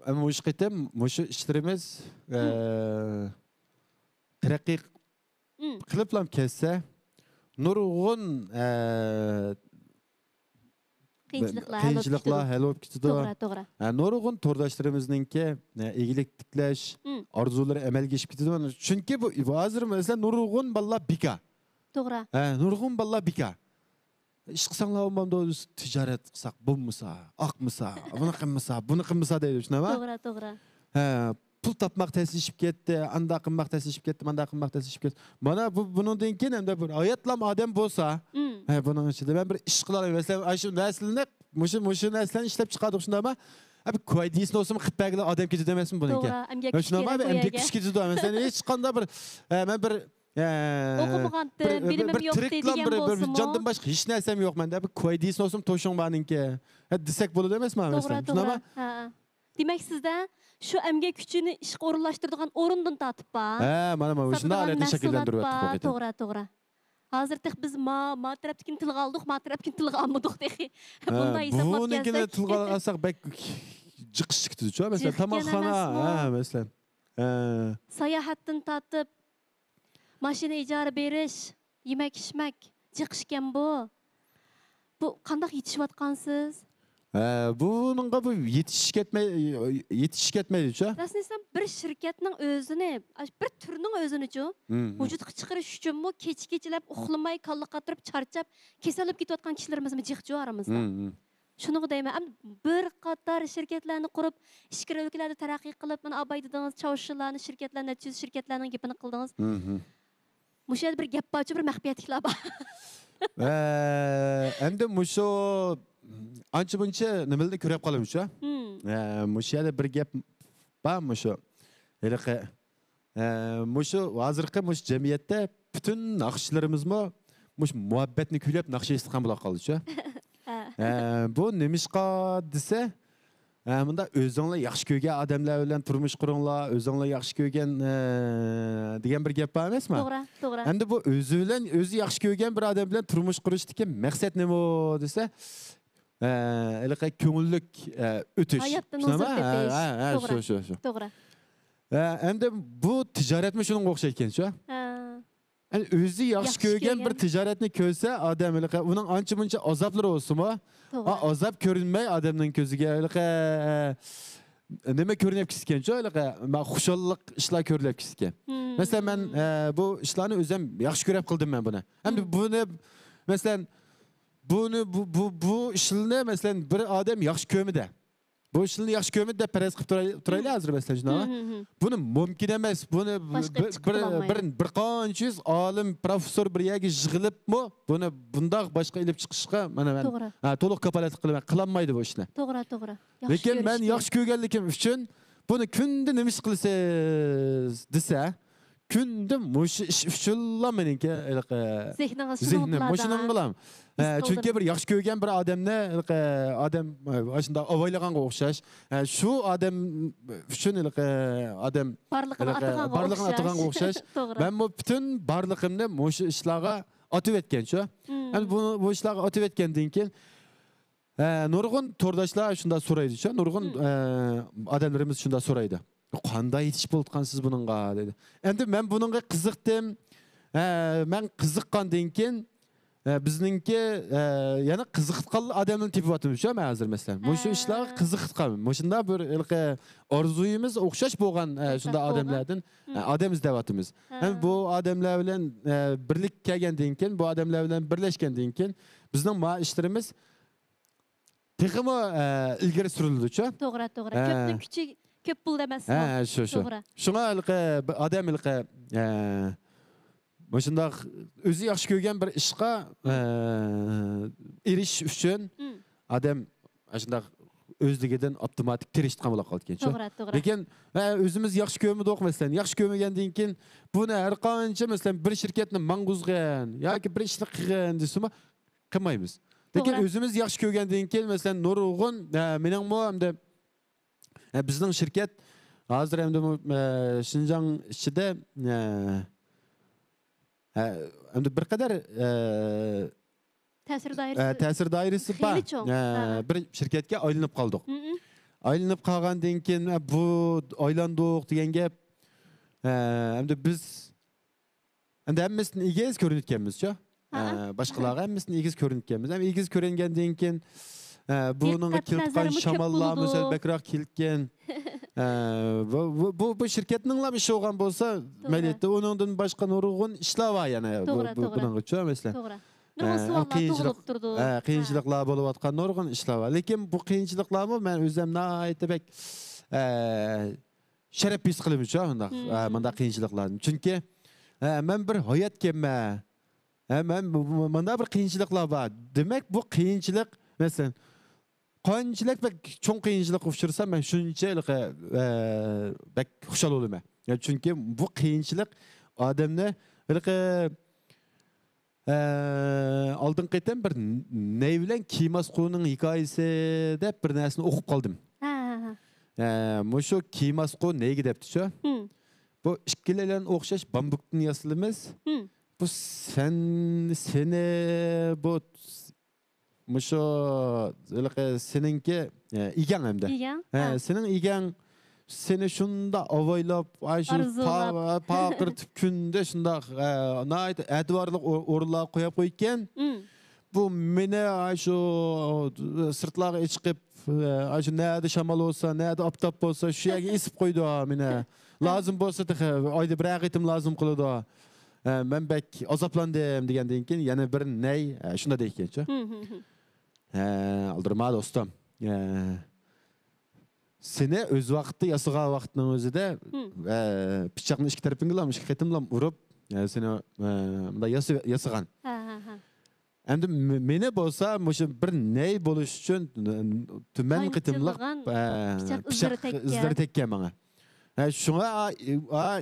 ئەمما مۇشۇ قېتىم مۇشۇ ئىشلىرىمىز، ھە. ئە، تەرەققىي مم. قىلىپلا كەتسە، نۇرغۇن، ئە، قىيىنچىلىقلار ھەل بولۇپ قىيىنچىلىقلار كېتىدۇ. ھەل بولۇپ كېتىدۇ. توغرا، توغرا. ھە، نۇرغۇن تورداشلىرىمىزنىڭكى، ھە، ئىگىلىك تىكلەش مم. ئارزۇلىرى ئەمەلگە ئېشىپ كېتىدۇ. چۈنكى بۇ، بۇ ھازىر مەسىلەن نۇرغۇن بالىلار بىكار. توغرا. ھە، نۇرغۇن بالىلار بىكار. ئىش قىلساڭلار بولمامدۇ، تىجارەت قىلساق بولمىسا، ئاقمىسا، بۇنى قىلمىسا، بۇنى قىلمىسا دەيدۇ، شۇنداقمۇ؟ توغرا، توغرا. ھە، پۇل تاپماق تەسلىشىپ كەتتى، ئانداق قىلماق تەسلىشىپ كەتتى، مانداق قىلماق تەسلىشىپ كەتتى. مانا بۇ، بۇنىڭدىن كېيىن ئەمدى بىر ھاياتلام ئادەم بولسا، مم. ھە، بۇنىڭ ئىچىدە مەن بىر ئىش قىلالايمەن. مەسىلەن، ئاشۇ نەرسىلەرنى، مۇشۇ، مۇشۇ نەرسىلەرنى ئىشلەپ چىقاردۇق، شۇنداقمۇ؟ ھە، بىر كويدىسنى بولسا قىلىپ بەرگىلى ئادەم كېتىدۇ ئەمەسمۇ بۇنىڭكى؟ توغرا، ئەمگەك ھە، كۈچى شۇنداقمۇ؟ كېرەك بۇ ئەمگەك يەرگە. كۈچى كېتىدۇ. مەسىلەن، ھېچقانداق بىر، ھە، مەن بىر ئوقۇمىغانتىم، بىلىمىم يوق دېگەن بولسىمۇ، جاندىن باشقا ھېچ نەرسەم يوق مەندە. بىر كويدىسنى ئولسام توشۇڭ بارنىڭكى. ھە، دېسەك بولىدۇ ئەمەسمۇ؟ توغرا، مەسىلەن، توغرا. شۇنداقمۇ؟ ھە. دېمەك، سىزدە شۇ ئەمگەك كۈچىنى ئىشقا ئورۇنلاشتۇرىدىغان ئورۇندىن تارتىپ بار. ھە، مانا، مانا، مۇشۇنداق ساتىدىغان ھالەتنى مەھسۇلات شەكىللەندۈرۈۋەتتۇق بار. بۇ قېتىم. توغرا، توغرا. ھازىر تېخى بىز ما، ما تەرەپتىكىنى تىلغا ئالدۇق، ما تەرەپتىكىنى تىلغا ئالمىدۇق تېخى. ھە، بۇنداق ھېسابلاپ بۇنىڭكىنى كەلسەك. تىلغا ئالساق بەك جىق ئىشقا كېتىدۇچۇ، مەسىلەن، جىق ئىكەن تاماقخانا، ئەمەسمۇ؟ ھە، مەسىلەن. ھە. ساياھەتتىن تارتىپ، ماشىنا ئىجارە بېرىش، يېمەك-ئىچمەك، جىق ئىشكەن بۇ. بۇ قانداق يېتىشىۋاتقانسىز؟ ھە، بۇنىڭغا بۇ يېتىشىش كەتمەي-، يېتىشىش كەتمەيدۇچۇ؟ راستىنى ئېيتسام، بىر شىركەتنىڭ ئۆزىنى، ئاش-، بىر تۈرنىڭ ئۆزىنىچۇ، مم، مم. ۋۇجۇدقا چىقىرىش ئۈچۈنمۇ كېچە-كېچىلەپ ئۇخلىماي، كاللا قاتۇرۇپ، چارچاپ، كېسەل بولۇپ كېتىۋاتقان كىشىلىرىمىزمۇ جىقچۇ ئارىمىزدا. مم، مم. شۇنىڭغا دەيمەن، ئەمدى بىر قاتار شىركەتلەرنى قۇرۇپ، ئىچكىرى ئۆلكىلەردە تەرەققىي قىلىپ، مانا ئاباي دېدىڭىز، چاۋشيەنلارنى، شىركەتلەر، نەچچە يۈز شىركەتلەرنىڭ گېپىنى قىلدىڭىز. مم، مم. مۇشۇ يەردە بىر گەپ بارچۇ، بىر مەخپىيەتلىكلەر بار. ئە، ئەمدى مۇشۇ ئانچە-مۇنچە نېمىلەرنى كۆرۈپ قالىمىزچۇ؟ مم. ئە، مۇشۇ يەردە بىر گەپ بار، مۇشۇ ھېلىقى، ئە، مۇشۇ ھازىرقى مۇشۇ جەمئىيەتتە پۈتۈن ناخشىچىلىرىمىزمۇ مۇشۇ مۇھەببەتنى كۈيلەپ ناخشا ئېيتىدىغان بولۇپ قالدىچۇ؟ ھە. ئە، بۇ نېمىشقا دېسە، ئە، مۇنداق ئۆزۈڭلار ياخشى كۆرگەن ئادەملەر بىلەن تۇرمۇش قۇرۇڭلار، ئۆزۈڭلار ياخشى كۆرگەن، ئە، دېگەن بىر گەپ بار ئەمەسمۇ؟ توغرا، توغرا. ئەمدى بۇ ئۆزى بىلەن، ئۆزى ياخشى كۆرگەن بىر ئادەم بىلەن تۇرمۇش قۇرۇشتىكى مەقسەت نېمە دېسە، ئە، ھېلىقى كۆڭۈللۈك، ئە، ئۆتۈش. ھاياتتىن شۇنداقمۇ؟ ھۇزۇر تېپىش. ھە، ھە، ھە، توغرا. شۇ، شۇ، شۇ. توغرا. ئە، ئەمدى بۇ تىجارەتمۇ شۇنىڭغا ئوخشايدىكەن، شۇ. ھە. يەنى ئۆزى ياخشى ياخشى كۆرگەن بىر كۆرگەن. تىجارەتنى كۆرسە ئادەم، ھېلىقى ئۇنىڭ ئانچە مۇنچە ئازابلىرى بولسىمۇ، توغرا. ئا، ئازاب كۆرۈنمەي ئادەمنىڭ كۆزىگە، ھېلىقى، نېمە كۆرۈنۈپ كېتىدىكەنچۇ، ھېلىقى، ما، خۇشاللىق ئىشلار كۆرۈلۈپ كېتىدىكەن. مم. مەسىلەن، مەن، ئە، بۇ ئىشلارنى ئۆزۈم ياخشى كۆرۈپ قىلدىم مەن بۇنى. ئەمدى مم. بۇنى، مەسىلەن، بۇنى، بۇ، بۇ، بۇ ئىشلارنى، مەسىلەن، بىر ئادەم ياخشى كۆرمىدى. بۇ ئىشلارنى ياخشى كۆرمىدى دەپ پەرەز قىلىپ تۇراي-، تۇرايلى ھازىر، مەسىلەن، شۇنداقمۇ؟ مم، مم، مم. بۇنى مۇمكىن ئەمەس. بۇنى باشقا بىر، چىقىپ بىر، بولالمايدۇ. بىر، بىر قانچە يۈز ئالىم، پروفېسسور بىر يەرگە يىغىلىپمۇ بۇنى بۇنداق باشقا ئېلىپ چىقىشقا مانا مەن، توغرا. ھە، تولۇق كاپالەتلىك قىلىمەن، قىلالمايدۇ بۇ ئىشنى. توغرا، توغرا. ياخشى لېكىن مەن كۆرۈشكە. ياخشى كۆرگەنلىكىم ئۈچۈن بۇنى كۈندە نېمە ئىش قىلىسىز دېسە، كۈندە مۇشۇ ئىش ئۈچۈنلا مېنىڭكى ھېلىقى زېھنىڭىز زېھنىم شۇنىڭغىلا. مۇشۇنىڭغىلا. ئە، ئىستىلدىم. چۈنكى بىر ياخشى كۆرگەن بىر ئادەمنى ھېلىقى ئادەم، ئە، ئاشۇنداق ئاۋايلىغانغا ئوخشاش. ئە، شۇ ئادەم ئۈچۈن ھېلىقى ئادەم بارلىقىنى ھېلىقى ئاتىغانغا بارلىقىنى ئوخشاش. ئاتىغانغا ئوخشاش. توغرا. مەنمۇ پۈتۈن بارلىقىمنى مۇشۇ ئىشلارغا ئاتىۋەتكەنچۇ. مم. ئەمدى بۇ، بۇ ئىشلارغا ئاتىۋەتكەندىن كېيىن، ئە، نۇرغۇن تورداشلار شۇنداق سورايدىچۇ، نۇرغۇن، مم. ئە، ئادەملىرىمىز شۇنداق سورايدۇ. «قانداق يېتىشىپ بولۇۋاتقانسىز بۇنىڭغا؟» دەيدۇ. ئەمدى مەن بۇنىڭغا قىزىقتىم. ئە، مەن قىزىققاندىن كېيىن، ئە، بىزنىڭكى، ئە، يەنە قىزىققان ئادەملەرنى تېپىۋاتىمىزچۇ مەن ھازىر، مەسىلەن. مۇشۇ ھە. ئىشلارغا قىزىققان، مۇشۇنداق بىر ھېلىقى ئارزۇيىمىز ئوخشاش بولغان، ئە، شۇنداق ئادەملەردىن، مم. ئە، ئادەم ئىزدەۋاتىمىز. ھە. ھەم بۇ ئادەملەر بىلەن، ئە، بىرلىككە كەلگەندىن كېيىن، بۇ ئادەملەر بىلەن بىرلەشكەندىن كېيىن بىزنىڭ ما ئىشلىرىمىز تېخىمۇ، ئە، ئىلگىرى سۈرۈلىدۇچۇ. توغرا، توغرا. ھە. كۆپنىڭ كۈچى كۆپ پۇل ئەمەسمۇ؟ ھە، ھە، شۇ، شۇ. توغرا. شۇڭا ھېلىقى بىر ئادەم ھېلىقى، ئە، مۇشۇنداق ئۆزى ياخشى كۆرگەن بىر ئىشقا، ئە، ئېرىشىش ئۈچۈن مم. ئادەم ئاشۇنداق ئۆزلۈكىدىن ئاپتوماتىك تىرىشىدىغان بولۇپ قالىدىكەنچۇ. توغرا، توغرا. لېكىن، ئە، ئۆزىمىز ياخشى كۆرمىدۇق، مەسىلەن، ياخشى كۆرمىگەندىن كېيىن بۇنى ھەر قانچە، مەسىلەن، بىر شىركەتنى ماڭغۇزغىن ياكى بىر ئىشنى قىلغىن دېسىمۇ، قىلمايمىز. لېكىن توغرا. ئۆزىمىز ياخشى كۆرگەندىن كېيىن، مەسىلەن، نۇرغۇن، ئە، مېنىڭمۇ ھەمدە، ئە، بىزنىڭ شىركەت ھازىر ئەمدى بۇ، ئە، شىنجاڭ ئىچىدە، ئە، ئە، ئەمدى بىر قەدەر، ئە، تەسىر ئە، دائىرىسى تەسىر دائىرىسى بار. خېلى چوڭ. ئە، ھە. بىر شىركەتكە ئايلىنىپ قالدۇق. مم. ئايلىنىپ قالغاندىن كېيىن، ئە، بۇ ئايلاندۇق دېگەن گەپ، ئە، ئەمدى بىز ئەمدى ھەممىسىدىن ئېگىز كۆرۈنۈۋاتقانمىزچۇ؟ ھە، ھە. ئە، باشقىلارغا ھەممىسىدىن ئېگىز كۆرۈنۈۋاتقانمىز. ھەم ئېگىز كۆرۈنگەندىن كېيىن، ئە، بۇنىڭغا دىققەت كېلىۋاتقان نەزىرىمۇ كۆپ شاماللارمۇ بولىدۇ. سەل بەكرەك كېلىدىكەن. ئە، بۇ، بۇ، بۇ، بۇ شىركەتنىڭلا ئىشى بولغان بولسا، توغرا. مەيلى، ئۇنىڭدىن باشقا نۇرغۇن ئىشلار بار يەنە بۇ، توغرا، بۇ، توغرا. بۇنىڭغىچۇ، مەسىلەن. توغرا. ئە، نۇرغۇن سوئاللار قىيىنچىلىق، تۇغۇلۇپ تۇرىدۇ. ئە، ھە. قىيىنچىلىقلار بولۇۋاتقان نۇرغۇن ئىشلار بار. لېكىن بۇ قىيىنچىلىقلارمۇ مەن ئۆزۈم ناھايىتى بەك، ئە، شەرەپ ھېس قىلىمىز شۇ مۇنداق، مم. ئە، مۇنداق قىيىنچىلىقلاردىن. چۈنكى، ئە، مەن بىر ھاياتكەنمەن. ئە، مەن بۇ، بۇ، مۇنداق بىر قىيىنچىلىقلار بار. دېمەك، بۇ قىيىنچىلىق، مەسىلەن، قانچىلىك بەك چوڭ قىيىنچىلىققا ئۇچرىسام، مەن شۇنچە ھېلىقى، ئە، بەك خۇشال بولىمەن. يا، چۈنكى بۇ قىيىنچىلىق ئادەمنى ھېلىقى ئە، ئالدىنقى قېتىم بىر نەي بىلەن كىماسقۇنىڭ ھېكايىسى دەپ بىر نەرسىنى ئوقۇپ قالدىم. ھە، ھە، ھە. ئە، مۇشۇ كىماسقۇ نەيگە دەپتىچۇ؟ ھىم. بۇ ئىككىلەن ئوخشاش بامبۇكتىن ياسىلىمىز. ھىم. بۇ سەن، سېنى، بۇ، مۇشۇ ھېلىقى سېنىڭكى، ئە، ئىگەڭ ئەمدى. ئىگەڭ؟ ھە، ھە. سېنىڭ ئىگەڭ سېنى شۇنداق ئاۋايلاپ، ئاي، شۇ ئارزۇلاپ. پا-، پارقىرىتىپ كۈندە شۇنداق، ئە، ناھايىتى ئەتىۋارلىق ئو-، ئورۇنلارغا قويۇپ قويىدىكەن. ئۇم. بۇ مېنى، ئاي، شۇ سىرتلارغا ئېچىقىپ، ئە، ئاي، شۇ نەدە شامال بولسا، نەدە ئاپتاپ بولسا، شۇ يەرگە ئېسىپ قويىدۇ مېنى. ھە. لازىم بولسا تېخى ئايدا بىرەر قېتىم لازىم قىلىدۇ. ئە، مەن بەك ئازابلاندىم دېگەندىن كېيىن يەنە بىر نەي، ئە، شۇنداق دەيدىكەنچۇ. ھىم، ھىم، ھىم. ھە، ئالدىرىما دوستۇم. ئە، سېنى ئۆز ۋاقىتتا ياسىغان ۋاقىتنىڭ ئۆزىدە، ھىم. ئە، پىچاقنى ئىككى تەرىپىڭگىلا، ئىككى قېتىملا ئۇرۇپ، ئە، سېنى، ئە، مۇنداق ياسا-، ياسىغان. ھە، ھە، ھە. ئەمدى مې-، مېنى بولسا مۇشۇ بىر نەي بولۇش ئۈچۈن تۈمەن قېتىملىق، قانچىلىغان ئە، پىچاق ئىزلىرى پىچاق تەگكەن. ئىزلىرى تەگكەن ماڭا. ھە، شۇڭا، ئا، ئا،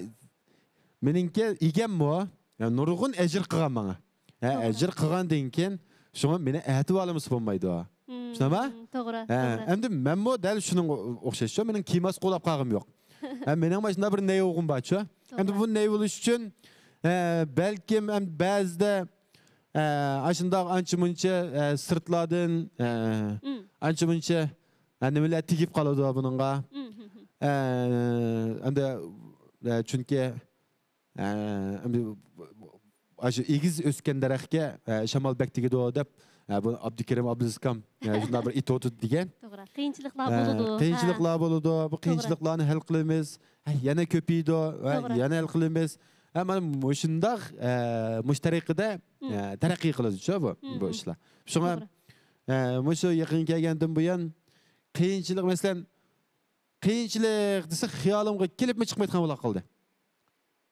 مېنىڭكى ئىگەممۇ، يا، نۇرغۇن ئەجىر قىلغان ماڭا. ھە، توغرا. ئەجىر قىلغاندىن كېيىن، شۇڭا مېنى ئەتىۋالمىسا بولمايدۇ. مم، شۇنداقمۇ؟ توغرا، ھە، توغرا. ئەمدى مەنمۇ دەل شۇنىڭغا ئوخشاش، مېنىڭ كىماسقۇ ئۇلاپ قالغىنىم يوق. ھە، مېنىڭ مۇشۇنداق بىر نەي بولغۇم بارچۇ. توغرا. ئەمدى بۇ نەي بولۇش ئۈچۈن، ئە، بەلكىم ئەمدى بەزىدە، ئە، ئاشۇنداق ئانچە-مۇنچە، ئە، سىرتلاردىن، ئە، مم. ئانچە-مۇنچە، ئە، نېمىلەر تېگىپ قالىدۇ بۇنىڭغا. مم، مم، مم. ئە، ئەمدى، ئە، چۈنكى، ئە، ئەمدى ئاشۇ ئېگىز ئۆسكەن دەرەخكە، ئە، شامال بەك تېگىدۇ دەپ، ئە، بۇ ئابدۇكېرىم ئابدۇرىزقام، ئە، شۇنداق بىر ئېيتىۋاتىدۇ دېگەن. توغرا. قىيىنچىلىقلار ئە، بولىدۇ. قىيىنچىلىقلار ھە. بولىدۇ. بۇ توغرا. قىيىنچىلىقلارنى ھەل قىلىمىز. ھە، يەنە كۆپىيىدۇ. ۋە توغرا. يەنە ھەل قىلىمىز. ھە، مانا مۇشۇنداق، ئە، مۇشۇ تەرىقىدە، مم. ئە، تەرەققىي قىلىدۇچۇ بۇ، مم، بۇ مم. ئىشلار. شۇڭا، توغرا. ئە، مۇشۇ يېقىن كەلگەندىن بۇيان قىيىنچىلىق، مەسىلەن، قىيىنچىلىق دېسە خىيالىمغا كېلىپمۇ چىقمايدىغان بولۇپ قالدى.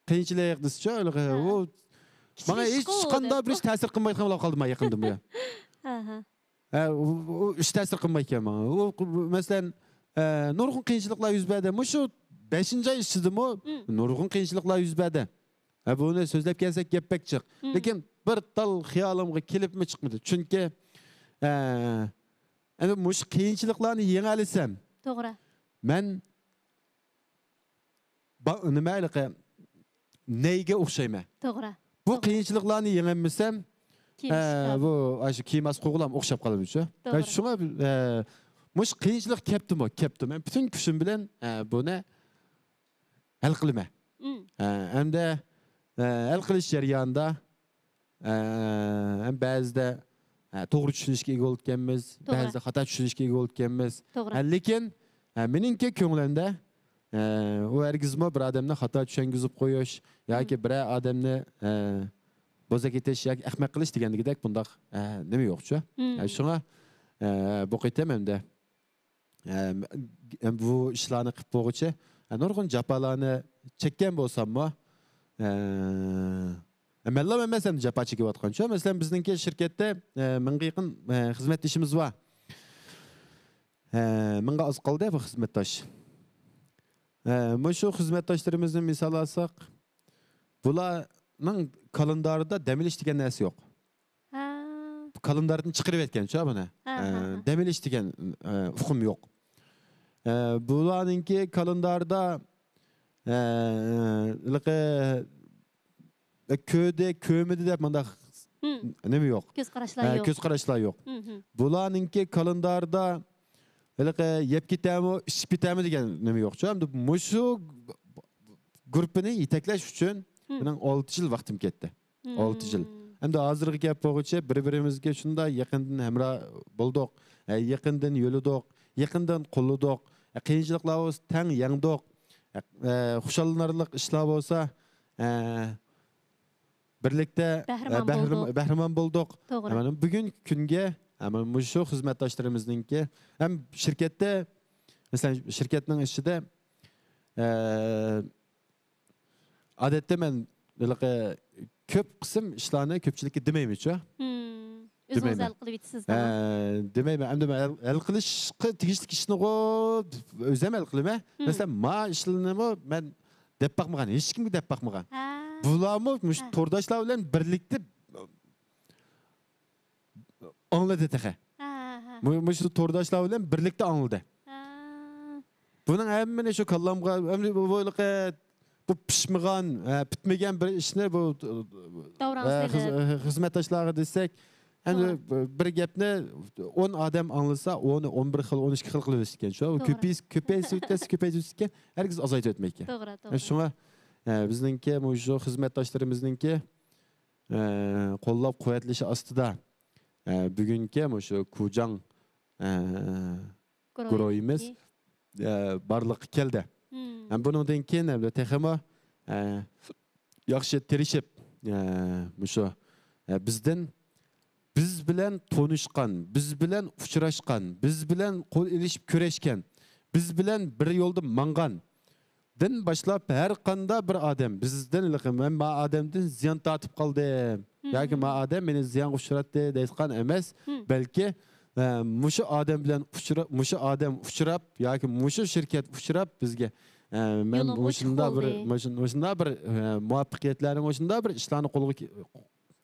قىيىنچىلىق دېسىچۇ، ھە. ئۇ ماڭا ھېچ قانداق بىر ئىش تەسىر قىلمايدىغان بولۇپ قالدى مانا يېقىندىن بۇيان. ھە، ھە. ھە، ئۇ، ئۇ ئىش تەسىر قىلمايدىكەن ماڭا. ئۇ، مەسىلەن، ئە، نۇرغۇن قىيىنچىلىقلار يۈز بەردى. مۇشۇ بەشىنچى ئاي ئىچىدىمۇ مم. نۇرغۇن قىيىنچىلىقلار يۈز بەردى. ھە، بۇنى سۆزلەپ كەلسەك گەپ بەك جىق. مم. لېكىن بىر تال خىيالىمغا كېلىپمۇ چىقمىدى. چۈنكى، ئە، ئەنە مۇشۇ قىيىنچىلىقلارنى يېڭەلىسەم، توغرا. مەن با-، نېمە ھېلىقى نەيگە ئوخشايمەن. توغرا. بۇ توغرا. قىيىنچىلىقلارنى يېڭەلمىسەم، كىيىم ئە، شكاپ. بۇ، ئاشۇ كىيىم ئاسقۇغۇلام ئوخشاپ قالىمىز شۇ. توغرا. شۇڭا، ئە، مۇشۇ قىيىنچىلىق كەپتىمۇ، كەپتۇ. مەن پۈتۈن كۈچۈم بىلەن، ئە، بۇنى ھەل قىلىمەن. مم. ئە، ئەمدى، ئە، ھەل قىلىش جەريانىدا، ئە، ھەم بەزىدە، ئە، توغرا چۈشىنىشكە ئىگە بولىدىكەنمىز، توغرا. بەزىدە خاتا چۈشىنىشكە ئىگە بولىدىكەنمىز. توغرا. ئە، لېكىن، ئە، مېنىڭكى كۆڭلۈمدە، ئە، ئۇ ھەرگىزمۇ بىر ئادەمنى خاتا چۈشەنگۈزۈپ قويۇش ياكى مم. بىرەر ئادەمنى، ئە، بوزەك ئېتىش ياكى ئەخمەق قىلىش دېگەندىكىدەك بۇنداق، ئە، نېمە يوقچۇ. مم. ئە، شۇڭا، ئە، بۇ قېتىم ئەمدى ئە، بۇ ئىشلارنى قىلىپ بولغۇچە، ئە، نۇرغۇن جاپالارنى چەككەن بولساممۇ، ئە، مەنلا ئەمەس ئەمدى جاپا چېكىۋاتقانچۇ. مەسىلەن، بىزنىڭكى شىركەتتە، ئە، مىڭغا يېقىن، ئە، خىزمەتدىشىمىز بار. ئە، مىڭغا ئاز قالدى بۇ خىزمەتداش. ئە، مۇشۇ خىزمەتداشلىرىمىزنى مىسال ئالساق، بۇلارنىڭ كالېندارىدا دەم ئېلىش دېگەن نەرسە يوق. ھە. كالېنداردىن چىقىرىۋەتكەنچۇ بۇنى. ھە، ئە، ھە، ھە. دەم ئېلىش دېگەن، ئە، ئۇقۇم يوق. ئە، بۇلارنىڭكى كالېنداردا، ئە، ھېلىقى، ئە، كۆردى، كۆرمىدى دەپ مۇنداق مم. نېمە يوق. كۆز قاراشلار ئە، يوق. كۆز قاراشلار يوق. مم، مم. بۇلارنىڭكى كالېنداردا ھېلىقى يەپ كېتەرمۇ، ئىچىپ كېتەرمۇ دېگەن نېمە يوقچۇ. ئەمدى مۇشۇ گۇرۇپپىنى يېتەكلەش ئۈچۈن مم. مېنىڭ ئالتە يىل ۋاقتىم كەتتى. مم. ئالتە يىل. ئەمدى ھازىرغا كەپ بولغۇچە بىر-بىرىمىزگە شۇنداق يېقىندىن ھەمراھ بولدۇق. ئە، يېقىندىن يۆلىدۇق. يېقىندىن قوللىدۇق. ئە، قىيىنچىلىقلار بولسا تەڭ يەڭدۇق. ئە، ئە، خۇشاللىنارلىق ئىشلار بولسا، ئە، بىرلىكتە، بەھرىمەن ئە، بەھرىم-، بولدۇق. بەھرىمەن بولدۇق. توغرا. ئە، مانا بۈگۈنكى كۈنگە، ئە، مانا مۇشۇ خىزمەتداشلىرىمىزنىڭكى ھەم شىركەتتە، مەسىلەن، شىركەتنىڭ ئىچىدە، ئە، ئادەتتە مەن ھېلىقى كۆپ قىسىم ئىشلارنى كۆپچىلىككە دېمەيمەنچۇ. مم. ئۆزىڭىز دېمەيمەن. ھەل قىلىۋېتىسىز ھە، دەڭ. دېمەيمەن. ئەمدى مەن ھەل، ھەل قىلىشقا تېگىشلىك ئىشنىغۇ ئۆزۈم ھەل قىلىمەن. مم. مەسىلەن، ما ئىشلارنىمۇ مەن دەپ باقمىغان، ھېچكىمگە دەپ باقمىغان. ھە. بۇلارمۇ مۇشۇ ھە. تورداشلار بىلەن بىرلىكتە ئاڭلىدى تېخى. ھە، ھە، ھە. مۇ-، مۇشۇ تورداشلار بىلەن بىرلىكتە ئاڭلىدى. ھە. بۇنىڭ ھەممىنى شۇ كاللامغا، ئەمدى بۇ، بۇ، بۇ پىشمىغان، ھە، پۈتمىگەن بىر ئىشنى بۇ، داۋراڭغا ھە، خىز-، سېلىپ. خىزمەتداشلارغا دېسەك، ئەمدى توغرا. بىر گەپنى ئون ئادەم ئاڭلىسا، ئۇنى ئون بىر خىل، ئون ئىككى خىل قىلىۋېتىدىكەن. شۇ توغرا. كۆپەيس-، كۆپەيسە، كۆپەيسە، كۆپەيسە، ھەرگىز ئازايتىۋەتمەيدىكەن. توغرا، توغرا. شۇڭا، ئە، بىزنىڭكى مۇشۇ خىزمەتداشلىرىمىزنىڭكى، ئە، قوللاپ قۇۋۋەتلىشى ئاستىدا، ئە، بۈگۈنكى مۇشۇ كۇجاڭ، ئە، گۇرۇھىمىز، ئە، بارلىققا كەلدى. مم. ھەم بۇنىڭدىن كېيىن ھەم تېخىمۇ، ئە، ياخشى تىرىشىپ، ئە، مۇشۇ، ئە، بىزدىن، بىز بىلەن تونۇشقان، بىز بىلەن ئۇچراشقان، بىز بىلەن قول ئېلىشىپ كۈرەشكەن، بىز بىلەن بىر يولدا ماڭغان، دىن باشلاپ ھەر قانداق بىر ئادەم بىزدىن، مەن ما ئادەمدىن زىيان تارتىپ قالدىم ياكى ما ئادەم مېنى زىيانغا ئۇچراتتى دەيدىغان ئەمەس، بەلكى، ئە، مۇشۇ ئادەم بىلەن ئۇچرا-، مۇشۇ ئادەم ئۇچراپ ياكى مۇشۇ شىركەت ئۇچراپ بىزگە، ئە، مەن مۇشۇنداق بىر، مۇشۇ-، مۇشۇنداق بىر، ئە، مۇۋەپپەقىيەتلەرنى، مۇشۇنداق بىر ئىشلارنى قولغا كە-،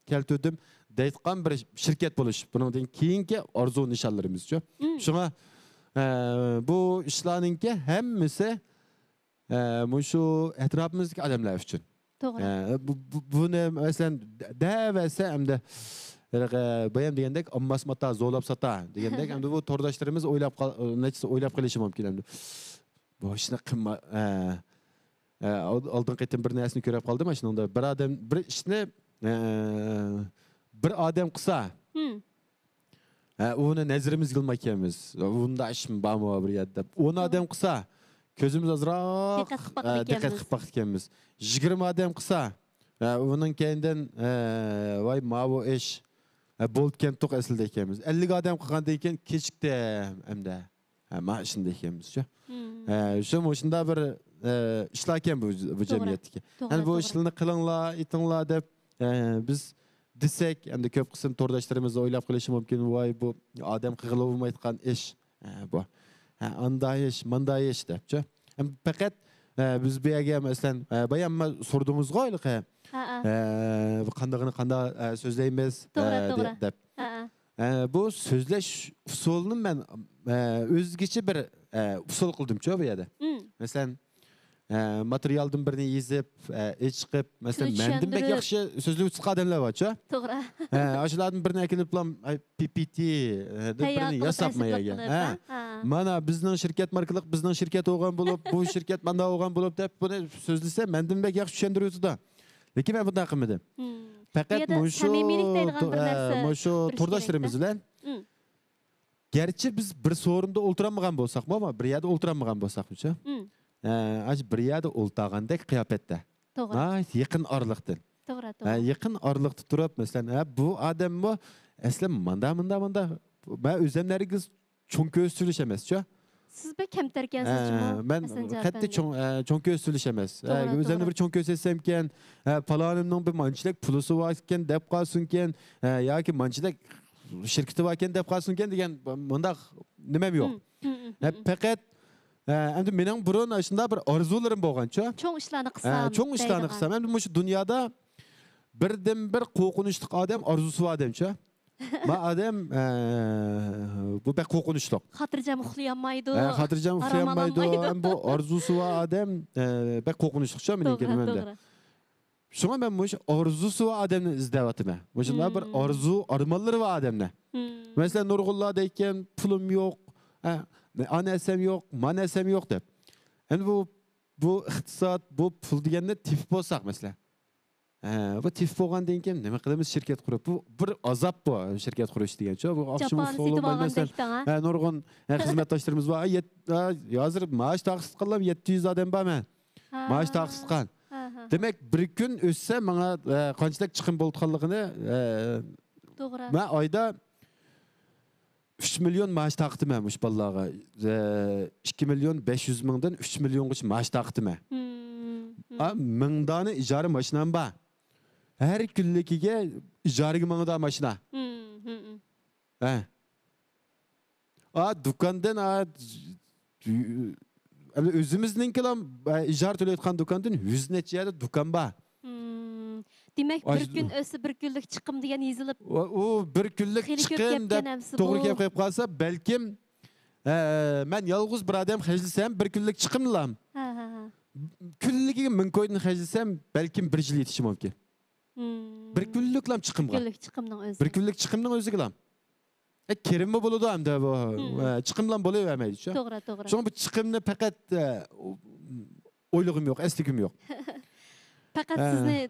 كەلتۈردۈم دەيدىغان بىر شىركەت بولۇش. بۇنىڭدىن كېيىنكى ئارزۇ نىشانلىرىمىزچۇ. شۇڭا، ئە، بۇ ئىشلارنىڭكى ھەممىسى ئە، مۇشۇ ئەتراپىمىزدىكى ئادەملەر ئۈچۈن. توغرا. ئە، بۇ، بۇ، بۇنى، مەسىلەن، دە-، دەۋەرسە ئەمدى، ھېلىقى، بايام دېگەندەك، ئامماس ماتا، زورلاپ ساتا دېگەندەك، ئەمدى بۇ تورداشلىرىمىز ئويلاپ قال-، نەچچىسى ئويلاپ قېلىشى مۇمكىن ئەمدى. بۇ ئىشنى قىلما-، ئە، ئە، ئال-، ئالدىنقى قېتىم بىر نەرسىنى كۆرۈپ قالدىم، شۇنىڭدا بىر ئادەم بىر ئىشنى ئە، بىر ئادەم قىلسا، ھە، ئۇنى نەزىرىمىزگە ئىلمايكەنمىز. ئۇنداق ئىشمۇ بارمۇ بىر يەردە دەپ. ئون ئادەم قىلسا، كۆزىمىز ئازراق، دىققەت قىلىپ باقىدىكەنمىز. ئە، دىققەت قىلىپ باقىدىكەنمىز. يىگىرمە ئادەم قىلسا، ئە، ئۇنىڭ كەينىدىن، ئە، ۋاي، ماۋۇ ئىش، ئە، بولىدىكەنتۇق ئەسلىدە دەيكەنمىز. ئەللىك ئادەم قىلغاندىن كېيىن كېچىكتىم ئەمدى. ھە، ما ئىشنى دەيكەنمىزچۇ. ھە، شۇ، مۇشۇنداق بىر، ئە، ئىشلاركەن بۇ، بۇ جەمئىيەتتىكى. توغرا، يەنى بۇ توغرا. ئىشلارنى قىلىڭلار، ئېتىڭلار دەپ، ئە، بىز دېسەك، ئەمدى كۆپ قىسىم تورداشلىرىمىز ئويلاپ قېلىشى مۇمكىن، ۋاي، بۇ ئادەم قىلغىلى بولمايدىغان ئىش، ئە، بۇ. ھە، ئاندا ئىش، ماندا ئىش دەپچۇ. ئەمدى پەقەت، ئە، بىز بۇ يەرگە، مەسىلەن، ئە، بايام ما سورىدىڭىزغۇ ھېلىقى، ھە، ھە. ئە، بۇ قاندىقىنى قانداق، ئە، سۆزلەيمىز، توغرا، ئە، توغرا. دە-، دەپ. ھە، ھە. ئە، بۇ سۆزلەش ئۇسۇلىنى مەن، ئە، ئۆزگىچە بىر، ئە، ئۇسۇل قىلدىمچۇ بۇ يەردە. مەسىلەن، ئە، ماتېرىيالدىن بىرنى يېزىپ، ئە، ئېچىقىپ، مەسىلەن، مەندىن بەك ياخشى سۆزلىگۈچى ئادەملەر بارچۇ. توغرا. ئە، ئاشۇلاردىن بىرنى ئەكېلىپلا، ئاي، پى پى تى، ئە، دەپ بىرنى ياساپ ما يەرگە. ھە. مانا بىزنىڭ شىركەت ماركىلىق، بىزنىڭ شىركەت بولغان بولۇپ، بۇ شىركەت ماندا بولغان بولۇپ دەپ بۇنى سۆزلىسە، مەندىن بەك ياخشى چۈشەندۈرۈۋېتىدۇ. لېكىن مەن بۇنداق قىلمىدىم. پەقەت مۇشۇ، ئە، مۇشۇ تورداشلىرىمىز بىلەن گەرچە بىز بىر سورۇندا ئولتۇرالمىغان بولساقمۇ، ئەمما بىر يەردە ئولتۇرالمىغان بولساقمۇچۇ، ئە، ئاشۇ بىر يەردە ئولتۇرغاندەك قىياپەتتە. توغرا. ناھايىتى يېقىن ئارىلىقتىن. توغرا، توغرا. ھە، يېقىن ئارىلىقتا تۇرۇپ، مەسىلەن، ھە، بۇ ئادەممۇ ئەسلى ماندا، ماندا، ماندا. مەن ئۆزۈمنى ھەرگىز چوڭ كۆرسىتىۋېلىش ئەمەسچۇ. سىز بەك كەمتەركەنسىزچۇ، ھە، مەن قەتئىي چوڭ، ئە، چوڭ كۆرسىتىۋېلىش ئەمەس. توغرا، ئە، ئۆزۈمنى بىر چوڭ كۆرسەتسەمكەن، ھە، پالانىمنىڭ بىر مانچىلىك پۇلىسى باركەن دەپ قالسۇنكەن، ھە، ياكى مانچىلىك شىركىتى باركەن دەپ قالسۇنكەن دېگەن مۇنداق نېمەم يوق. ھە، پەقەت، ھە، ئەمدى مېنىڭ بۇرۇن شۇنداق بىر ئارزۇلىرىم بولغانچۇ. چوڭ ئىشلارنى قىلسام، ھە، چوڭ ئىشلارنى قىلسام. ئەمدى مۇشۇ دۇنيادا بىردىنبىر قورقۇنچلۇق ئادەم ئارزۇسى بار ئادەمچۇ. ما ئادەم، ئە، بۇ بەك قورقۇنچلۇق. خاتىرجەم ئۇخلىيالمايدۇ. ھە، خاتىرجەم ئۇخلىيالمايدۇ. ھەم بۇ ئارزۇسى بار ئادەم، ئە، بەك قورقۇنچلۇقچۇ مېنىڭ كۆڭلۈمدە. شۇڭا مەن مۇشۇ ئارزۇسى بار ئادەمنى ئىزدەۋاتىمەن. مۇشۇنداق بىر ئارزۇ، ئارمانلىرى بار ئادەمنى. مەسىلەن، نۇرغۇنلار دەيدىكەن، پۇلۇم يوق، ئە، ئانا نەرسەم يوق، مانا نەرسەم يوق دەپ. ئەمدى بۇ، بۇ ئىقتىساد، بۇ پۇل دېگەننى تېپىپ بولساق، مەسىلەن. ھە، بۇ تېپىپ بولغاندىن كېيىن نېمە قىلىمىز؟ شىركەت قۇرۇپ. بۇ بىر ئازاب بۇ، شىركەت قۇرۇش دېگەنچۇ. بۇ ئاخشىمى ئۇخلىۋالماي، مەسىلەن، ھە، نۇرغۇن، ھە، خىزمەتداشلىرىمىز بار. ھە، يەت-، ھە، ھازىر مائاش تاقىسى تۇتقانلار يەتتە يۈز ئادەم بار مەن. مائاش تاقىسى تۇتقان. دېمەك، بىر كۈن ئۆتسە ماڭا، ھە، قانچىلىك چىقىم بولىدىغانلىقىنى، ھە، توغرا. مەن ئايدا ئۈچ مىليون مائاش تارقىتىمەن مۇشۇ بالىلارغا. ئىككى مىليون بەش يۈز مىڭدىن ئۈچ مىليونغىچە مائاش تارقىتىمەن. ئا، مىڭ دانە ئىجارە ماشىنام بار. ھەر كۈنلۈكىگە ئىجارىگە مىڭ دانە ماشىنا. ھە. ئا، دۇكاندىن، ئا، ئۆزىمىزنىڭكىلا، ئا، ئىجارە تۆلەيدىغان دۇكاندىن يۈز نەچچە يەردە دۇكان بار. دېمەك، بىر كۈن ئۆتسە، بىر كۈنلۈك چىقىم دېگەن يېزىلىپ، ئۇ، ئۇ بىر كۈنلۈك چىقىم دەپ توغرا كەپ قالسا، بەلكىم، ئە، مەن يالغۇز بىر ئادەم خەجلىسەم، بىر كۈنلۈك چىقىملام. كۈنلۈكىگە مىڭ كويدىن خەجلىسەم، بەلكىم بىر يىل يېتىشى مۇمكىن. بىر كۈنلۈكلام چىقىمغا. كۈنلۈك چىقىمنىڭ ئۆزى. بىر كۈنلۈك چىقىمنىڭ ئۆزىگىلام. ئە، كىرىممۇ بولىدۇ ئەمدى بۇ، ئە، چىقىملام بولۇۋەرمەيدىچۇ. توغرا، توغرا. شۇڭا بۇ چىقىمنى پەقەت، ئە، ئويلىغۇم يوق، ئەسلىگۈم يوق. پەقەت سىزنى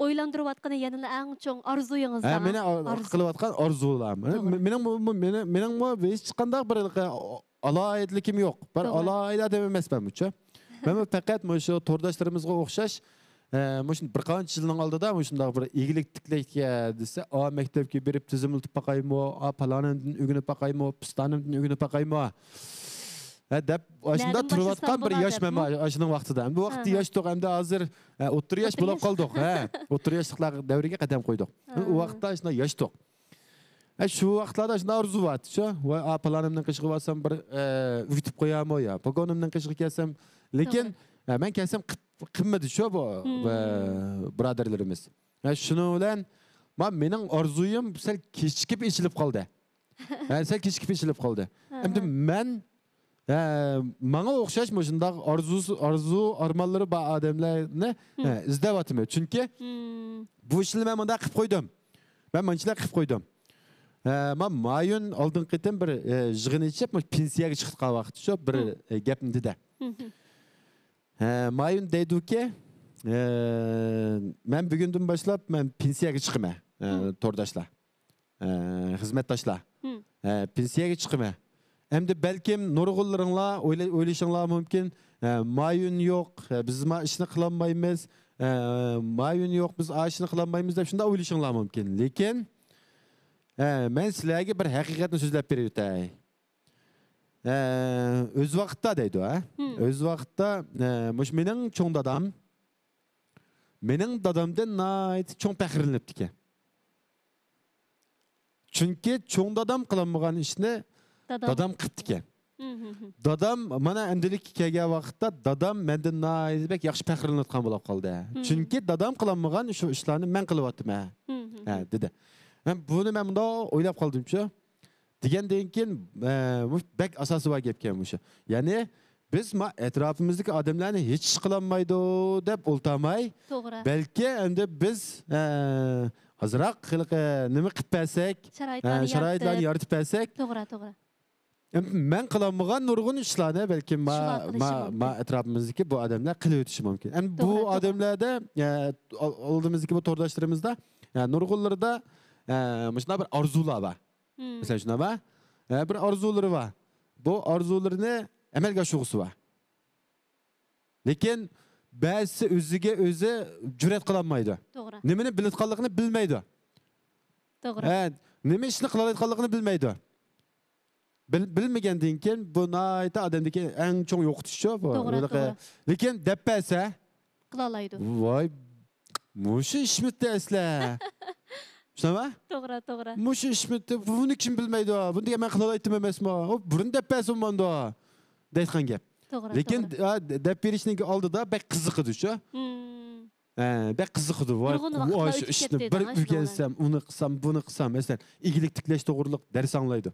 ئويلاندۇرۇۋاتقىنى يەنىلا ئەڭ چوڭ ئارزۇيىڭىز. ھە، مېنى قىلىۋاتقان ئارزۇلار. مېنىڭ بۇ، بۇ، مېنىڭ، مېنىڭمۇ ھېچقانداق بىر ئالاھىدىلىكىم يوق. بىر ئالاھىدە ئادەم ئەمەسمەن بۇچە. مەنمۇ پەقەت مۇشۇ تورداشلىرىمىزغا ئوخشاش، ئە، مۇشۇ بىر قانچە يىلنىڭ ئالدىدا مۇشۇنداق بىر ئىگىلىك تىكلەيدىكەن دېسە، ئا، مەكتەپكە بېرىپ تىزىملىتىپ باقايمۇ، ئا، پالانىمدىن ئۆگىنىپ باقايمۇ، پىستانىمدىن ئۆگىنىپ باقايمۇ، ھە، دەپ ئاشۇنداق تۇرۇۋاتقان بىر ياش مەن ئاشۇنىڭ ۋاقتىدا. ئەمدى بۇ ۋاقىتتا ياشتۇق، ئەمدى ھازىر، ئە، ئوتتۇرا ياش بولۇپ قالدۇق. ھە، ئوتتۇرا ياشلىقلار دەۋرىگە قەدەم قويدۇق. ئۇ ۋاقىتتا ئاشۇنداق ياشتۇق. ئە، شۇ ۋاقىتلاردا شۇنداق ئارزۇ بارتىچۇ. ۋاي، ئا، پالانىمنىڭ قېشىغا بارسام بىر، ئە، ئۆگىتىپ قويامۇ يا، پاگونىمنىڭ قېشىغا كەلسەم. لېكىن، ئە، مەن كەلسەم قىلمىدىچۇ بۇ، ئە، بۇرادەرلىرىمىز. ئە، شۇنىڭ بىلەن، ما، مېنىڭ ئارزۇيۇم سەل كېچىكىپ ئېچىلىپ قالدى. ھە، سەل كېچىكىپ ئېچىلىپ قالدى. ئەمدى مەن ھە، ماڭا ئوخشاش مۇشۇنداق ئارزۇسى، ئارزۇ، ئارمانلىرى بار ئادەملەرنى، ھە، ئىزدەۋاتىمەن. چۈنكى بۇ ئىشنى مەن مۇنداق قىلىپ قويدۇم. مەن مۇنچىلەر قىلىپ قويدۇم. ھە، مەن مايون ئالدىنقى قېتىم بىر، ئە، يىغىن ئېچىپ، مۇشۇ پېنسىيەگە چىقىپ قالغان ۋاقىتتا شۇ بىر، ئە، گەپنى دېدى. ھە، مايون دەيدۇكى، ئە، مەن بۈگۈندىن باشلاپ مەن پېنسىيەگە چىقىمەن، ئە، تورداشلار، ئە، خىزمەتداشلار. ئە، پېنسىيەگە چىقىمەن. ئەمدى بەلكىم نۇرغۇنلىرىڭلار ئويلا-، ئويلىشىڭلار مۇمكىن، ئە، مايۈن يوق، ئە، بىز ما ئىشنى قىلالمايمىز، ئە، مايۈن يوق، بىز ئا ئىشنى قىلالمايمىز دەپ شۇنداق ئويلىشىڭلار مۇمكىن. لېكىن، ئە، مەن سىلەرگە بىر ھەقىقەتنى سۆزلەپ بېرىۋېتەي. ئە، ئۆز ۋاقىتتا دەيدۇ، ھە؟ ئۆز ۋاقىتتا، ئە، مۇشۇ مېنىڭ چوڭ دادام، مېنىڭ دادامدىن ناھايىتى چوڭ پەخىرلىنىپتىكەن. چۈنكى چوڭ دادام قىلالمىغان ئىشنى دادام قىپتىكەن. دادام مانا ئەمدىلىككە كەلگەن ۋاقىتتا دادام مەندىن ناھايىتى بەك ياخشى پەخىرلىنىۋاتقان بولۇپ قالدى. چۈنكى دادام قىلالمىغان شۇ ئىشلارنى مەن قىلىۋاتىمەن. ھە، دېدى. مەن بۇنى مەن مۇنداق ئويلاپ قالدىمچۇ. دېگەندىن كېيىن، ئە، مۇ-، بەك ئاساسى بار گەپكەن مۇشۇ. يەنى بىز ما ئەتراپىمىزدىكى ئادەملەرنى ھېچ ئىش قىلالمايدۇ دەپ ئولتۇرماي، بەلكى ئەمدى بىز، ئە، ئازراق ھېلىقى نېمە قىلىپ بەرسەك، ئە، شارائىتلارنى يارىتىپ بەرسەك، توغرا، توغرا. مەن قىلالمىغان نۇرغۇن ئىشلارنى بەلكىم ما، ما، ما ئەتراپىمىزدىكى بۇ ئادەملەر قىلىۋېتىشى مۇمكىن. ئەمدى بۇ ئادەملەردە، ئە، ئال-، ئالدىمىزدىكى بۇ تورداشلىرىمىزدا، ئە، نۇرغۇنلىرىدا، ئە، مۇشۇنداق بىر ئارزۇلار بار. مەسىلەن، شۇنداقمۇ؟ ئە، بىر ئارزۇلىرى بار. بۇ ئارزۇلىرىنى ئەمەلگە ئاشۇرغۇسى بار. لېكىن بەزىسى ئۆزىگە ئۆزى جۈرئەت قىلالمايدۇ. توغرا. نېمىنى بىلىدىغانلىقىنى بىلمەيدۇ. توغرا. ھە، نېمە ئىشنى قىلالايدىغانلىقىنى بىلمەيدۇ. بىل-، بىلمىگەندىن كېيىن بۇ ناھايىتى ئادەمدىكى ئەڭ چوڭ يوقىتىشچۇ بۇ. توغرا، ھېلىقى، توغرا. لېكىن دەپ بەرسە، قىلالايدۇ. ۋاي، مۇشۇ ئىشمىتى ئەسلى. شۇنداقمۇ؟ توغرا، توغرا. مۇشۇ ئىشمىتى، بۇنى كىم بىلمەيدۇ؟ بۇنى مەن قىلالايتتىم ئەمەسمۇ؟ ئۇ بۇرۇن دەپ بەرسە بولمامدۇ؟ دەيدىغان گەپ. توغرا، لېكىن، توغرا. ئا، دەپ بېرىشنىڭ ئالدىدا بەك قىزىقىدۇ شۇ. ھە، بەك قىزىقىدۇ. ۋاي، نۇرغۇن ۋاقىتلار ۋاي، شۇ ئۆتۈپ ئىشنى كەتتى بىر دەڭ ئاشۇنىڭ ئۆگەنسەم، ئۇنى قىلسام، بۇنى قىلسام، مەسىلەن، ئىگىلىك تىكلەش توغرۇلۇق دەرس ئاڭلايدۇ.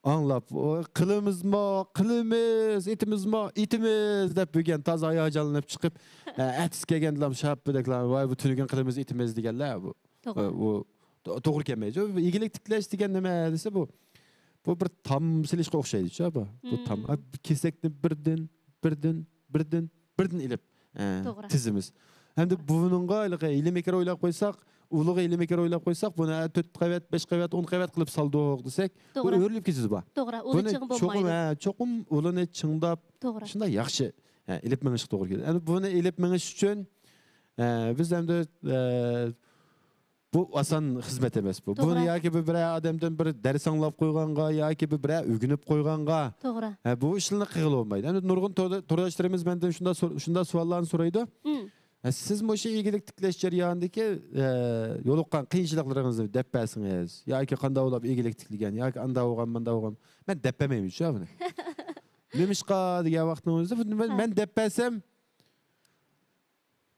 ئاڭلاپ، ئۇ، قىلىمىزمۇ، قىلىمىز، ئېتىمىزمۇ، ئېتىمىز دەپ بۈگۈن تازا ھاياجانلىنىپ چىقىپ، ئە، ئەتىسى كەلگەندىلا شاپپىدەكلا، ۋاي، بۇ تۈنۈگۈن قىلىمىز، ئېتىمىز دېگەنلەر بۇ. توغرا. ئە، ئۇ تو-، توغرا كەلمەيدۇ. ئىگىلىك تىكلەش دېگەن نېمە دېسە، بۇ، بۇ بىر تام سېلىشقا ئوخشايدۇ شۇ بۇ. بۇ تام. ئا، بۇ كېسەكنى بىردىن، بىردىن، بىردىن، بىردىن ئېلىپ، ئە، توغرا. تىزىمىز. ھەمدە بۇنىڭغا ھېلىقى ھىيلە-مىكىر ئويلاپ قويساق، ئۇلىغا ھىيلە-مىكىر ئويلاپ قويساق، بۇنى تۆت قەۋەت، بەش قەۋەت، ئون قەۋەت قىلىپ سالدۇق دېسەك، بۇ توغرا. ئۆرۈلۈپ كېتىدۇ بۇ. توغرا، ئۇلى بۇنى چىغ چوقۇم، بولمايدۇ. ھە، چوقۇم ئۇلىنى چىڭداپ، توغرا. شۇنداق ياخشى، ھە، ئېلىپ مېڭىشقا توغرا كېلىدۇ. ئەمدى بۇنى ئېلىپ مېڭىش ئۈچۈن، ئە، بىز ئەمدى، ئە، بۇ ئاسان خىزمەت ئەمەس بۇ. بۇنى توغرا. ياكى بىر، بىرەر ئادەمدىن بىر دەرس ئاڭلاپ قويغانغا ياكى بىر، بىرەر ئۆگىنىپ قويغانغا، توغرا. ھە، بۇ ئىشلارنى قىلغىلى بولمايدۇ. ئەمدى نۇرغۇن تور-، تورداشلىرىمىز مەندىن شۇنداق سور-، شۇنداق سوئاللارنى سورايدۇ. ھە، سىز مۇشۇ ئىگىلىك تىكلەش جەريانىدىكى، ئە، يولۇققان قىيىنچىلىقلىرىڭىزنى دەپ بەرسىڭىز، ياكى قانداق بولۇپ ئىگىلىك تىكلىگەن، ياكى ئانداق بولغان، مانداق بولغان. مەن دەپ بەرمەيمەن شۇ بۇنى. نېمىشقا دېگەن ۋاقىتنىڭ ئۆزىدە، بۇ مەن، ھە. مەن دەپ بەرسەم،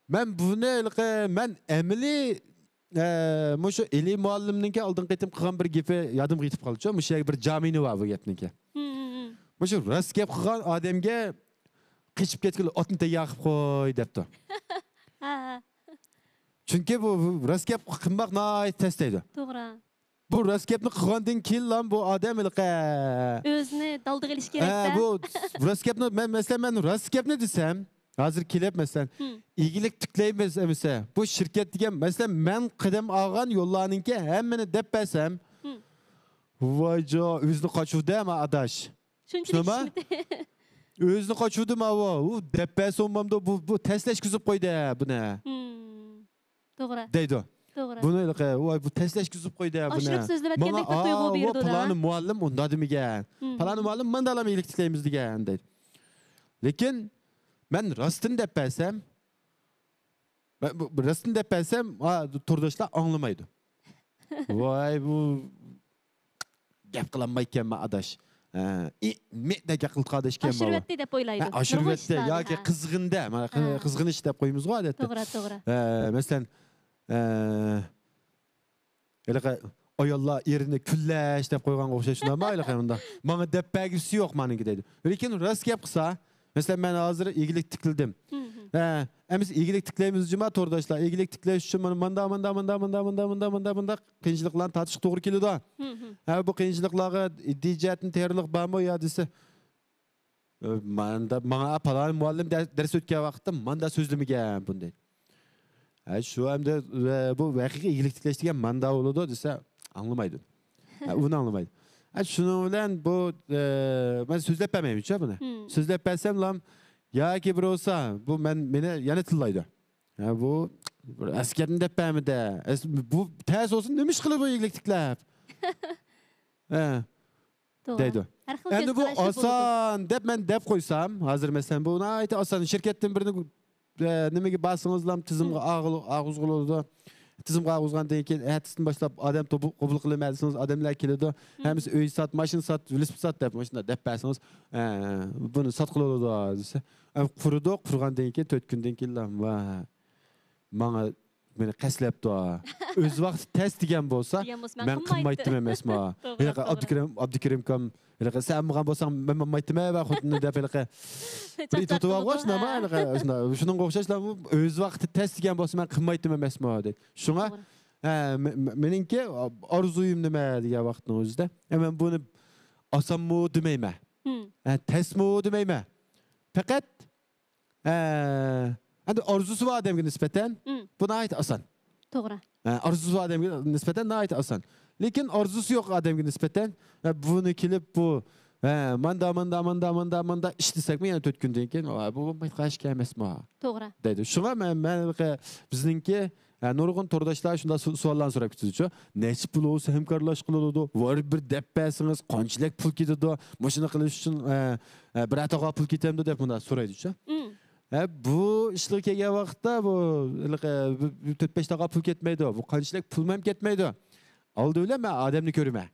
مەن بۇنى ھېلىقى، مەن ئەمەلىي، ئە، مۇشۇ ئېلى مۇئەللىمنىڭكى ئالدىنقى قېتىم قىلغان بىر گېپى يادىمغا يېتىپ قالدىچۇ. مۇشۇ يەرگە بىر جامىنى بار بۇ گەپنىڭكى. مۇشۇ راست گەپ قىلغان ئادەمگە قېچىپ كەتكىلى ئاتنى تەييار قىلىپ قوي دەپتۇ. ھە، ھە. چۈنكى بۇ، بۇ راست گەپ قىلماق ناھايىتى تەس دەيدۇ. توغرا. بۇ راست گەپنى قىلغاندىن كېيىنلا بۇ ئادەم ھېلىقى ئۆزىنى دالدىغا ئېلىش كېرەك-دە. ھە، بۇ راست گەپنى، مەن، مەسىلەن، مەن راست گەپنى دېسەم، ھازىر كېلىپ، مەسىلەن، ئىگىلىك تىكلەيمىز ئەمىسە، بۇ شىركەت دېگەن، مەسىلەن، مەن قەدەم ئالغان يوللارنىڭكى ھەممىنى دەپ بەرسەم، ۋايجان، ئۆزىنى قاچۇردى ما ئاداش. شۇنچىلىك شۇنداقمۇ؟ ئىشمىتى. ئۆزىنى قاچۇردى ماۋۇ. ئۇ دەپ بەرسە بولمامدۇ؟ بۇ، بۇ تەسلەشكۈزۈپ قويدى بۇنى. توغرا. دەيدۇ. توغرا. بۇنى ھېلىقى، ۋاي، بۇ تەسلەشكۈزۈپ قويدى بۇنى. ئاشۇرۇپ سۆزلىۋەتكەندەك بىر تۇيغۇ بېرىدۇ-دە. پالانى مۇئەللىم ئۇنداق دېمىگەن. پالانى مۇئەللىم مانداقلا ئىگىلىك تىكلەيمىز دېگەن دەيدۇ. لېكىن مەن راستىنى دەپ بەرسەم، مەن بۇ، بۇ راستىنى دەپ بەرسەم، ھا، تورداشلار ئاڭلىمايدۇ. ۋاي، بۇ گەپ قىلالمايدىكەنمەن ئاداش. ھە، ئى، مى دەپ گەپ قىلىدىغان ئاداش ئىكەن ماۋۇ. ئاشۇرۇۋەتتى دەپ ئويلايدۇ. ھە، ئاشۇرۇۋەتتى. نۇرغۇن ئىشلارنى، ياكى ھە. قىزغىندا، مانا، ھە. قىزغىنىش دەپ قويىمىزغۇ ئادەتتە. توغرا، توغرا. ھە، مەسىلەن، ھە، ھېلىقى ئاياللار ئېرىنى كۈنلەش دەپ قويغانغا ئوخشاش شۇنداقمۇ؟ ھېلىقى مۇنداق. ماڭا دەپ بەرگۈسى يوق مانىڭكى دەيدۇ. لېكىن راست گەپ قىلسا، مەسىلەن، مەن ھازىر ئىگىلىك تىكلىدىم. ھە، ئەمىسە ئىگىلىك تىكلەيمىز جۇما تورداشلار. ئىگىلىك تىكلەش ئۈچۈن مانا ماندا، ماندا، ماندا قىيىنچىلىقلارنى تارتىشقا توغرا كېلىدۇ. ھە، بۇ قىيىنچىلىقلارغا ئىدىي جەھەتتىن تەييارلىق بارمۇ يا دېسە، ئە، ماندا، ماڭا پالان مۇئەللىم دە-، دەرس ئۆتكەن ۋاقىتتا ماندا سۆزلىمىگەن بۇنى دەيدۇ. ھە، شۇ ئەمدى، ئە، بۇ ھەقىقىي ئىگىلىك تىكلەش دېگەن ماندا بولىدۇ دېسە، ئاڭلىمايدۇ. ھە، ئۇنى ئاڭلىمايدۇ. ھە، شۇنىڭ بىلەن بۇ، ئە، مەن سۆزلەپ بەرمەيمەنچۇ بۇنى. سۆزلەپ بەرسەملا ياكى بىر بولسا، بۇ مەن، مېنى يەنە تىللايدۇ. ھە، بۇ بىر ئەسكەرنى دەپ بەرمىدى. ئەس-، بۇ تەس بولسا نېمە ئىش قىلىدۇ بۇ ئىگىلىك تىكلەپ؟ ھە. توغرا. دەيدۇ. ھەر خىل ئەمدى بۇ كۆز قاراشلىق بولىدۇ. ئاسان دەپ مەن دەپ قويسام، ھازىر مەسىلەن، بۇ ناھايىتى ئاسان. شىركەتتىن بىرنى، ئە، نېمىگە بارسىڭىزلا، تىزىمغا ئاغ-، ئاغۇزغىلى بولىدۇ. تىزىمغا ئاغۇزغاندىن كېيىن، ئەتىسىدىن باشلاپ ئادەم توپۇ-، قوبۇل قىلىمەن دېسىڭىز، ئادەملەر كېلىدۇ. ھەممىسى ئۆي سات، ماشىنا سات، ۋېلىسىپىت سات دەپ، مۇشۇنداق دەپ بەرسىڭىز، ئە، بۇنى ساتقىلى بولىدۇ دېسە، ئە، قۇرىدۇ، قۇرغاندىن كېيىن، تۆت كۈندىن كېيىنلا، ۋاھ، ماڭا مېنى قەستلەپتۇ. ئۆز ۋاقتى تەس دېگەن بولسا، دېگەن بولسا، مەن مەن قىلمايتتىم. قىلمايتتىم ئەمەسمۇ؟ توغرا، ھېلىقى توغرا. ئابدۇكېرىم، ئابدۇكېرىم ئاكام، ھېلىقى سەن ئالمىغان بولساڭ، مەن ئالمايتتىم ۋە خوتۇننى دەپ ھېلىقى بىر چاقچاق توتۇۋالغۇچ قىلىدۇ، نېمە، ھە. ھېلىقى شۇنداق، شۇنىڭغا ئوخشاشلا، ئۆز ۋاقتى تەس دېگەن بولسا، مەن قىلمايتتىم ئەمەسمۇ دەيدۇ. شۇڭا، توغرا. ھە، مە-، مە-، مېنىڭكى ئارزۇيۇم نېمە دېگەن ۋاقىتنىڭ ئۆزىدە، ھە، مەن بۇنى ئاسانمۇ دېمەيمەن، ھە، تەسمۇ دېمەيمەن. پەقەت ھە، ئەمدى ئارزۇسى بار ئادەمگە نىسبەتەن بۇ ناھايىتى ئاسان. توغرا. ھە، ئارزۇسى بار ئادەمگە نىسبەتەن ناھايىتى ئاسان. لېكىن ئارزۇسى يوق ئادەمگە نىسبەتەن، ھە، بۇنى كېلىپ بۇ، ھە، ماندا، ماندا، ماندا، ماندا، ماندا ئىش دېسەكمۇ يەنە تۆت كۈندىن كېيىن، ۋاي، بۇ بولمايدىغان ئىش ئەمەسمۇ؟ توغرا. دەيدۇ. شۇڭا مەن، مەن بىزنىڭكى ھە، نۇرغۇن تورداشلار شۇنداق سو-، سوئاللارنى سوراپ كېتىدۇچۇ. نەچچە پۇل بولسا ھەمكارلاشقىلى بولىدۇ؟ ۋاي، بىر دەپ بەرسىڭىز، قانچىلىك پۇل كېتىدۇ؟ مۇشۇنى قىلىش ئۈچۈن، ھە، ھە، بىر تاغا پۇل كېتەمدۇ دەپ مۇنداق سورايدۇچۇ. ھە، بۇ ئىشلار كەلگەن ۋاقىتتا بۇ، ھېلىقى، بىر، بىر تۆت-بەش تاغا پۇل كەتمەيدۇ. بۇ قانچىلىك پۇلمۇ ھەم كەتمەيدۇ. ئالدى بىلەن مەن ئادەمنى كۆرىمەن.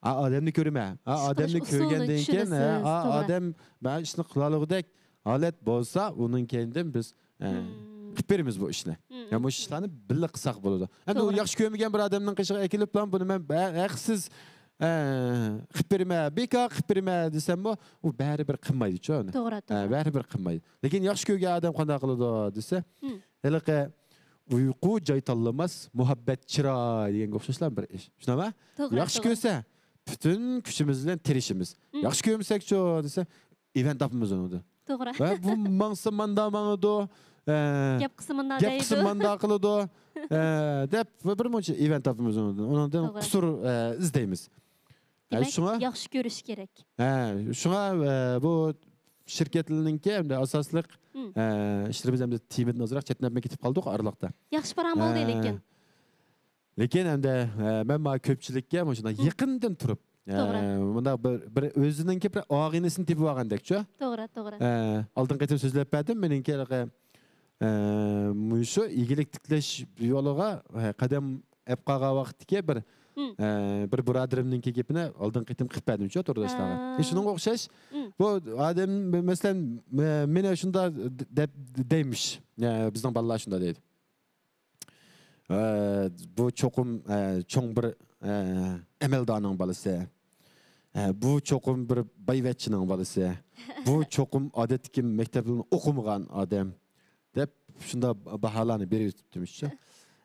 ھە، ئادەمنى كۆرىمەن. ھە، ئادەمنى كۆرگەندىن كېيىن، ھە، ئادەم مانا ئىشنى قىلالىغۇدەك ھالەت بولسا، ئۇنىڭ كەينىدىن بىز، ھە، قىلىپ بېرىمىز بۇ ئىشنى. يا، مۇشۇ ئىشلارنى بىللە قىلساق بولىدۇ. ئەمدى ئۇ ياخشى كۆرمىگەن بىر ئادەمنىڭ قېشىغا ئەكېلىپلا، بۇنى مەن ھەقسىز، ھە، قىلىپ بېرىمەن، بىكار قىلىپ بېرىمەن دېسەممۇ، ئۇ بەرىبىر قىلمايدۇچۇ ئۇنى. توغرا، ھە، توغرا. بەرىبىر قىلمايدۇ. لېكىن ياخشى كۆرگەن ئادەم قانداق قىلىدۇ دېسە، ھېلىقى ئۇيقۇ جاي تاللىماس، مۇھەببەت چىراي دېگەنگە ئوخشاشلا بىر ئىش. شۇنداقمۇ؟ توغرا، ياخشى كۆرسە، پۈتۈن كۈچىمىز بىلەن تىرىشىمىز. ياخشى كۆرمىسەكچۇ دېسە، ئىۋەن تاپىمىز ئۇنىڭدا. توغرا. ۋە بۇ ماڭسا ماندا ماڭىدۇ. ئە، گەپ قىلسا ماندا دەيدۇ. گەپ قىلسا ماندا قىلىدۇ. ئە، دەپ بىر مۇنچە ئىۋەن تاپىمىز ئۇنىڭدىن. ئۇنىڭدىن توغرا. قۇسۇر، ئە، ئىزدەيمىز. ئە، دېمەك، شۇڭا ياخشى كۆرۈش كېرەك. ھە، شۇڭا، ئە، بۇ شىركەتلەرنىڭكى ئەمدى ئاساسلىق، ئە، ئىشلىرىمىز ئەمدى تېمىدىن ئازراق چەتنەپمۇ كېتىپ قالدۇق ئارىلىقتا. ياخشى پاراڭ بولدى، ئە، لېكىن. لېكىن ئەمدى، ئە، مەن مانا كۆپچىلىككە مۇشۇنداق يېقىندىن تۇرۇپ، ئە، توغرا. مۇنداق بىر، بىر ئۆزىنىڭكى بىر ئاغىنىسىنى تېپىۋالغاندەكچۇ. توغرا، توغرا. ئە، ئالدىنقى قېتىم سۆزلەپ بەردىم، مېنىڭكى ھېلىقى، ئە، مۇشۇ ئىگىلىك تىكلەش يولىغا، ئە، قەدەم ئەپ قالغان ۋاقىتتىكى بىر، ئە، بىر بۇرادىرىمنىڭكى گېپىنى ئالدىنقى قېتىم قىلىپ بەردىمچۇ تورداشلارغا. ئە، شۇنىڭغا ئوخشاش، بۇ ئادەم، مەسىلەن، مە-، مېنى شۇنداق دەپ دەيمىش، ئە، بىزنىڭ بالىلار شۇنداق دەيدۇ. ئە، بۇ چوقۇم، ئە، چوڭ بىر، ئە، ئەمەلدارنىڭ بالىسى. ئە، بۇ چوقۇم بىر بايۋەچچىنىڭ بالىسى. بۇ چوقۇم ئادەتتىكى مەكتەپلەرنى ئوقۇمىغان ئادەم، دەپ شۇنداق باھالارنى بېرىۋېتىپتىمىشۇ.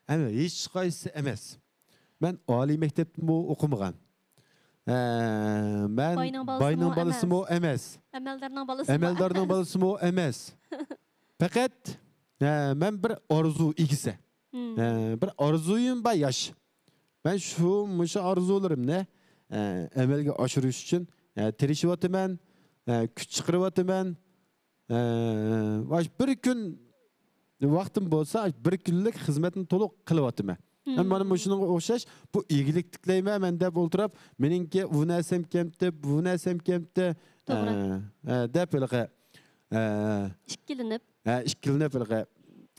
ئەمما ھېچقايسىسى ئەمەس. مەن ئالىي مەكتەپتىمۇ ئوقۇمىغان. ئە، مەن باينىڭ بالىسىمۇ ئەمەس. ئەمەلدارنىڭ بالىسىمۇ ئەمەس. پەقەت، ھە، مەن بىر ئارزۇ ئىگىسى. ھە، بىر ئارزۇيۇم بار ياش. مەن شۇ، مۇشۇ ئارزۇلىرىمنى، ھە، ئەمەلگە ئاشۇرۇش ئۈچۈن، ھە، تىرىشىۋاتىمەن، ھە، كۈچ چىقىرىۋاتىمەن. ھە، مۇشۇ بىر كۈن ۋاقتىم بولسا، بىر كۈنلۈك خىزمەتنى تولۇق قىلىۋاتىمەن. ھەم مانا مۇشۇنىڭغا ئوخشاش، بۇ ئىگىلىك تىكلەيمەن مەن دەپ ئولتۇرۇپ، مېنىڭكى ئۇ نەرسەم كەمتى، بۇ نەرسەم كەمتى. توغرا. ئە، ئە، دەپ ھېلىقى، ئە، ئىككىلىنىپ. ئە، ئىككىلىنىپ ھېلىقى،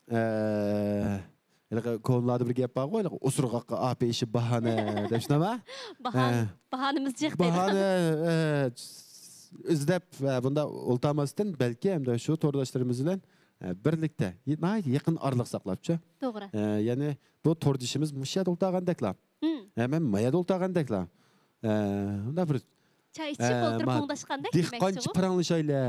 ئە، ھېلىقى كونىلاردا بىر گەپ بارغۇ، ھېلىقى ئوسۇرغاققا ئاپا ئېشى باھانە دەپ شۇنداقمۇ؟ باھانە، ئە، باھانىمىز جىق دەيدۇ. باھانە، ئە، ئىزدەپ، ئە، بۇنداق ئولتۇرماستىن، بەلكى ئەمدى شۇ تورداشلىرىمىز بىلەن، ئە، بىرلىكتە، ناھايىتى يېقىن ئارىلىق ساقلاپچۇ. توغرا. ئە، يەنى بۇ توردىشىمىز مۇشۇ يەردە ئولتۇرغاندەكلا. ھە، مەن ما يەردە ئولتۇرغاندەكلا. ئە، مۇنداق بىر، چاي ئىچىپ ئولتۇرۇپ ما-، مۇڭداشقاندەك دېھقانچە پاراڭلىشايلى.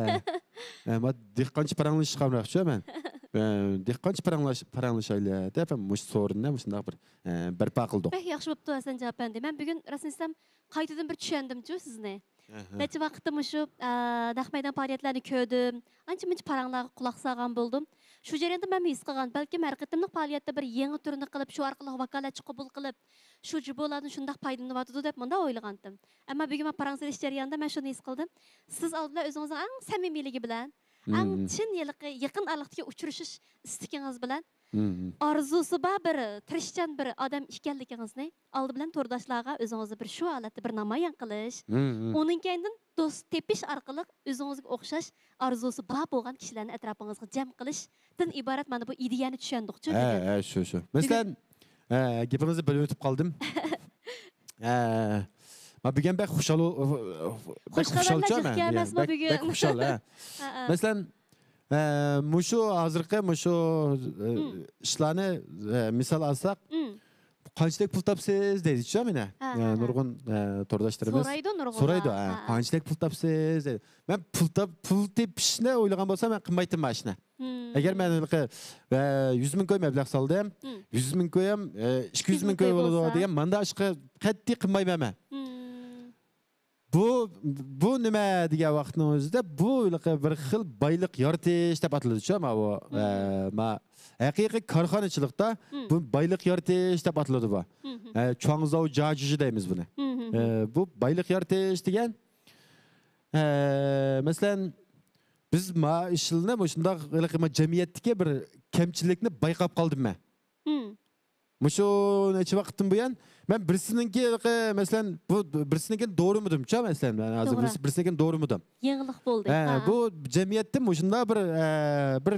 ئە، ما دېھقانچە پاراڭلىشىش قامراقچۇ مەن. ئە، دېھقانچە پاراڭلاش-، پاراڭلىشايلى دەپ مۇشۇ سورۇننى مۇشۇنداق بىر، ئە، بەرپا قىلدۇق. بەك ياخشى بوپتۇ، ھەسەنجان ئەپەندى. مەن بۈگۈن راستىنى ئېيتسام قايتىدىن بىر چۈشەندىمچۇ سىزنى. ئەھە. نەچچە ۋاقىتتا مۇشۇ، ئە، نەق مەيدان پائالىيەتلەرنى كۆردۈم. ئانچە-مۇنچە پاراڭلارغا قۇلاق سالغان بولدۇم. شۇ جەرياندا مەنمۇ ھېس قىلغان، بەلكىم ھەر قېتىملىق پائالىيەتتە بىر يېڭى تۈرنى قىلىپ، شۇ ئارقىلىق ۋاكالەتچى قوبۇل قىلىپ، شۇ جۇبۇلاردىن شۇنداق پايدىلىنىۋاتىدۇ دەپ مۇنداق ئويلىغانتىم. ئەمما بۈگۈن مەن پاراڭ سېلىش جەريانىدا مەن شۇنى ھېس قىلدىم. سىز ئالدى بىلەن ئۆزىڭىزنىڭ ئەڭ سەمىمىيلىكى بىلەن، ئەڭ چىن ھېلىقى يېقىن ئارىلىقتىكى ئۇچرىشىش ئىستىكىڭىز بىلەن، ئارزۇسى بار بىر تىرىشچان بىر ئادەم ئىكەنلىكىڭىزنى ئالدى بىلەن تورداشلارغا ئۆزىڭىزنى بىر شۇ ھالەتتە بىر نامايان قىلىش، ئۇنىڭ كەينىدىن دوست تېپىش ئارقىلىق ئۆزىڭىزگە ئوخشاش ئارزۇسى بار بولغان كىشىلەرنى ئەتراپىڭىزغا جەم قىلىشتىن ئىبارەت مانا بۇ ئىدىيەنى چۈشەندۇقچۇ ھە، بۈگۈن. ھە، شۇ، شۇ. بۈگۈن مەسىلەن، ھە، گېپىڭىزنى بۆلۈۋېتىپ قالدىم. ھە، ما بۈگۈن بەك خۇشال، بەك خۇشال خۇشالچۇ بىلەن مەن، جىق ئەمەسمۇ بەك، بۈگۈن؟ بەك خۇشال، ھە. ھە، ھە. مەسىلەن، ھە، مۇشۇ ھازىرقى مۇشۇ، ئە، ئىشلارنى، ئە، مىسال ئالساق، قانچىلىك پۇل تاپسىز دەيدىچۇ مېنى. ھە، ھە، ھە. نۇرغۇن، ئە، تورداشلىرىمىز سورايدۇ نۇرغۇنلار. سورايدۇ، ھە، ھە، ھە. قانچىلىك پۇل تاپسىز دەيدۇ. مەن پۇل تاپ-، پۇل تېپىشنى ئويلىغان بولسام، مەن قىلمايتتىم مانا شۇنى. ئەگەر مەن ھېلىقى، ئە، يۈز مىڭ كوي مەبلەغ سالدىم، يۈز مىڭ كوي ھەم، ئە، ئىككى يۈز مىڭ كوي بولىدۇ دېگەن، ماندا ئىشقا قەتئىي قىلمايمەن مەن. بۇ، بۇ نېمە دېگەن ۋاقىتنىڭ ئۆزىدە بۇ ھېلىقى بىر خىل بايلىق يارىتىش دەپ ئاتىلىدۇچۇ، ما بۇ، ئە، ما ھەقىقىي كارخانىچىلىقتا بۇ بايلىق يارىتىش دەپ ئاتىلىدۇ بۇ. ئە، چۇاڭزاۋ جاجۈجى دەيمىز بۇنى. ئە، بۇ بايلىق يارىتىش دېگەن، ئە، مەسىلەن، بىز ما ئىشلىنى مۇشۇنداق ھېلىقى ما جەمئىيەتتىكى بىر كەمچىلىكنى بايقاپ قالدىم مەن. مۇشۇ نەچچە ۋاقىتتىن بۇيان مەن بىرسىنىڭكى، مەسىلەن، بۇ بىرسىنىڭكىنى دورىمىدىمچۇ، مەسىلەن، مەن ھازىر توغرا. بىرسى-، بىرسىنىڭكىنى دورىمىدىم. يېڭىلىق بولدى. ھە، ھە. بۇ جەمئىيەتتە مۇشۇنداق بىر، ئە، بىر،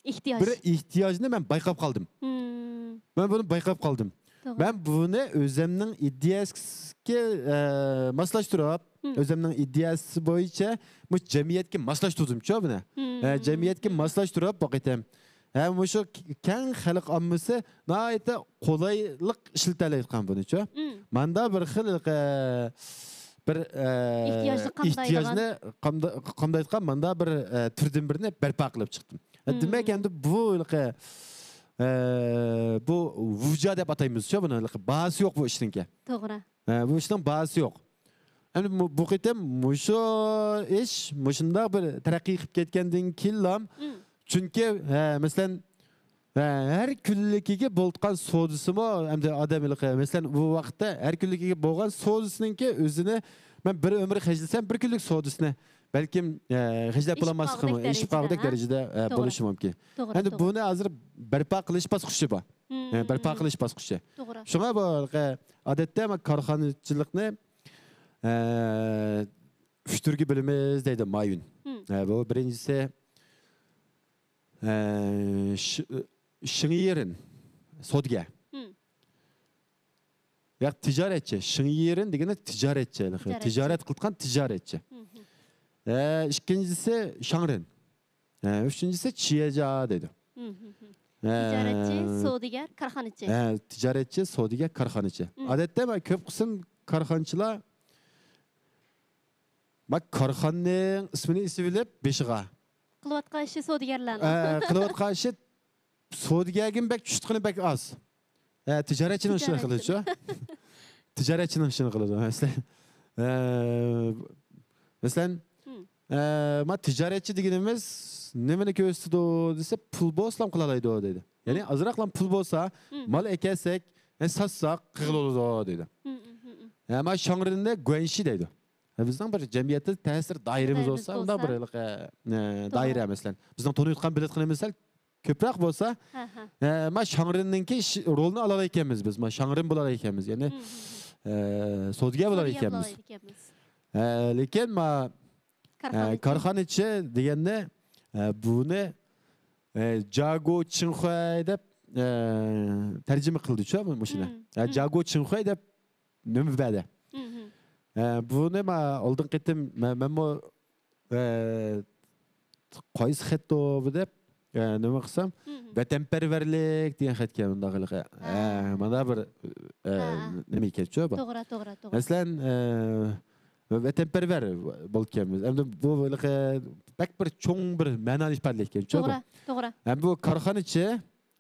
ئېھتىياج. بىر ئېھتىياجنى مەن بايقاپ قالدىم. مەن بۇنى بايقاپ قالدىم. توغرا. مەن بۇنى ئۆزۈمنىڭ ئىدىيەسىگە، ئە، ماسلاشتۇرۇپ، ئۆزۈمنىڭ ئىدىيەسى بويىچە بۇ جەمئىيەتكە ماسلاشتۇردۇمچۇ بۇنى. ئە، جەمئىيەتكە ماسلاشتۇرۇپ بۇ قېتىم ھەم مۇشۇ كەڭ خەلق ئاممىسى ناھايىتى قولايلىق ئىشلىتەلەيدىغان بۇنىچۇ. ماندا بىر خىل، ئە، بىر، ئە، ئېھتىياجنى قامدايدىغان. ئېھتىياجنى قامدا-، قامدايدىغان ماندا بىر، ئە، تۈردىن بىرنى بەرپا قىلىپ چىقتىم. ئە، دېمەك، ئەمدى بۇ، ئە، بۇ ۋۇجا دەپ ئاتايمىزچۇ بۇنى، باھاسى يوق بۇ ئىشنىڭكى. توغرا. ئە، بۇ ئىشنىڭ باھاسى يوق. ئەمدى مۇ-، بۇ قېتىم مۇشۇ ئىش مۇشۇنداق بىر تەرەققىي قىلىپ كەتكەندىن كېيىنلا، چۈنكى، ھە، مەسىلەن، ھە، ھەر كۈنلۈكىگە بولىدىغان سودىسىمۇ، ئەمدى ئادەم ھېلىقى، مەسىلەن، بۇ ۋاقىتتا ھەر كۈنلۈكىگە بولغان سودىسىنىڭكى ئۆزىنى مەن بىر ئۆمۈر خەجلىسەم، بىر كۈنلۈك سودىسىنى بەلكىم، ھە، خەجلەپ بولالماسلىقىمۇ، ئېشىپ قالغۇدەك دەرىجىدە، ھە، توغرا. بولۇشى مۇمكىن. توغرا، ئەمدى توغرا. بۇنى ھازىر بەرپا قىلىش باسقۇچى بار. ھە، بەرپا قىلىش باسقۇچى. توغرا. شۇڭا بۇ، ئادەتتە كارخانىچىلىقنى، ئە، ئۈچ تۈرگە بۆلىمىز دەيدۇ مايۈن. ھە، بۇ بىرىنچىسى، ئە، ش-، شېڭيىرىن، سودىگەر. ياق، تىجارەتچى. شېڭيىرىن دېگىنى تىجارەتچى. تىجارەتچى. تىجارەت قىلىدىغان تىجارەتچى. ئە، ئىككىنچىسى شاڭرىن. ئە، ئۈچىنچىسى چىيەجا دەيدۇ. ئە، تىجارەتچى، سودىگەر، كارخانىچى. ئە، تىجارەتچى، سودىگەر، كارخانىچى. ئادەتتە مانا كۆپ قىسىم كارخانىچىلار ما كارخانىنىڭ ئىسمىنى ئېسىۋېلىپ بېشىغا. قىلىۋاتقان ئىشى سودىگەرلەرنىڭ. ئە، قىلىۋاتقان ئىشى سودىگەرگىمۇ بەك چۈشىدىغىنى بەك ئاز. ئە، تىجارەتچىنىڭ ئىشىنى قىلىدۇچۇ. تىجارەتچىنىڭ ئىشىنى قىلىدۇ. مەسىلەن، ئە، مەسىلەن، ئە، ما تىجارەتچى دېگىنىمىز نېمىنى كۆرسىتىدۇ دېسە، پۇل بولسىلا قىلالايدۇ دەيدۇ. يەنى ئازراقلا پۇل بولسا، مال ئەكەلسەك، ئە، ساتساق قىلغىلى بولىدۇ دەيدۇ. ئە، ما شاڭرىننى گۇەنشى دەيدۇ. ئە، بىزنىڭ بىر جەمئىيەتتە تەسىر دائىرىمىز بولسا، ئۇنداق بىر، ئە، دائىرە، مەسىلەن. بىزنىڭ تونۇيدىغان بىلىدىغىنىمىز سەل كۆپرەك بولسا، ھە، ھە. ئە، ما شاڭرىننىڭكى ئىش، رولىنى ئالالايكەنمىز بىز. ما شاڭرىن بولالايكەنمىز. يەنى، ئە، سودىگەر بولالايكەنمىز. ئە، لېكىن ما، ئە، كارخانىچى دېگەننى، ئە، بۇنى، ئە، جاگو چىڭخۇەي دەپ، ئە، تەرجىمە قىلدىچۇ مۇشۇنى. ئە، جاگو چىڭخۇەي دەپ نېمە بەردى. ئە، بۇنى ما ئالدىنقى قېتىم مە-، مەنمۇ، ئە، قايسى خەتتۇ بۇ دەپ، ئە، نېمە قىلسام، ۋەتەنپەرۋەرلىك دېگەن خەتكەن مۇنداق ھېلىقى. ئە، مانا بىر، ئە، نېمە ئىكەنچۇ بۇ. توغرا، توغرا، توغرا. مەسىلەن، ئە، ۋەتەنپەرۋەر بولىدىكەنمىز. ئەمدى بۇ ھېلىقى بەك بىر چوڭ بىر مەنانى ئىپادىلەيدىكەنچۇ بۇ. توغرا، توغرا. ھەم بۇ كارخانىچى،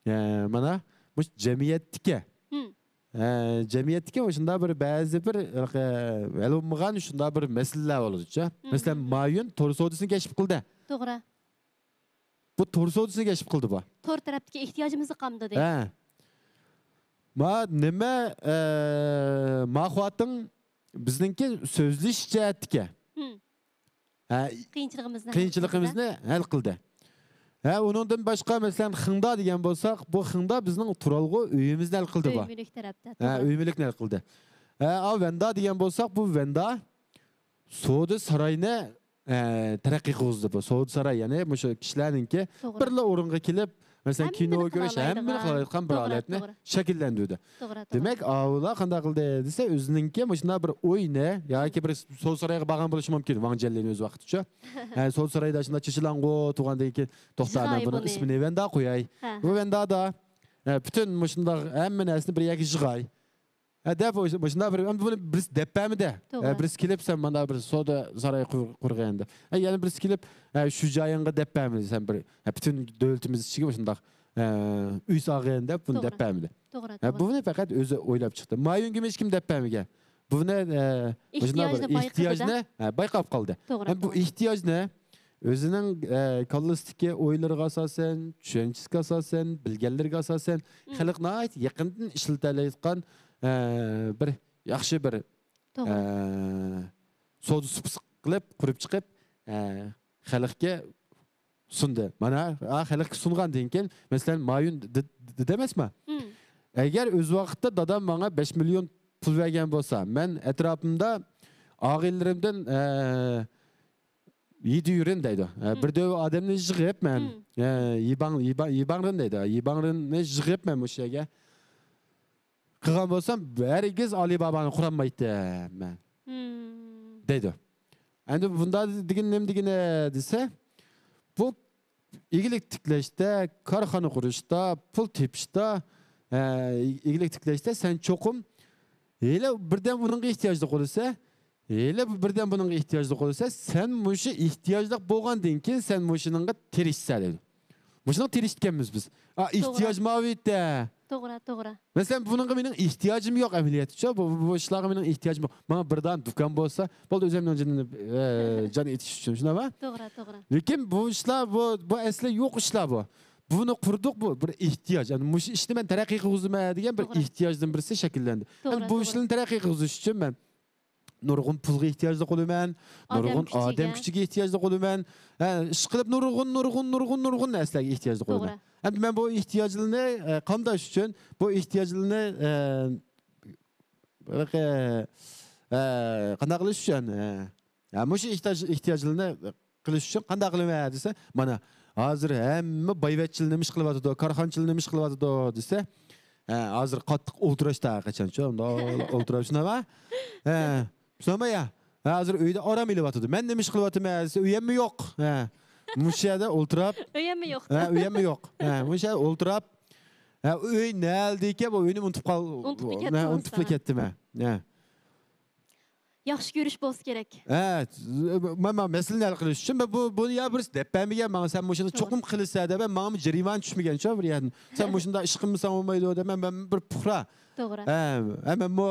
ئە، مانا مۇشۇ جەمئىيەتتىكى، ئە، جەمئىيەتتىكى شۇنداق بىر بەزى بىر، ئە، ھەل بولمىغان شۇنداق بىر مەسىلىلەر بولىدۇچۇ. مەسىلەن، مايۈن تور سودىسىنى كەشىپ قىلدى. توغرا. بۇ تور سودىسىنى كەشىپ قىلدى بۇ. تور تەرەپتىكى ئېھتىياجىمىزنى قامدىدى. ھە. ما نېمە، ئە، ما خۇاتىڭ بىزنىڭكى سۆزلىشىش جەھەتتىكى. ھە، قىيىنچىلىقىمىزنى ھەل قىلدى. ھە، ئۇنىڭدىن باشقا، مەسىلەن، خىڭدا دېگەن بولساق، بۇ خىڭدا بىزنىڭ تۇرالغۇ ئۆيىمىزنى ھەل قىلدى بۇ. ئۆي مۈلۈك تەرەپتە، ھە، توغرا. ئۆي مۈلۈكنى ھەل قىلدى. ھە، ئا، ۋەندا دېگەن بولساق، بۇ ۋەندا سودا ساراينى، ئە، تەرەققىي قىلغۇزدى بۇ. سودا ساراي، يەنى مۇشۇ كىشىلەرنىڭكى توغرا. بىرلا ئورۇنغا كېلىپ، مەسىلەن، كىنو كۆرۈش، ھەممىنى قىلالايدىغان بىر ھالەتنى شەكىللەندۈردى. توغرا، توغرا. دېمەك، ئاۋۇلار قانداق قىلدى دېسە، ئۆزىنىڭكى مۇشۇنداق بىر ئۆينى ياكى بىر سودا سارايغا بارغان بولۇشى مۇمكىن، ۋاڭ جيەنلىن ئۆز ۋاقتىچۇ. ھە، سودا سارايدا شۇنداق چېچىلاڭغۇ تۇرغاندىن كېيىن، توختا، مەن بۇنىڭ ئىسمىنى ۋەندا قوياي. ھە، بۇ ھە. ۋەندادا، ھە، پۈتۈن مۇشۇنداق ھەممە نەرسىنى بىر يەرگە يىغاي. ھە، دەپ، مۇشۇنداق بىر، ئەمدى بۇنى بىرسى دەپ بەرمىدى. توغرا. ھە، بىرسى كېلىپ، سەن مانا بىر سودا سارايى قۇر-، قۇرغان دەپ. ھە، يەنە بىرسى كېلىپ، ھە، شۇ جايىڭغا دەپ بەرمىدى، سەن بىر، ھە، پۈتۈن دۆلىتىمىز ئىچىگە مۇشۇنداق، ھە، ئۆي سالغىن دەپ، بۇنى دەپ بەرمىدى. توغرا، ھە، توغرا. بۇنى پەقەت ئۆزى ئويلاپ چىقتى. ما يۈنگىمۇ ھېچكىم دەپ بەرمىگەن. بۇنى، ھە، مۇشۇنداق بىر ئېھتىياجنى، ھە، بايقاپ قالدى. توغرا، ھەم بۇ توغرا. ئېھتىياجنى ئۆزىنىڭ، ئە، كاللىسىدىكى ئويلىرىغا ئاساسەن، چۈشەنچىسىگە ئاساسەن، بىلگەنلىرىگە ئاساسەن، مم. خەلق ناھايىتى يېقىندىن ئىشلىتەلەيدىغان، ئە، بىر ياخشى بىر، توغرا. ئە، سودا سۇپىسى قىلىپ، قۇرۇپ چىقىپ، ئە، خەلقكە سۇندى. مانا، ئا، خەلقكە سۇنغاندىن كېيىن، مەسىلەن، مايۇن د-، د-، دېدى ئەمەسما؟ مم. ئەگەر ئۆز ۋاقتىدا دادام ماڭا بەش مىليون پۇل بەرگەن بولسا، مەن ئەتراپىمدا ئاغىنىلىرىمدىن، ئە، يىدىيۈرۈن دەيدۇ. ئە، مم. بىر دۆۋە ئادەمنى يىغىپ مەن، مم. ئە، يىباڭ، يىباڭ، يىباڭرىن دەيدۇ. يىباڭرىننى يىغىپ مەن مۇشۇ يەرگە قىلغان بولسام، ھەرگىز ئالىبابانى قۇرالمايتتىم مەن. مم. دەيدۇ. ئەمدى بۇندا دېگىنى نېمە دېگىنى دېسە، بۇ ئىگىلىك تىكلەشتە، كارخانا قۇرۇشتا، پۇل تېپىشتا، ئە، ئىگىلىك تىكلەشتە سەن چوقۇم ھېلى بىردەم بۇنىڭغا ئېھتىياجلىق بولىسەن، ھېلى بىردەم بۇنىڭغا ئېھتىياجلىق بولىسەن، سەن مۇشۇ ئېھتىياجلىق بولغاندىن كېيىن سەن مۇشۇنىڭغا تىرىشىسەن دەيدۇ. مۇشۇنىڭغا تىرىشىپ كەلمىمىز بىز. ئا، توغرا. ئېھتىياج ماۋۇ يەردە. توغرا، توغرا. مەسىلەن، بۇنىڭغا مېنىڭ ئېھتىياجىم يوق ئەمەلىيەتتە. بۇ، بۇ، بۇ ئىشلارغا مېنىڭ ئېھتىياجىم يوق. ماڭا بىر دانە دۇكان بولسا، بولدى، ئۆزۈمنىڭ جېنىنى، ئە، جان ئېتىش ئۈچۈن، شۇنداقمۇ؟ توغرا، توغرا. لېكىن بۇ ئىشلار، بۇ، بۇ ئەسلى يوق ئىشلار بۇ. بۇنى قۇردۇق، بۇ بىر ئېھتىياج. يەنى مۇشۇ ئىشنى مەن تەرەققىي قىلغۇزىمەن دېگەن بىر توغرا. ئېھتىياجدىن بىرسى شەكىللەندى. توغرا، يەنى بۇ توغرا. ئىشلارنى تەرەققىي قىلغۇزۇش ئۈچۈن مەن نۇرغۇن پۇلغا ئېھتىياجلىق بولىمەن، ئادەم نۇرغۇن كۈچىگە. ئادەم كۈچىگە ئېھتىياجلىق بولىمەن. ھە، ئىشقىلىپ نۇرغۇن، نۇرغۇن، نۇرغۇن، نۇرغۇن نەرسىلەرگە ئېھتىياجلىق بولىمەن. توغرا. ئەمدى مەن بۇ ئېھتىياجلىرىنى، ئە، قامداش ئۈچۈن، بۇ ئېھتىياجلىرىنى، ئە، بىر، ئە، ئە، قانداق قىلىش ئۈچۈن، ئە، ھە، مۇشۇ ئېھتىياج، ئېھتىياجلىرىنى قىلىش ئۈچۈن قانداق قىلىمەن دېسە، مانا، ھازىر ھەممە بايۋەچچىلەر نېمە ئىش قىلىۋاتىدۇ، كارخانىچىلار نېمە ئىش قىلىۋاتىدۇ دېسە، ھە، ھازىر قاتتىق ئولتۇرۇشتا ھەر قاچانچۇ، مۇنداق ئولتۇرۇپ شۇنداقما؟ ھە، شۇنداقما يا؟ ھە، ھازىر ئۆيدە ئارام ئېلىۋاتىدۇ. مەن نېمە ئىش قىلىۋاتىمەن دېسە، ئۆيەممۇ يوق. ھە، مۇشۇ يەردە ئولتۇرۇپ. ئۆيەممۇ يوق. ھە، ئۆيەممۇ يوق. ھە، مۇشۇ يەردە ئولتۇرۇپ. ھە، ئۆي نەدىكەن، بۇ ئۆينى ئۇنتۇپ قال-، ئۇنتۇپلا كەتتىم ھە، ئۇنتۇپلا كەتتىم، ھە. ھە. ياخشى كۆرۈش بولسا كېرەك. ھە، مەن، مەن مەسىلىنى ھەل قىلىش ئۈچۈن مەن بۇ، بۇنى يا بىرسى دەپ بەرمىگەن ماڭا، سەن مۇشۇنى توغرا. چوقۇم قىلىسەن دەپ، ماڭىمۇ جەرىمانە چۈشمىگەن شۇ بىر يەردىن. سەن مۇشۇنداق ئىش قىلمىساڭ بولمايدۇ دەپ، مەن، مەن بىر پۇقرا. توغرا. ھە، ھە، مەنمۇ،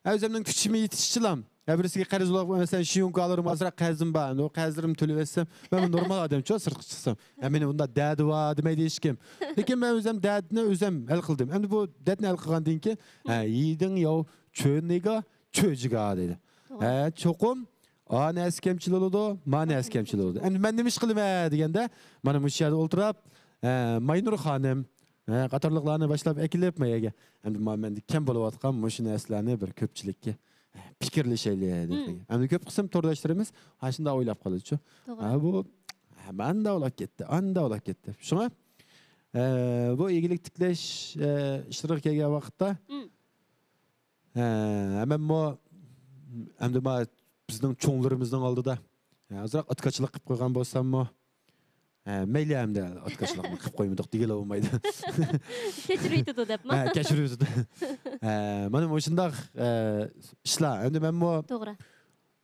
ھە، ئۆزۈمنىڭ كۈچىمە يېتىشىچىلا. ھە، بىرسىگە قەرز بولاپ، مەسىلەن، شيۇنكالىرىم ئازراق قەرزىم بار. ئۇ قەرزلىرىمنى تۆلىۋەتسەم، مەن نورمال ئادەمچۇ سىرتقا چىقسام. ھە، مېنىڭ بۇنداق دەردى بار دېمەيدۇ ھېچكىم. لېكىن مەن ئۆزۈم دەردنى ئۆزۈم ھەل قىلدىم. ئەمدى بۇ دەردنى ھەل قىلغاندىن كېيىن، ھە، يىدىڭ ياۋ چۆنىگا چۆجىگا دەيدۇ. توغرا. ھە، چوقۇم ئا نەرسە كەمچىل بولىدۇ، ما نەرسە كەمچىل بولىدۇ. ئەمدى مەن نېمە ئىش قىلىمەن دېگەندە، مانا مۇشۇ يەردە ئولتۇرۇپ، ھە، ماينۇر خانىم، ھە، قاتارلىقلارنى باشلاپ ئەكېلىپ ما يەرگە. ئەمدى ما مەندە كەم بولۇۋاتقان مۇشۇ نەرسىلەرنى بىر كۆپچىلىككە، ھە، پىكىرلىشەيلى دېدى. مم. ئەمدى كۆپ قىسىم تورداشلىرىمىز ھە شۇنداق ئويلاپ قالىدۇچۇ. توغرا. ھە، بۇ، ھە، مانداق ئويلاپ كەتتى، ئانداق ئويلاپ كەتتى. شۇڭا، ئە، بۇ ئىگىلىك تىكلەش، ئە، ئىشلىرىغا كەلگەن ۋاقىتتا، مم. ھە، ھەممەممۇ ئەمدى ما بىزنىڭ چوڭلىرىمىزنىڭ ئالدىدا، ھە، ئازراق ئاتكاچىلىق قىلىپ قويغان بولساممۇ، ھە، مەيلى ئەمدى ئاتكاچىلىقنى قىلىپ قويمىدۇق دېگىلى بولمايدۇ. كەچۈرۈۋېتىدۇ دەپمۇ؟ ھە، كەچۈرۈۋېتىدۇ. ھە، مانا مۇشۇنداق، ئە، ئىشلار. ئەمدى مەنمۇ توغرا.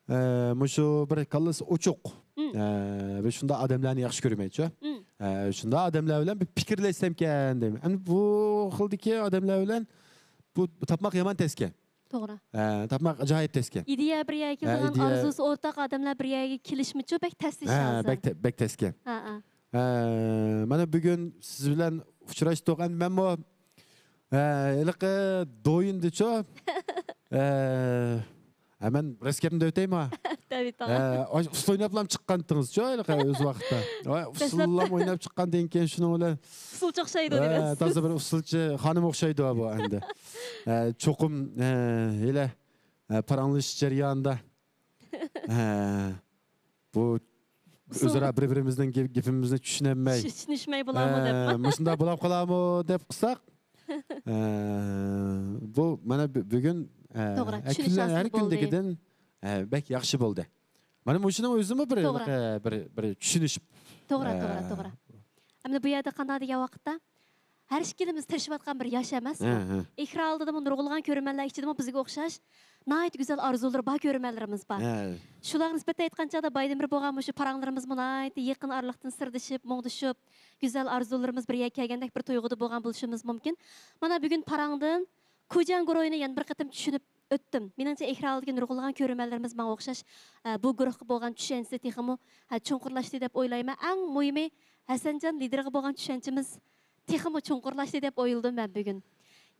ئە، مۇشۇ بىر كاللىسى ئوچۇق، مم. ئە، بىر شۇنداق ئادەملەرنى ياخشى كۆرمەيچۇ. مم. ئە، شۇنداق ئادەملەر بىلەن بىر پىكىرلەشسەمكەن دەيمەن. ئەمدى بۇ خىلدىكى ئادەملەر بىلەن بۇ تاپماق يامان تەسكەن. توغرا. ئە، تاپماق ئاجايىپ تەسكەن. ئىدىيە بىر يەرگە ھە، كېلىدىغان، ئىدىيە ئارزۇسى ئورتاق ئادەملەر بىر يەرگە كېلىشمىچۇ بەك تەس ئىش ھە، ھازىر. بەك تە-، بەك تەسكەن. ھە، ھە. ئە، مانا بۈگۈن سىز بىلەن ئۇچراشتۇق. ئەمدى مەنمۇ، ئە، ھېلىقى دويىندىچۇ، ئە، ھە، مەن راست گەپنى دەۋېتەيما؟ دەۋېتىڭ. ئە، ئۇسسۇل ئويناپلام چىققانتىڭىزچۇ ھېلىقى ئۆز ۋاقىتتا. ئۇسسۇللام ئويناپ چىققاندىن كېيىن شۇنىڭ بىلەن ئۇسسۇلچى ئوخشايدۇ، ئە، دەيمەن. تازا بىر ئۇسسۇلچى خانىم ئوخشايدۇ بۇ ئەمدى. ئە، چوقۇم، ئە، ھېلى، ئە، پاراڭلىشىش جەريانىدا، ئە، بۇ ئۇسسۇل. ئۆزئارا بىر-بىرىمىزنىڭ گېپ-، گېپىمىزنى چۈشىنەلمەي، چۈ-، چۈشىنىشمەي بولامۇ ئە، دەپمۇ؟ مۇشۇنداق بولاپ قالامۇ دەپ قىلساق، ئە، بۇ مانا بۈ-، بۈگۈن، ئە، توغرا، ھەر چۈشىنىش كۈنلە-، ھاسىل ھەر بولدى. كۈندىكىدىن، ئە، بەك ياخشى بولدى. مانا مۇشۇنىڭ ئۆزىمۇ بىر، توغرا. ئە، بىر، بىر چۈشىنىش. توغرا، ئە، توغرا، توغرا. ئەمدى بۇ يەردە قانداق دېگەن ۋاقىتتا، ھەر ئىككىلىمىز تىرىشىۋاتقان بىر ياش ئەمەس. ھە، ھە. ئېكران ئالدىدىمۇ نۇرغۇنلىغان كۆرۈرمەنلەر ئىچىدىمۇ بىزگە ئوخشاش ناھايىتى گۈزەل ئارزۇلىرى بار كۆرۈرمەنلىرىمىز بار. ھە. شۇلارغا نىسبەتەن ئېيتقان چاغدا بايدىن بېرى بولغان مۇشۇ پاراڭلىرىمىزمۇ ناھايىتى يېقىن ئارىلىقتىن سىردىشىپ، مۇڭدىشىپ، گۈزەل ئارزۇلىرىمىز بىر يەرگە كەلگەندەك بىر تۇيغۇدا بولغان بولۇشىمىز مۇمكىن. مانا بۈگۈن پاراڭدىن كۇجياڭ گۇرۇھىنى يەنە بىر قېتىم چۈشىنىپ ئۆتتۈم. مېنىڭچە، ئېكران ئالدىدىكى نۇرغۇنلىغان كۆرۈرمەنلىرىمىز ماڭا ئوخشاش، ئە، بۇ گۇرۇھقا بولغان چۈشەنچىسى تېخىمۇ، ئە، چوڭقۇرلاشتى دەپ ئويلايمەن. ئەڭ مۇھىمى، ھەسەنجان لىدېرغا بولغان چۈشەنچىمىز تېخىمۇ چوڭقۇرلاشتى دەپ ئويلىدىم مەن بۈگۈن.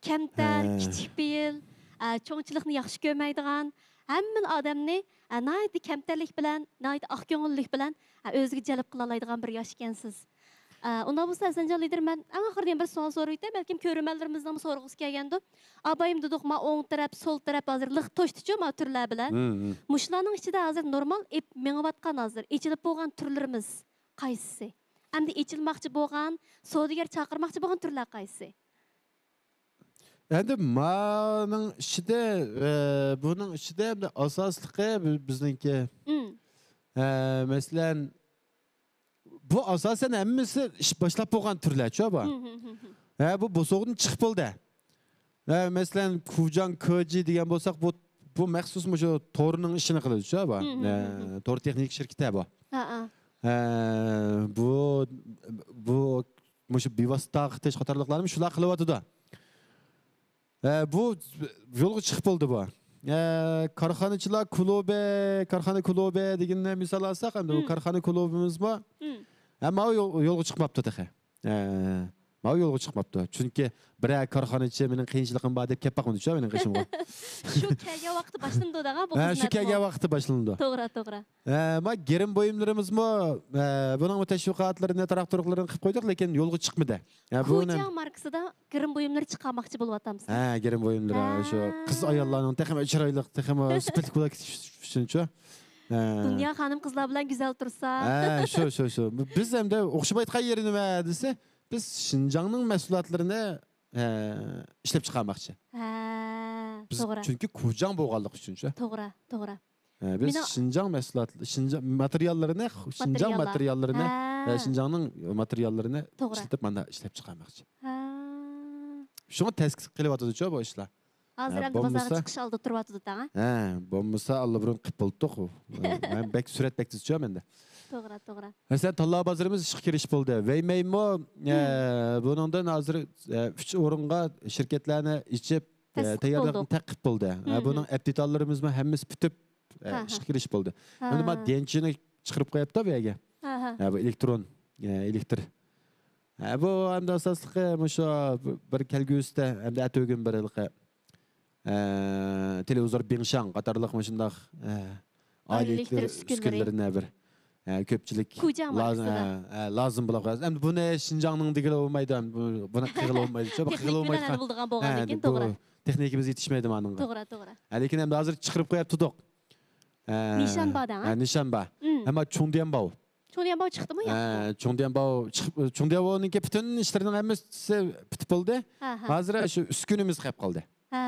كەمتەر، ھە. كىچىك پېئىل، ئە، چوڭچىلىقنى ياخشى كۆرمەيدىغان، ھەممىلا ئادەمنى، ئە، ناھايىتى كەمتەرلىك بىلەن، ناھايىتى ئاق كۆڭۈللۈك بىلەن، ئە، ئۆزىگە جەلپ قىلالايدىغان بىر ياش ئىكەنسىز. ئە، ئۇنداق بولسا، ھەسەنجان لىدېر، مەن ئەڭ ئاخىرىدا يەنە بىر سوئال سورايتتىم، بەلكىم كۆرۈرمەنلىرىمىزنىڭمۇ سورىغۇسى كەلگەندۇ. ئا، بايام دېدۇق، ما ئوڭ تەرەپ، سول تەرەپ ھازىر لىق توشتىچۇ، ما تۈرلەر بىلەن. ھىم، ھىم. مۇشۇلارنىڭ ئىچىدە ھازىر نورمال ئېپ مېڭىۋاتقان، ھازىر ئېچىلىپ بولغان تۈرلىرىمىز قايسىسى؟ ئەمدى ئېچىلماقچى بولغان، سودىگەر چاقىرماقچى بولغان تۈرلەر قايسىسى؟ ئەمدى مانىڭ ئىچىدە، ئە، بۇنىڭ ئىچىدە ئەمدى ئاساسلىقى بى-، بىزنىڭكى، مم. ئە، مەسىلەن، بۇ ئاساسەن ھەممىسى ئىش باشلاپ بولغان تۈرلەرچۇ بۇ. مم، مم، مم، مم. ھە، بۇ بوسۇغىدىن چىقىپ بولدى. ھە، مەسىلەن، كۇجاڭ كېجى دېگەن بولساق، بۇ، بۇ مەخسۇس مۇشۇ تورنىڭ ئىشىنى قىلىدۇچۇ بۇ. مم، مم، ھە، مم، مم. تور تېخنىك شىركىتى بۇ. ھە، ھە. ھە، بۇ، بۇ مۇشۇ بىۋاسىتە تارقىتىش قاتارلىقلارنى شۇلار قىلىۋاتىدۇ. ھە، بۇ يولغا چىقىپ بولدى بۇ. ھە، كارخانىچىلار كۇلۇبى، كارخانا كۇلۇبى دېگىنىنى مىسال ئالساق، ئەمدى بۇ مم. كارخانا كۇلۇبىمىزمۇ، مم. ھە، ماۋۇ يول-، يولغا چىقماپتۇ تېخى. ھە، ماۋۇ يولغا چىقماپتۇ. چۈنكى بىرەر كارخانىچى مېنىڭ قىيىنچىلىقىم بار دەپ كەپ باقمىدىچۇ مېنىڭ قېشىمغا. شۇ كەلگەن ۋاقىتتا باشلىنىدۇ دەڭا بۇ ھە، شۇ خىزمەتمۇ. كەلگەن ۋاقىتتا باشلىنىدۇ. توغرا، توغرا. ھە، ما گىرىم بۇيۇملىرىمىزمۇ، ھە، بۇنىڭمۇ تەشۋىقاتلىرىنى، تاراق-تۇرۇقلىرىنى قىلىپ قويدۇق، لېكىن يولغا چىقمىدى. ھە، بۇنى كۇجياڭ ماركىسىدا گىرىم بۇيۇملىرى چىقارماقچى بولۇۋاتامسىز؟ ھە، گىرىم بۇيۇملىرى، ھە. شۇ قىز ئاياللارنىڭ تېخىمۇ چىرايلىق، تېخىمۇ سۈپەتلىك بولاپ كېتىش ئۈچۈنچۇ. ھە. دۇنيا خانىم-قىزلار بىلەن گۈزەل تۇرسا. ھە، شۇ، شۇ، شۇ. بىز ئەمدى ئوخشىمايدىغان يېرى نېمە دېسە، بىز شىنجاڭنىڭ مەھسۇلاتلىرىنى، ھە، ئىشلەپ چىقارماقچى. ھە، بىز توغرا. چۈنكى كۇجاڭ بولغانلىقى ئۈچۈنچۇ. توغرا، توغرا. ھە، بىز مېنىڭ شىنجاڭ مەھسۇلات، شىنجاڭ ماتېرىياللىرىنى، شىنجاڭ ماتېرىياللار. ماتېرىياللىرىنى، ھە. ھە، شىنجاڭنىڭ ماتېرىياللىرىنى توغرا. ئىشلىتىپ، ماندا ئىشلەپ چىقارماقچى. ھە. شۇڭا تەس قېلىۋاتىدۇچۇ بۇ ئىشلار. ھازىر ھە، ئەمدى بازارغا بولمىسا، چىقىش ئالدىدا تۇرۇۋاتىدۇ دەڭ، ھە؟ ھە، بولمىسا ئاللىبۇرۇن قىپ بولدۇق. مەن بەك سۈرەت بەك تېزچۇ مەندە. توغرا، توغرا. مەسىلەن، تاللا بازىرىمىز ئىشقا كىرىش بولدى. ۋېيمەيمۇ، ھىم. ئە، بۇنىڭدىن ھازىر، ئە، ئۈچ ئورۇنغا شىركەتلەرنى ئېچىپ، ئە، تەستىق تەييارلىقنى بولدۇق. تەقىپ بولدى. ھە، ھىم، بۇنىڭ ھىم. ئەپتىتاللىرىمىزمۇ ھەممىسى پۈتۈپ، ئە، ھە، ھە. ئىشقا كىرىش بولدى. ھە. ئەمدى ما دېنچىنى چىقىرىپ قويۇپتۇ بۇ يەرگە. ھە، ھە. ھە، بۇ ئېلېكترون، ئە، ئېلېكتر. ھە، بۇ ئەمدى ئاساسلىقى مۇشۇ بىر كەلگۈسىدە، ئەمدى ئەتىگۈن بىر ھېلىقى، ئە، تېلېۋىزور بىڭشاڭ قاتارلىق مۇشۇنداق، ئە، ئائىلە ئائىلە ئېلېكتر ئېلېكتر ئۈسكۈنلىرى. ئۈسكۈنلىرىنى بىر، ئە، كۆپچىلىك كۇجاڭ لاز-، ماركىسىدا. ھە، ھە، لازىم بولغان. ئەمدى بۇنى شىنجاڭنىڭ دېگىلى بولمايدۇ، ئەمدى بۇ-، بۇنى قىلغىلى بولمايدۇ. شۇ تېخنىك قىلغىلى بىلەن بولمايدىغان. ھەل بولىدىغان بولغاندىن ھە، كېيىن، بۇ توغرا. تېخنىكىمىز يېتىشمەيدۇ مانىڭغا. توغرا، توغرا. ھە، لېكىن ئەمدى ھازىر چىقىرىپ قويۇپ تۇردۇق. ھە، نىشان بار دەڭ، ھە، ھە؟ نىشان بار. مم. ئەمما چۇڭديەنباۋ. چۇڭديەنباۋ چىقتىمۇ، ھە، ياقتىمۇ؟ چۇڭديەنباۋ چىقىپ، چۇڭديەنباۋنىڭكى پۈتۈن ئىشلىرىنىڭ ھەممىسى پۈتۈپ بولدى. ھە، ھە. ھازىر شۇ ئۈسكۈنىمىز قېلىپ قالدى. ھە.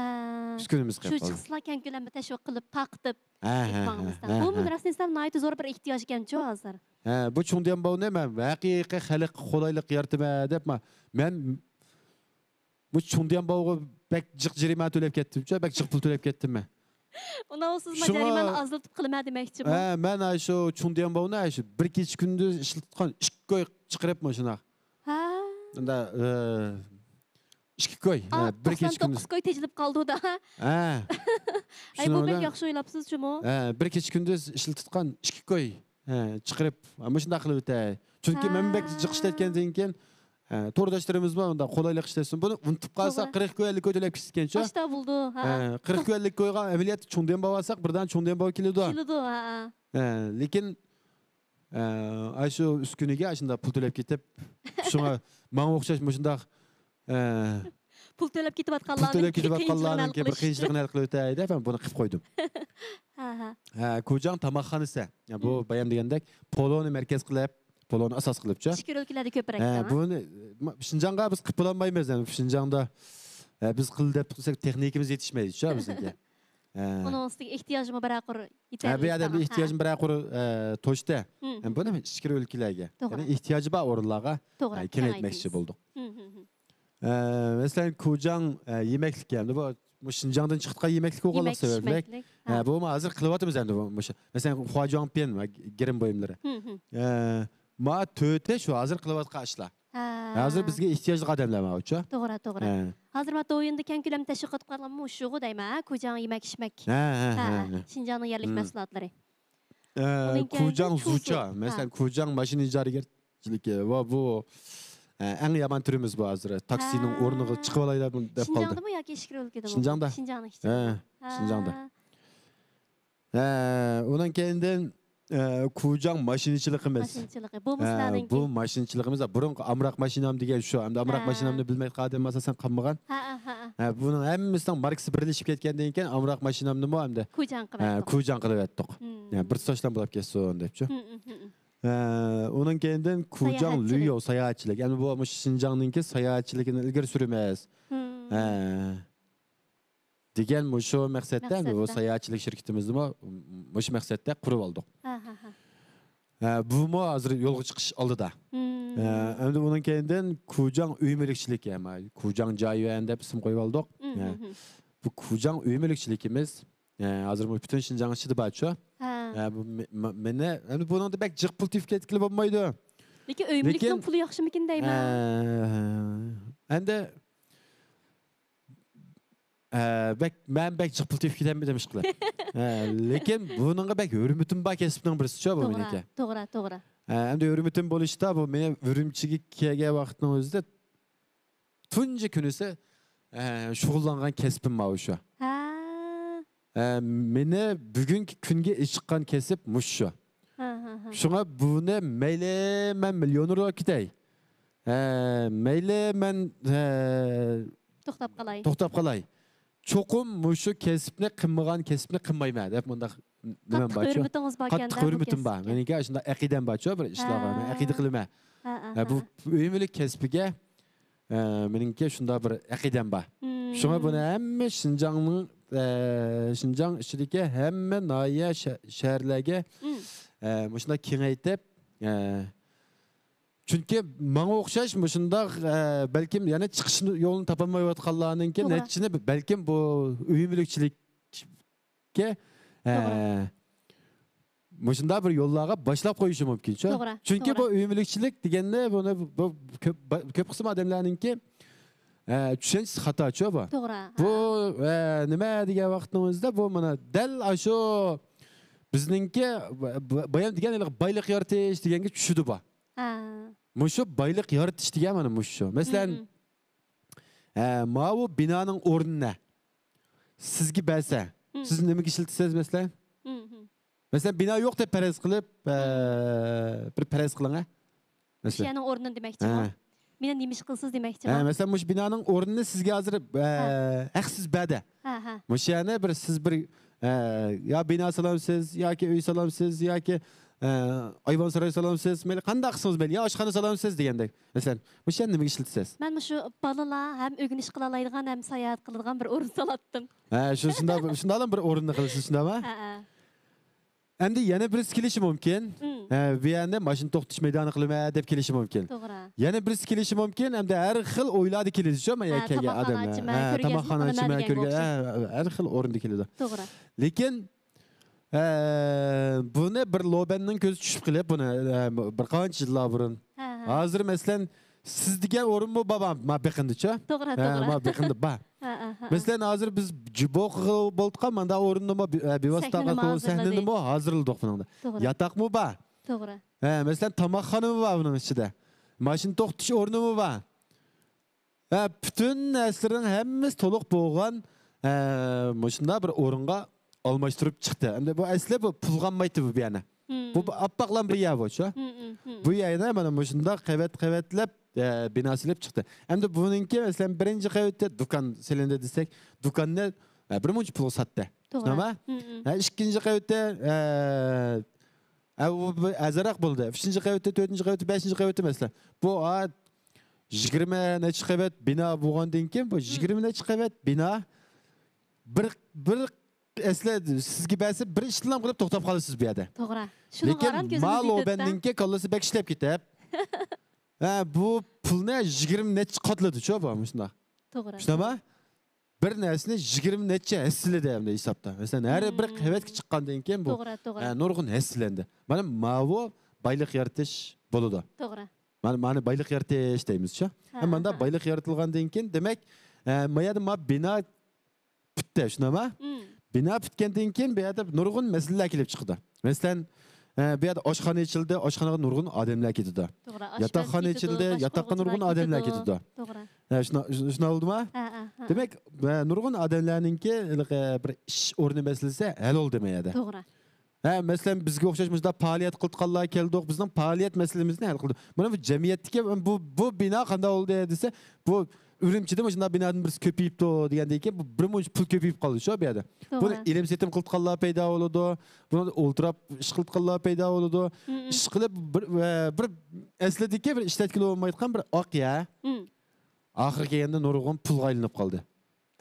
ئۈسكۈنىمىز قېلىپ شۇ قالدى. چىقسىلا كەڭ كۆلەمدە تەشۋىق قىلىپ، تارقىتىپ ھە، ھە، كېتىپ ماڭىمىز ھە، دەڭ. ھە، بۇمۇ ھە. راستىنى ئېيتسام ناھايىتى زور بىر ئېھتىياج ئىكەنچۇ ھازىر. ھە، بۇ چۇڭديەنباۋنى مەن ھەقىقىي خەلققە قولايلىق يارىتىمەن دەپ، مەن بۇ چۇڭديەنباۋغا بەك جىق جەرىمانە تۆلەپ كەتتىمچۇ، بەك جىق پۇل تۆلەپ كەتتىم مەن. ئۇنداق بولسا ما شۇڭا جەرىمانە ئازلىتىپ قىلىمەن دېمەكچىمۇ؟ ھە، مەن ئاشۇ چۇڭديەنباۋنى ئاشۇ بىر كېچە كۈندۈز ئىشلىتىدىغان ئىككى كوي چىقىرىپ مۇشۇنداق. ھە. ئۇنداق، ئە، ئىككى كوي. ئا، ھە، بىر كېچە توقسان توققۇز كۈندۈز. كوي تېجىلىپ قالدۇ دا. ھە. ئەي، بۇ شۇنىڭ بەك بىلەن ياخشى ئويلاپسىز جۇمۇ. ھە، بىر كېچە كۈندۈز ئىشلىتىدىغان ئىككى كوي. ھە، چىقىرىپ، مۇشۇنداق قىلىپ ئۆتەي. چۈنكى مەن بەك جىق ئىشلەتكەندىن كېيىن، ھە، تورداشلىرىمىزمۇ ئۇنداق قولايلىق ئىشلەتسۇن. بۇنى ئۇنتۇپ قالسا، توغرا. قىرىق يۈەنلىك كوي تۆلەپ كېتىدىكەنچۇ. ئاشتا بولىدۇ، ھە. ھە، قىرىق يۈەنلىك كويغا ئەمەلىيەتتە چوڭ دېمبا ئالساق، بىردان چوڭ دېمبا كېلىدۇ. كېلىدۇ، ھە، ھە. ھە، لېكىن، ئە، ئاشۇ ئۈسكۈنىگە ئاشۇنداق پۇل تۆلەپ كېتىپ، شۇڭا ماڭا ئوخشاش مۇشۇنداق، ئە، پۇل تۆلەپ كېتىۋاتقانلارنىڭ پۇل تۆلەپ كېتىۋاتقانلارنىڭ بىر قىيىنچىلىقىنى ھەل قىلىۋېتەي دەپ، مەن بۇنى قىلىپ قويدۇم. ھە، ھە. ھە، كۇجاڭ تاماقخانىسى. يا، بۇ بايام دېگەندەك، پولونى مەركەز قىلىپ، پولونى ئاساس قىلىپچۇ. ئىچكىرى ئۆلكىلەردە كۆپرەك، ھە، بۇنى، ما-، شىنجاڭغا بىز قىلىپ بولالمايمىز، يەنى شىنجاڭدا، ھە، بىز قىل دەپ تۇرساق، تېخنىكىمىز يېتىشمەيدىچۇ بىزنىڭكى. ھە. ئۇنىڭ ئۈستىگە ئېھتىياجمۇ بىر قۇر ھە، بۇ يەردە ئېھتىياجمۇ بىر قۇر، ئە، توشتى. ھە، بۇنى ئىچكىرى ئۆلكىلەرگە، توغرا. يەنى ئېھتىياجى بار ئورۇنلارغا، توغرا، ھە، كېڭەيتمەكچى بولدۇق. ھە، مەسىلەن، كۇجاڭ، ئە، يېمەكلىكى، ئەمدى بۇ، بۇ شىنجاڭدىن چىقىدىغان يېمەكلىك بولغانلىقى سەۋەبلىك. ھە، بۇمۇ ھازىر قىلىۋاتىمىز ئەمدى بۇ، مۇشۇ. مەسىلەن، خۇاجۇاڭپىن ۋە گىرىم بۇيۇملىرى. ھە، ما تۆتى شۇ ھازىر قىلىۋاتقان ئىشلار. ھە. ھازىر بىزگە ئېھتىياجلىق ئادەملەر ماۋۇچۇ. توغرا، توغرا. ھە. ھازىر ما دويىندا كەڭ كۆلەمدە تەشۋىق قىلىپ قالغان مۇشۇغۇ دەيمەن، ھە، كۇجاڭ يېمەك ئىچمەك. ھە، ھە، ھە، ھە. شىنجاڭنىڭ يەرلىك مەھسۇلاتلىرى. ئە، كۇجاڭ زۇچا، مەسىلەن، كۇجاڭ ماشىنا ئىجارىگەرچىلىكى ۋە بۇ، ئە، ئەڭ يامان تۈرىمىز بۇ ھازىر. تاكسىنىڭ ئورنىغا چىقىۋالايلا دەپ قالدى. شىنجاڭدىمۇ ياكى ئىچكىرى ئۆلكىدىمۇ؟ شىنجاڭدا. شىنجاڭنىڭ ئىچىدە. ھە، شىنجاڭدا. ھە، ئۇنىڭ كەينىدىن، ئە، كۇجاڭ ماشىنىچىلىقىمىز. ماشىنىچىلىقى. بۇمۇ سىلەرنىڭكى؟ بۇ ماشىنىچىلىقىمىز. بۇرۇنقى ئامراق ماشىنام دېگەن شۇ. ئەمدى ئامراق ماشىنامنى بىلمەيدىغان ئادەم ئاساسەن قالمىغان. ھە، ھە، ھە. ھە، بۇنىڭ ھەممىسىنىڭ ماركىسى بىرلىشىپ كەتكەندىن كېيىن ئامراق ماشىنامنىمۇ ئەمدى، ھە، كۇجاڭ قىلىۋەتتۇق. ھە، بىر سوچلام بولۇپ كەتسۇن دەپچۇ. ھە، ئۇنىڭ كەينىدىن كۇجاڭ لۈيو ساياھەتچىلىك. يەنى بۇ مۇشۇ شىنجاڭنىڭكى ساياھەتچىلىكىنى ئىلگىرى سۈرىمىز. ھە. دېگەن مۇشۇ مەقسەتتە، بۇ ساياھەتچىلىك شىركىتىمىزنىمۇ مۇشۇ مەقسەتتە قۇرۇپ ئالدۇق. ھە، ھە، ھە. ھە، بۇمۇ ھازىر يولغا چىقىش ئالدىدا. ھە، ئەمدى ئۇنىڭ كەينىدىن كۇجاڭ ئۆي مۈلۈكچىلىكى، ھە، كۇجاڭ جايۋەن دەپ ئىسىم قويۇپ ئالدۇق. ھە. بۇ كۇجاڭ ئۆي مۈلۈكچىلىكىمىز، ھە، ھازىر بۇ پۈتۈن شىنجاڭ ئىچىدە بارچۇ. ھە. ھە، بۇ مې-، ما-، مېنى، ئەمدى بۇنىڭدا بەك جىق پۇل تېپىپ كەتكىلى بولمايدۇ. لېكىن ئۆي مۈلۈكنىڭ پۇلى ياخشىمىكىن دەيمەن. ھە، ئەمدى ھە، بەك، مەن بەك جىق پۇل تېپىپ كېتەلمىدىم ئىشقىلىپ. ھە، لېكىن بۇنىڭغا بەك ھۆرمىتىم بار، كەسىپنىڭ بىرسىچۇ بۇ مېنىڭكى. توغرا، توغرا. ھە، ئەمدى ھۆرمىتىم بولۇشتا بۇ مېنى ئۈرۈمچىگە كەلگەن ۋاقىتنىڭ ئۆزىدە تۇنجى كۈنىسى، ھە، شۇغۇللانغان كەسپىم ماۋۇ شۇ. ھە. ھە، مېنى بۈگۈنكى كۈنگە ئېچىققان كەسىپ مۇشۇ شۇ. ھە، ھە، ھە. شۇڭا بۇنى مەيلى مەن مىليونېر بولۇپ كېتەي. ھە، مەيلى مەن، ھە، توختاپ قالاي. توختاپ قالاي. چوقۇم مۇشۇ كەسىپنى قىلمىغان كەسىپنى قىلمايمەن دەپ مۇنداق نېمەم بارچۇ. قاتتىق ھۆرمىتىڭىز باركەن-دە بۇ كەسىپكە. قاتتىق ھۆرمىتىم بار. مېنىڭكى شۇنداق ئەقىدەم بارچۇ بىر ئىشلارغا. مەن ئەقىدە قىلىمەن. ھە، ھە، ھە، بۇ ئۆي مۈلۈك كەسپىگە ئە، مېنىڭكى شۇنداق بىر ئەقىدەم بار. شۇڭا بۇنى ھەممە شىنجاڭنىڭ، ئە، شىنجاڭ ئىچىدىكى ھەممە ناھىيە، شە-، شەھەرلەرگە، ئە، مۇشۇنداق كېڭەيتىپ، ئە، چۈنكى ماڭا ئوخشاش مۇشۇنداق، ئە، بەلكىم يەنە چىقىش يولىنى تاپالمايۋاتقانلارنىڭكى نەچچىنى بەلكىم بۇ ئۆي مۈلۈكچىلىك كە، توغرا. ئە، مۇشۇنداق بىر يوللارغا باشلاپ قويۇشى مۇمكىنچۇ. توغرا، چۈنكى توغرا. بۇ ئۆي مۈلۈكچىلىك دېگەندە بۇنى بۇ كۆپ، كۆپ قىسىم ئادەملەرنىڭكى، ئە، چۈشەنچىسى خاتاچۇ بۇ. توغرا. بۇ، ھە. ئە، نېمە دېگەن ۋاقىتنىڭ ئۆزىدە بۇ مانا دەل ئاشۇ بىزنىڭكى ب-، ب-، بايام دېگەن ھېلىقى بايلىق يارىتىش دېگەنگە چۈشىدۇ بۇ. ھە. مۇشۇ بايلىق يارىتىش دېگەن مانا مۇشۇ. مەسىلەن، ھە، ماۋۇ بىنانىڭ ئورنىنى سىزگە بەرسە، سىز نېمىگە ئىشلىتىسىز، مەسىلەن؟ مەسىلەن، بىنا يوق دەپ پەرەز قىلىپ، ئە، بىر پەرەز قىلىڭ، ھە؟ مەسىلەن. مۇشۇ يەرنىڭ ئورنىنى دېمەكچىمۇ؟ ھە. مېنى نېمە ئىش قىلىسىز دېمەكچىمۇ؟ ھە، مەسىلەن، مۇشۇ بىنانىڭ ئورنىنى سىزگە ھازىر، ئە، ھەقسىز بەردى. ھە، ھە. مۇشۇ يەرنى بىر سىز بىر، ئە، يا بىنا سالامسىز، ياكى ئۆي سالامسىز، ياكى، ئە، ئايۋان ساراي سالامسىز، مەيلى قانداق قىلسىڭىز مەيلى، يا ئاشخانا سالامسىز دېگەندەك. مەسىلەن، مۇشۇ يەرنى نېمىگە ئىشلىتىسىز؟ مەن مۇشۇ بالىلار ھەم ئۆگىنىش قىلالايدىغان، ھەم ساياھەت قىلىدىغان بىر ئورۇن سالاتتىم. ھە، شۇ شۇنداق، شۇنداقلا بىر ئورۇننى قىلىسىز، شۇنداقمۇ؟ ھە، ھە. ئەمدى يەنە بىرسى كېلىشى مۇمكىن. ھە، بۇ يەرنى ماشىنا توختىتىش مەيدانى قىلىمەن دەپ كېلىشى مۇمكىن. توغرا. يەنە بىرسى كېلىشى مۇمكىن، ئەمدى ھەر خىل ئويلاردا كېلىدىچۇ، مانا يەككەگە ئادەم. ھە، تاماقخانا ئاچىمەن، كۆرگەزمە قىلىمەن دېگەن ئوخشاش. ھە، ھەر خىل ئورۇندا كېلىدۇ. توغرا. لېكىن ئە، بۇنى بىر لوبەننىڭ كۆزى چۈشۈپ قېلىپ، بۇنى، ئە، بىر قانچە يىللار بۇرۇن. ھە، ھە. ھازىر، مەسىلەن، سىز دېگەن ئورۇنمۇ بار، ما، ما بېقىندىچۇ؟ توغرا، ھە، توغرا. ما بېقىندى بار. ھە، ھە، ھە. مەسىلەن، ھازىر بىز جۇبو قىلغىلى بولىدىغان ماندا ئورۇننىمۇ، بى-، ئە، بىۋاسىتە سەھنىنىمۇ ھازىرلىدى. سەھنىنىمۇ ھازىرلىدۇق بۇنىڭدا. توغرا. ياتاقمۇ بار. توغرا. ھە، مەسىلەن، تاماقخانىمۇ بار بۇنىڭ ئىچىدە. ماشىنا توختىتىش ئورنىمۇ بار. ھە، پۈتۈن نەرسىلىرىنىڭ ھەممىسى تولۇق بولغان، ھە، مۇشۇنداق بىر ئورۇنغا ئالماشتۇرۇپ چىقتى. ئەمدى بۇ ئەسلى بۇ پۇلغا ئالمايتتى بۇ بىنانى. بۇ، بۇ ئاپئاقلا بىر يەر بۇ، شۇ. بۇ يەرنى مانا مۇشۇنداق قەۋەت-قەۋەتلەپ، ھە، بىنا سېلىپ چىقتى. ئەمدى بۇنىڭكى، مەسىلەن، بىرىنچى قەۋىتىدە دۇكان سېلىندى دېسەك، دۇكاننى، ھە، بىر مۇنچە پۇلغا ساتتى. توغرا. شۇنداقمۇ؟ ھە، ئىككىنچى قەۋىتىدە، ھە، ھە، ئۇ بىر ئەرزانراق بولدى. ئۈچىنچى قەۋىتىدە، تۆتىنچى قەۋىتىدە، بەشىنچى قەۋىتىدە، مەسىلەن. بۇ، ھە، يىگىرمە نەچچە قەۋەت بىنا بولغاندىن كېيىن، بۇ يىگىرمە نەچچە قەۋەت بىنا بىر، بىر ئەسلى سىزگە بەرسە، بىر ئىشتىنلا قىلىپ توختاپ قالىسىز بۇ يەردە. توغرا. شۇنىڭغا لېكىن ئاران كۆزىمىز ما يېتىۋېتىپتۇ. لوبەندىنكى كاللىسى بەك ئىشلەپ كېتىپ، ھە، بۇ پۇلنى يىگىرمە نەچچە قاتلىدىچۇ بۇ مۇشۇنداق. توغرا. شۇنداقمۇ؟ بىر نەرسىنى يىگىرمە نەچچە ھەسسىلىدى ئەمدى ھېسابتا. مەسىلەن، ھەر بىر قەۋەتكە چىققاندىن كېيىن بۇ، توغرا، توغرا، ھە، نۇرغۇن ھەسسىلەندى. مانا ماۋۇ بايلىق يارىتىش بولىدۇ. توغرا. مانا، مانا بايلىق يارىتىش دەيمىزچۇ. ھە، ھە، مانا بايلىق يارىتىلغاندىن كېيىن، دېمەك، ھە، ما يەردە ما بىنا پۈتتى، شۇنداقمۇ؟ بىنا پۈتكەندىن كېيىن بۇ يەردە نۇرغۇن مەسىلىلەر كېلىپ چىقىدۇ. مەسىلەن، ئە، بۇ يەردە ئاشخانا ئېچىلدى، ئاشخانىغا نۇرغۇن ئادەملەر كېتىدۇ. توغرا، ياتاقخانا ئېچىلدى، ياتاققا نۇرغۇن ئادەملەر كېتىدۇ. توغرا. ھە، شۇنا-، شۇ-، شۇنداق بولدىمۇ؟ ھە، ھە، ھە. دېمەك، ئە، نۇرغۇن ئادەملەرنىڭكى ھېلىقى بىر ئىش ئورنى مەسىلىسى ھەل بولدى ما يەردە. توغرا. ھە، مەسىلەن، بىزگە ئوخشاش مۇشۇنداق پائالىيەت قىلىدىغانلار كەلدۇق، بىزنىڭ پائالىيەت مەسىلىمىزنى ھەل قىلدى. مانا بۇ جەمئىيەتتىكى بۇ، بۇ بىنا قانداق بولدى دېسە، بۇ ئۈرۈمچىدە مۇشۇنداق بىنادىن بىرسى كۆپىيىپتۇ دېگەندىن كېيىن، بۇ بىر مۇنچە پۇل كۆپىيىپ قالدى شۇ بۇ يەردە. توغرا. بۇنى ئېلىم-سېتىم قىلىدىغانلار پەيدا بولىدۇ، بۇنى ئولتۇراپ ئىش قىلىدىغانلار پەيدا بولىدۇ. ئىش قىلىپ بىر، بىر ئەسلىدىكى بىر ئىشلەتكىلى بولمايدىغان بىر ئاق يەر. ئاخىرى كەلگەندە نۇرغۇن پۇلغا ئايلىنىپ قالدى.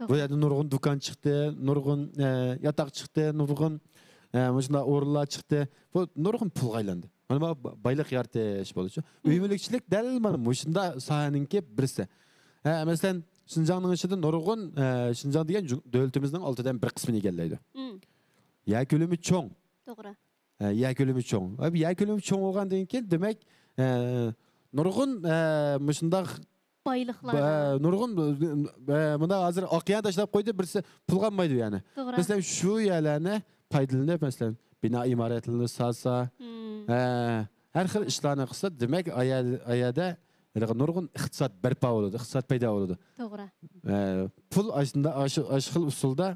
بۇ يەردە نۇرغۇن دۇكان چىقتى، نۇرغۇن، ئە، ياتاق چىقتى، نۇرغۇن، ئە، مۇشۇنداق ئورۇنلار چىقتى. بۇ نۇرغۇن پۇلغا ئايلاندى. مانا بۇ بايلىق يارىتىش بولىدۇ. ئۆي مۈلۈكچىلىك دەل مانا مۇشۇنداق ساھەنىڭكى بىرسى. ھە، مەسىلەن، شىنجاڭنىڭ ئىچىدە نۇرغۇن، ئە، شىنجاڭ دېگەن جۇ-، دۆلىتىمىزنىڭ ئالتىدىن بىر قىسمىنى ئىگىلەيدۇ. يەر كۆلىمى چوڭ. توغرا. ئە، يەر كۆلىمى چوڭ. ئە، يەر كۆلىمى چوڭ بولغاندىن كېيىن، دېمەك، ئە، نۇرغۇن، ئە، مۇشۇنداق بايلىقلار. با-، نۇرغۇن، ئە، مۇنداق ھازىر ئاق يەرنى تاشلاپ قويدى، بىرسى پۇلغا ئالمايدۇ يەنى. توغرا. مەسىلەن، شۇ يەرلەرنى پايدىلىنىپ، مەسىلەن، بىنا ئىمارەتلىرىنى سالسا، ئە، ھەر خىل ئىشلارنى قىلسا، دېمەك، ئايا-، ئايەدە ھېلىقى نۇرغۇن ئىقتىساد بەرپا بولىدۇ، ئىقتىساد پەيدا بولىدۇ. توغرا. ئە، پۇل ئاشۇندا-، ئاشۇ-، ئاشۇ خىل ئۇسۇلدا،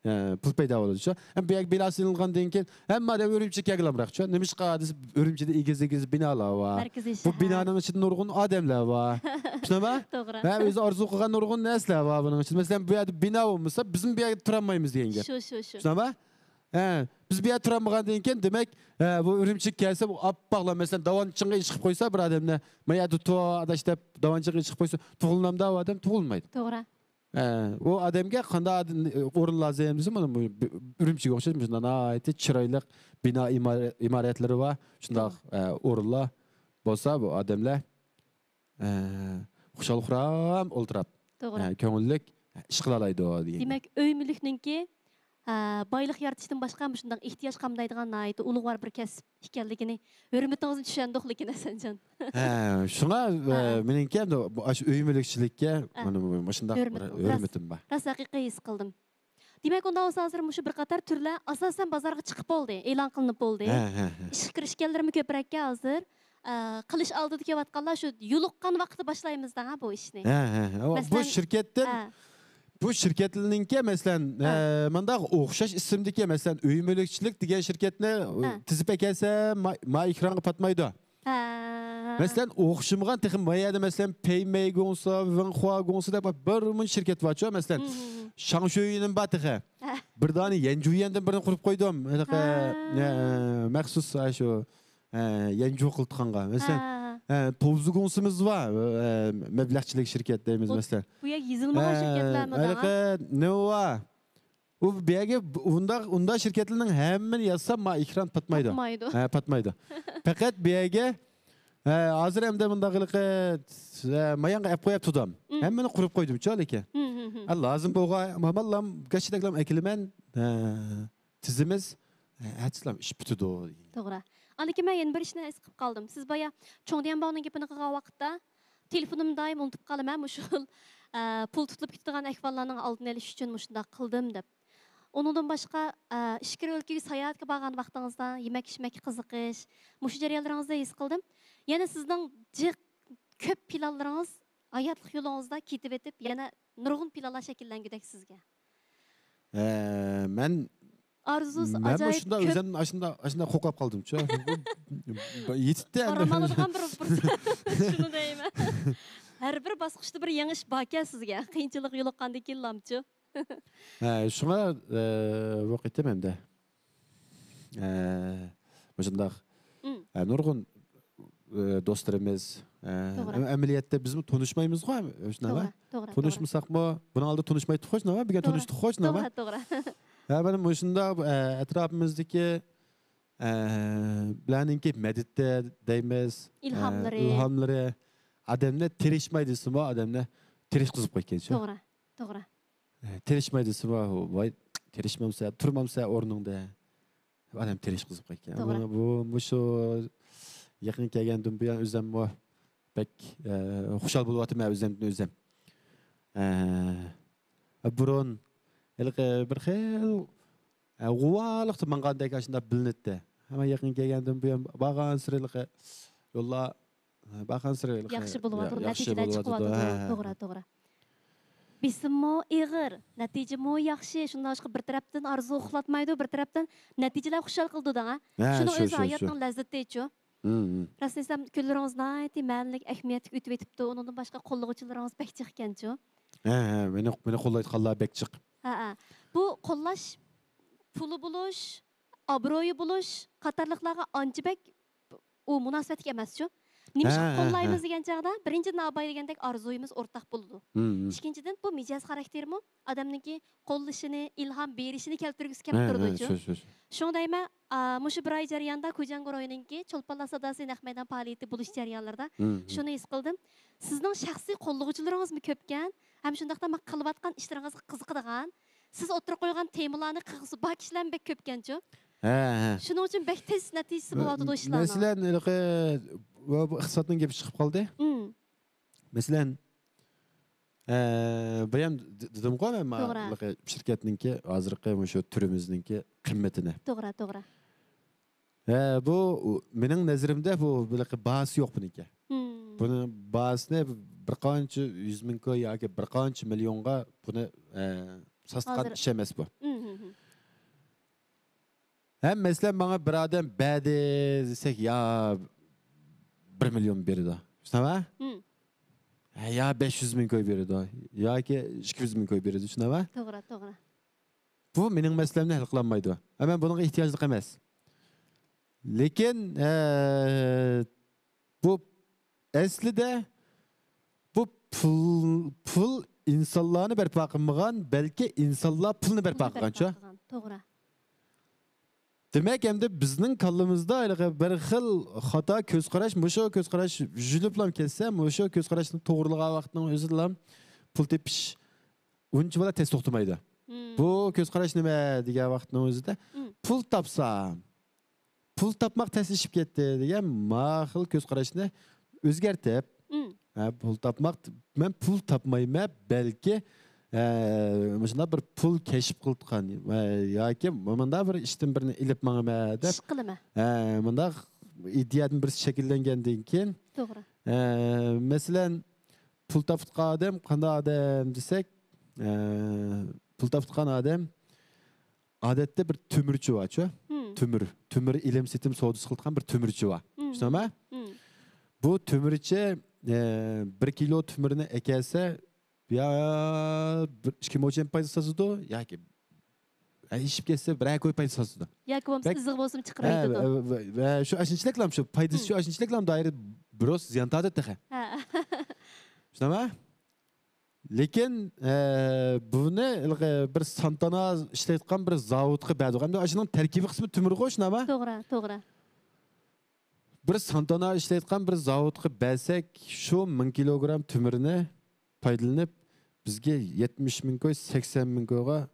ئە، پۇل پەيدا بولىدۇ شۇ. ھەم بۇ يەرگە بىنا سېلىنغاندىن كېيىن ھەممە ئادەم ئۈرۈمچىگە كەلگىلى ئامراقچۇ. نېمىشقا دېسە، ئۈرۈمچىدە ئېگىز-ئېگىز بىنالار بار. مەركىزىي شەھەر. بۇ بىنانىڭ ئىچىدە نۇرغۇن ئادەملەر بار. شۇنداقمۇ؟ توغرا. ھە، ئۆزى ئارزۇ قىلغان نۇرغۇن نەرسىلەر بار بۇنىڭ ئىچىدە. مەسىلەن، بۇ يەردە بىنا بولمىسا، بىزمۇ بۇ يەردە تۇرالمايمىز دېگەن گەپ. شۇ، شۇ، شۇ. شۇنداقمۇ؟ ھە، بىز بۇ يەردە تۇرالمىغاندىن كېيىن، دېمەك، ھە، بۇ ئۈرۈمچىگە كەلسە، بۇ ئاپئاقلا، مەسىلەن، داۋانچىڭغا ئېچىقىپ قويسا، بىر ئادەمنى، ما يەردە تۇر، ئاداش، دەپ داۋانچىڭغا ئېچىقىپ قويسا، تۇغۇلامدا ئۇ ئادەم؟ تۇغۇلمايدۇ. توغرا. ھە، ئۇ ئادەمگە قانداق ئادەم، ئورۇن لازىم دېسە، مانا بۇ ئۈرۈمچىگە ئوخشاش مۇشۇنداق ناھايىتى چىرايلىق بىنا ئىمارە-، ئىمارەتلىرى بار، شۇنداق، توغرا. ئە، ئورۇنلار بولسا، بۇ ئادەملەر ئە، خۇشال-خۇرام ئولتۇراپ، توغرا. ئە، كۆڭۈللۈك ئىش قىلالايدۇ دېگەن. دېمەك، ئۆي مۈلۈكنىڭكى، ئە، بايلىق يارىتىشتىن باشقا مۇشۇنداق ئېھتىياج قامدايدىغان ناھايىتى ئۇلۇغۋار بىر كەسىپ ئىكەنلىكىنى ھۆرمىتىڭىزنى چۈشەندۇق، لېكىن ھەسەنجان. ھە، شۇڭا، ئە، ھە. مېنىڭكى ئەمدى ئاشۇ ئۆي مۈلۈكچىلىككە، ھە. مانا مۇشۇنداق بىر ھۆرمىتىم بار. راست، راست ھەقىقىي ھېس قىلدىم. دېمەك، ئۇنداق بولسا ھازىر مۇشۇ بىر قاتار تۈرلەر ئاساسەن بازارغا چىقىپ بولدى، ئېلان قىلىنىپ بولدى. ھە، ھە، ھە. ئىشقا كىرىشكەنلىرىمۇ كۆپرەككەن ھازىر. ئە، قىلىش ئالدىدا كېلىۋاتقانلار شۇ يولۇققان ۋاقىتتا باشلايمىز دەڭ ھە بۇ ئىشنى. ھە، ھە، ھە. ئۇ، بۇ مەسىلەن، شىركەتتىن، ھە. بۇ شىركەتلەرنىڭكى، مەسىلەن، ھە. ئە، مۇنداق ئوخشاش ئىسىمدىكى، مەسىلەن، ئۆي مۈلۈكچىلىك دېگەن شىركەتنى، ھە. تىزىپ ئەكەلسە، ما-، ما ئېكرانغا پاتمايدۇ. ھە. مەسىلەن، ئوخشىمىغان تېخى ما يەردە، مەسىلەن، پېيمەي گۇڭسې، ۋېنخۇا گۇڭسې دەپ بىر مۇنچە شىركەت بارچۇ، مەسىلەن. ھىم، ھىم، ھىم. شاڭشۈينىڭ بار تېخى. ھە. بىر دانە يەنجۈيەندىن بىرنى قۇرۇپ قويدۇم. ھېلىقى، ھە. ئە، مەخسۇس، ھە، شۇ، ئە، يەنجۈ قىلىدىغانغا. مەسىلەن، ھە، ھە، ھە. ئە، توزۇ گۇڭسېمىز بار، ئە، مەبلەغچىلىك شىركەت دەيمىز، مەسىلەن. بۇ يەر يېزىلمىغان شىركەتلەرمۇ دەڭ ھە؟ ھېلىقى نېۋا. ئۇ بۇ يەرگە ئۇنداق، ئۇنداق شىركەتلەرنىڭ ھەممىنى يازسام، ما ئېكران پاتمايدۇ. پاتمايدۇ. ھە، پاتمايدۇ. پەقەت بۇ يەرگە، ھە، ھازىر ئەمدى مۇنداق ھېلىقى، ھە، مايانغا ئەپ قويۇپ تۇردۇم. ھىم. ھەممىنى قۇرۇپ قويدۇمچۇ لېكىن. ھىم، ھىم، ھىم. ھە، لازىم بولغان، ھامانلام گاچىدەكلام ئەكېلىمەن، ھە، تىزىمىز، ھە، ئەتىسىلام ئىش پۈتىدۇ. توغرا. ئاندىن كېيىن مەن يەنە بىر ئىشنى ھېس قىلىپ قالدىم. سىز بايا چوڭ دىيەن باۋنىڭ گېپىنى قىلغان ۋاقىتتا، تېلېفونۇمنى دائىم ئۇنتۇپ قالىمەن، مۇشۇ، ئە، پۇل تۇتۇلۇپ كېتىدىغان ئەھۋاللارنىڭ ئالدىنى ئېلىش ئۈچۈن مۇشۇنداق قىلدىم دەپ. ئۇنىڭدىن باشقا، ئە، ئىچكىرى ئۆلكىگە ساياھەتكە بارغان ۋاقتىڭىزدا يېمەك-ئىچمەككە قىزىقىش، مۇشۇ جەريانلىرىڭىزدا ھېس قىلدىم. يەنە سىزنىڭ جىق كۆپ پىلانلىرىڭىز ھاياتلىق يولىڭىزدا كېتىۋېتىپ، يەنە نۇرغۇن پىلانلار شەكىللەنگۈدەك سىزگە. ئە، مەن ئارزۇسى مەنمۇ ئاجايىپ شۇنداق كۆپ. ئۆزۈمنى ئاشۇنداق ئاشۇنداق قوقلاپ قالدىمچۇ. يېتىتتى ئەمدى. ئارام ئالىدىغان بىر پۇرسەت. شۇنى دەيمەن. ھەر بىر باسقۇچتا بىر يېڭى ئىش باركەن سىزگە. قىيىنچىلىق يولۇققاندىن كېيىنلامچۇ. ھە، شۇڭا ئە، بۇ قېتىم ئەمدى ئە، مۇشۇنداق ئۇم. ئە، نۇرغۇن ئە، دوستلىرىمىز ئە، توغرا. ئەم- ئەمەلىيەتتە بىزمۇ تونۇشمايمىزغۇ، شۇنداقمۇ؟ توغرا، توغرا، توغرا. تونۇشمىساقمۇ، بۇنىڭ ئالدىدا تونۇشمايتتۇققۇ، شۇنداقمۇ؟ بۈگۈن توغرا. تونۇشتۇققۇ، شۇنداقمۇ؟ توغرا، توغرا. ھە، مانا مۇشۇنداق ئە، ئەتراپىمىزدىكى ئە، بۇلارنىڭكى مەدىتى دەيمىز، ئە، ئىلھاملىرى. ئىلھاملىرى ئادەمنى تىرىشماي دېسىمۇ، ئادەمنى تىرىشقۇزۇپ قويغانچۇ. توغرا، توغرا. ئە، تىرىشماي دېسىمۇ، ۋاي، تىرىشمامسەن، تۇرمامسەن ئورنۇڭدا. ئادەم تىرىشقۇزۇپ قويغان. توغرا. بۇ، بۇ، مۇشۇ يېقىن كەلگەندىن بۇيان ئۆزۈممۇ بەك ئە، خۇشال بولۇۋاتىمەن ئۆزۈمدىن ئۆزۈم. ئە، بۇرۇن ھېلىقى بىر خىل ئە، غۇۋالىقتا ماڭغاندەك ئاشۇنداق بىلىنەتتى. ئەمما يېقىن كەلگەندىن بۇيان بارغانسېرى ھېلىقى يوللار، بارغانسېرى ھېلىقى ياخشى بولۇۋاتىدۇ، يا- ياخشى نەتىجىلەر بولۇۋاتىدۇ. چىقىۋاتىدۇ. ھە، ھە. توغرا، توغرا. بېسىممۇ ئېغىر، نەتىجىمۇ ياخشى. شۇنداق بىر تەرەپتىن ئارزۇ ئۇخلاتمايدۇ، بىر تەرەپتىن نەتىجىلەر خۇشال قىلىدۇ دەڭە. ھە، شۇنىڭ شۇ، ئۆزى شۇ، شۇ. ھاياتنىڭ لەززىتىچۇ. ھىم، ھىم. راستىنى ئېيتسام، كۈنلىرىڭىز ناھايىتى مەنىلىك، ئەھمىيەتلىك ئۆتۈۋېتىپتۇ. ئۇنىڭدىن باشقا قوللىغۇچىلىرىڭىز بەك جىقكەنچۇ. ھە، ھە، مېنى، مېنى قوللايدىغانلار بەك جىق. ھە، ھە. بۇ قوللاش پۇلى بولۇش، ئابرۇيى بولۇش قاتارلىقلارغا ئانچە بەك ئۇ مۇناسىۋەتلىك ئەمەسچۇ. نېمىشقا ھە، ھە، قوللايمىز ھە. دېگەن چاغدا، بىرىنچىدىن، ئاۋايلا دېگەندەك ئارزۇيىمىز ئورتاق بولىدۇ. ھىم، ھىم. ئىككىنچىدىن، بۇ مىجەز خاراكتېرىمۇ ئادەمنىڭكى قوللىشىنى، ئىلھام بېرىشىنى كەلتۈرگۈسى كېلىپ ھە، ھە، تۇرىدۇچۇ. شۇ، شۇ، شۇ. شۇڭا دەيمەن، ئا، مۇشۇ بىر ئاي جەريانىدا كۇجياڭ گۇرۇھىنىڭكى چولپانلار ساداسى نەق مەيدان پائالىيىتى بولۇش جەريانلىرىدا ھىم، ھىم. شۇنى ھېس قىلدىم. سىزنىڭ شەخسىي قوللىغۇچىلىرىڭىزمۇ كۆپكەن، ھەم شۇنداقتا مانا قىلىۋاتقان ئىشلىرىڭىزغا قىزىقىدىغان، سىز ئوتتۇرىغا قويغان تېمىلارنى قىلغۇسى بار كىشىلەرمۇ بەك كۆپكەنچۇ. ھە، ھە. شۇنىڭ ئۈچۈن بەك تېز نەتىجىسى بولۇۋاتىدۇ مە-، ئىشلارنىڭ. مەسىلەن، ھېلىقى، بۇ، بۇ ئىقتىسادنىڭ گېپى چىقىپ قالدى. ئۇم. مەسىلەن، ئە، بۇ يەم دېدىمغۇ مەن، توغرا. شىركەتنىڭكى ھازىرقى مۇشۇ تۈرىمىزنىڭكى قىممىتىنى. توغرا، توغرا. ھە، بۇ مېنىڭ نەزىرىمدە بۇ ھېلىقى باھاسى يوق بۇنىڭكى. ئۇم. بۇنىڭ باھاسىنى بىر قانچە يۈز مىڭ كوي ياكى بىر قانچە مىليونغا بۇنى، ئە، ساتقان ھازىر. ئىش ئەمەس بۇ. ئۇم، ئۇم، ئۇم. ھەم مەسىلەن، ماڭا بىر ئادەم بەردى دېسەك، يا بىر مىليون بېرىدۇ. شۇنداقمۇ؟ ئۇم. ھە، يا بەش يۈز مىڭ كوي بېرىدۇ. ياكى ئىككى يۈز مىڭ كوي بېرىدۇ. شۇنداقمۇ؟ توغرا، توغرا. بۇ مېنىڭ مەسىلەمنى ھەل قىلالمايدۇ. ھە، مەن بۇنىڭغا ئېھتىياجلىق ئەمەس. لېكىن، ئە، بۇ ئەسلىدە بۇ پۇل، پۇل ئىنسانلارنى بەرپا قىلمىغان، بەلكى ئىنسانلار پۇلنى بەرپا قىلغانچۇ. قىلغان. توغرا. دېمەك، ئەمدى بىزنىڭ كاللىمىزدا ھېلىقى بىر خىل خاتا كۆز قاراش، مۇشۇ كۆز قاراش يۈزلىنىپلا كەتسە، مۇشۇ كۆز قاراشنى توغرىلىغان ۋاقىتنىڭ ئۆزىدىلا پۇل تېپىش ئۇنچىۋالا تېز توختىمايدۇ. ئۇم. بۇ كۆز قاراش نېمە دېگەن ۋاقىتنىڭ ئۆزىدە، ئۇم. پۇل تاپسام، پۇل تاپماق تەسلىشىپ كەتتى دېگەن ماخىل كۆز قاراشنى ئۆزگەرتىپ، ئۇم. ھە، پۇل تاپماق، مەن پۇل تاپمايمەن، بەلكى، ھە، مۇشۇنداق بىر پۇل كەشىپ قىلىدىغان، ھە، ياكى مۇنداق بىر ئىشتىن بىرنى ئېلىپ ماڭىمەن دەپ، ئىش قىلىمەن. ھە، مۇنداق ئىدىيەدىن بىرسى شەكىللەنگەندىن كېيىن، توغرا. ھە، مەسىلەن، پۇل تاپىدىغان ئادەم قانداق ئادەم دېسەك، ھە، پۇل تاپىدىغان ئادەم ئادەتتە بىر تۆمۈرچى بارچۇ. ئۇم. تۆمۈر، تۆمۈر ئېلىم سېتىم سودىسى قىلىدىغان بىر تۆمۈرچى بار. ئۇم. چۈشىنەمە؟ ئۇم. بۇ تۆمۈرچى، ئە، بىر كىلو تۆمۈرنى ئەكەلسە، يا بىر ئىككى موچەن پايدا سازىدۇ، ياكى، ئە، ئېشىپ كەتسە، بىرەر كوي پايدا سازىدۇ. ياكى بولمىسا بەك- ئىزىغ بولسىمۇ ھە، چىقىرىۋېتىدۇ. ۋە، ۋە، ۋە شۇ ئاشۇنچىلىكلام شۇ پايدىسى ئۇم. شۇ ئاشۇنچىلىكلام دائىرە بىروز زىيان تارتىدۇ تېخى. ھە. چۈشىنەمە؟ لېكىن، ئە، بۇنى ھېلىقى بىر سانتانا ئىشلەيدىغان بىر زاۋۇتقا بەردۇق. ئەمدى ئاشۇنىڭ تەركىبىي قىسمى تۆمۈرغۇ، شۇنداقمۇ؟ توغرا، توغرا. بىر سانتانا ئىشلەيدىغان بىر زاۋۇتقا بەرسەك، شۇ مىڭ كىلوگرام تۆمۈرنى پايدىلىنىپ، بىزگە يەتمىش مىڭ كوي، سەكسەن مىڭ كويغا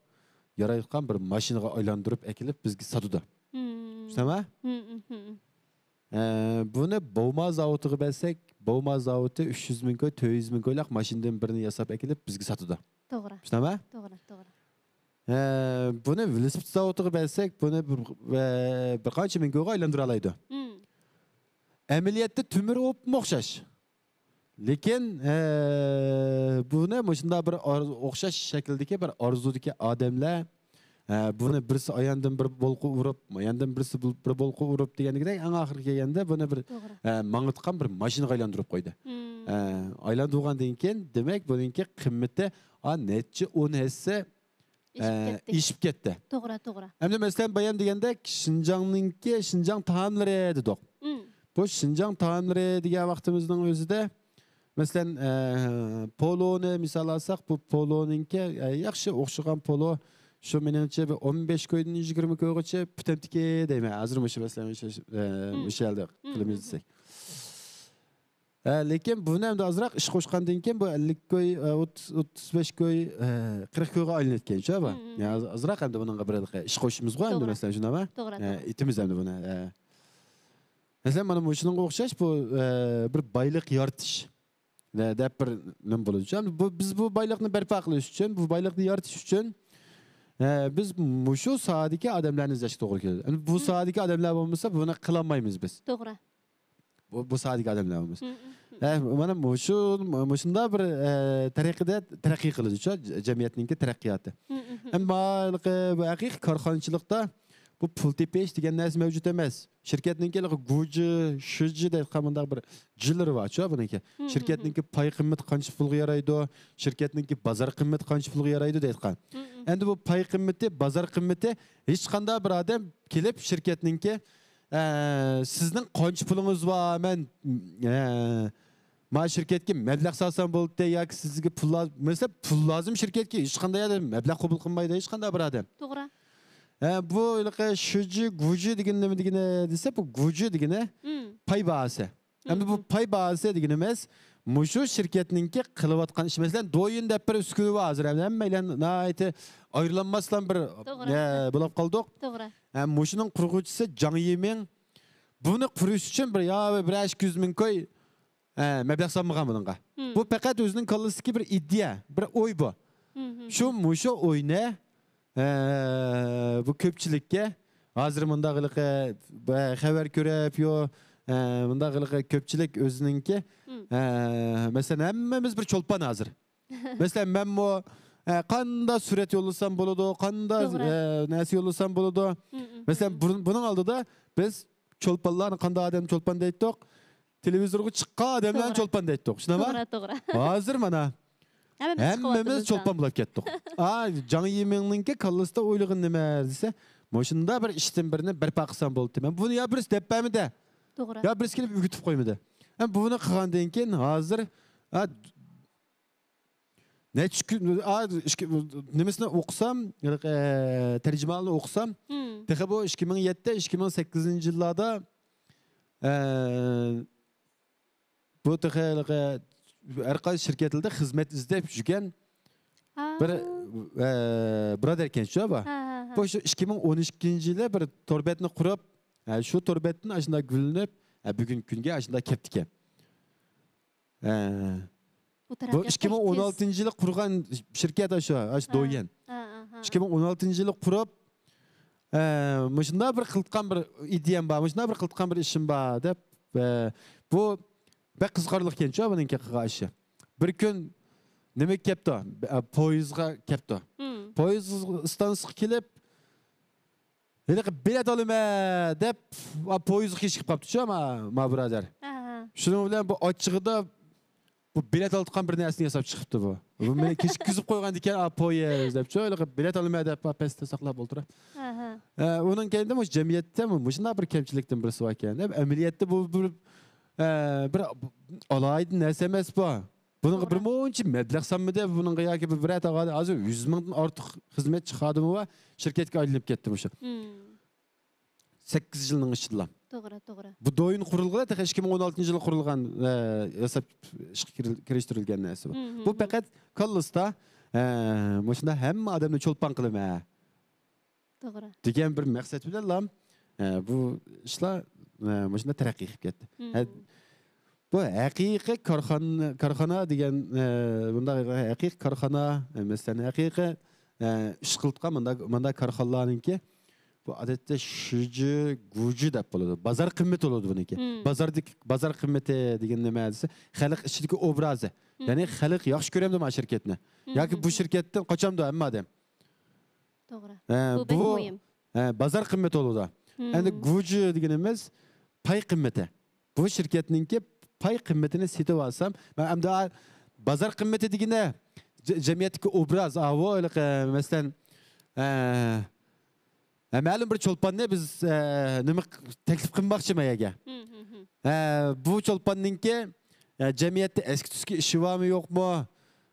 يارايدىغان بىر ماشىنىغا ئايلاندۇرۇپ ئەكېلىپ، بىزگە ساتىدۇ. مم. چۈشىنەمە؟ مم، مم، مم. ئە، بۇنى بوۋما زاۋۇتىغا بەرسەك، بوۋما زاۋۇتى ئۈچ يۈز مىڭ كوي، تۆت يۈز مىڭ كويلۇق ماشىنىدىن بىرنى ياساپ ئەكېلىپ، بىزگە ساتىدۇ. توغرا. چۈشىنەمە؟ توغرا، توغرا. ئە، بۇنى ۋېلىسىپىت زاۋۇتىغا بەرسەك، بۇنى بىر، ئە، بىر قانچە مىڭ كويغا ئايلاندۇرالايدۇ. مم. ئەمەلىيەتتە تۆمۈر ئوپمۇ ئوخشاش. لېكىن، ئە، بۇنى مۇشۇنداق بىر ئار-، ئوخشاش شەكىلدىكى بىر ئارزۇدىكى ئادەملەر، ئە، بۇنى بىرسى ئاياندىن بىر بولقا ئۇرۇپ، ماياندىن بىرسى بىر، بىر بولقا ئۇرۇپ دېگەندىكىدەك، ئەڭ ئاخىرى كەلگەندە بۇنى بىر، توغرا، ئە، ماڭىدىغان بىر ماشىنىغا ئايلاندۇرۇپ قويدى. مم. ئە، ئايلاندۇرغاندىن كېيىن، دېمەك، بۇنىڭكى قىممىتى، ئا، نەچچە ئون ھەسسە ئېشىپ ئە، كەتتى. ئېشىپ كەتتى. توغرا، توغرا. ئەمدى مەسىلەن، بايام دېگەندەك، شىنجاڭنىڭكى، شىنجاڭ تائاملىرى دېدۇق. مم. بۇ شىنجاڭ تائاملىرى دېگەن ۋاقتىمىزنىڭ ئۆزىدە، مەسىلەن، ئە، پولونى مىسال ئالساق، بۇ پولونىڭكى، ئە، ياخشى ئوخشىغان پولو، شۇ مېنىڭچە بىر ئون بەش كويدىن يىگىرمە كويغىچە پۈتەمتىكى دەيمەن. ھازىر مۇشۇ مەسىلەن، مۇشۇ، ئە، مم. مۇشۇ يەردە مم، قىلىمىز مم، دېسەك. ھە، لېكىن بۇنى ئەمدى ئازراق ئىش قوشقاندىن كېيىن بۇ ئەللىك كوي، ئە، ئوتتۇز، ئوتتۇز بەش كوي، ئە، قىرىق كويغا ئايلىنىۋەتكەن، شۇ بۇ. مم. يا، ئاز-، ئازراق ئەمدى بۇنىڭغا بىر ھېلىقى ئىش قوشىمىزغۇ ئەمدى، توغرا، مەسىلەن، شۇنداقمۇ؟ توغرا، ئە، توغرا. ئېتىمىز ئەمدى بۇنى. ئە. مەسىلەن، مانا مۇشۇنىڭغا ئوخشاش بۇ، ئە، بىر بايلىق يارىتىش، ئە، دەپ بىر نېمە بولىدۇ. ئەمدى بۇ، بىز بۇ بايلىقنى بەرپا قىلىش ئۈچۈن، بۇ بايلىقنى يارىتىش ئۈچۈن، ئە، بىز مۇشۇ ساھەدىكى ئادەملەرنى ئىزدەشكە توغرا كېلىدۇ. ئەمدى بۇ، مم، ساھەدىكى ئادەملەر بولمىسا، بۇنى قىلالمايمىز بىز. توغرا. بۇ، بۇ ساھەدىكى ئادەملەر بولمىسا. مم، مم، مم. ئە، مانا مۇشۇ، مۇشۇنداق بىر، ئە، تەرىقىدە تەرەققىي قىلىدۇچۇ، ج-، جەمئىيەتنىڭكى تەرەققىياتى. مم، مم، مم. ئەمما ھېلىقى بۇ ھەقىقىي كارخانىچىلىقتا بۇ پۇل تېپىش دېگەن نەرسە مەۋجۇت ئەمەس. شىركەتنىڭكى ھېلىقى گۇجى، شىجى دەيدىغان مۇنداق بىر جىلىرى بارچۇ بۇنىڭكى. مم، مم، مم. شىركەتنىڭكى پاي قىممىتى قانچە پۇلغا يارايدۇ، شىركەتنىڭكى بازار قىممىتى قانچە پۇلغا يارايدۇ دەيدىغان. مم، مم. ئەمدى بۇ پاي قىممىتى، بازار قىممىتى ھېچقانداق بىر ئادەم كېلىپ شىركەتنىڭكى، ئە، سىزنىڭ قانچە پۇلىڭىز بار، مەن، ئە، ما شىركەتكە مەبلەغ سالسام بولدى ياكى سىزگە پۇل لاز-، مەسىلەن، پۇل لازىم شىركەتكە، ھېچقانداق يەردە مەبلەغ قوبۇل قىلمايدۇ ھېچقانداق بىر ئادەم. توغرا. ئە، بۇ ھېلىقى شىجى، گۇجى دېگىنى نېمە دېگىنى دېسە، بۇ گۇجى دېگىنى، مم، پاي باھاسى. ئەمدى بۇ، مم، پاي باھاسى دېگىنىمىز مۇشۇ شىركەتنىڭكى قىلىۋاتقان ئىشى. مەسىلەن، دويىن دەپ بىر ئۈسكۈنە بار ھازىر، ھەممەيلەن ناھايىتى ئايرىلالماستىن بىر، توغرا، ئە، بولۇپ قالدۇق. توغرا. ئە، مۇشۇنىڭ قۇرغۇچىسى جاڭ يىمىڭ. بۇنى قۇرۇش ئۈچۈن بىر، يا، بىر ئىككى يۈز مىڭ كوي، ئە، مەبلەغ سالمىغان بۇنىڭغا. مم. بۇ پەقەت ئۆزىنىڭ كاللىسىدىكى بىر ئىدىيە، بىر ئوي بۇ. مم، مم، شۇ، مم. مۇشۇ ئوينى، ئە، بۇ كۆپچىلىككە ھازىر مۇنداق ھېلىقى، ئە، خەۋەر كۆرۈپ، يو، ئە، مۇنداق ھېلىقى كۆپچىلىك ئۆزىنىڭكى، مم، ئە، مەسىلەن، ھەممىمىز بىر چولپان ھازىر. مەسىلەن، مەنمۇ، ئە، قاندا سۈرەت يوللىسام بولىدۇ، قاندا، توغرا، ئە، نەرسە يوللىسام بولىدۇ. مم، مم، مەسىلەن، مم. بۇ-، بۇنىڭ ئالدىدا بىز چولپانلارنى، قانداق ئادەمنى چولپان دەيتتۇق؟ تېلېۋىزورغا چىققان ئادەملەرنى، توغرا، چولپان دەيتتۇق. شۇنداقمۇ؟ توغرا، توغرا. ھازىر مانا ھەممىمىز، ھەممىمىز چىقىۋاتىمىز چولپان بولۇپ كەتتۇق. ئا، جاڭ يىمىڭنىڭكى كاللىسىدا ئويلىغىنى نېمە دېسە، مۇشۇنداق بىر ئىشتىن بىرنى بەرپا قىلسام بولدى. مەن بۇنى يا بىرسى دەپ بەرمىدى، توغرا، يا بىرسى كېلىپ ئۆگىتىپ قويمىدى. ھەم بۇنى قىلغاندىن كېيىن ھازىر، ئا، نەچچە كۈن، ئا، ئىككى، نېمىسىنى ئوقۇسام، ئە، تەرجىمىھالىنى ئوقۇسام، مم، تېخى بۇ ئىككى مىڭ يەتتە، ئىككى مىڭ سەككىزىنچى يىللاردا، ئە، بۇ تېخى ھېلىقى ھەر قايسى شىركەتلەردە خىزمەت ئىزدەپ يۈرگەن، ھا، بىر، ئە، بۇرادەر ئىكەن شۇ، بۇ. ھا، ھا، ھا. بۇ شۇ ئىككى مىڭ ئون ئىككىنچى يىلى بىر تور بەتنى قۇرۇپ، ئە، شۇ تور بەتتىن ئاشۇنداق گۈللىنىپ، ئە، بۈگۈنكى كۈنگە ئاشۇنداق كەپتىكەن. ئە، بۇ بۇ تەرەققىيات ئىككى مىڭ ئون ئالتىنچى يىلى قۇرغان شىركەت ئاشۇ، ئاشۇ، ھا، دويەن. ھا، ھا، ھا. ئىككى مىڭ ئون ئالتىنچى يىلى قۇرۇپ، ئە، مۇشۇنداق بىر قىلىدىغان بىر ئىدىيەم بار، مۇشۇنداق بىر قىلىدىغان بىر ئىشىم بار دەپ، ئە، بۇ بەك قىزىقارلىق ئىكەنچۇ بۇنىڭكى قىلغان ئىشى. بىر كۈن نېمىگە كەپتۇ؟ ئە، پويىزغا كەپتۇ. مم. پويىز ئىستانسىغا كېلىپ، ھېلىقى بېلەت ئالىمەن دەپ، ئا، پويىزغا كېچىكىپ قاپتۇچۇ، ما، ما بۇرادەر. ئاھا. شۇنىڭ بىلەن بۇ ئاچچىقىدا بۇ بېلەت ئالىدىغان بىر نەرسىنى ياساپ چىقىپتۇ بۇ. بۇ مېنى كېچىككۈزۈپ قويغاندىكىن، ئا، پويىز دەپچۇ، ھېلىقى بېلەت ئالىمەن دەپ، ئا، پەستە ساقلاپ ئولتۇرۇپ. ئاھا. ئە، ئۇنىڭ كەينىدە مۇشۇ جەمئىيەتتە مۇ-، مۇشۇنداق بىر كەمچىلىكتىن بىرسى باركەن دەپ، ئەمەلىيەتتە بۇ بىر، ئە، بىر ئالاھىدە نەرسە ئەمەس بۇ. بۇنىڭغا، توغرا، بىر مۇنچە مەبلەغ سالمىدى، بۇنىڭغا ياكى بىر، بىرەر تاغا ھازىر يۈز مىڭدىن ئارتۇق خىزمەتچى خادىمى بار شىركەتكە ئايلىنىپ كەتتى مۇشۇ. مم. سەككىز يىلنىڭ ئىچىدىلا. توغرا، توغرا. بۇ دويىن قۇرۇلغىلى تېخى ئىككى مىڭ ئون ئالتىنچى يىلى قۇرۇلغان، ئە، ياساپ ئىشقا كىرىل-، كىرىشتۈرۈلگەن نەرسە بۇ. مم، مم، بۇ مم. پەقەت كاللىسىدا، ئە، مۇشۇنداق ھەممە ئادەمنى چولپان قىلىمەن. توغرا. دېگەن بىر مەقسەت بىلەنلا، ئە، بۇ ئىشلار، ئە، مۇشۇنداق تەرەققىي قىلىپ كەتتى. مم. ھە، بۇ ھەقىقىي كارخانا، كارخانا دېگەن، ئە، بۇنداق ھەقىقىي كارخانا ئەمەس، ھەقىقىي ئە، ئىش قىلىۋاتقان مۇنداق، مۇنداق كارخانىلارنىڭكى بۇ ئادەتتە شىجى، گۇجى دەپ بولىدۇ. بازار قىممىتى بولىدۇ بۇنىڭكى. مم. بازاردىكى، بازار قىممىتى دېگەن نېمە دېسە، خەلق ئىچىدىكى ئوبرازى. مم. يەنى خەلق ياخشى كۆرەمدۇ مانا شىركەتنى. مم. ياكى بۇ شىركەتتىن قاچامدۇ ھەممە ئادەم. توغرا. ئە، بۇ بەك بۇ، مۇھىم. ئە، بازار قىممىتى بولىدۇ. مم. ئەمدى گۇجى دېگىنىمىز پاي قىممىتى. بۇ شىركەتنىڭكى پاي قىممىتىنى سېتىپ ئالسام، مەن ئەمدى ئا-، بازار قىممىتى دېگىنە جە-، جەمئىيەتتىكى ئوبراز، ئاۋۇ، ھېلىقى، مەسىلەن، ئە، ئە، مەلۇم بىر چولپاننى بىز، ئە، نېمە ق-، تەكلىپ قىلماقچى مەيەگە. مم، مم، مم. ئە، بۇ چولپاننىڭكى، ئە، جەمئىيەتتە ئەسكى تۈسكى ئىشى بارمۇ يوقمۇ؟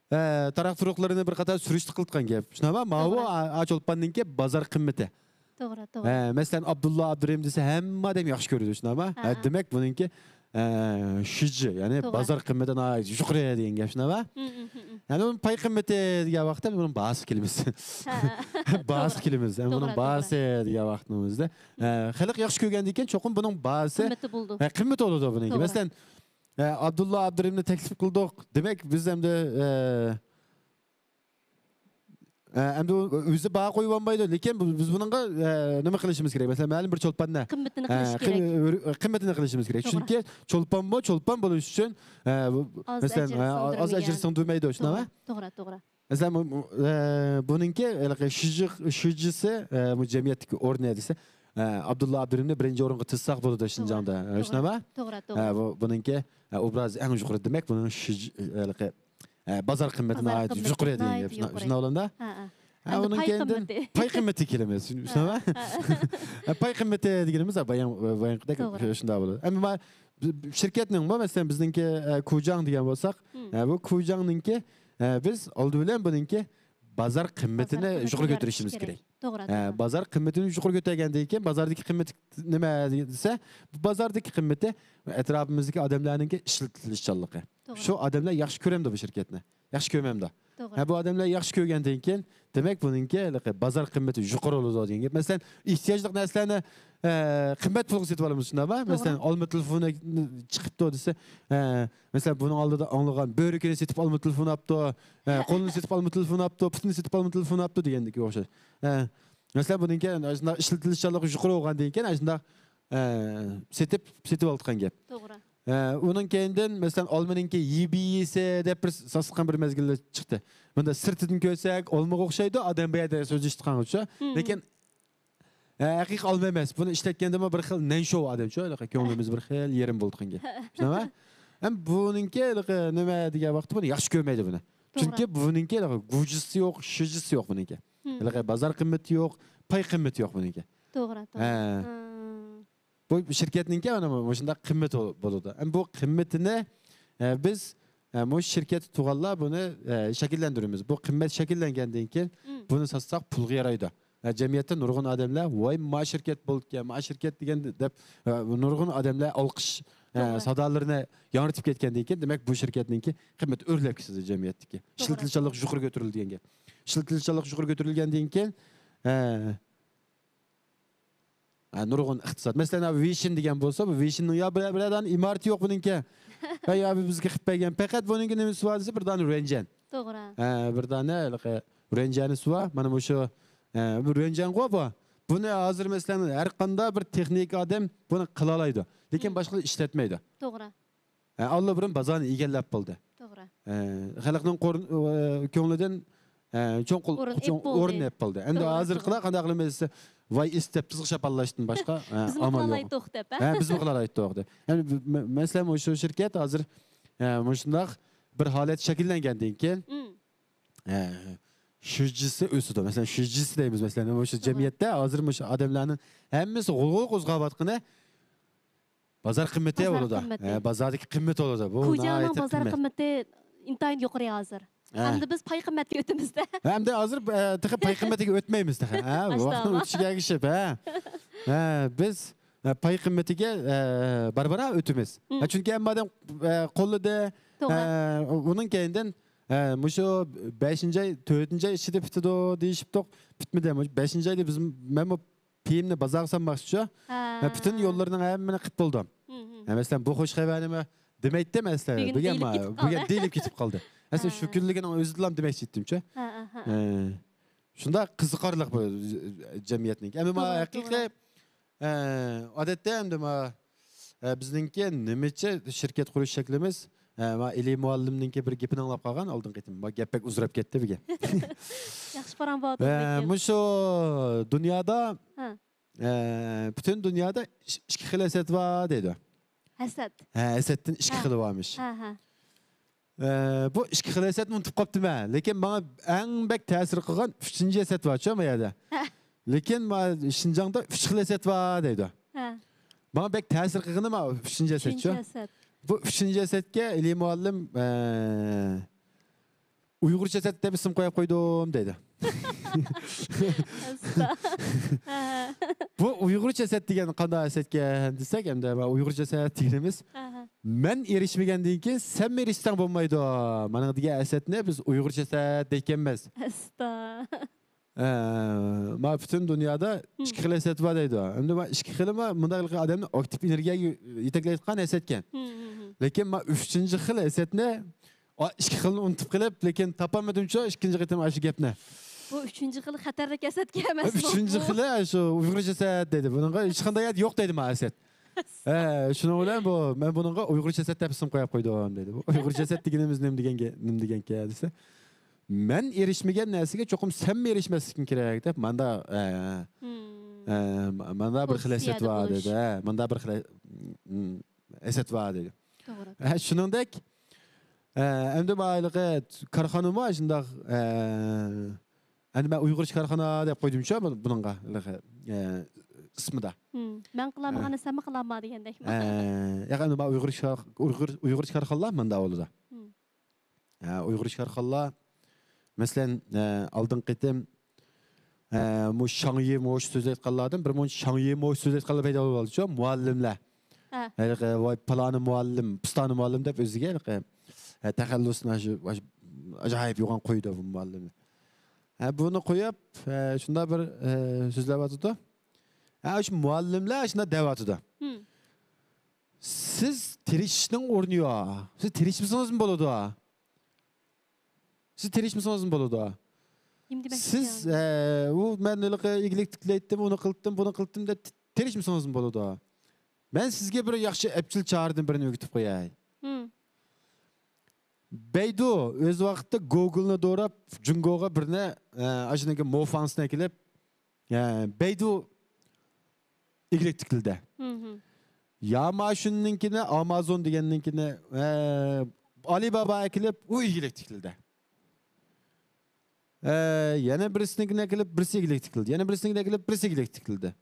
ئە، تاراق-تۇرۇقلىرىنى بىر قاتار سۈرۈشتە قىلىدىغان گەپ. شۇنداقمۇ؟ ماۋۇ توغرا. ئا-، ئا چولپاننىڭكى بازار قىممىتى. توغرا، توغرا. ئە، مەسىلەن، ئابدۇللا ئابدۇرېھىم دېسە، ھەممە ئادەم ياخشى كۆرىدۇ، شۇنداقمۇ؟ ھە، ھە. دېمەك، بۇنىڭكى، ئە، شىجى، يەنى توغرا. بازار قىممىتى ناھايىتى يۇقىرى دېگەن گەپ، شۇنداقمۇ؟ مم، مم، مم، مم. يەنى بۇنىڭ پاي قىممىتى دېگەن ۋاقىتتا بۇنىڭ باھاسىغا كېلىمىز. ھە، ھە. باھاسىغا كېلىمىز. يەنى بۇنىڭ توغرا، باھاسى توغرا. دېگەن ۋاقتىمىزدا. ئە، خەلق ياخشى كۆرگەندىن كېيىن چوقۇم بۇنىڭ باھاسى، قىممىتى بولىدۇ. ھە، قىممىتى بولىدۇ بۇنىڭكى. توغرا. مەسىلەن، ئە، ئابدۇللا ئابدۇرېھىمنى تەكلىپ قىلدۇق. دېمەك، بىز ئەمدى، ئە، ئە، ئەمدى ئۇ ئۆزى باھا قويۇۋالمايدۇ. لېكىن بۇ-، بىز بۇنىڭغا، ئە، نېمە قىلىشىمىز كېرەك؟ مەسىلەن، مەلۇم بىر چولپاننى، قىممىتىنى ئە، قىلىش قىم-، كېرەك. ئۆر-، قىممىتىنى قىلىشىمىز كېرەك. توغرا. چۈنكى چولپانمۇ، چولپان بولۇش ئۈچۈن، ئە، بۇ، ئاز مەسىلەن، ئەجىر ئە، ئاز سىڭدۈرمىگەن. ئەجىر سىڭدۈرمەيدۇ، شۇنداقمۇ؟ توغرا، توغرا، توغرا. مەسىلەن، بۇ، بۇ، ئە، بۇنىڭكى ھېلىقى شىجى-، شىجىسى، ئە، بۇ جەمئىيەتتىكى ئورنى دېسە، ئە، ئابدۇللا ئابدۇرېھىمنى بىرىنچى ئورۇنغا تىزساق بولىدۇ شىنجاڭدا. توغرا، ئە، توغرا، شۇنداقمۇ؟ توغرا، توغرا. ئە، بۇ، بۇنىڭكى، ئە، ئوبرازى ئەڭ يۇقىرى. دېمەك، بۇنىڭ شىجى-، ھېلىقى، ئە، بازار قىممىتى بازار ناھايىتى قىممىتى يۇقىرى دېگەن ناھايىتى گەپ. شۇنداق، يۇقىرى. شۇنداق بولغاندا؟ ھە، ھە. ھە، ئەمدى ئۇنىڭ پاي كەينىدىن قىممىتى. پاي قىممىتى كېلىمىز. شۇنداقمۇ؟ ھە، ھە. ئە، پاي قىممىتى دېگىنىمىز، ھە، بايام-، بايامقىدەك توغرا. شۇنداق بولىدۇ. ئەمما شىركەتنىڭمۇ، مەسىلەن، بىزنىڭكى، ئە، كۇجاڭ دېگەن بولساق، مم. ئە، بۇ كۇجاڭنىڭكى، ئە، بىز ئالدى بىلەن بۇنىڭكى بازار قىممىتىنى بازار قىممىتىنى يۇقىرى يارىتىش كۆتۈرۈشىمىز كېرەك. كېرەك. توغرا، ھە، توغرا. بازار قىممىتىنى يۇقىرى كۆتۈرگەندىن كېيىن، بازاردىكى قىممىتى نېمە دېسە، بۇ بازاردىكى قىممىتى ئەتراپىمىزدىكى ئادەملەرنىڭكى ئىشلىتىلىشچانلىقى. توغرا. شۇ ئادەملەر ياخشى كۆرەمدۇ بۇ شىركەتنى؟ ياخشى كۆرمەمدۇ؟ توغرا. ھە، بۇ ئادەملەر ياخشى كۆرگەندىن كېيىن، دېمەك، بۇنىڭكى ھېلىقى بازار قىممىتى يۇقىرى بولىدۇ دېگەن گەپ. مەسىلەن، ئېھتىياجلىق نەرسىلەرنى، ئە، قىممەت پۇلغا سېتىپ ئالىمىز، شۇنداقمۇ؟ توغرا. مەسىلەن، ئالما تېلېفونى چىقىپتۇ دېسە، ئە، مەسىلەن، بۇنىڭ ئالدىدا ئاڭلىغان بۆرىكىنى سېتىپ ئالما تېلېفون ئاپتۇ، ئە، قولىنى سېتىپ ئالما تېلېفون ئاپتۇ، پۇتىنى سېتىپ ئالما تېلېفون ئاپتۇ دېگەندىكى ئوخشاش. ئە، مەسىلەن، بۇنىڭكى ئاشۇنداق ئىشلىتىلىشچانلىقى يۇقىرى بولغاندىن كېيىن، ئاشۇنداق، ئە، سېتىپ، سېتىۋالىدىغان گەپ. توغرا. ئە، ئۇنىڭ كەينىدىن، مەسىلەن، ئالمىنىڭكى يى بى يى سى دەپ بىر ساتقان بىر مەزگىللەر چىقتى. بۇندا سىرتىدىن كۆرسەك، ئالمىغا ئوخشايدۇ، ئادەم بۇ يەردە سۆزلىشىدىغانغىچە. مم. لېكىن، ئە، ھەقىقىي ئالما ئەمەس. بۇنى ئىشلەتكەندىمۇ بىر خىل نەنشو ئادەمچۇ، ھېلىقى كۆڭلىمىز بىر خىل يېرىم بولىدىغان گەپ. شۇنداقمۇ؟ ھەم بۇنىڭكى ھېلىقى نېمە دېگەن ۋاقىتتا بۇنى ياخشى كۆرمەيدۇ بۇنى. توغرا. چۈنكى بۇنىڭكى ھېلىقى گۇجىسى يوق، شىجىسى يوق بۇنىڭكى. مم. ھېلىقى بازار قىممىتى يوق، پاي قىممىتى يوق بۇنىڭكى. توغرا، توغرا. ھە. مم. بۇ شىركەتنىڭكى مانا مۇشۇنداق قىممىتى بولىدۇ. ئەمما بۇ قىممىتىنى، ئە، بىز، ئە، مۇشۇ شىركەتتە تۇرغانلار بۇنى، ئە، شەكىللەندۈرىمىز. بۇ قىممەت شەكىللەنگەندىن كېيىن مم. بۇنى ساتساق پۇلغا يارايدۇ. ئە، جەمئىيەتتە نۇرغۇن ئادەملەر، ۋاي، ما شىركەت بولىدىكەن، ما شىركەت دېگەن دەپ، ئە، نۇرغۇن ئادەملەر ئالقىش، ئە، توغرا. سادالىرىنى ياڭرىتىپ كەتكەندىن كېيىن، دېمەك، بۇ شىركەتنىڭكى قىممىتى ئۆرلەپ كېتىدۇ جەمئىيەتتىكى. توغرا. ئىشلىتىلىشچانلىقى يۇقىرى كۆتۈرۈلدى دېگەن گەپ. ئىشلىتىلىشچانلىقى يۇقىرى كۆتۈرۈلگەندىن كېيىن، ئە، ھە، نۇرغۇن ئىقتىساد. مەسىلەن، ۋېيشىن دېگەن بولسا، بۇ ۋېيشىننىڭ يا بىرەر، بىرەر دانە ئىمارىتى يوق بۇنىڭكى. ھە، يا بىزگە قىلىپ بەرگەن. پەقەت بۇنىڭكى نېمىسى بار دېسە، بىر دانە رۆنجەن. توغرا. ھە، بىر دانە ھېلىقى رۆنجەنىسى بار. مانا مۇشۇ، ھە، بۇ رۆنجەنغۇ بۇ. بۇنى ھازىر، مەسىلەن، ھەر قانداق بىر تېخنىك ئادەم بۇنى قىلالايدۇ. لېكىن مم. باشقىلار ئىشلەتمەيدۇ. توغرا. ئە، ئاللىبۇرۇن بازارنى ئىگىلەپ بولدى. توغرا. ئە، خەلقنىڭ قور-، ئە، كۆڭلىدىن، ئە، چوڭقۇر، ئورۇن چوڭ ئېپ بولدى. ئورۇن ئېپ بولدى. ئەمدى توغرا، ھازىر توغرا. قىلا-، قانداق قىلىمىز دېسە، ۋاي، ئىس دەپ تىزغا شاپاللاشتىن باشقا، ئە، بىزمۇ ئامال يوق. قىلالايتتۇق دەپ، ھە؟ ھە، بىزمۇ قىلالايتتۇق دەپ. يەنى، مە-، مەسىلەن، مۇشۇ شىركەت ھازىر، ئە، مۇشۇنداق بىر ھالەت شەكىللەنگەندىن كېيىن، مم. ئە، شىجىسى ئۆسىدۇ. مەسىلەن، شىجىسى دەيمىز، مەسىلەن، مۇشۇ توغرا. جەمئىيەتتە ھازىر مۇشۇ ئادەملەرنىڭ ھەممىسى غۇلغۇلا قوزغاۋاتقىنى بازار قىممىتى بولىدۇ. بازار قىممىتى. ھە، بازاردىكى قىممىتى بولىدۇ. بۇ كۇجاڭنىڭ ناھايىتى بازار قىممەت. قىممىتى ئىنتايىن يۇقىرى ھازىر. ھە. ئەمدى بىز پاي قىممەتكە ئۆتىمىز-دە. ھە، ئەمدى ھازىر، ئە، تېخى پاي قىممىتىگە ئۆتمەيمىز تېخى. ھە، ۋاقىتنىڭ ئۆتۈشىگە ئەگىشىپ، ھە. ھە، بىز، ئە، پاي قىممىتىگە، ئە، بارا-بارا ئۆتىمىز. مم. ھە، چۈنكى ھەممە ئادەم، ئە، قوللىدى. توغرا. ئە، ئۇنىڭ كەينىدىن، ئە، مۇشۇ بەشىنچى ئاي، تۆتىنچى ئاي ئىچىدە پۈتىدۇ دېيىشىپتۇق. پۈتمىدى. مۇشۇ بەشىنچى ئايدا بىز، مەنمۇ پېيىمنى بازارغا سالماقچىچۇ. ھە. مەن پۈتۈن يوللىرىنىڭ ھەممىنى قىلىپ بولدۇم. ھە، مەسىلەن، بۇ خوش خەۋەرنى مەن دېمەيتتىم ئەسلى. بۈگۈن بۈگۈن دېيىلىپ مانا، كېتىپ بۈگۈن قالدى. دېيىلىپ كېتىپ قالدى. ئەسلى ھە. شۇ كۈنلۈكىنىڭ ئۆزىدىلا دېمەكچى ئىدىمچۇ. ھە، ھە، ھە. ھە. شۇنداق قىزىقارلىق بۇ جەمئىيەتنىڭكى. ئەمما ما توغرا، ھەقىقىي، توغرا. ئە، ئادەتتە ئەمدى ما، ئە، بىزنىڭكى نېمىچە شىركەت قۇرۇش شەكلىمىز، ئە، ما ئېلى مۇئەللىمنىڭكى بىر گېپىنى ئاڭلاپ قالغان ئالدىنقى قېتىم. ما گەپ بەك ئۇزىراپ كەتتى بىگە. ياخشى پاراڭ بولۇۋاتىدۇ ئە، لېكىن. مۇشۇ دۇنيادا، ھە. ئە، پۈتۈن دۇنيادا ئىش-، ئىككى خىل ھەسەت بار دەيدۇ. ھەسەت. ھە، ھەسەتتىن ئىككى ھە. خىلى بارمىش. ھە، ھە. ئە، بۇ ئىككى خىل ھەسەتنى ئۇنتۇپ قاپتىمەن. لېكىن ماڭا ئەڭ بەك تەسىر قىلغان ئۈچىنچى ھەسەت بارچۇ ما يەردە. ھە. لېكىن ما شىنجاڭدا ئۈچ خىل ھەسەت بار دەيدۇ. ھە. ماڭا بەك تەسىر قىلغىنى ما ئۈچىنچى ھەسەتچۇ. ئۈچىنچى ھەسەت. بۇ ئۈچىنچى ھەسەتكە ئېلى مۇئەللىم، ئە، ئۇيغۇرچە ھەسەت دەپ ئىسىم قويۇپ قويدۇم دەيدۇ. ئاستا. ھە. بۇ ئۇيغۇرچە ھەسەت دېگەن قانداق ھەسەتكەن دېسەك، ئەمدى مانا ئۇيغۇرچە ھەسەت دېگىنىمىز، ھە، ھە. مەن ئېرىشمىگەندىن كېيىن سەنمۇ ئېرىشسەڭ بولمايدۇ. مانا دېگەن ھەسەتنى بىز ئۇيغۇرچە ھەسەت دەيدىكەنمىز. ئاستا. ئە، ما پۈتۈن دۇنيادا ھىم. ئىككى خىل ھەسەت بار دەيدۇ. ئەمدى ما ئىككى خىلى ما مۇنداق ئادەمنى ئاكتىپ ئېنېرگىيەگە يېتەكلەيدىغان ھەسەتكەن. ھىم، ھىم، ھىم. لېكىن ما ئۈچىنچى خىل ھەسەتنى، ئا، ئىككى خىلنى ئۇنتۇپ قېلىپ، لېكىن تاپالمىدىمچۇ ئىككىنچى قېتىم ئاشۇ گەپنى. بۇ ئۈچىنچى خىل خەتەرلىك ھەسەتكەن ئەمەسمۇ؟ ئۈچىنچى خىلى شۇ ئۇيغۇرچە ھەسەت دەيدۇ. بۇنىڭغا ھېچقانداق يەردە يوق دەيدۇ ما ھەسەت. ھە، شۇنىڭ بىلەن بۇ، مەن بۇنىڭغا ئۇيغۇرچە ھەسەت دەپ ئىسىم قويۇپ قويدۇم دەيدۇ. بۇ ئۇيغۇرچە ھەسەت دېگىنىمىز نېمە دېگەنگە، نېمە دېگەنكەن دېسە، مەن ئېرىشمىگەن نەرسىگە چوقۇم سەنمۇ ئېرىشمەسلىكىڭ كېرەك دەپ، ماندا، ئە، ھىم. ئە، ماندا بىر خىل ھەسەت پوزىتسىيەدە بار بولۇش. دەيدۇ. ھە، ماندا بىر خىل، ھىم، ھەسەت بار دەيدۇ. توغرا. ھە، شۇنىڭدەك، ئە، ئەمدى ما ھېلىقى كارخانىمۇ شۇنداق، ئە، ئەمدى مەن ئۇيغۇرچە كارخانا دەپ قويدۇمچۇ بۇ-، بۇنىڭغا، ھېلىقى، ئە، ئىسمىدا. ھىم. مەن قىلالمىغاننى سەنمۇ قىلالما دېگەندەكمۇ. ئە، ياق، ئەمدى ما ئۇيغۇرچە كار-، ئۇيغۇر، ئۇيغۇرچە كارخانىلار ماندا ئالىدۇ. ھىم. ھە، ئۇيغۇرچە كارخانىلار، مەسىلەن، ھە، ئالدىنقى قېتىم، ھە، مۇ شاڭيى موش سۆز ئېيتقانلاردىن بىر مۇنچە شاڭيى موش سۆز ئېيتقانلار پەيدا بولۇۋالدىچۇ، مۇئەللىملەر. ھە. ھېلىقى، ۋاي، پالانى مۇئەللىم، پۇستانى مۇئەللىم دەپ ئۆزىگە ھېلىقى، ھە، تەخەللۇسىنى شۇ، شۇ ئاجايىپ يوغان قويىدۇ بۇ مۇئەللىملەر. ھە، بۇنى قويۇپ، ھە، شۇنداق بىر، ھە، سۆزلەۋاتىدۇ. ھە، شۇ مۇئەللىملەر شۇنداق دەۋاتىدۇ. ھىم. سىز تىرىشىشنىڭ ئورنى يوق. سىز تىرىشمىسىڭىزمۇ بولىدۇ. سىز تىرىشمىسىڭىزمۇ بولىدۇ. نېمە دېمەكچى سىز، يەنى؟ ئە، ئۇ مەن ھېلىقى ئىگىلىك تىكلەيتتىم، ئۇنى قىلتىم، بۇنى قىلتىم دەپ تىرىشمىسىڭىزمۇ بولىدۇ. مەن سىزگە بىر ياخشى ئەپچىل چارىدىن بىرنى ئۆگىتىپ قوياي. ھىم. بەيدۇ ئۆز ۋاقتىدا گوگلنى دوراپ، جۇڭگوغا بىرنى، ئە، ئاشۇنىڭكى موفاڭسىنى ئەكېلىپ، ئە، بەيدۇ ئىگىلىك تىكلىدى. ھىم، ھىم. ياماشۈننىڭكىنى، ئامازون دېگەننىڭكىنى، ئە، ئالىبابا ئەكېلىپ، ئۇ ئىگىلىك تىكلىدى. ئە، يەنە بىرسىنىڭكىنى ئەكېلىپ، بىرسى ئىگىلىك تىكلىدى. يەنە بىرسىنىڭكىنى ئەكېلىپ، بىرسى ئىگىلىك تىكلىدى.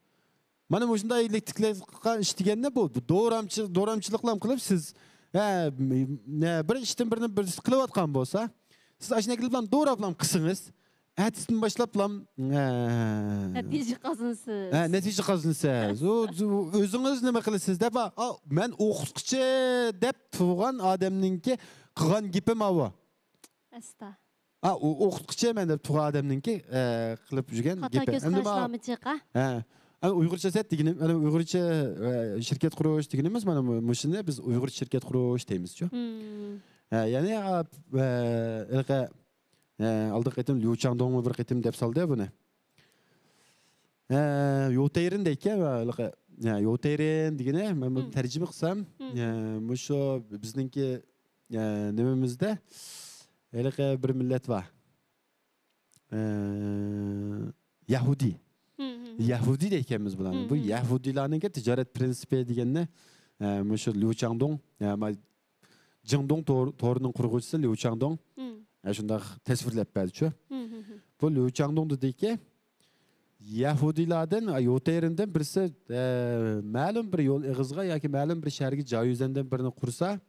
مانا مۇشۇنداق ئىگىلىك تىكلەيدىغان ئىش دېگەندە بۇ، بۇ دورامچى-، دورامچىلىقلام قىلىپ سىز، ھە، م-، نە، بىر ئىشتىن بىرنى بىرسى قىلىۋاتقان بولسا، سىز ئاشۇنى ئەكېلىپلام دوراپلام قىلسىڭىز، ئەتىسىدىن باشلاپلام، ھە، نەتىجە قازىنىسىز. ھە، نەتىجە قازىنىسىز. ئۇ، ئۇ، ئۆزىڭىز نېمە قىلىسىز دەپ، ئا، مەن ئوقۇتقۇچى دەپ تۇرغان ئادەمنىڭكى قىلغان گېپى ماۋۇ. ئاستا. ئا، ئۇ ئوقۇتقۇچى مەن دەپ تۇرغان ئادەمنىڭكى، ئە، قىلىپ يۈرگەن خاتا گېپى. كۆز ئەمدى ما-، قاراشلارمۇ جىقا؟ ھە. ئەمدى ئۇيغۇرچە سەت دېگىنىم، ئەمدى ئۇيغۇرچە، ئە، شىركەت قۇرۇش دېگىنىمىز، مانا مۇ-، مۇشۇنى بىز ئۇيغۇرچە شىركەت قۇرۇش دەيمىزچۇ. ھىم. ھە، يەنى، ئا، ئە، ھېلىقى، ئە، ئالدىنقى قېتىم ليۇ چاڭدۇڭمۇ بىر قېتىم دەپ سالدى بۇنى. ھە، يوتەيرىن دەيدىكەن، ھېلىقى، ھە، يوتەيرىن دېگىنى، مەن بۇنى ھىم. تەرجىمە قىلسام، ھىم. ھە، مۇشۇ بىزنىڭكى، ھە، نېمىمىزدە ھېلىقى بىر مىللەت بار. ھە، يەھۇدىي. ھىم، ھىم، ھىم. يەھۇدىي دەيدىكەنمىز بۇلارنى. ھىم، بۇ ھىم. يەھۇدىيلارنىڭكى تىجارەت پىرىنسىپى دېگەننى، ھە، مۇشۇ ليۇ چاڭدۇڭ، ھە، ما-، جىڭدۇڭ تور-، تورىنىڭ قۇرغۇچىسى ليۇ چاڭدۇڭ، ھىم. ھە، شۇنداق تەسۋىرلەپ بەردىچۇ. ھىم، ھىم، ھىم. بۇ ليۇ چاڭدۇڭ دېدىكى، يەھۇدىيلاردىن، يوتەيرىندىن بىرسى، ئە، مەلۇم بىر يول ئېغىزىغا ياكى مەلۇم بىر شەھەرگە جايىۋەزەندىن بىرنى قۇرسا،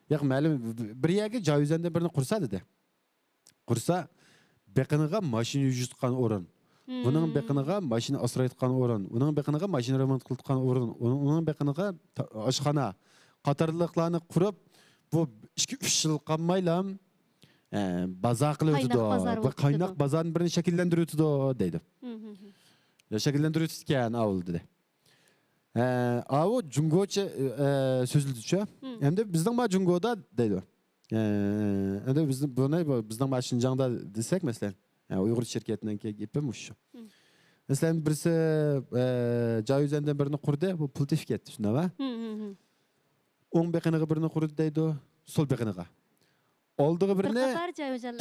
ياق، مەلۇم بىر يەرگە جايىۋەزەندىن بىرنى قۇرسا دېدى. قۇرسا، بېقىنىغا ماشىنا يۈرگۈزىدىغان ئورۇن، ئۇنىڭ مم. بېقىنىغا ماشىنا ئاسرايدىغان ئورۇن، ئۇنىڭ بېقىنىغا ماشىنا رېمونت قىلىدىغان ئورۇن، ئۇنىڭ، ئۇنىڭ بېقىنىغا تا-، ئاشخانا قاتارلىقلارنى قۇرۇپ، بۇ ئىككى، ئۈچ يىل قالمايلا، ئە، بازار قىلىۋېتىدۇ. قايناق بازار بۇ بولۇپ قايناق كېتىدۇ. بازارنى بىرنى شەكىللەندۈرۈۋېتىدۇ، دەيدۇ. مم، مم، مم. يا، شەكىللەندۈرۈۋېتىدىكەن ئاۋۇل، دېدى. ئە، ئاۋۇ جۇڭگوچە، ئە، سۆزلىدىچۇ. مم. ئەمدى بىزنىڭ ما جۇڭگودا، دەيدۇ. ئە، ئەمدى بىزنىڭ، بۇنى، بۇ، بىزنىڭ ما شىنجاڭدا دېسەك، مەسىلەن، ھە، ئۇيغۇر شىركەتنىڭكى گېپى مۇشۇ. مەسىلەن، بىرسى، ئە، جايۈزەندىن بىرنى قۇردى، بۇ پۇل تېپىپ كەتتى، شۇنداقمۇ؟ ئوڭ بېقىنىغا بىرنى قۇردى دەيدۇ، سول بېقىنىغا. ئالدىغا بىرنى،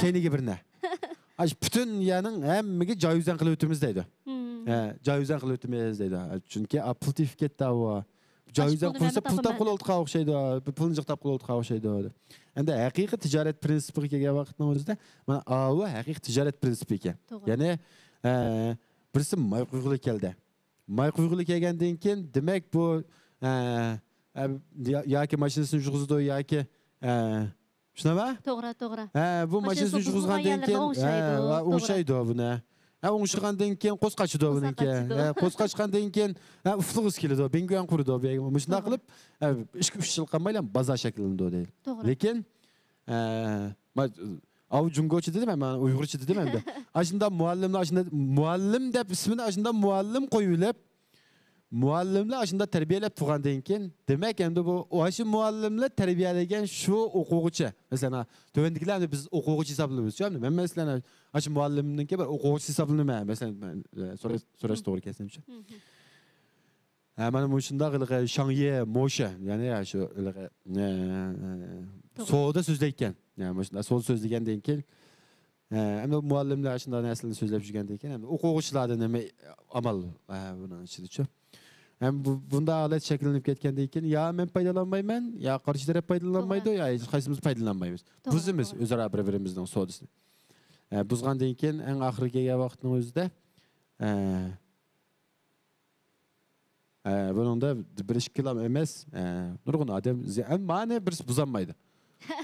كەينىگە بىرنى. ئاش پۈتۈن يەرنىڭ ھەممىگە جايۈزەن قىلىۋېتىمىز دەيدۇ. ھە، جايۈزەن قىلىۋېتىمىز دەيدۇ. چۈنكى، ئا، پۇل تېپىپ كەتتى ئاۋۇ. جايۈزەن قىلسا پۇل تاپقىلى ئولتۇرغان ئوخشايدۇ، پۇلنى جىق تاپقىلى ئولتۇرغان ئوخشايدۇ. ئەمدى ھەقىقىي تىجارەت پرىنسىپىغا كەلگەن ۋاقىتنىڭ ئۆزىدە، مانا ئاۋۇ ھەقىقىي تىجارەت پرىنسىپى ئىكەن. يەنى، ئە، بىرسى ماي قۇيغىلى كەلدى. ماي قۇيغىلى كەلگەندىن كېيىن، دېمەك، بۇ، ئە، ئە، يا-، ياكى ماشىنىسىنى يۇغۇزىدۇ، ياكى، ئە، شۇنداقمۇ؟ توغرا، توغرا. ھە، بۇ ماشىنىسىنى يۇغۇزغاندىن كېيىن، ھە، ئوڭشايدۇ بۇنى. ھە، ئوڭشىغاندىن كېيىن قورسىقى ئاچىدۇ بۇنىڭكى. ھە، قورسىقى ئاچقاندىن كېيىن، ھە، ئۇفلىغۇسى كېلىدۇ، بىڭگۈەن قۇرىدۇ. مۇشۇنداق قىلىپ، ھە، ئىككى، ئۈچ يىل قالمايلا بازار شەكىللىنىدۇ دەيدۇ. لېكىن، ئە، ما-، ئاۋۇ جۇڭگوچە دېدىم، مەن ئۇيغۇرچە دېدىم ئەمدى. ئاشۇنداق مۇئەللىملەر، ئاشۇنداق مۇئەللىم دەپ ئىسمىنى ئاشۇنداق مۇئەللىم قويۇۋېلىپ، مۇئەللىملەر ئاشۇنداق تەربىيەلەپ تۇرغاندىن كېيىن، دېمەك، ئەمدى بۇ، ئاشۇ مۇئەللىملەر تەربىيەلىگەن شۇ ئوقۇغۇچى. مەسىلەن، ھا، تۆۋەندىكىلەر ئەمدى بىز ئوقۇغۇچى ھېسابلىنىمىز. مەن، مەسىلەن، ئاشۇ مۇئەللىمنىڭكى بىر ئوقۇغۇچىسى ھېسابلىنىمەن. مەسىلەن، مەن، ئە، سوراش، سوراش توغرا كەلسىمچۇ. ھە، مانا مۇشۇنداق ھېلىقى شاڭيې موشى، يەنى شۇ ھېلىقى، ئە، سودا سۆزلەيدىكەن. يەنى مۇشۇنداق سودا سۆزلىگەندىن كېيىن، ئە، ئەمدى مۇئەللىملەر شۇنداق نەرسىلەرنى سۆزلەپ يۈرگەندىن كېيىن، ئەمدى ئوقۇغۇچىلاردا نېمە ئامال، ئە، بۇنىڭ ئىچىدىچۇ؟ ھەم بۇ، بۇنداق ھالەت شەكىللىنىپ كەتكەندىن كېيىن، يا مەن پايدىلانمايمەن، يا قارشى تەرەپ پايدىلانمايدۇ، يا ھېچ قايسىمىز پايدىلانمايمىز. بۇزىمىز ئۆزئارا بىر-بىرىمىزنىڭ سودىسىنى. ئە، بۇزغاندىن كېيىن، ئەڭ ئاخىرى كەلگەن ۋاقىتنىڭ ئۆزىدە، ئە، ئە، بۇنىڭدا بىر ئىككىلا ئەمەس، ئە، نۇرغۇن ئادەم زى-، ئەمما مانى بىرسى بۇزالمايدۇ.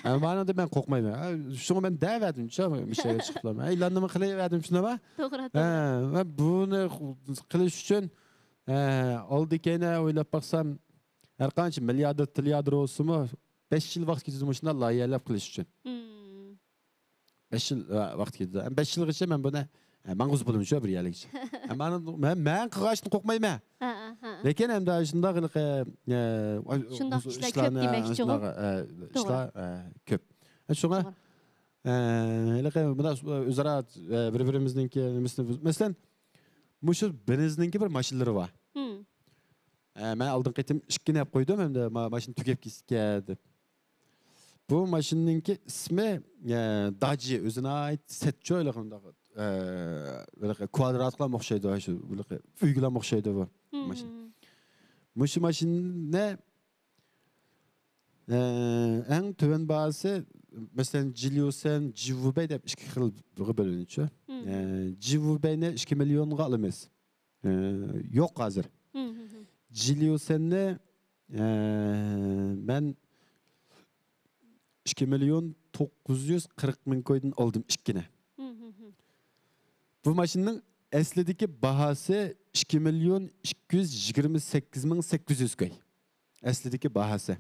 ئە، مانىڭدا مەن قورقمايمەن. ئە، شۇڭا مەن دەۋەردىمچۇ، مۇشۇ يەرگە چىقىپلا. ئە، ئېلاننىمۇ قىلىۋەردىم، شۇنداقمۇ؟ توغرا، ئە، توغرا. مەن بۇنى قىلىش ئۈچۈن، ئە، ئالدى كەينى ئويلاپ باقسام، ھەر قانچە مىلياردىر، تىلياردىر بولسىمۇ، بەش يىل ۋاقىت كېتىدۇ مۇشۇنداق لايىھەلەپ قىلىش ئۈچۈن. بەش يىل، ۋە-، ۋاقىت كېتىدۇ. بەش يىلغىچە مەن بۇنى، ھە، ماڭغۇزۇپ بولىمىچۇ بىر يەرلىكچە. ھە، مانا مەن، مەن قىلغاچتىن قورقمايمەن. ھە، ھە، ھە. لېكىن ئەمدى شۇنداق ھېلىقى، ئە، شۇنداق ئۇ ئىشلار كۆپ ئىشلارنى، دېمەكچىغۇ. شۇنداق، ئە، توغرا. ئىشلار، ئە، كۆپ. ئە، شۇڭا، توغرا. ئە، ھېلىقى مۇنداق ئۆزئارا، ئە، بىر-بىرىمىزنىڭكى نېمىسىنى بۇز-، مەسىلەن، مۇشۇ بېنزنىڭكى بىر ماشىنىلىرى بار. ھە، مەن ئالدىنقى قېتىم ئىككىنى ئەپ قويدۇم، ئەمدى ما-، ماشىنا تۈگەپ كېتىدىكەن دەپ. بۇ ماشىنىنىڭكى ئىسمى، ئە، داجى، ئۆزى ناھايىتى سەتچۇ، ھېلىقى مۇنداق، ئە، ھېلىقى كۋادراتقىلا ئوخشايدۇ، شۇ ھېلىقى ئۆيگىلا ئوخشايدۇ بۇ ماشىنا. مۇشۇ ماشىنىنى، ئە، ئەڭ تۆۋەن باھاسى، مەسىلەن، جىليۇسەن، جىۋۇبەي دەپ ئىككى خىلغا بۆلۈنىدۇ. ئە، جىۋۇبەينى ئىككى مىليونغا ئالىمىز. ئە، يوق ھازىر. جىليۇسەننى، ئە، مەن ئىككى مىليون توققۇز يۈز قىرىق مىڭ كويدىن ئالدىم ئىككىنى. بۇ ماشىنىنىڭ ئەسلىدىكى باھاسى ئىككى مىليون ئىككى يۈز يىگىرمە سەككىز مىڭ سەككىز يۈز كوي. ئەسلىدىكى باھاسى.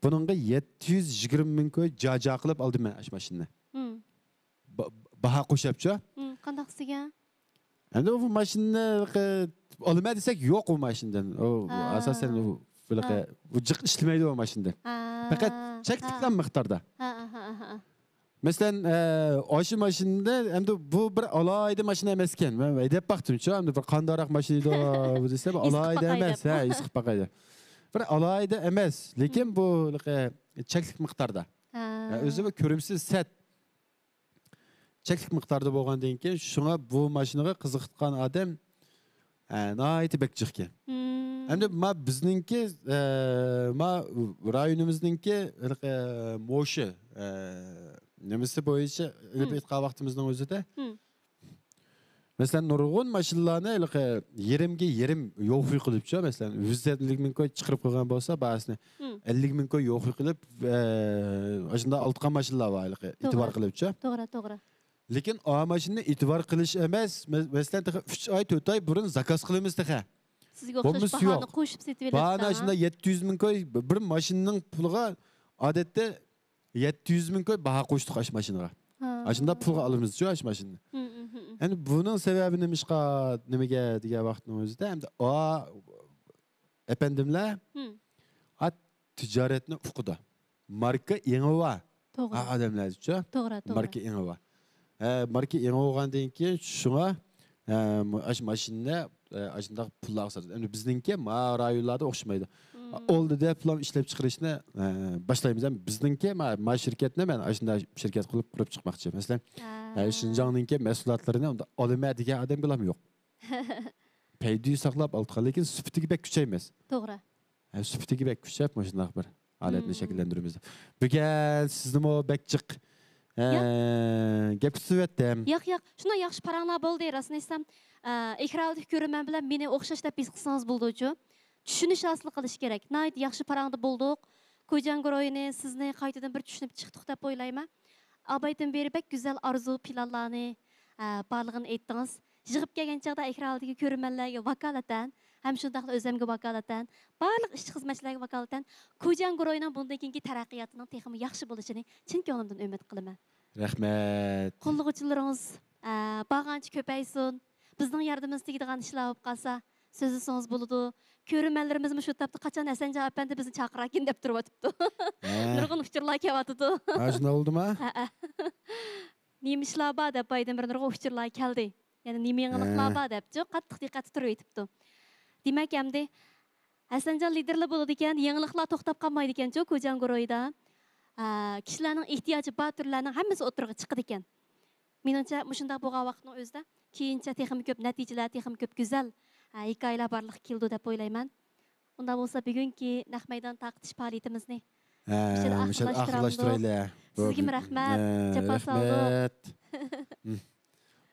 بۇنىڭغا يەتتە يۈز يىگىرمە مىڭ كوي جا-جا قىلىپ ئالدىم مەن ئاشۇ ماشىنىنى. با-، باھا قوشۇپچۇ. قانداق دېگەن؟ ئەمدى ئۇ ماشىنىنى ئالىمەن دېسەك، يوق ئۇ ماشىنىدىن. ئۇ ئاساسەن ئۇ بۇ جىق ئىشلىمەيدۇ ئۇ ماشىنىدىن. پەقەت چەكلىك مىقداردا. مەسىلەن، ئە، ئاشۇ ماشىنىنى ئەمدى بۇ بىر ئالاھىدە ماشىنا ئەمەسكەن. مەن ھەيدەپ باقتىمچۇ، ئەمدى بىر قانداقراق ماشىنا ئىدى بۇ دېسە، بىر ئالاھىدە ئەمەس. ھە، ھېس قىلىپ باقايلى. بىر ئالاھىدە ئەمەس، لېكىن بۇ چەكلىك مىقداردا. ئە، ئۆزى بىر كۆرۈمسىز سەت. چەكلىك مىقداردا بولغاندىن كېيىن، شۇڭا بۇ ماشىنىغا قىزىقىدىغان ئادەم، ئە، ناھايىتى بەك جىقكەن. ئەمدى ما بىزنىڭكى، ئە، ما رايونىمىزنىڭكى، ئە، موشى، ئە، نېمىسى بويىچە ئېلىپ ئېيتقان ۋاقتىمىزنىڭ ئۆزىدە، مەسىلەن، نۇرغۇن ماشىنىلارنى ھېلىقى يېرىمگە يېرىم يوخۇي قىلىپچۇ، مەسىلەن، يۈز ئەللىك مىڭ كوي چىقىرىپ قويغان بولسا، باھاسىنى ئەللىك مىڭ كوي يوخۇي قىلىپ، ئە، ئاشۇنداق ئالىدىغان ماشىنىلار بار ھېلىقى، توغرا. ئېتىبار قىلىپچۇ. توغرا، توغرا. لېكىن ئا ماشىنىنى ئېتىبار قىلىش ئەمەس، مە-، مەسىلەن، تېخى ئۈچ ئاي، تۆت ئاي بۇرۇن زاكاز قىلىمىز تېخى. سىزگە ئوخشاش باھانى قوشۇپ سېتىۋېلىپتۇ. باھانى ئاشۇنداق يەتتە يۈز مىڭ كوي، بىر ماشىنىنىڭ پۇلىغا ئادەتتە يەتتە يۈز مىڭ كوي باھا قوشتۇق ئاشۇ ماشىنىغا. ئاشۇنداق پۇلغا ئالىمىزچۇ ئاشۇ ماشىنىنى. ئەمدى بۇنىڭ سەۋەبى نېمىشقا، نېمىگە دېگەن ۋاقىتنىڭ ئۆزىدە، ئەمدى ئا، ئەپەندىملەر، ئا، تىجارەتنى ئۇقىدۇ. ماركا ئېڭى بار. توغرا. ئا، ئادەملەرچۇ؟ توغرا، توغرا. ماركا ئېڭى بار. ھە، ماركا يېڭى بولغاندىن كېيىن شۇڭا، ھە، مۇ-، ئاشۇ ماشىنىنى، ھە، ئاشۇنداق پۇللارغا ساتىدۇ. ئەمدى بىزنىڭكى ما رايونلاردا ئوخشىمايدۇ. ئولدىدا پۇلام ئىشلەپ چىقىرىشنى، ھە، باشلايمىز. ئەمدى بىزنىڭكى ما، ما شىركەتنى مەن ئاشۇنداق شىركەت قىلىپ قۇرۇپ چىقماقچى. مەسىلەن، ھە، شىنجاڭنىڭكى مەھسۇلاتلىرىنى ئالىمەن دېگەن ئادەمگىلا يوق. پەيدىنى ساقلاپ ئالىدىغان، لېكىن سۈپىتىگە بەك كۈچەيمەس. توغرا. ھە، سۈپىتىگە بەك كۈچەپ، مۇشۇنداق بىر ھالەتنى شەكىللەندۈرىمىز. بۈگۈن سىزنىمۇ بەك جىق، ھە، گەپ تۇتۇۋەتتىم. ياق، ياق، شۇنداق ياخشى پاراڭلار بولدى، راستىنى ئېيتسام. ئە، ئېكران ئالدىدىكى كۆرۈرمەن بىلەن مېنى ئوخشاش دەپ ھېس قىلسىڭىز بولىدۇچۇ. چۈشىنىش ھاسىل قىلىش كېرەك. ناھايىتى ياخشى پاراڭدا بولدۇق. كوجياڭ گۇرۇھىنى، سىزنى قايتىدىن بىر چۈشىنىپ چىقتۇق دەپ ئويلايمەن. ئابايدىن بېرى بەك گۈزەل ئارزۇ پىلانلارنى، ئە، بارلىقىنى ئېيتتىڭىز. يىغىپ كەلگەن چاغدا ئېكران ئالدىدىكى كۆرۈرمەنلەرگە ۋاكالىتەن ھەم شۇنداقلا ئۆزۈمگە ۋاكالىتەن، بارلىق ئىشچى-خىزمەتچىلەرگە ۋاكالىتەن كوجياڭ گۇرۇھىنىڭ بۇندىن كېيىنكى تەرەققىياتىنىڭ تېخىمۇ ياخشى بولۇشىنى چىن كۆڭلۈمدىن ئۈمىد قىلىمەن. رەھمەت. قوللىغۇچىلىرىڭىز، ئە، بارغانچە كۆپەيسۇن. بىزنىڭ ياردىمىمىز تېگىدىغان ئىشلار بولۇپ قالسا، سۆزلىسىڭىز بولىدۇ. كۆرۈرمەنلىرىمىزمۇ شۇ تاپتا قاچان ھەسەنجان ئەپەندى بىزنى چاقىراركىن دەپ تۇرۇۋاتىپتۇ. ھە. نۇرغۇن ئۇچۇرلار كېلىۋاتىدۇ. ھە، شۇنداق بولدىما؟ ھەئە. نېمە ئىشلار بار دەپ بايدىن بىر نۇرغۇن ئۇچۇرلار كەلدى. يەنە نېمە يېڭىلىقلار بار دەپچۇ، قاتتىق دىققەتتە تۇرۇۋېتىپتۇ. دېمەك، ئەمدى ھەسەنجان لىدېرلا بولىدىكەن، يېڭىلىقلار توختاپ قالمايدىكەنچۇ، كوجياڭ گۇرۇھىدا. ئە، كىشىلەرنىڭ ئېھتىياجى بار تۈرلەرنىڭ ھەممىسى ئوتتۇرىغا چىقىدىكەن. مېنىڭچە، مۇشۇنداق بولغان ۋاقىتنىڭ ئۆزىدە كېيىنچە تېخىمۇ كۆپ نەتىجىلەر، تېخىمۇ كۆپ گۈزەل، ھە، ھېكايىلەر بارلىققا كېلىدۇ دەپ ئويلايمەن. ئۇنداق بولسا، بۈگۈنكى نەق مەيدان تارقىتىش پائالىيىتىمىزنى ھە، مۇشۇ يەردە مۇشۇ يەردە ئاخىرلاشتۇرامدۇق؟ ئاخىرلاشتۇرايلى. سىزگىمۇ رەھمەت، ھە، جاپا سالدۇق. رەھمەت. ھىم.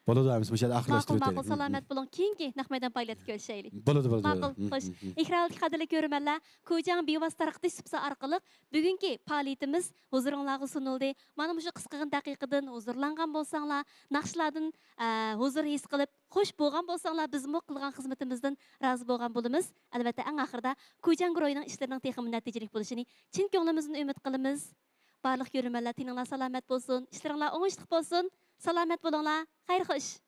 بولىدۇ، ھەممىسى مۇشۇ يەردە ماقۇل، ئاخىرلاشتۇرۇپ ماقۇل، ئۆتەيلى. سالامەت بولۇڭ. كېيىنكى نەق مەيدان پائالىيەتتە كۆرۈشەيلى. بولىدۇ، بولىدۇ، ماقۇل، بولىدۇ. ھىم، خوش. ھىم، ھىم. ئېكران ئالدىدىكى قەدىرلىك كۆرۈرمەنلەر، كوجياڭ بىۋاسىتە تارقىتىش سۇپىسى ئارقىلىق بۈگۈنكى پائالىيىتىمىز ھۇزۇرۇڭلارغا سۇنۇلدى. مانا مۇشۇ قىسقىغىنە دەقىقىدىن ھۇزۇرلانغان بولساڭلار، ناخشىلاردىن، ئە، ھۇزۇر ھېس قىلىپ، خوش بولغان بولساڭلار، بىزمۇ قىلغان خىزمىتىمىزدىن رازى بولغان بولىمىز. ئەلۋەتتە، ئەڭ ئاخىرىدا كۇجياڭ گۇرۇھىنىڭ ئىشلىرىنىڭ تېخىمۇ نەتىجىلىك بولۇشىنى چىن كۆڭلىمىزدىن ئۈمىد قىلىمىز. بارلىق كۆرۈرمەنلەر، تېنىڭلار سالامەت بولسۇن، ئىشلىرىڭلار ئوڭۇشلۇق بولسۇن، سالامەت بولۇڭلار، خەير خوش.